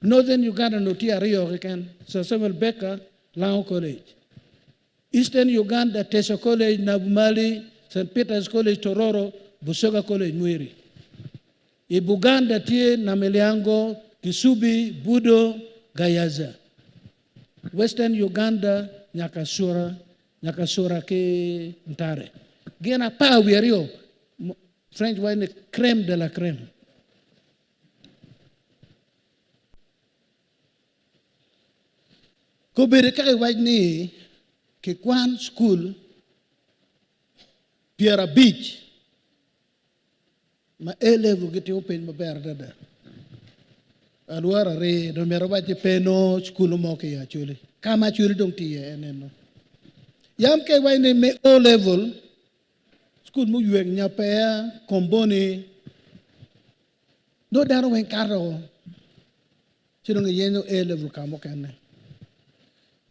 Northern Uganda onongo tye aryo keken, Sir Samuel Baker, Lango College. Eastern Uganda, Teso College, Nabumali, St. Peter's College, Tororo, Busoga College, Mwiri. I Buganda tye Namilyango, Kisubi, Budo, Gayaza. Western Uganda, Nyakasura, Nyakasura ki Ntare. Gin 12, French waco ni creme de la creme. Kobedo ka kiwac ni kikwan cukul 50 ma A-level gitimo peny maber adada, alworo ari dong myero awac ni pe nongo cukul mo ki i Acholi. Ka ma Acholi dong tye iye en eno. Yam ka iwaco ni me O-level, cukul muywek Nyapea, Komboni, Nongo dano weng kato ci dong iyenyo A level ka mukene.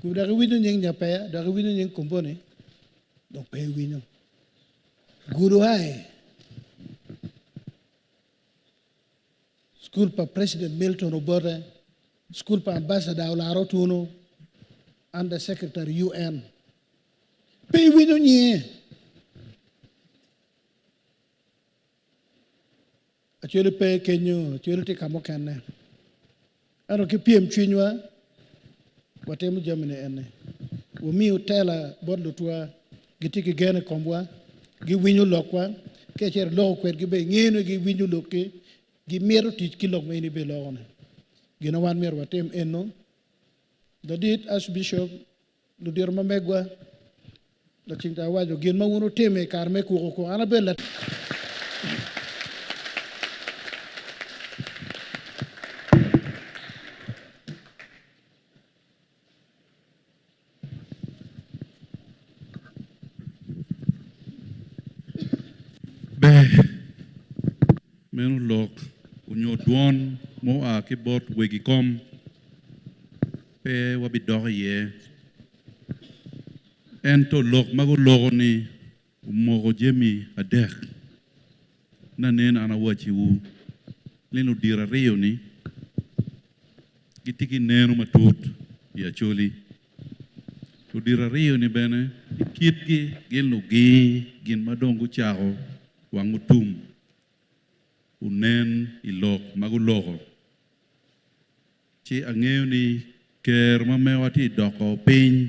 Kun dok iwinyo nying Nyapea, dok iwinyo nying Komboni, dong pe iwinyo. Gulu High, school pa President Milton Obote, school pa Ambassador Olara Otuno, Under Secretary UN. Pe iwinyo nyinge. Acholi pe kenyo, Acholi tye ka mukene. Ento ki pyem cwinywa, watimo jami-ni eni. Wamiyo tela bot lutwa, gitye ki gen i komwa, giwinyo lokwa, ka icito iloko kwedgi bene ingeyo ni giwinyo lokki, gimito tic ki lok ma in ibiloko-ni. Gin ma wan myero watim eno. Ladit Archbishop, ludito ma megwa, laceng ta awaco gin ma wun wutimo i kare me kuko kuko, an abedo la. dwon ma oa ki bot wegi kom pe wabidok iye. Ento lok ma guloko-ni omoko jami adek. Nanen an awacciwu ni ludito aryo-ni gitye ki neno matut i Acholi. Ludito aryo-ni bene i kitgi gin lugir gin ma dong gucako wang otum onen i lok ma guloko. Ci angeyo ni ker ma mewa tye i doko piny,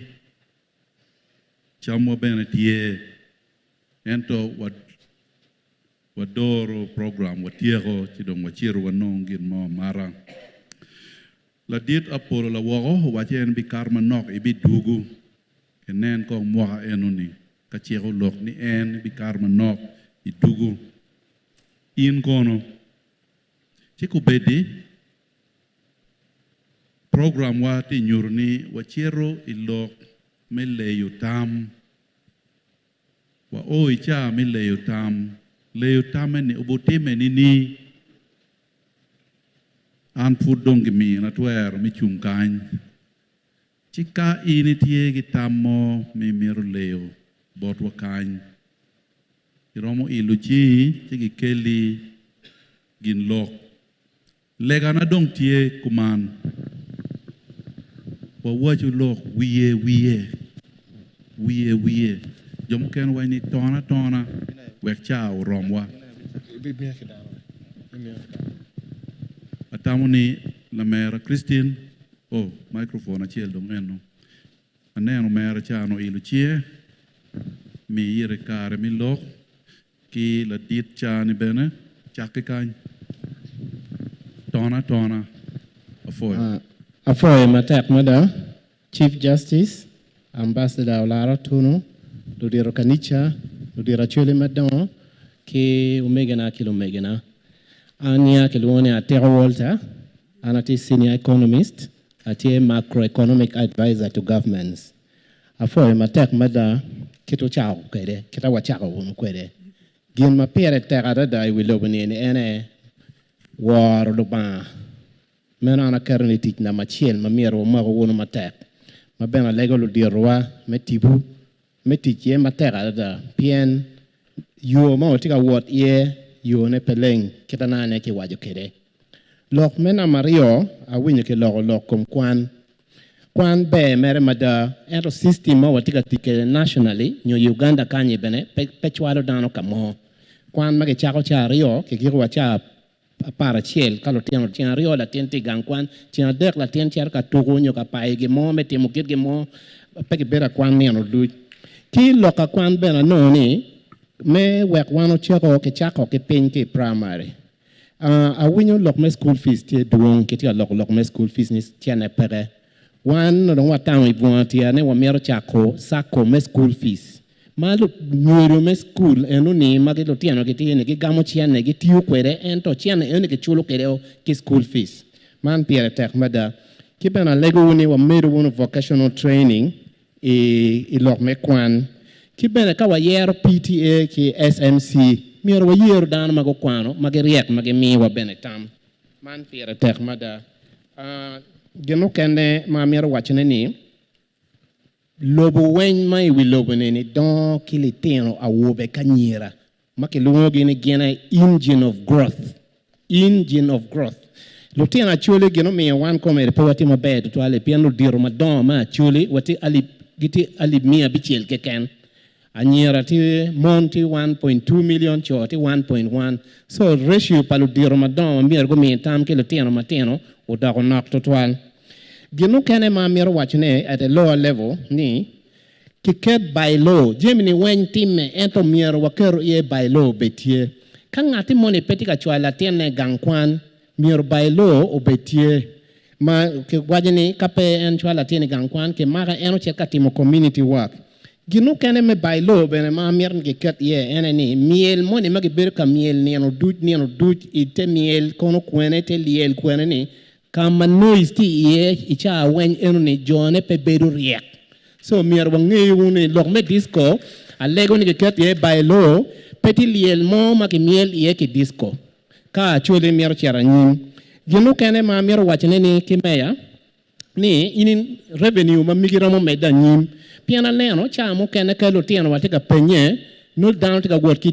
camwa bene tye, ento wadoro program watyeko ci dong wacito wanong gin mo amata. Ladit Apollo lawoko owacci en bikato manok ibidwogo enen kong mwaka enoni ka ciko lok ni en bikato manok idwogo. In kono? Ci kobeddi, programwa tye nyuto ni wacito i lok me leyo tam. Wao i caa me leyo tam. Leyo tamme-ni obitimme nining? An pud dong kimina twero me cung kany. Ci ka in itye ki tam mo ma imito leyo botwa kany, iromo ilo cingi ci gikelli gin lok. Legana dong tye kuman, wawaco lok wiye wiye, wiye wiye. Jo mukene waco ni ton atona wek caa oromwa. Atamo ni lamera Christine, oh, microphone acel dong eno. Aneno omera ca oilo cinge, mi ire kare me lok. Ki ladit ca-ni bene, cak ki kany. Ton atona. Apwoyo. Apwoyo matek mada, Chief Justice, Ambassador Olara Otunu, ludito kanica, ludito Acholi madongo, ki omegina ki lumegina. An nya kilwongo ni Atiko Walter, an atye Senior Economist, atye Macroeconomic Advisor to Governments. Apwoyo matek mada kit wucako kwede, kita wacako wunu kwede. Gin ma pire tek adada i wi lobo-ni eni en aye woro Lubanga. Meno an aketo ni tic namba acel ma myero wamako wunu matek, ma bene alego luditowa me tipo me tic iye matek adada, pien yo ma watye ka wot iye yone pe leng kit anane kiwaco kwede. Lok me namba aryo, awinyo kiloko lok kom kwan. Kwan ber mere mada, ento system ma watye ka tic kwede nationally nyo i Uganda kanyi bene pe cwalo dano ka mo. Kwan ma kicako ca aryo kigiko wa ca aparacel ka lutino ceng aryo latin tye i gang kwan, ceng adek latin cito ka tuku nyo ka payo gin mo me timo kit gin mo pe kibedo akwan nino duc. Ki lok akwan bene anongo ni me wek wan oceko kicako ki piny ki i primary. Awinyo lok me school fees tye dwong, kitye ka loko lok me school fees ni cene peke. Wan dong watamo i bunga tyer ni wamito cako sacco me school fees ma lunyodo me school eno ni ma lutino gitye ni gigamo cene gitiyo kwede ento cene eno ni giculo kwede ki school fees. Man pire tek mada. Ki bene alegowu ni wamedo wunu vocational training i lok me kwan. Ki bene ka wayero PTA ki SMC, myero wayeru dano ma gukwano, ma giryek, ma gimiwa bene tam. Man pire tek mada. Gin mukene ma amito wacone ni, lobo weng ma i wi lobo ni dongo ki litino awobe ki anyira ma kilwongogi ni gin aye engine of growth, engine of growth. Lutino Acholi gin omiyo wan komedi pe watye maber tutwal pien ludito madongo me Acholi watye alip gitye alip 500 keken. Anyira tye mon tye 1.2 million co tye 1.1 so ratio pa ludito madongo ma myero gumi tam ki lutino matino odoko nok tutwal. Gin mukene ma amito wacone at a lower level ni Kiket by law, jami ni weng timme ento myero waketo iye by law obed tye. Ka ngatti moni pe tye ka cwalo latinne i gang kwan, myero by law obed tye ma kiwaco ni ka pe en cwalo latin i gang kwan kimake en ocit ka timo community work. Gin mukene me by law bene ma amito ni kiket iye en aye ni myel moni ma kibedo ka myel nino duc nino duc i te myel kono kwene te lyel kwene ni Ka ma noise tye iye i caa weny eno ni jone pe bedo ryek. So myero wangeyo wunu ni lok me disco alego ni kiket iye by law pe tye lyel mo ma kimyel iye ki disco. Ka Acholi mito cito anyim. Gin mukene ma amito wacone ni ki meya ni in revenue ma migi romo medde anyim pien aneno ca mukene ka lutino wa tye ka penye nongo dano tye ka wot ki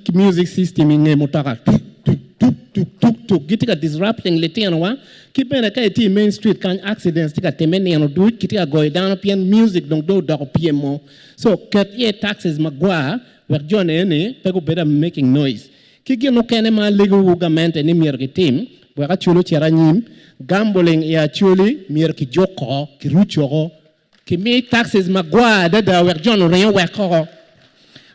ki music system inge mutoka tuk tuk tuk tuk tuk tuk gitye ka disrupting litino wa ki bene ka itye i main street kany accidents tye ka time nino duc kitye ka goyo dano pien music dong dong odoko pyemo so ket iye taxes magwar wek jo ni eni pe gubed a making noise. Ki gin mukene ma alegowu gamente ni myero gitim wek Acholi ocit anyim, gambling i Acholi myero kijuk oko, kiruc oko, kimi taxes magwar adada wek jo-ni oring owek oko.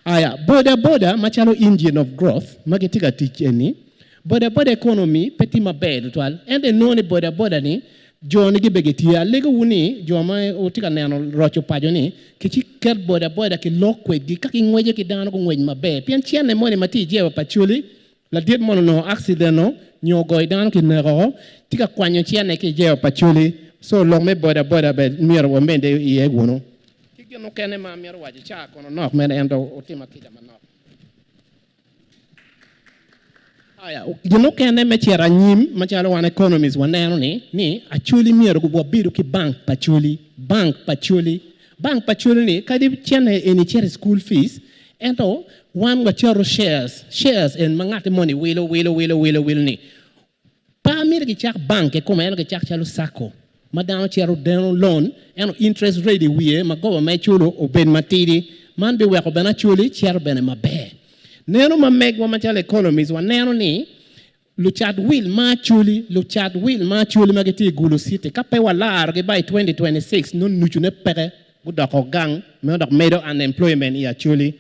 Aya, boda boda macalo engine of growth ma gitye ka tic eni, boda boda economy pe tye maber tutwal ento inongo ni boda boda ni Jo ni gibe gitye. Alegowu ni, jo ma wutye ka neno roco paco ni, kiciket bodaboda ki lok kwedgi ka gingweco ki dano gungwec maber. Pien cene moni ma tye i jeba pa Acholi, ladit moni onongo accident-o nyo ogoyo dano kineko, tye ka kwanyo cene ki i jeba pa Acholi. So lok me bodaboda bene myero wamedde iye wunu. Ki gin mukene ma amito waco ca kono nok mere ento wutima kica manok. Aya, gin mukene me cito anyim macalo wan economist waneno ni ni Acholi myero wabedo ki bank pa Acholi, bank pa Acholi, bank pa Acholi ni kadi cene eni cito i school fees ento wan wacato shares, shares en ma ngati moni wilo wilo wilo wilo wilo ni pe amito gicak bank kikome ento gicak calo sacco ma dano cito deno loan ento interest rate i wiye ma goba ma iculo obed matidi man biweko bene Acholi cito bene maber. Neno ma megwa macalo economist waneno ni lucat wil ma Acholi lucat wil ma Acholi ma gitye i Gulu city ka pe walarogi by 2026 nongo nucu ne peke gudoko gang meno dok medo unemployment i Acholi.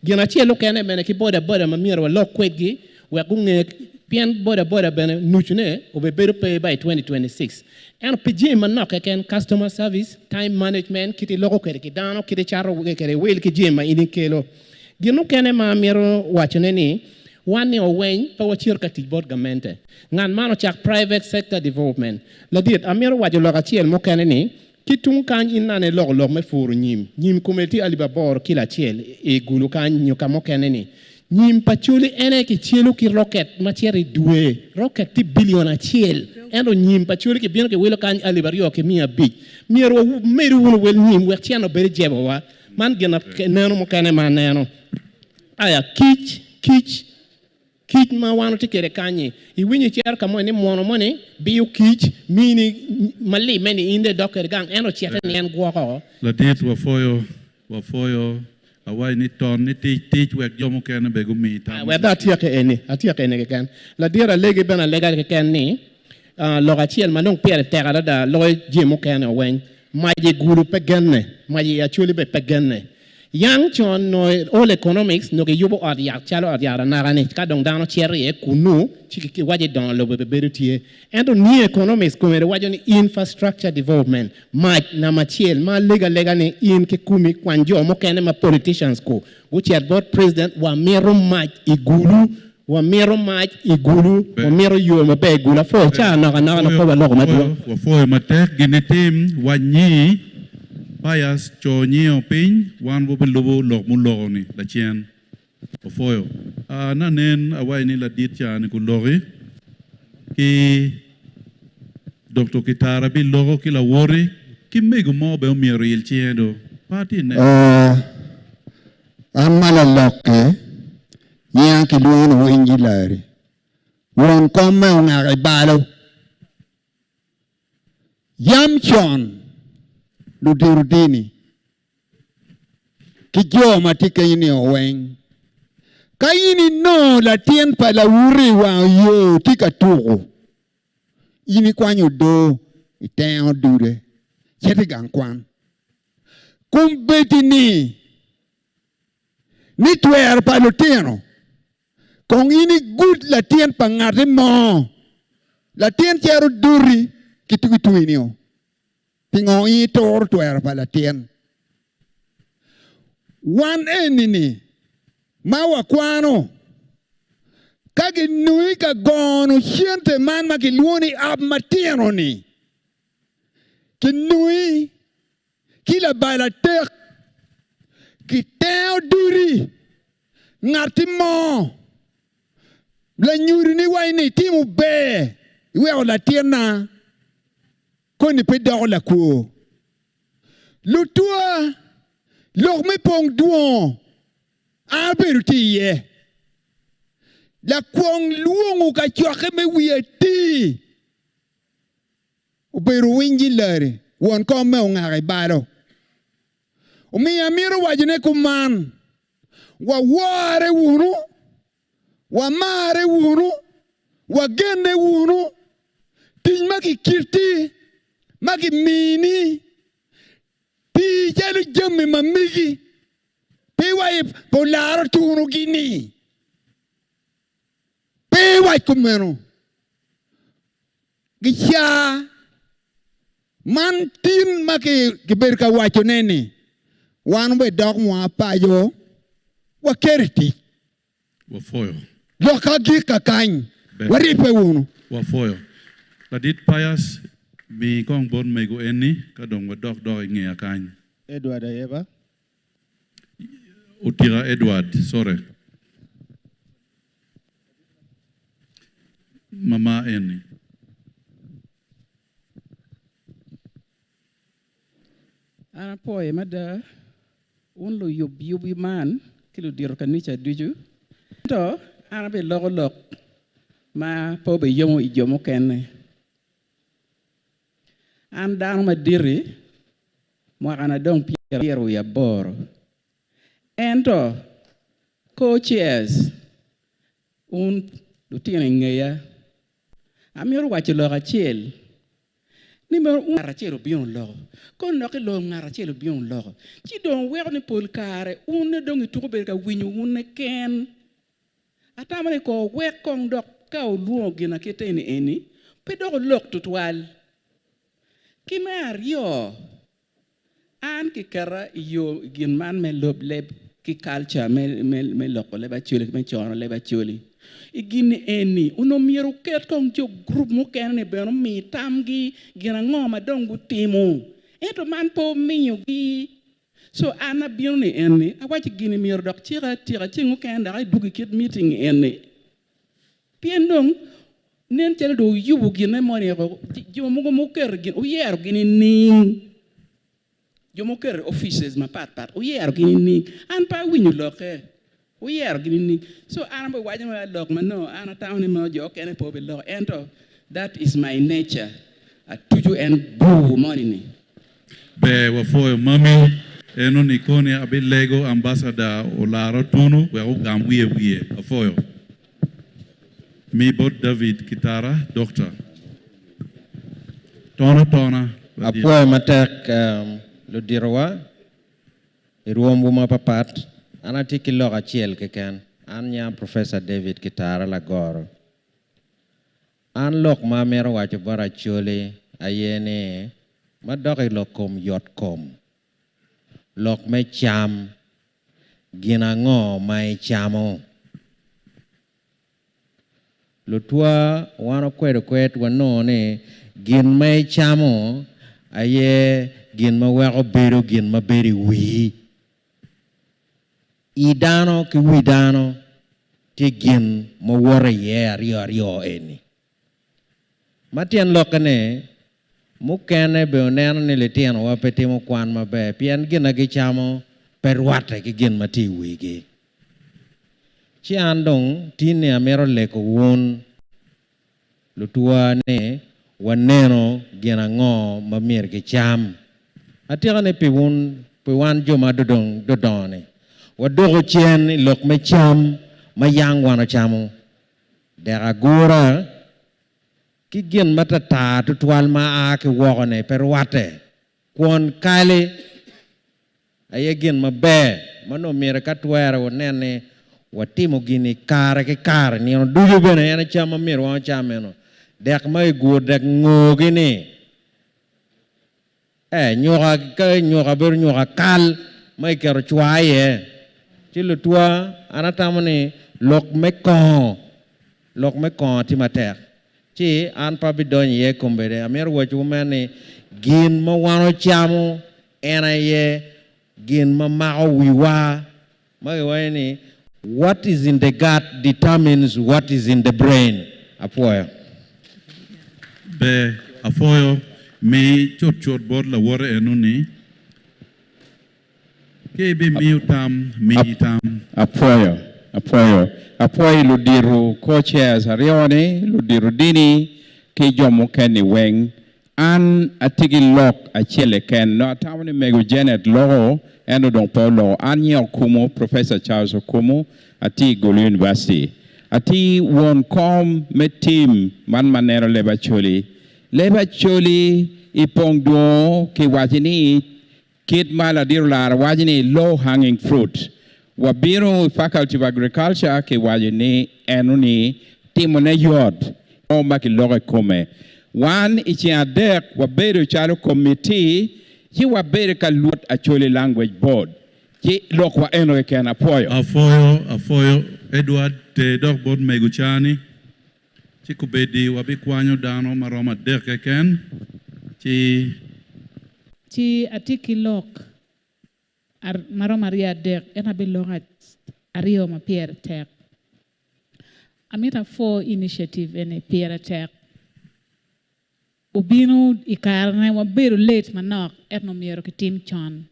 Gin acel okene bene ki boda boda ma myero walok kwedgi wek gunge pien boda boda bene nucu ne obebedo pe by 2026 ento pi jami manok keken customer service, time management, kit iloko kwede ki dano, kit icato kwede wil ki jami ma in ikelo. Gin mukene ma amito waco ne ni wan ni oweny pe wacito ka tic bot gamente. Ngat man ocak private sector development. Ladit amito waco lok acel mukene ni Ki tung kany in nane iloko lok me puro nyim. Nyim kome tye alip aboro kilo acel i gulu kany nyo ka mukene ni. Nyim pa coli en aye kicelo ki roket ma cito i dwe. Roket tye bilion acel ento nyim pa coli kibino kiwilo kany alip aryo ki 500. Myero wamedu wunu wel nyim wek cen obed i jebowa. Man gin neno mukene ma aneno. Aya, kic, kic. Kic ma wan watye kwede kany-nyi, iwinyo icito ka moni ni mwono moni biyo kic mini ma limme ni in dong idok kwede gang ento ocite ni en gwoko. Ladit wapwoyo wapwoyo awaci ni ton ni tic tic wek jo mukene bene gumi tam. Wek dong atyeke eni atyeke eni keken. Ladit alegi bene alega keken ni lok acel ma dong pire tek adada loyo jami mukene weng mac i gulu pe genne mac i Acholi bene pe genne. Yang con nongo all economics nongo giyubo ot yat calo ot yat anaka ni ka dong dano cito iye kunu ci kiwaco ni dongo lobo be bedo tye. Ento new economics komedi waco ni infrastructure development mac namba acel ma alego alega ni in ki kumi kwany jo mukene ma politicians ku gucit bot president wamito mac i gulu wamito mac i gulu wamito yo maber i gulu apwoyo caa nok anoka na pe waloko madwong. Wapwoyo matek gin itim wac nyi Pius co nyingo piny wan wabilubo lok muloko ni lacen. Wapwoyo. Aa nanen awaci ni ladit ca ni guloki ki Doktor Kitara biloko ki lawoti ki mego mo bene omyero oil cinge do. Pe atye neno. Aa an ma lalok-ki nyinga kilwongo ni Winy Ilari. Won kom me ongak i balo. Yam con ludito dini ki jo ma tye kenyo ni oweng, ka in inongo latin pa lawoti i wang yo tye ka tuko, in ikwanyo odoo itengo dude cit i gang kwan. Kombeddi-ni, ni twero pa lutino, kong in igud latin pa ngati mo, latin cito duti ki tugi twinio. Pingo in ituro twero pa latin? Wan eni-ni ma wakwano, ka ginongi ka gono cente man ma kilwongo ni app matino-ni, kinongi ki labal atek, kitengo dudi ngatti mo. Lanyuri ni wai ni itimo ber iweko latinna koni pe doko lakwo. Lutwa, lok me pong dwongo an abedo tye iye. Lakwong lwongo kacokke me wi atir obedo winyi lari won kom me ongak i balo. Omiyo amito wacone kuman, wawore wunu, wamare wunu, wagenne wunu, tic ma kikiti, ma kimini, tii calo jami ma megi, pe wa pe olaro tunugi-ni. Pe iwac kumeno. Gicaa man tin ma kibedo ka wacone-ni, wan wubedok mwa paco, waket i tic. Wapwoyo. Lok agik kakany, waribbe wunu. Wapwoyo. Ladit Pius, mi kong bot mego eni ka dong wadok dok i ngeya kany. Edward Ayeba. Otika Edward, sorry. Mama eni. An apwoyo mada wun luyub yub man ki ludito kanica ducu. Ento an abiloko lok ma pe obiyomo i jo mukene. An dano maditi, mwakana dong pyerabiro wiye aboro. Ento co-chairs, wun lutino i ngeya, amito waco lok acel ni meno ngat acel obino oloko, kono dok iloko ngat acel obino oloko, ci dong weko ni pol kare wun dong ituko bedo ka winyo wun keken. Atamo ni ko wek kong dok ka wulwongo gin akite eni eni pe dok wulok tutwal. Ki me aryo, an kiketa i yo gin man me lob leb ki culture me loko leb Acholi ki me cono leb Acholi. I gin-ni eni onongo myero wuket kong jo gurup mukene-ni bene omi tamgi gin ango ma dong gutimo. Ento man pe omiyogi. So an abino ni eni awaco gini myero dok cika atika ceng mukene dok adwogi kit meeting eni. Pien dong nen calo dong wuyubo gine moni eko, jo mogo muketo gin, wuyero gi nining? Jo muketo i offices mapat pat, wuyero gi nining? An pe awinyo lokke, wuyero gi nining? So an abe waco ni lok ma nongo an atamo ni meno jo okene pe obiloko, ento that is my nature, atuco en bur moni ni. Ber wapwoyo mami eno ni koni abilego ambassador Olara Otunu wek ogam wiye wiye. Apwoyo. Mi bot David Kitara, Doctor. Ton atona ladit. Apwoyo matek luditowa i rwomwu mapapat. An atye ki lok acel keken. An nya Professor David Kitara Lagoro. An lok ma amito waco bot Acholi aye ni madok i lok kom yot kom, lok me cam, gin ango ma icamo? Lutwa wan okwedo kwed wanongo ni gin ma icamo aye gin ma weko bedo gin ma bedo i wii. I dano ki wi dano tye gin ma woto iye aryo aryo eni. Ma tyen lokke ni, mukene bene oneno ni litinowa pe timo kwan maber pien gin ma gicamo pe rwatte ki gin ma tye i wigi. Ci an dong tin-ni amito leko wun lutwa ni waneno gin ango ma myero gicam. Atika ni pi wun, pi wan jo ma dodongo-ni, wadoko cen i lok me cam ma yang wan ocamo. Dek agura ki gin ma tatar tutwal ma a ki woko-ni pe rwatte. Kwon kali aye gin maber ma nongo myero ka twere wunen ni watimo gin-ni kare ki kare, nino ducu bene en aye cam ma myero wan wacam meno. Dek ma kigur dek ngogi-ni, ee, nyuka, ka nyuka bedo nyuka kal ma kiketo cwa iye. Ci lutwa, an atamo ni lok me kongo, lok me kongo tye matek. Ci an pe abidonyo iye kombeddi, amito wacciwu mere ni gin ma wan ocamo en aye gin ma mako wiwa, ma giwaco ni What is in the gut determines what is in the brain. Apwoyo. Ber, apwoyo. Mi cutcut bot lawote eno-ni. Ka ibimiyo tam, miyi tam. Apwoyo, apwoyo. Apwoyo ludito co-chairs aryo-ni, ludito dini ki jo mukene-ni weng. An atye ki lok acel keken. Nongo atamo ni mego Janet loko, ento dong pe oloko. An nyinga Okumu, Professor Charles Okumu, atye i Gulu University. Atye won kom me team man ma neno leb Acholi. Leb Acholi i pong dwongo kiwaco ni Kit ma ladit olara waco ni low hanging fruit. Wabino i faculty of agriculture ki waco ni eno ni timo ne yot mo ma kiloko i kome. Wan i ceng adek wabedo calo committee ci wabedo ka lwot Acholi language board ci lok wa eno keken. Apwoyo. Apwoyo, apwoyo Edward, ter dok bot mego cani ci kobedi wabikwanyo dano maromo adek keken ci. Ci atye ki lok ma romo aryo adek, ento abiloko aryo ma pire tek. Amito apwo initiative eni pire tek. Obino i karene, wabedo late manok ento omyero kitim con.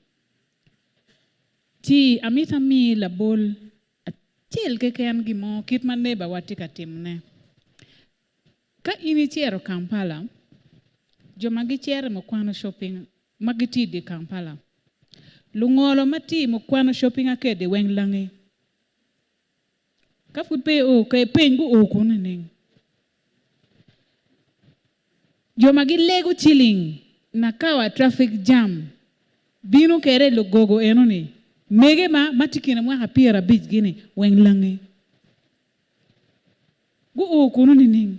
Ci amito ami labol acel keken gin mo kit ma neighbor wa tye ka timone. Ka in icito Kampala, jo ma gicito i Mukwano Shopping ma gitye i dye Kampala, lungolo ma tye i Mukwano Shopping Arcade weng langi. Ka pud pe io ka ipeny guo kunu nining? Jo ma gilego ciling nakawa traffic jam bino kede i lugogo enoni, mege ma ma tye kine mwaka 50 gini weng langi. Guo kunnu nining?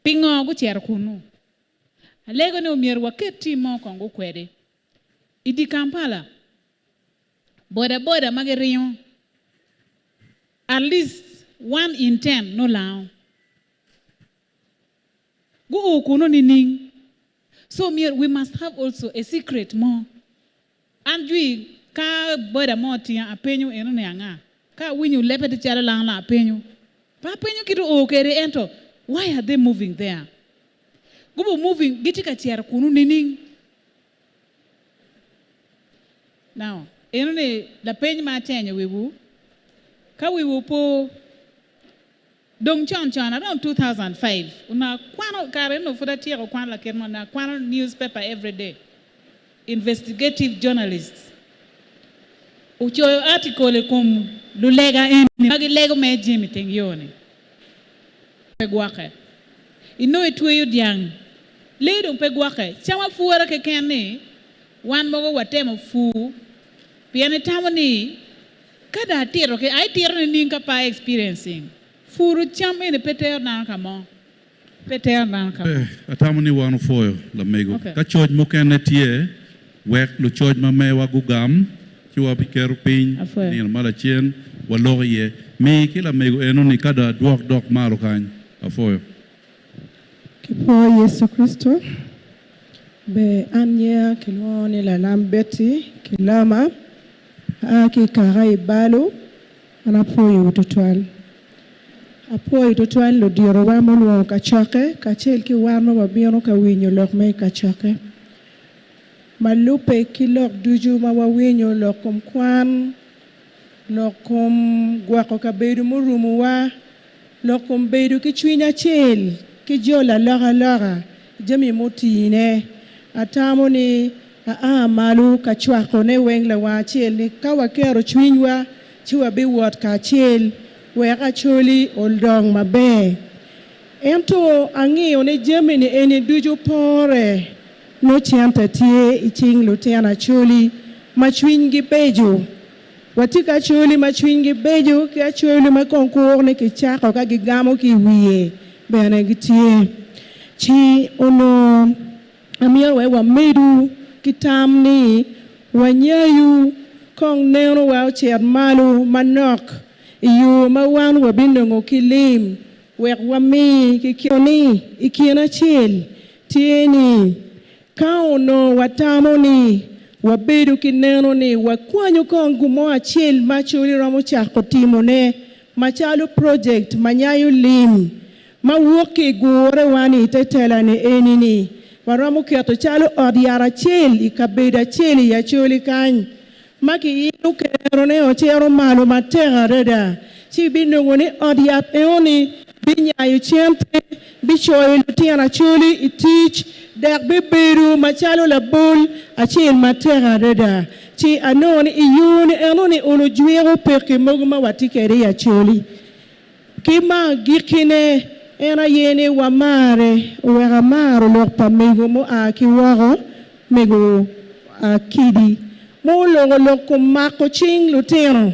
Pingo gucito kunnu? Alego ni omyero waket tim mo kong gukwede. I dye Kampala, boda boda ma giringo at least one in ten nongo lango. Guo kunnu nining? So myero we must have also a secret mo. An jwi ka boda mo otinga apenyo eno ni anga? Ka awinyo lebe tye calo lang lang apenyo. Pe apenyo kit oo kede ento why are they moving there? Gubo moving gitye ka cito kunu nining? Now eno ni lapeny ma atenyo wiwu ka wiwu opo Dong con con, around 2005, onongo akwano, kare eno pud atyeko kwano lakit mo, onongo akwano newspaper everyday. Investigative journalists ocoyo article i kom lulega eni ma gilego mere jami i teng yo-ni. Pe gwokke. Inongo itweyo dyang, lee dong pe gwokke. Cam apwura keken ni wan mogo watemo pur pien itamo ni Ka dong atito ki, aitito nining ka pe a experiencing? Puro cam eni pe tero dano ka mo. Pe tero dano ka mo. Atamo ni wan opwoyo lamego. Okay. Ka coc mukene tye, wek lucoc ma mewa gugam, ci wabiketo piny Apwoyo. nino ma lacen waloko iye. Mi ki lamego eno ni ka dong adwok dok malo kany. Apwoyo. Kipwo Yecu Kricito. Ber, an nyinga kilwongo ni Lalam Betty Kilama, aa ki i kaka i Balu. An apwoyowu tutwal. Apwoyo tutwal luditowa mulwongo kacokke kacel ki wan ma wabino ka winyo lok me kacokke. Ma lubbe ki lok ducu ma wawinyo, lok kom kwan, lok kom gwoko kabedo murumowa, Lok kom bedo ki cwiny acel ki jolo alokaloka i jami mutine. Atamo ni aa malo ka cwakone weng lawang acel ni ka waketo cwinywa ci wabiwot kacel wek Acholi odong maber. Ento angiyo ni jami ni eni ducu pore nongo cente tye i cing lutino Acholi ma cwinygi beco. Watye ki acholi ma cwinygi beco ki acholi ma kong kur ni kicako ka gigamo ki i wiye bene gitye. Ci onongo amyero wek wamedu ki tam ni wanyayu kong nenowa ocit malo manok i yo ma wan wabinongo ki lim wek wami ki kit ni i kin acel tye ni Ka onongo watamo ni Wabedo ki neno ni wakwanyo kong gumo acel ma Acholi romo cako timone macalo project ma nyayo lim ma wok ki i gure wa ni ite tela ni eni ni waromo keto calo ot yat acel i kabedo acel i Acholi kany ma ki ilo kero ne ocero malo matek adada ci ibinongo ni ot yat eno ni binyayo cente, bicoyo lutino Acholi i tic dok bibedo macalo labol acel matek adada. Ci anongo ni i yo ni eno ni olo jwiko pekki mogo ma watye kwede i Acholi. Ki ma agikkine, en aye ni wamare, oweko amaro lok pa mego mua ki woko, mego Akidi, ma oloko lok kom mako cing lutino,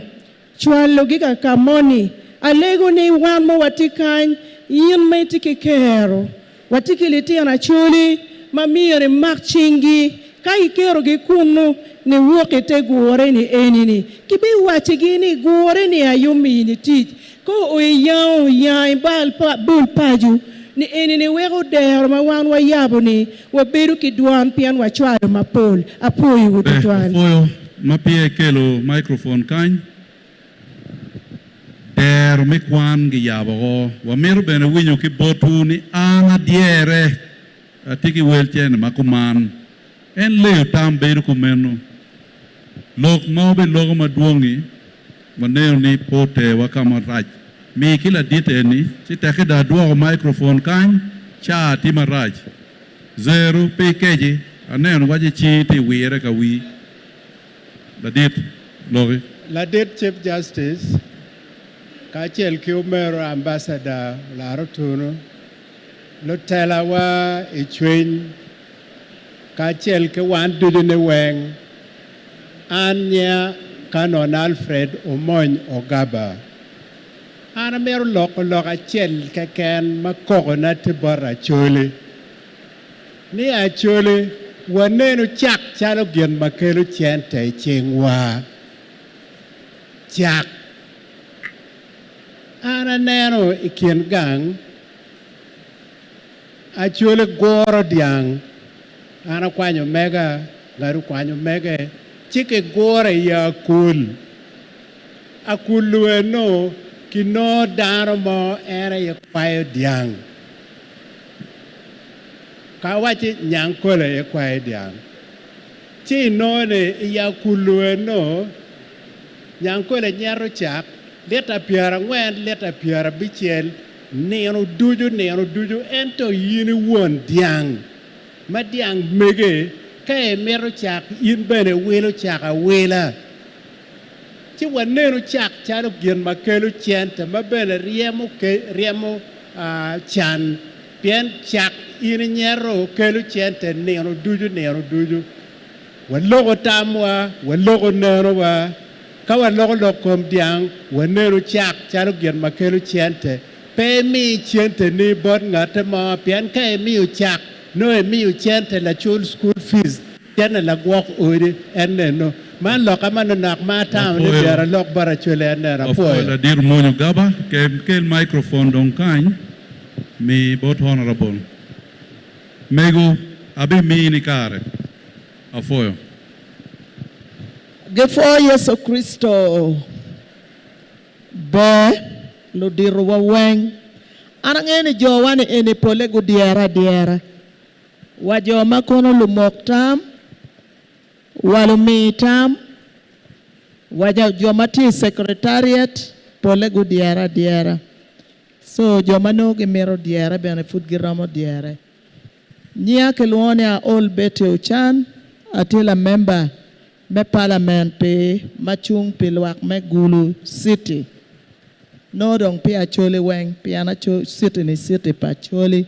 cwalogi ka ka moni. Alego ni wan ma watye kany, in ma itye ki kero, watye ki litino Acholi ma myero imak cinggi, ka ikerogi kunnu niwok i te gure-ni eni-ni, kibiwacigi ni gure-ni aye omini tic. Ka oo i yango, yang i bal bol paco ni eni-ni weko dero ma wan wayabo-ni wabedo ki dwan pien wacwalo mapol. Apwoyowu Ber, tutwal. apwoyo ma peya ikelo microphone kany. Dero me kwan giyabo oko. Wamito bene winyo ki botwu ni an adyere atye ki wel cene ma kuman. En leyo tam bedo kumeno. Lok ma wabiloko madwong-ngi waneno ni pe oterwa ka marac. Mi ki ladit eni, ci tekke dong adwoko microphone kany, caa tye marac. Zero, pe ikeci, aneno waci cingi tye wire ka wii. Ladit, loki. Ladit Chief Justice kacel ki Omero Ambassador Olara Otunu, lutelawa i cwiny kacel ki wan ducu ni weng, an nyinga Canon Alfred Omony Ogaba. An amito loko lok acel keken ma kokona tye bot Acholi, ni Acholi wanenu cak calo gin ma kelo cente i cingwa. Cak. An aneno i kin gang Acholi guro dyang, an akwanyo mega, ngat okwanyo mege, ci kiguro i akul. Akul-lu eno kinongo dano mo en aye kwayo dyang. Ka awacci nyangkole aye kwayo dyang, ci inongo ni i akul-lu eno nyangkole nyeto cak lita pyerangwen, lita pyerabicel, Nino ducu, nino ducu, ento in i won dyang ma dyang mege, ka imito cak, in bene iwilo cak awila. Ci wanenu cak calo gin ma kelo cente, ma bene ryemo, ryemo can, pien cak in inyeto kelo cente nino ducu, nino ducu. Waloko tamwa, waloko nenowa. Ka waloko lok kom dyang, wanenu cak calo gin ma kelo cente. Pe imi centeni bot ngatte mo, pien ka imiyo cak, nongo imiyo cente lacul school fees, cente lagwok odi, en neno. Man loka manonok ma atamo ni Apwoyo. myero alok bot Acholi en neno. Apwoyo Apwoyo. ladit Omonyo Gaba. Kel microphone dong kany, mi bot Honourable. Mego, abimini kare. Apwoyo. Gipwo Yecu Kricito ber luditowa weng. An angeyo ni jo wa ni eni pole gudyere adyera wa jo ma kono lumok tam, wa lumi tam, wa jo ma tye i secretariat pole gudyere adyera. So jo ma nongo gimito dyere bene pud giromo dyere. Nyinga kilwongo ni Aol Betty Ocan, atye lamemba me palament pi ma cung pi lwak me Gulu City. Nongo dong pi Acholi weng pien city ni city pa Acholi.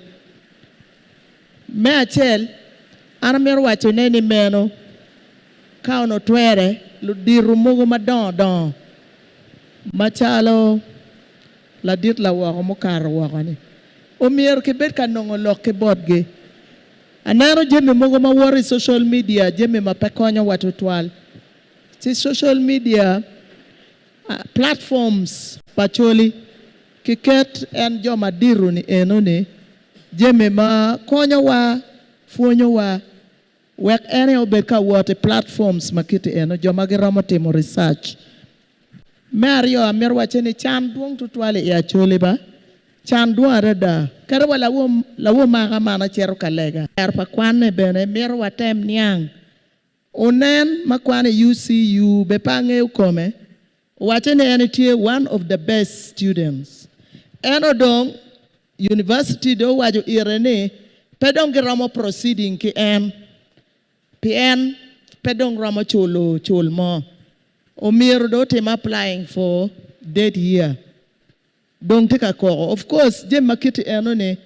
Me acel, an amito waco ne ni meno ka onongo twere ludito mogo madongo dongo macalo ladit lawoko mukato woko-ni, omyero kibed ka nongo lok ki botgi. Aneno jami mogo ma woto i social media, jami ma pe konyowa tutwal. Ci social media platforms pa Acholi kiket en jo madito-ni eno-ni jami ma konyowa, pwonyowa. Wek en aye obed ka wot i platforms ma kiti eno, jo ma giromo timo research. Me aryo, amito wacce ni can dwong tutwal i Acholi ba. Can dwong adada. Kadi wa lawo maka man acito ka lega. Ber pa kwanne bene mito watem niang. Onen ma kwano i UCU be pe angeyo kome, owacce ni en etye one of the best students. Ento dong university dong owaco ire ni pe dong giromo proceeding ki en pi en pe dong romo culo cul mo. Omyero dong otim applying for date year. Dong tye ka koko. Of course jami ma kiti eno ni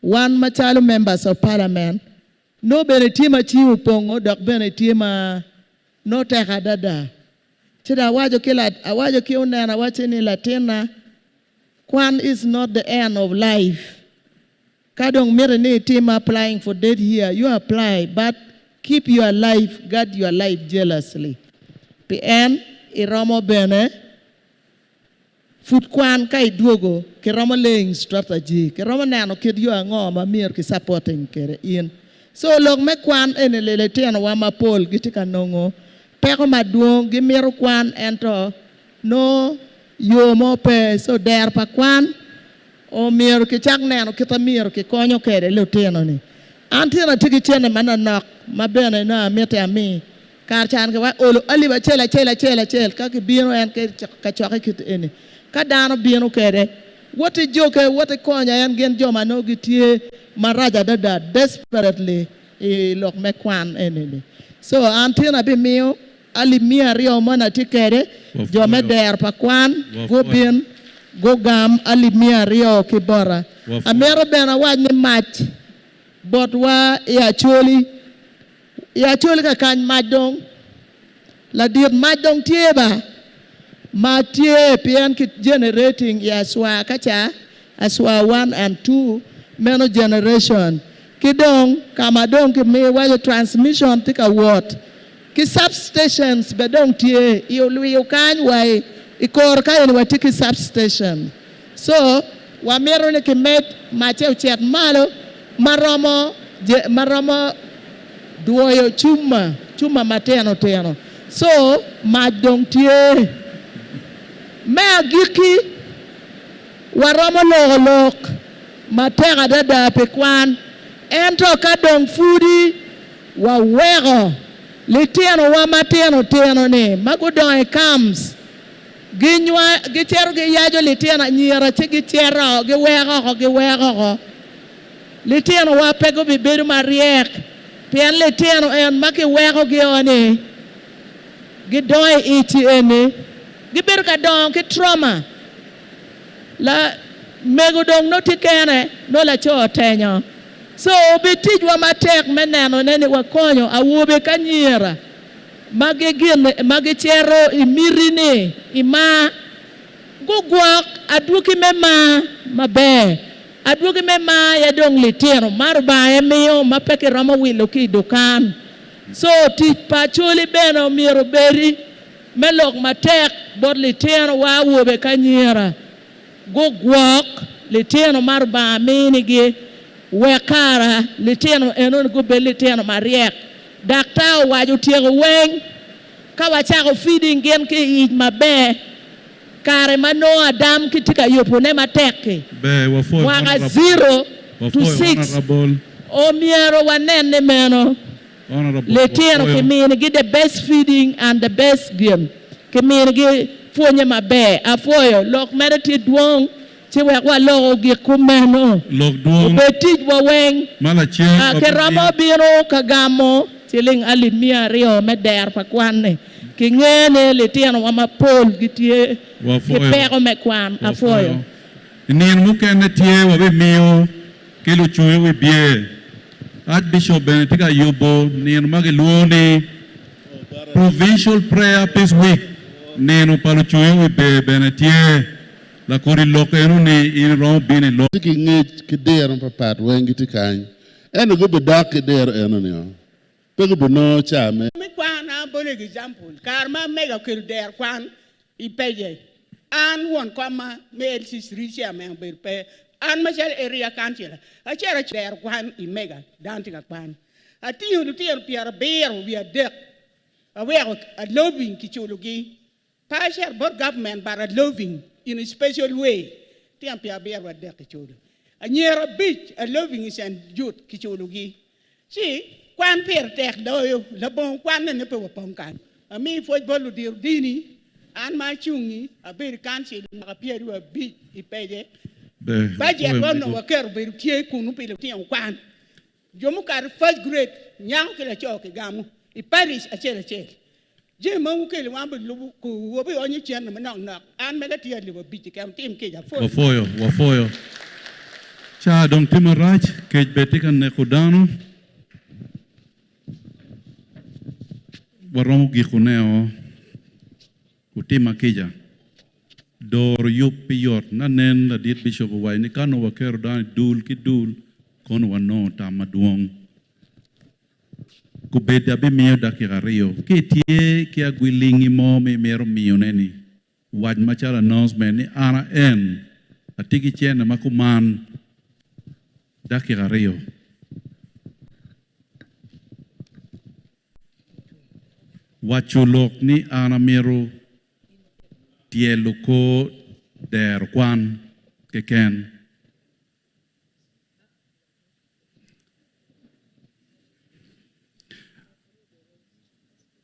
wan macalo members of parliament nongo bene tye ma cing opongo dok bene tye ma nongo tek adada. Ci dong awaco ki awaco ki oneno awacce ni latinna kwan is not the end of life. Ka dong miti ni itim applying for date year you apply but keep your life guard your life jealously pi en iromo bene Pud kwan ka idwogo kiromo laying strategy, kiromo neno kit yo ango ma myero ki supporting kede in. So lok me kwan eni li litino wa mapol gitye ka nongo peko madwong, gimito kwan ento nongo yo mo pe. So dero pa kwan omyero kicak neno kit myero kikonyo kede lutino ni. An tyen atye ki cene manonok ma bene nongo amiti ami Kare can ki wa olo alip acel acel acel acel ka gibino en ki kacokke kit eni. Ka dano bino kede, wot ijuke, wot ikonyo en gin jo ma nongo gitye marac adada desperately i lok me kwan eni ni. So an tin abimiyo alip miya aryo moni atye kede, jo me dero pa kwan gubin gugam alip 200 ki bota. Amito bene awac ni mac botwa i Acholi. I Acholi kakany mac dong ladit mac dong tye ba mac tye pien ki generating i Aswa ka ca Aswa one and two meno generation ki dong ka ma dong ki miyo waco transmission tye ka wot ki sub stations be dong tye i olwiyo kany wa i kor ka eni watye ki sub station so wamito ni ki med mace ocit malo ma romo ma romo dwoyo cuma, cuma matino tino. So, mac dong tye. Me agikki, waromo loko lok matek adada pi kwan, ento ka dong pudi waweko litinowa matino tino-ni ma gudongo i camps, ginywa, gicito giyaco litino anyira ci gicito giweko oko, giweko oko. Litinowa pe gubibedo maryek, pien litino en ma kiwekogi-o ni gidongo i ic eni, gibedo ka dongo ki trauma. La mego dong nongo tye kene, nongo laco otenyo. So obed ticwa matek me nenone ni wakonyo awobe ki anyira ma ma gicito i miti-ni i mar, gugwok adwogi me mar maber. Adwogi me mar aye dong litino ma Rubanga aye miyo ma pe kiromo wilo ki i dukan. Co tic pa Acholi bene omyero obedi me lok matek bot litino wa awobe ki anyira. Gugwok litino ma Rubanga minigi wek kara litino enoni gubed litino maryek. Daktar owaco otyeko weng ka wacako feeding gin ki i ic maber. Kare ma nongo adam kitye ka yubone matek-ki, mwaka zero to six, omyero wanen ni meno litino kiminigi the best feeding and the best gin, kiminigi pwonye maber. Apwoyo, lok mere tye dwong ci wek walok ogik kumeno. Obed ticwa weng. Kiromo bino ka gamo ciling alip 200 me dero pa kwan-ni. Kinge ni litinowa mapol gitye ki peko me kwan. Apwoyo. I nino mukene tye wabimiyo ki lucung i wi bye. Archbishop bene tye ka yubo nino ma gilwongo ni Provincial Prayer Peace Week. Nino pa lucung i wi bye bene tye. Lakodi lok eno ni in iromo bino i lok. Tye ki ngec ki diro mapapat weng gitye kany ento gubidok ki diro eno ni o. Pe gubinongo ca me. Me kwan, an abolo example, kare ma amega okelo dero kwan i pece, an won komma me LC3 chairman obedo pe, an macalo area councilor, acito dero kwan i mega, dano tye ka kwan. Atingo lutino 73 aweko alobing kiculogi. Pe acito bot government but alobing in a special way. Tino 73 kiculo. Anyira abic alobing i St. Jude kiculogi. Ci kwan pire tek loyo. Labongo kwan nene pe wapong kany. Amiyo pwoc bot ludito dini. An ma acungi abedo i council mwaka 25 i Pece. Ber, Bajet apwoyo ma onongo mego. waketo obedo tye kunu pi lutino kwan. Jo mukato first grade nyako ki laco kigamo i parish acel acel. Jami ma wukelo wan bilubo ku wabionyo cente manok nok. An mega tye alip abic keken wutim kica apwoyo. Wapwoyo, wapwoyo. Caa dong tye marac, kec bene tye ka neko dano. Waromo gikone o. Wutima kica. Doro yub pi yot. Na nen ladit bishop owaco ni ka nongo waketo dano i dul ki dul kono wanongo tam madwong. Kubedi abimiyo dakika aryo. Ka itye ki agwilingi mo ma imito miyone ni, wac macalo announcement ni an a en atye ki cene ma kuman. Dakika aryo. Waco lok ni an amito tyelo kor dero kwan keken.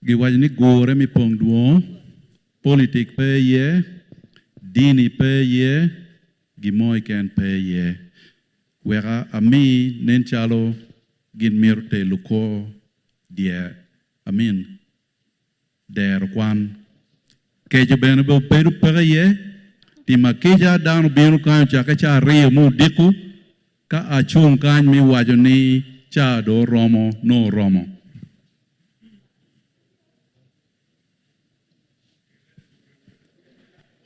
Giwaco ni gure me pong dwongo, politik pe iye, dini pe iye, gin mo keken pe iye. Weka ami nen calo gin mito telo kor dyer, amin, dero kwan. Keco bene obedo peke iye. Tima kica dano bino kany ocakke ca aryo me odiko ka acung kany me waco ni ca dong oromo nongo oromo.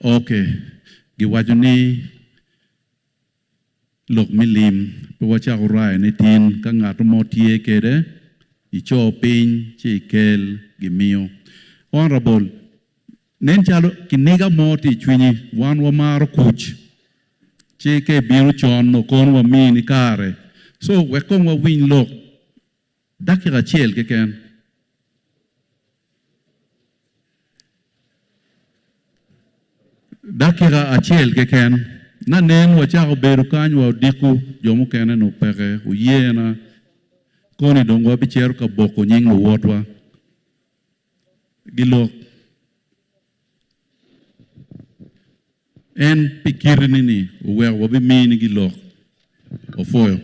Ok, giwaco ni Lok me lim pe wacako rayone tin ka ngat mo tye kede ico piny ci ikel gimiyo. Honourable, nen calo kiniga mo tye icwinyi, wan wamaro kuc ci ka ibino con okono wamini kare so wek kong wawiny lok dakika acel keken. Dakika acel keken. Na nen wacako bedo kany wa odiko jo mukene nongo peke oyena koni dong wabicito ka boko nying luwotwa gilok. En pi kiti ni ni oweko wabimini gilok. Opwoyo.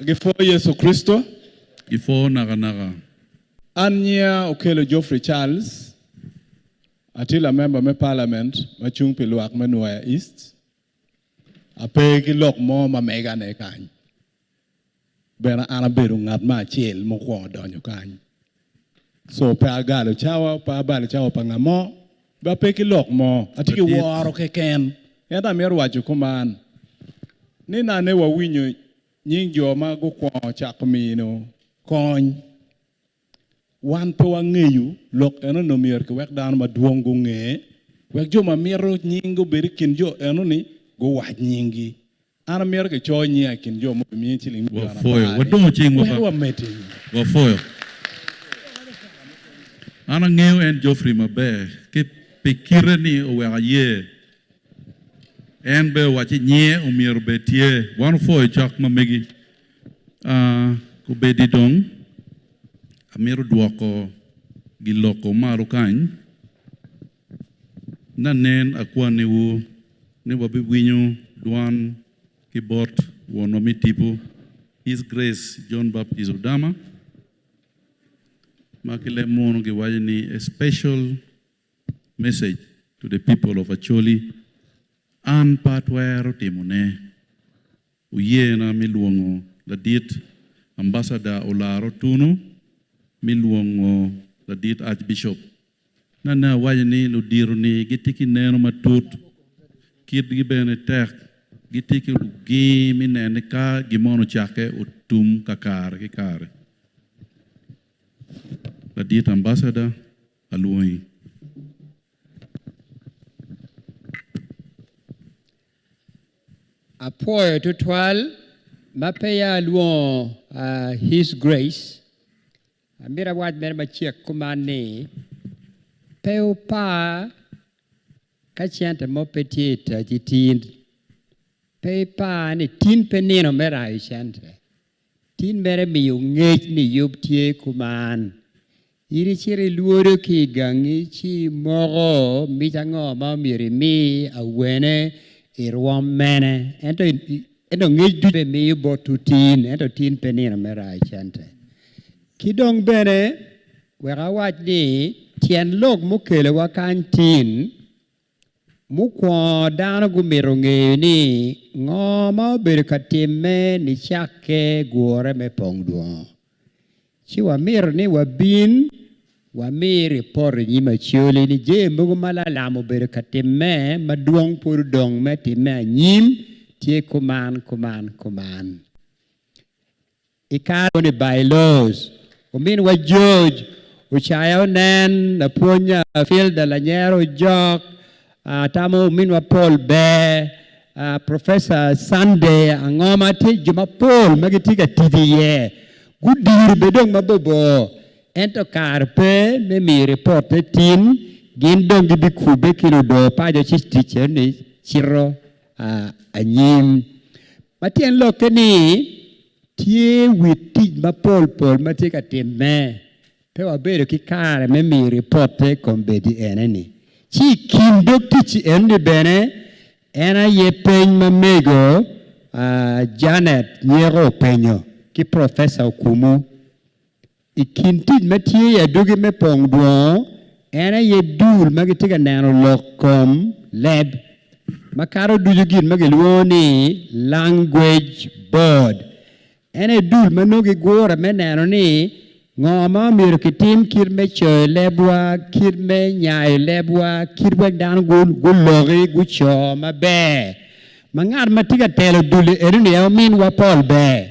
Gipwo Yecu Kricito. Gipwo nakanaka. An nyinga Okello Geoffrey Charles. Atye lamemba me Parliament ma cung pi lwak me Nwoya East. Ape ki lok mo ma megane kany. Bene an abedo ngat me acel mukwongo donyo kany. So pe agalo cawa, pe abalo cawa pa ngat mo, be ape ki lok mo. Atye ki woro keken. Ento amito waco kuman ni nane wawinyo nying jo ma gukwongo cako mino kony. Wan pe wangeyo lok eno-ni omyero kiwek dano madwong gunge, wek jo ma mito nying obed i kin jo eno-ni guwac nyinggi. An amito kico nyinga i kin jo ma obimiyo ciling milion Wapwoyo. apar-ri, Wadongo cingwa wek ba. wamedde nying. Wapwoyo. An angeyo en Geoffrey maber ki pi kite ni oweko aye. En bene owacci nyinge omyero obed tye. Wan opwoyo cok ma megi. Ah, kobedi dong amito dwoko giloko malo kany. Na nen akwaniwu ni wabiwinyo dwan ki bot Wonwa me tipo, His Grace John Baptist Odama, ma ki leb munu giwaco ni a special message to the people of Acholi. An pe atwero timone. Oyena me lwongo ladit Ambassador Olara Otunu me lwongo ladit Archbishop. Nane awaco ni ludito ni gitye ki neno matut, kitgi bene tek, gitye ki luging me nene ka gin mono ocakke otum kakare ki kare. Ladit Ambassador, alwongi. Apwoyo tutwal ma peya alwongo His Grace, amito awac mere macek kuman ni pe wupar ka cente mo pe tye i taci tin. Pe ipar ni tin pe nino me rayo cente. Tin mere miyo ngec ni yub tye kuman. In icito ilwodo ki i gangi ci imoko mic ango ma omyero imi awene i rwom mene. Ento ento ngec ducu pe imiyo botwu tin, ento tin pe nino me rayo cente. Ki dong bene wek awac ni tyen lok mukelowa kany tin, Mukwongo dano gumito ngeyo ni ngo ma obedo ka timme nicakke gure me pong dwongo. Ci wamito ni wabin wami ripot i nyim Acholi ni jami mogo ma lalam obedo ka timme ma dwong pwod odong me timme anyim tye kuman, kuman, kuman. I kare ni by-laws, ominwa George Ocaya onen, lapwony Filda Lanyero Ojok, atamo ominwa Paul Ber, Professor Sunday Angoma tye jo mapol ma gitye ka tic iye. Gudiro bene dong mabobor ento kare pe me miyo ripotte tin, gin dong gibikubbe ki ludoo paco ci tic eno-ni cito anyim. Ma tyen lokke ni, tye wi tic mapol pol ma tye ka timme, pe wabedo ki kare me miyo ripotte i kombeddi ene-ni. Ci i kin dog tic-ci eno-ni bene, en aye peny ma mego Janet Nyeko openyo ki Professor Okumu. I kin tic ma tye i adwogi me pong dwongo, en aye dul ma gitye ka neno lok kom leb makato ducu gin ma gilwongo ni Language Board. En aye dul ma nongo gigure me neno ni ngo ma omyero kitim kit me coyo lebwa, kit me nyayo lebwa, kit wek dano guloki guco maber. Ma ngat ma tye ka telo dul-li eno-ni aye ominwa Paul Ber.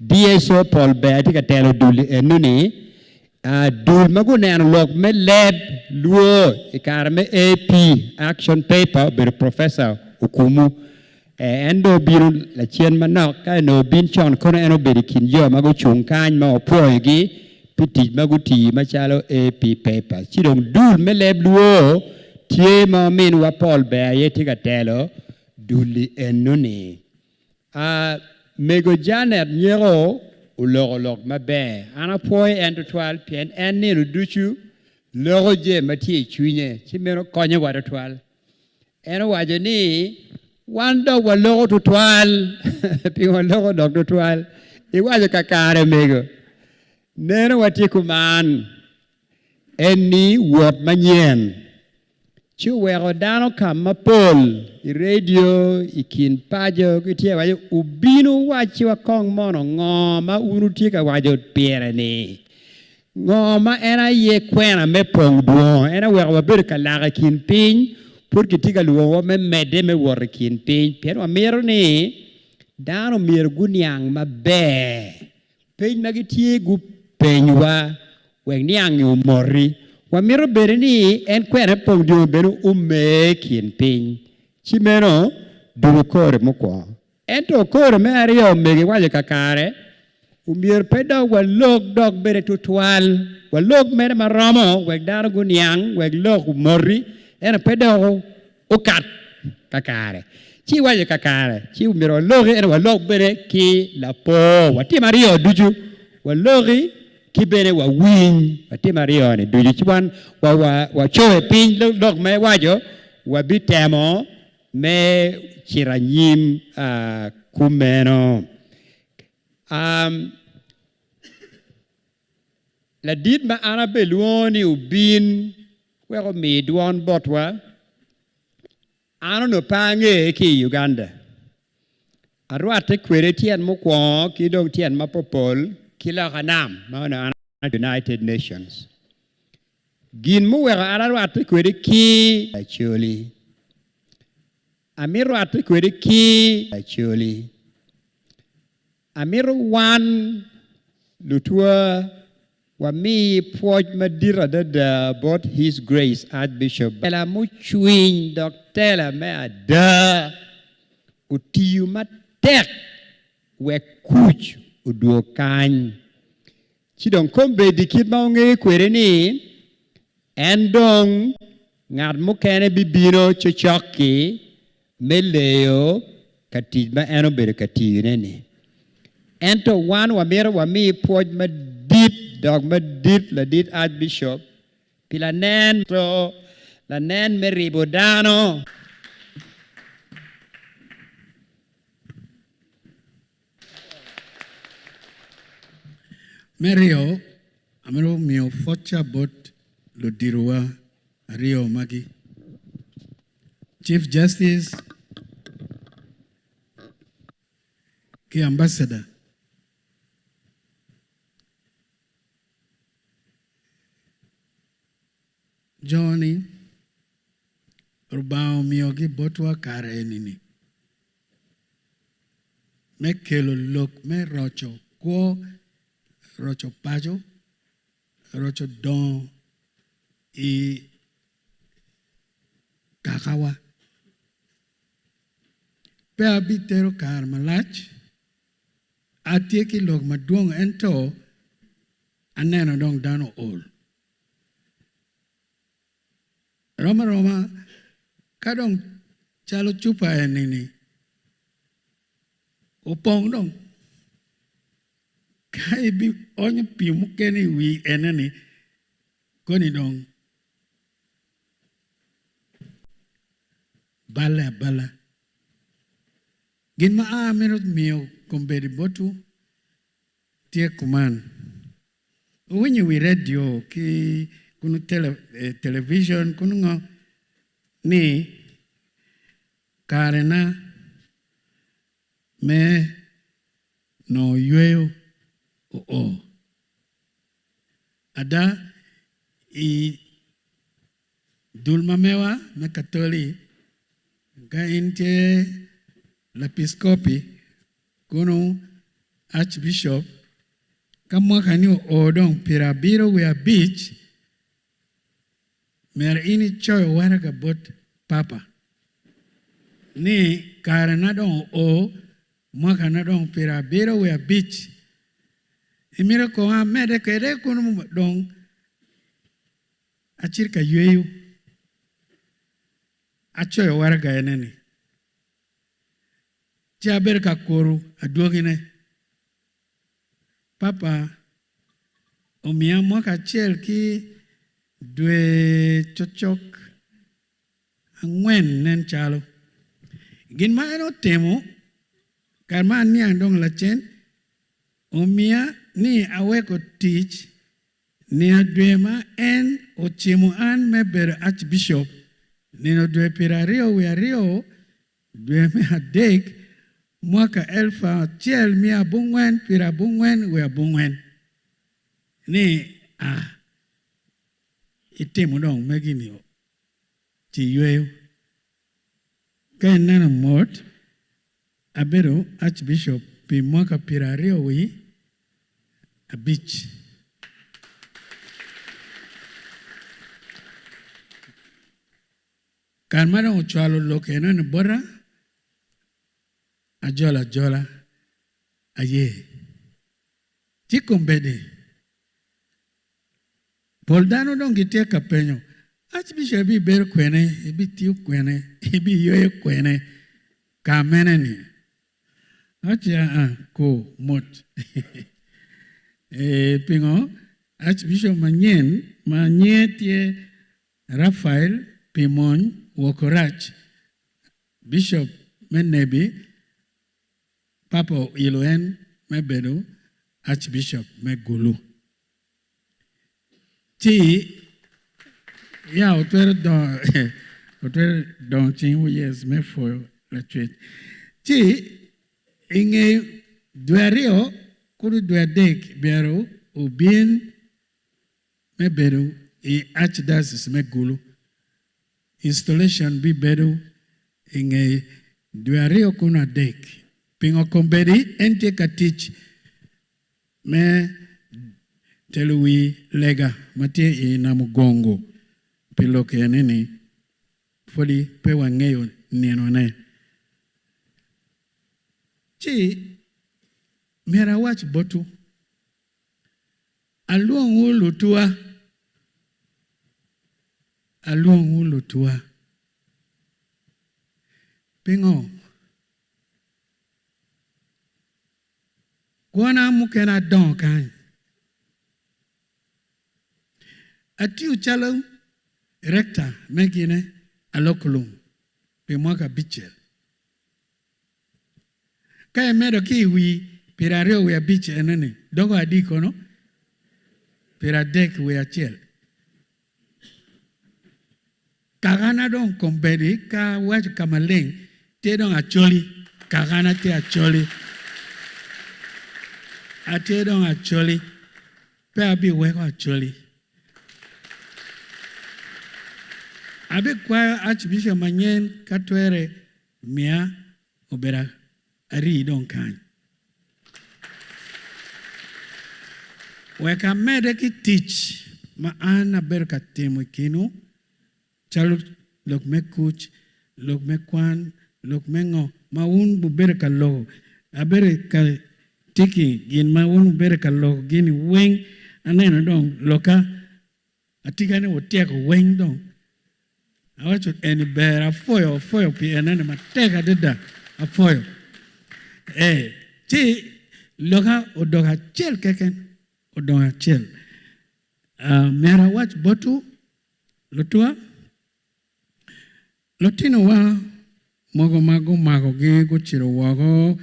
DSO Paul Ber tye ka telo dul-li eno-ni, dul ma guneno lok me leb Luo i kare me AP, Action Paper, obedo Professor Okumu. En dong obino lacen manok, ka onongo obin con kono en obedo i kin jo ma gucung kany ma wapwoyogi pi tic ma gutiyo macalo AP Papers. Ci dong dul me leb Luo tye ma ominwa Paul Ber aye tye ka telo dul-li eno-ni. A Mego Janet Nyeko oloko lok maber. An apwoyo en tutwal pien en nino ducu loko jami ma tye i cwinye, ci meno konyowa tutwal. En owaco ni, Wan dok waloko tutwal. Pingo waloko dok tutwal? Iwaco kakare, mego. Neno watye kuman. En-ni wot manyen. Ci oweko dano ka mapol i redio, i kin paco gitye ka waco, Wubin wuwacciwa kong mono ngo ma wun wutye ka waco pire-ni. Ngo ma en aye kwena me pong dwongo? En oweko wabedo ka lak i kin piny, pud kitye ka lwongowa me medde me wot i kin piny, pien wamito ni dano myero guniang maber Peny ma gitye gupenywa wek niangi omoti. Wamito bene ni en kwena me pong dyongo bene omee kin piny. Ci meno dugo kore mukwongo. Ento kore me aryo omege waco kakare, omyero pe dok walok dok bene tutwal. Walok mere maromo wek dano guniang, wek lok omoti, ento pe dok okat kakare. Ci iwaco kakare, ci myero waloki, ento walok bene ki lapor. Watim aryo ducu, waloki ki bene wawiny. Watim aryo-ni ducu. Ci wan wacoyo piny lok ma iwaco, wabitemo me cito anyim kumeno. Ladit ma an abelwongo ni obin wek omi dwon botwa, an onongo pe angeye ki i Uganda. Arwatte kwede tyen mukwongo ki dong tyen mapopol ki loka nam ma onongo an atye i United Nations. Gin muweko an arwatte kwede ki Acholi, amito rwatte kwede ki Acholi. Amito wan lutwa. Wamiyi pwoc madit adada bot His Grace Archbishop Tela mucwiny dok tela me ada otiyo matek wek kuc odwog kany. Ci dong kombeddi kit ma wungeyo kwede ni en dong ngat mukene bibino cocok-ki me leyo ka tic ma en obedo ka tiyone-ni. Ento wan wamito wami pwoc madit dok madit ladit Archbishop pi lanen to lanen me ribo dano. Me aryo, amito miyo pwocca bot luditowa aryo magi. Chief Justice ki Ambassador. Jo-ni Rubanga omiyogi botwa kare eni-ni me kelo lok me roco kwo, roco paco, roco dongo i kakawa. Pe abitero kare malac, atye ki lok madwong ento aneno dong dano ool. Rom aroma ka dong calo cupa eni-ni opong dong, ka ibionyo pii mukene i wi ene-ni koni dong Balle abala. Gin ma a amito miyo kombeddi botwu tye kuman, Wuwinyo i wi redio ki kunu television kunu ngo ni karena me nongo yweyo oo. Ada, i dul ma mewa me Katoli, ka in tye lapiskopi kunu archbishop, ka mwakani oo dong pyerabiro wiye abic, myero in icoyo waraga bot Papa ni karena dong oo, mwakana dong pyerabiro wiye abic, imito kong amedde kwede kunu dong acit ka yweyo. Acoyo waraga ene-ni, ci abedo ka kuro adwogine. Papa omiya mwaka acel ki dwe cokcok angwen nen calo. Gin ma en otimo, kare ma aniang dong lacen, omiya ni aweko tic nino dwe ma en ocimo an me bedo Archbishop, nino dwe pyeraryo wiye aryo dwe me adek mwaka elfu acel miya abongwen pyerabongwen wiye abongwen, ni a itimo dong megi-ni ci iyweyo. Ka ineno mot, abedo Archbishop pi mwaka pyeraryo wi abic. Kare ma dong ocwalo lok enoni bota, ajolo ajola, aye. Ci kombeddi, Pol dano dong gitye ka penyo, Archbishop ibibedo kwene? Ibitiyo kwene? Ibiyweyo kwene? Ka mene ni? Awaci aa, ku, mot. Ee, pingo Archbishop manyen ma nyinge tye Raphael Pimony Wokorach, Bishop me Nebi, Papa oilo en me bedo Archbishop me Gulu. Ci ya wutwero dongo wutwero dongo cingwu yes me pwoyo Lacwec. Ci i nge dwe aryo kulu dwe adek myero wubin me bedo i Archdiocese me Gulu. Installation bibedo i nge dwe aryo kunu adek. Pingo kombeddi en tye ka tic me Telo wi lega ma tye i Namugongo pi lok eni-ni pwodi pe wangeyo ninone. Ci myero awac botwu, alwongwu lutuwa, alwongwu lutuwa. Pingo? Kwona mukene adongo kany. Atiyo calo rector me gine Alokulum pi mwaka abicel. Ka imedo ki i wi 25 enoni, doko adi kono? 31. Kakana dong kombeddi ka awaco ka maleng tye dong Acholi, kakana tye Acholi, atye dong Acholi, pe abiweko Acholi. Abikwayo Archbishop manyen ka twere miya obed arii dong kany. Wek amedde ki tic ma an abedo ka timo i kinwu, calo lok me kuc, lok me kwan, lok me ngo ma wun wubedo ka loko. Abedo ka tiki gin ma wun wubedo ka loko gini weng, aneno dong lokka atika ni wutyeko weng dong. Awaco eni ber apwoyo apwoyo pi enene matek adada apwoyo. Ee, ci loka odok acel keken, odong acel. Uh, myero awac botwu lutua, lutinowa mogo ma gumakogi gucito woko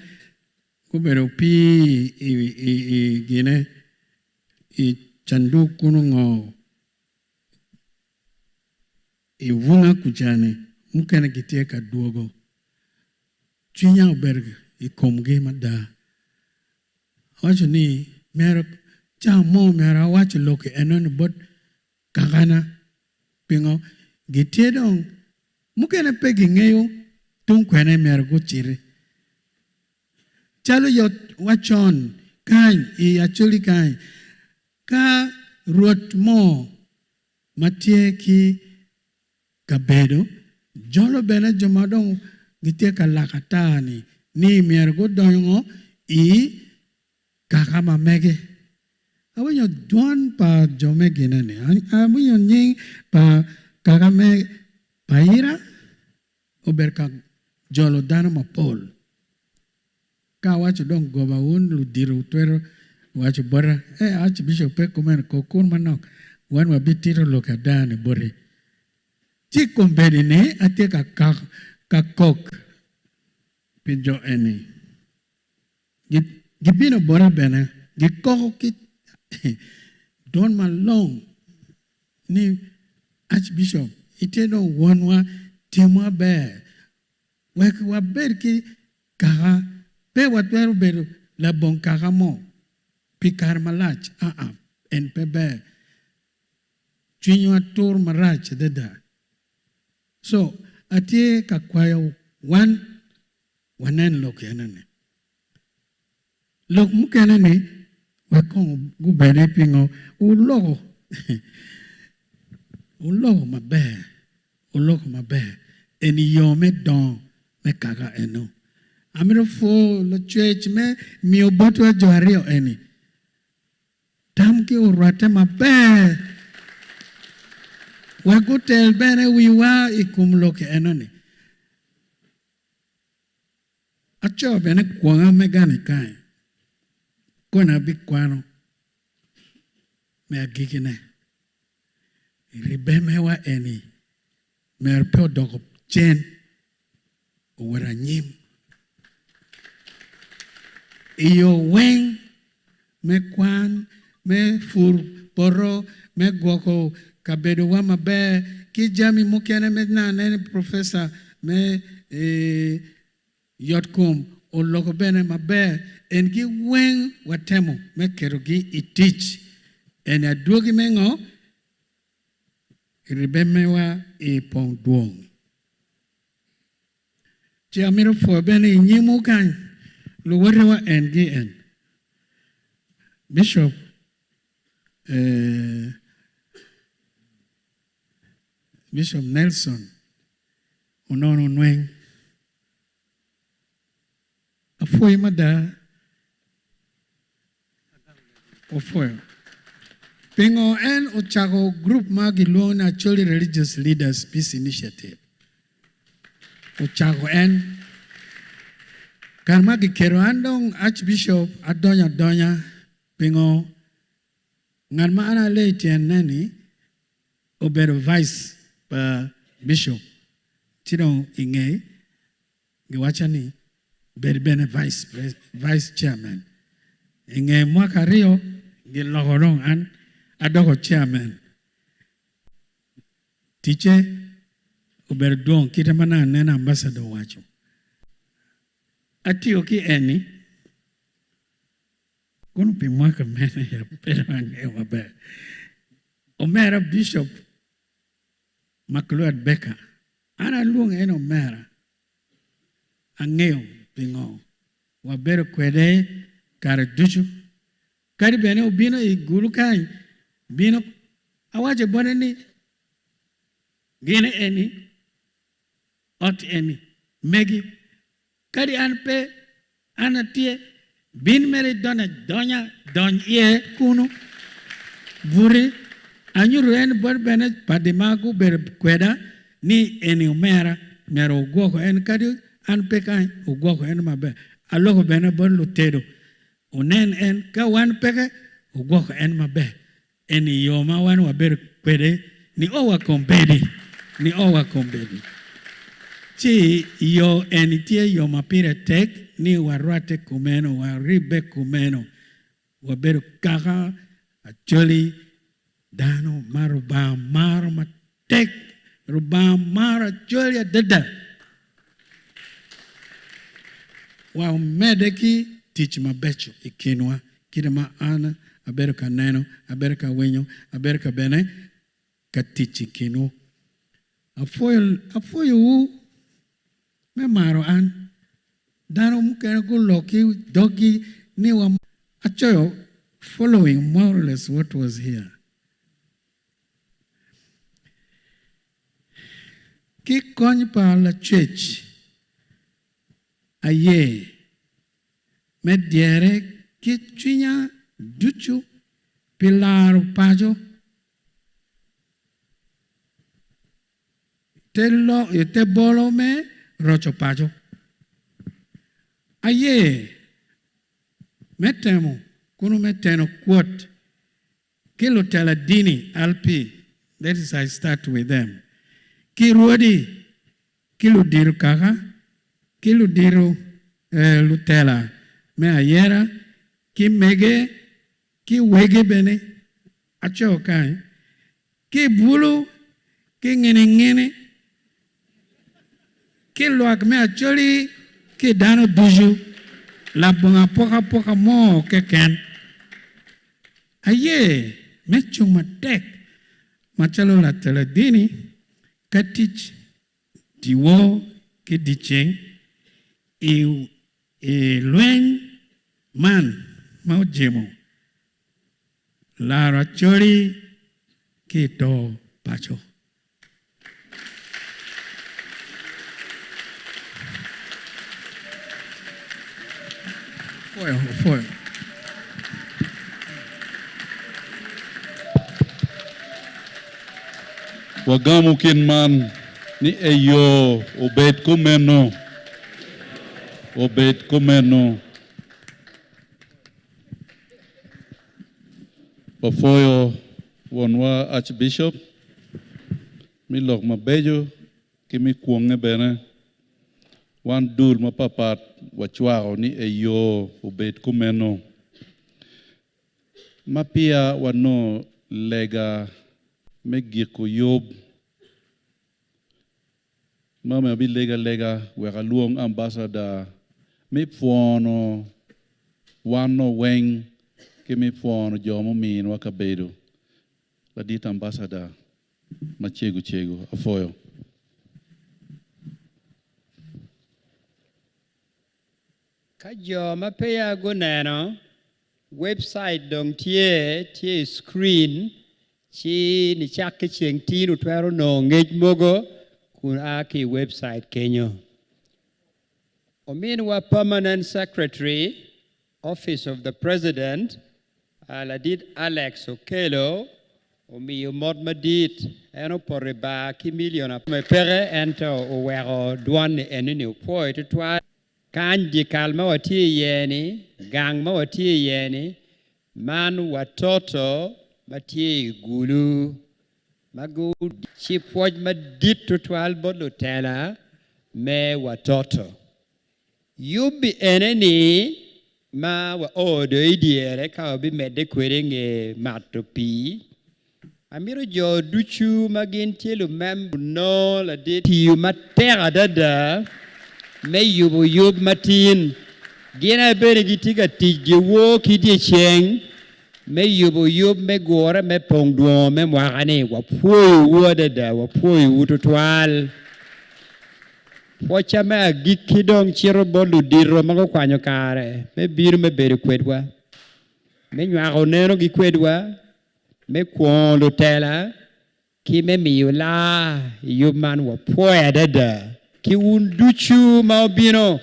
gubedo opii i, i, i gine i canduk kunu ngo I bunga kuca-ni, mukene gitye ka dwogo. Cwinya obedo i komgi mada. Awaco ni, Myero ca mo myero awac lok enoni bot kakana. Pingo? Gitye dong, mukene pe gingeyo tung kwene myero guciti. Calo yot wacon kany i Acholi kany, ka rwot mo ma tye ki kabedo jolo bene jo ma dong gitye ka lak ata-ni ni myero gudongo i kaka ma mege. Awinyo dwon pa jo me gine-ni, awinyo nying pa kaka me Paira obedo ka jolo dano mapol. Ka awaco dong goba wun ludito wutwero waco bota, Ee, Archbishop pe kumeno, kok kun manok, wan wabitito lok ada-ni boti. Ci kombeddi-ni atye ka ka kok pi jo eni. Gibino bota bene, gikoko ki dwon malong ni, Archbishop, itye dong wonwa, timwa ber. Wek wabed ki kaka, pe watwero bedo labongo kaka mo pi kare malac. Aa, en pe ber. Cwinywa tur marac adada. So, atye ka kwayo wan wanen lok enoni. Lok mukene ni wek kong gubedi pingo wuloko wuloko maber wuloko maber eni yo me dongo me kaka eno. Amito pwo lacwec me miyo botwa jo aryo eni tamgi orwatte maber wek gutel bene wiwa i kom lok enoni. Aco bene kwonga me gani kany, kona abikwano me agikine. Ribbe mewa eni myero pe odoko cen, owot anyim. I yo weng me kwan, me pur poto, me gwoko kabedowa maber, ki jami mukene me nane professor me yot kom oloko bene maber en gi weng watemo me keto gi i tic. Eni adwogi me ngo? Ribbe mewa i pong dwong. Ci amito pwoyo bene i nyimwu kany luwotewa en gi en. Bishop. eh, Bishop Nelson onono nweng. Apwoyi mada. Opwoyo. Pingo en ocako gurup ma gilwongo ni Acholi Religious Leaders Peace Initiative? Ocako en. Kare ma giketo an dong Archbishop adonyo adonya, pingo ngat ma an aleyo i tyene ni obedo vice pa bishop ci dong i nge Giwacca ni, Bed bene vice chairman. I nge mwaka aryo, giloko dong an adoko chairman. Ticce obedo dwong kite ma nongo aneno ambassador owaco. Atiyo ki eni kono pi mwaka mene ya pe dong angeyo maber. Omera Bishop McLeod Baker, An alwonge en omera, angeyo pingo wabedo kwede kare ducu. Kadi bene obino i gulu kany, bino, awaco bote ni, Gin eni, ot eni megi. Kadi an pe, an atye, bin mere idony adonya, dony iye kunu. Buti, anyuto en bot bene padi ma gubedo kweda ni eni omera, myero wugwoko en, kadi an pe kany, wugwoko en maber. Aloko bene bot lutedo, wunen en, ka wan peke, wugwoko en maber. Eni yo ma wan wabedo kwede nio wa kombeddi, nio wa kombeddi. Ci yo eni tye yo ma pire tek ni warwatte kumeno, waribbe kumeno, wabedo kaka Acholi, dano ma Rubanga maro matek. Rubanga maro Acholi adada. Wamedde ki tic mabeco i kinwa, kite ma an abedo ka neno, abedo ka winyo, abedo ka bene ka tic i kinwu. Apwoyo, apwoyowu me maro an. Dano mukene gulok ki doggi ni wa. Acoyo following more or less what was here. Ki kony pa Lacwec aye me dyere ki cwinya ducu pi laro paco i te bolo me roco paco. Aye me temo kunu me teno kwot Ki lutela dini, LP, that is I start with them, ki rwodi, ki ludito kaka, ki ludito lutela me ayera, ki mege, ki wege bene, aco kany, ki bulu, ki ngini ngini, ki lwak me Acholi ki dano ducu labongo apokapoka mo keken. Aye me cung matek macalo latela dini ka tic dyewor ki dyeceng i lweny man ma ojemo laro Acholi ki i to paco. Apwoyo, apwoyo. Wagamo kin man ni eyo obed kumeno, obed kumeno. Wapwoyo wonwa Archbishop mi lok mabeco ki mi kwonge bene. Wan dul mapapat wacwako ni eyo obed kumeno. Ma peya wanongo lega me giko yub, mami abilega alega wek alwong ambassador me pwono wan weng ki me pwono jo muminwa kabedo. Ladit ambassador macego cego apwoyo. Ka jo ma peya guneno. Website dong tye, tye i screen, ci nicak ki ceng tin wutwero nongo ngec mogo kun a ki i website kenyo. Ominwa Permanent Secretary, Office of the President, Ladit Alex Okello omiyo mot madit. En opoto i bar ki million me peke ento oweko dwan ni eni-ni opwoyo tutwal. Kany dyekal ma watye iye-ni, gang ma watye iye-ni, man watoto ma tye i Gulu ma gu ci pwoc madit tutwal bot lutela me watoto. Yubbi ene ni ma wao do i dyere ka wabimedde kwede nge mato pii. Amito jo ducu ma gin tye lumemba onongo ladit tiyo matek adada me yubo yub matin. Gin aye bene gitye ka tic dyewor ki dyeceng me yubo yub me gure me pong dwongo me mwaka-ni. Wapwoyowu adada, wapwoyowu tutwal. Pwocca me agikki dong cito bot ludito ma gukwanyo kare me bino me bedo kwedwa, me nywako nenogi kwedwa, me kwongo lutela, ki me miyo laa i yub man. Wapwoyo adada ki wun ducu ma wubino.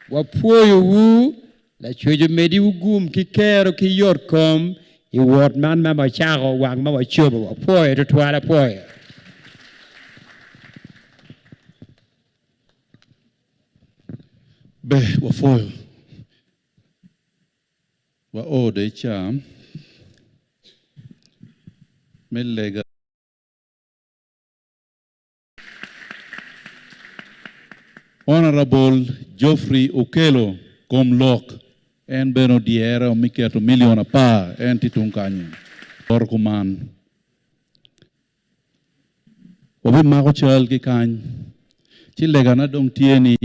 Wapwoyowu. Lacwec omediwu gum ki kero ki yotkom i wot man ma wacako wang ma wacobo. Wapwoyo tutwal. Apwoyo. Ber, wapwoyo. Wao do i ca me lega. Honourable Geoffrey Okello kom lok en bene odyere me keto million apar en tye tung kanyi. Oro kuman wabimako cal ki kany ci legana dong tye ni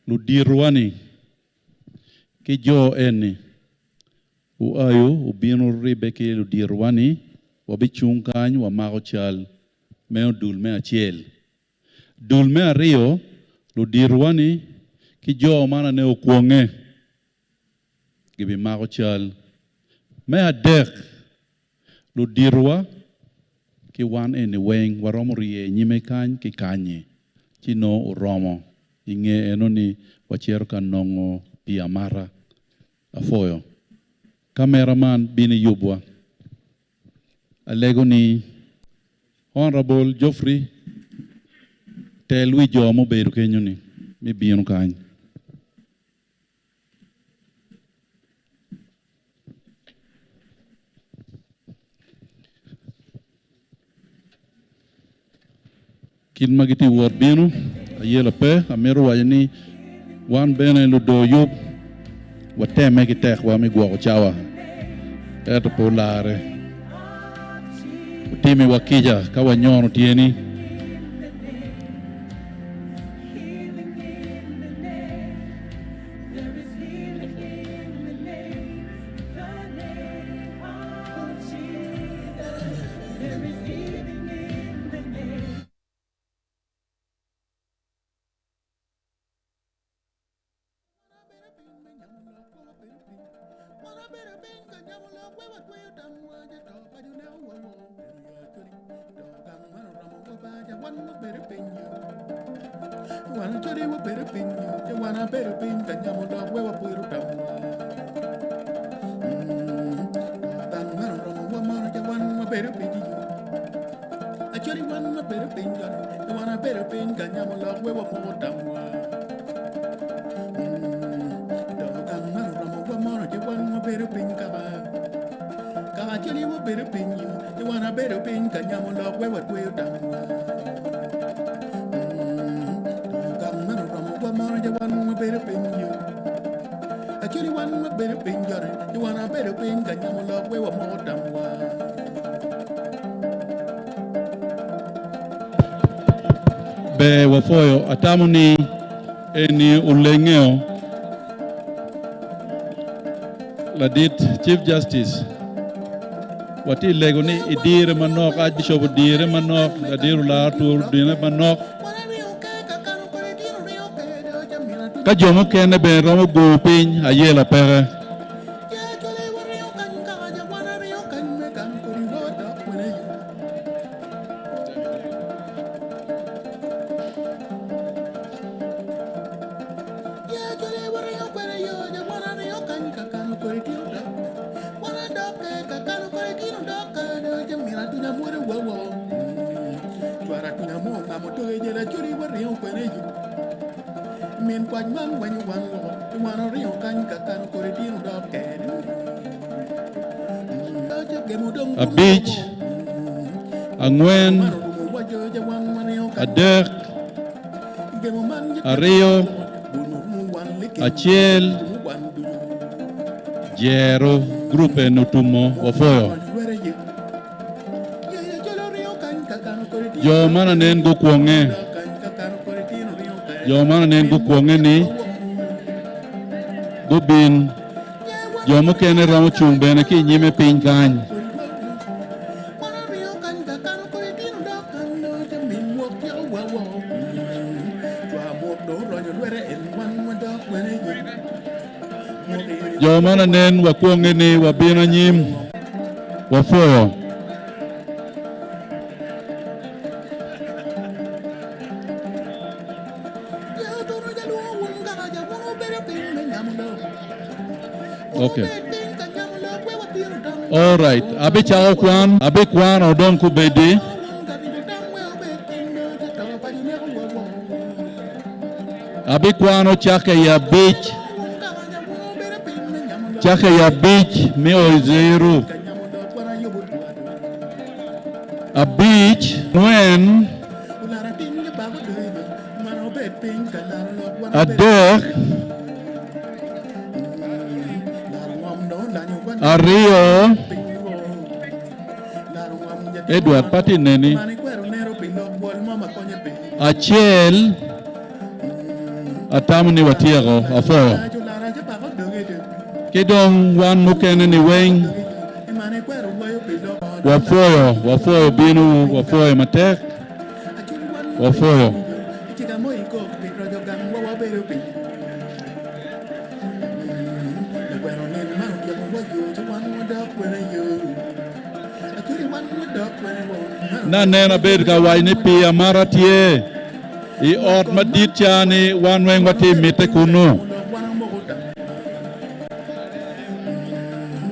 luditowa ni ki jo eni Wuayo wubino wuribbe ki luditowa ni wabicung kany wamako cal. Meno dul me acel. Dul me aryo, luditowa ni ki jo man ane okwonge gibimako cal. Me adek, luditowa ki wan eni weng waromo rye nyime kany ki kanyi ci nongo oromo. I nge eno ni wacito ka nongo pii amata. Apwoyo. Kamera man bino iyubwa. Alego ni Honourable Geoffrey tel wi jo mubedo kenyo ni me bino kany. Kit ma gitye wot bino, ayela pe, amito waco ni wan bene ludor yub watemme ki tekwa me gwoko cawa, ento pe olare. Wutimiwa kica ka wanyono tyeni. Ber wapwoyo atamo ni eni olengeo ladit Chief Justice watye lego ni idire manok Archbishop odire manok ladit olar tur odire manok ka jo mukene bene romo goyo piny ayela peke. Abic, angwen, adek, aryo, acel, jero gurup eni otumo wapwoyo. Jo man anen gukwonge, jo man anen gukwonge ni gubin, jo mukene romo cung bene ki i nyime piny kany. Jo man anen wakwonge ni wabin anyim. Wapwoyo. Okay. All right. Abicako kwan, abikwano dong kubedi. Abikwano cakke i abic. Cakke i abic me o i zero. Abic, angwen, adek, aryo, Edward pe atye neni, acel. Atamo ni watyeko apwoyo. Ki dong wan mukene ni weng wapwoyo, wapwoyo binowu, wapwoyo matek, wapwoyo. Naneno abedo ka waco ni pii amata tye. I ot madit ca ni wan weng watye mitte kunnu.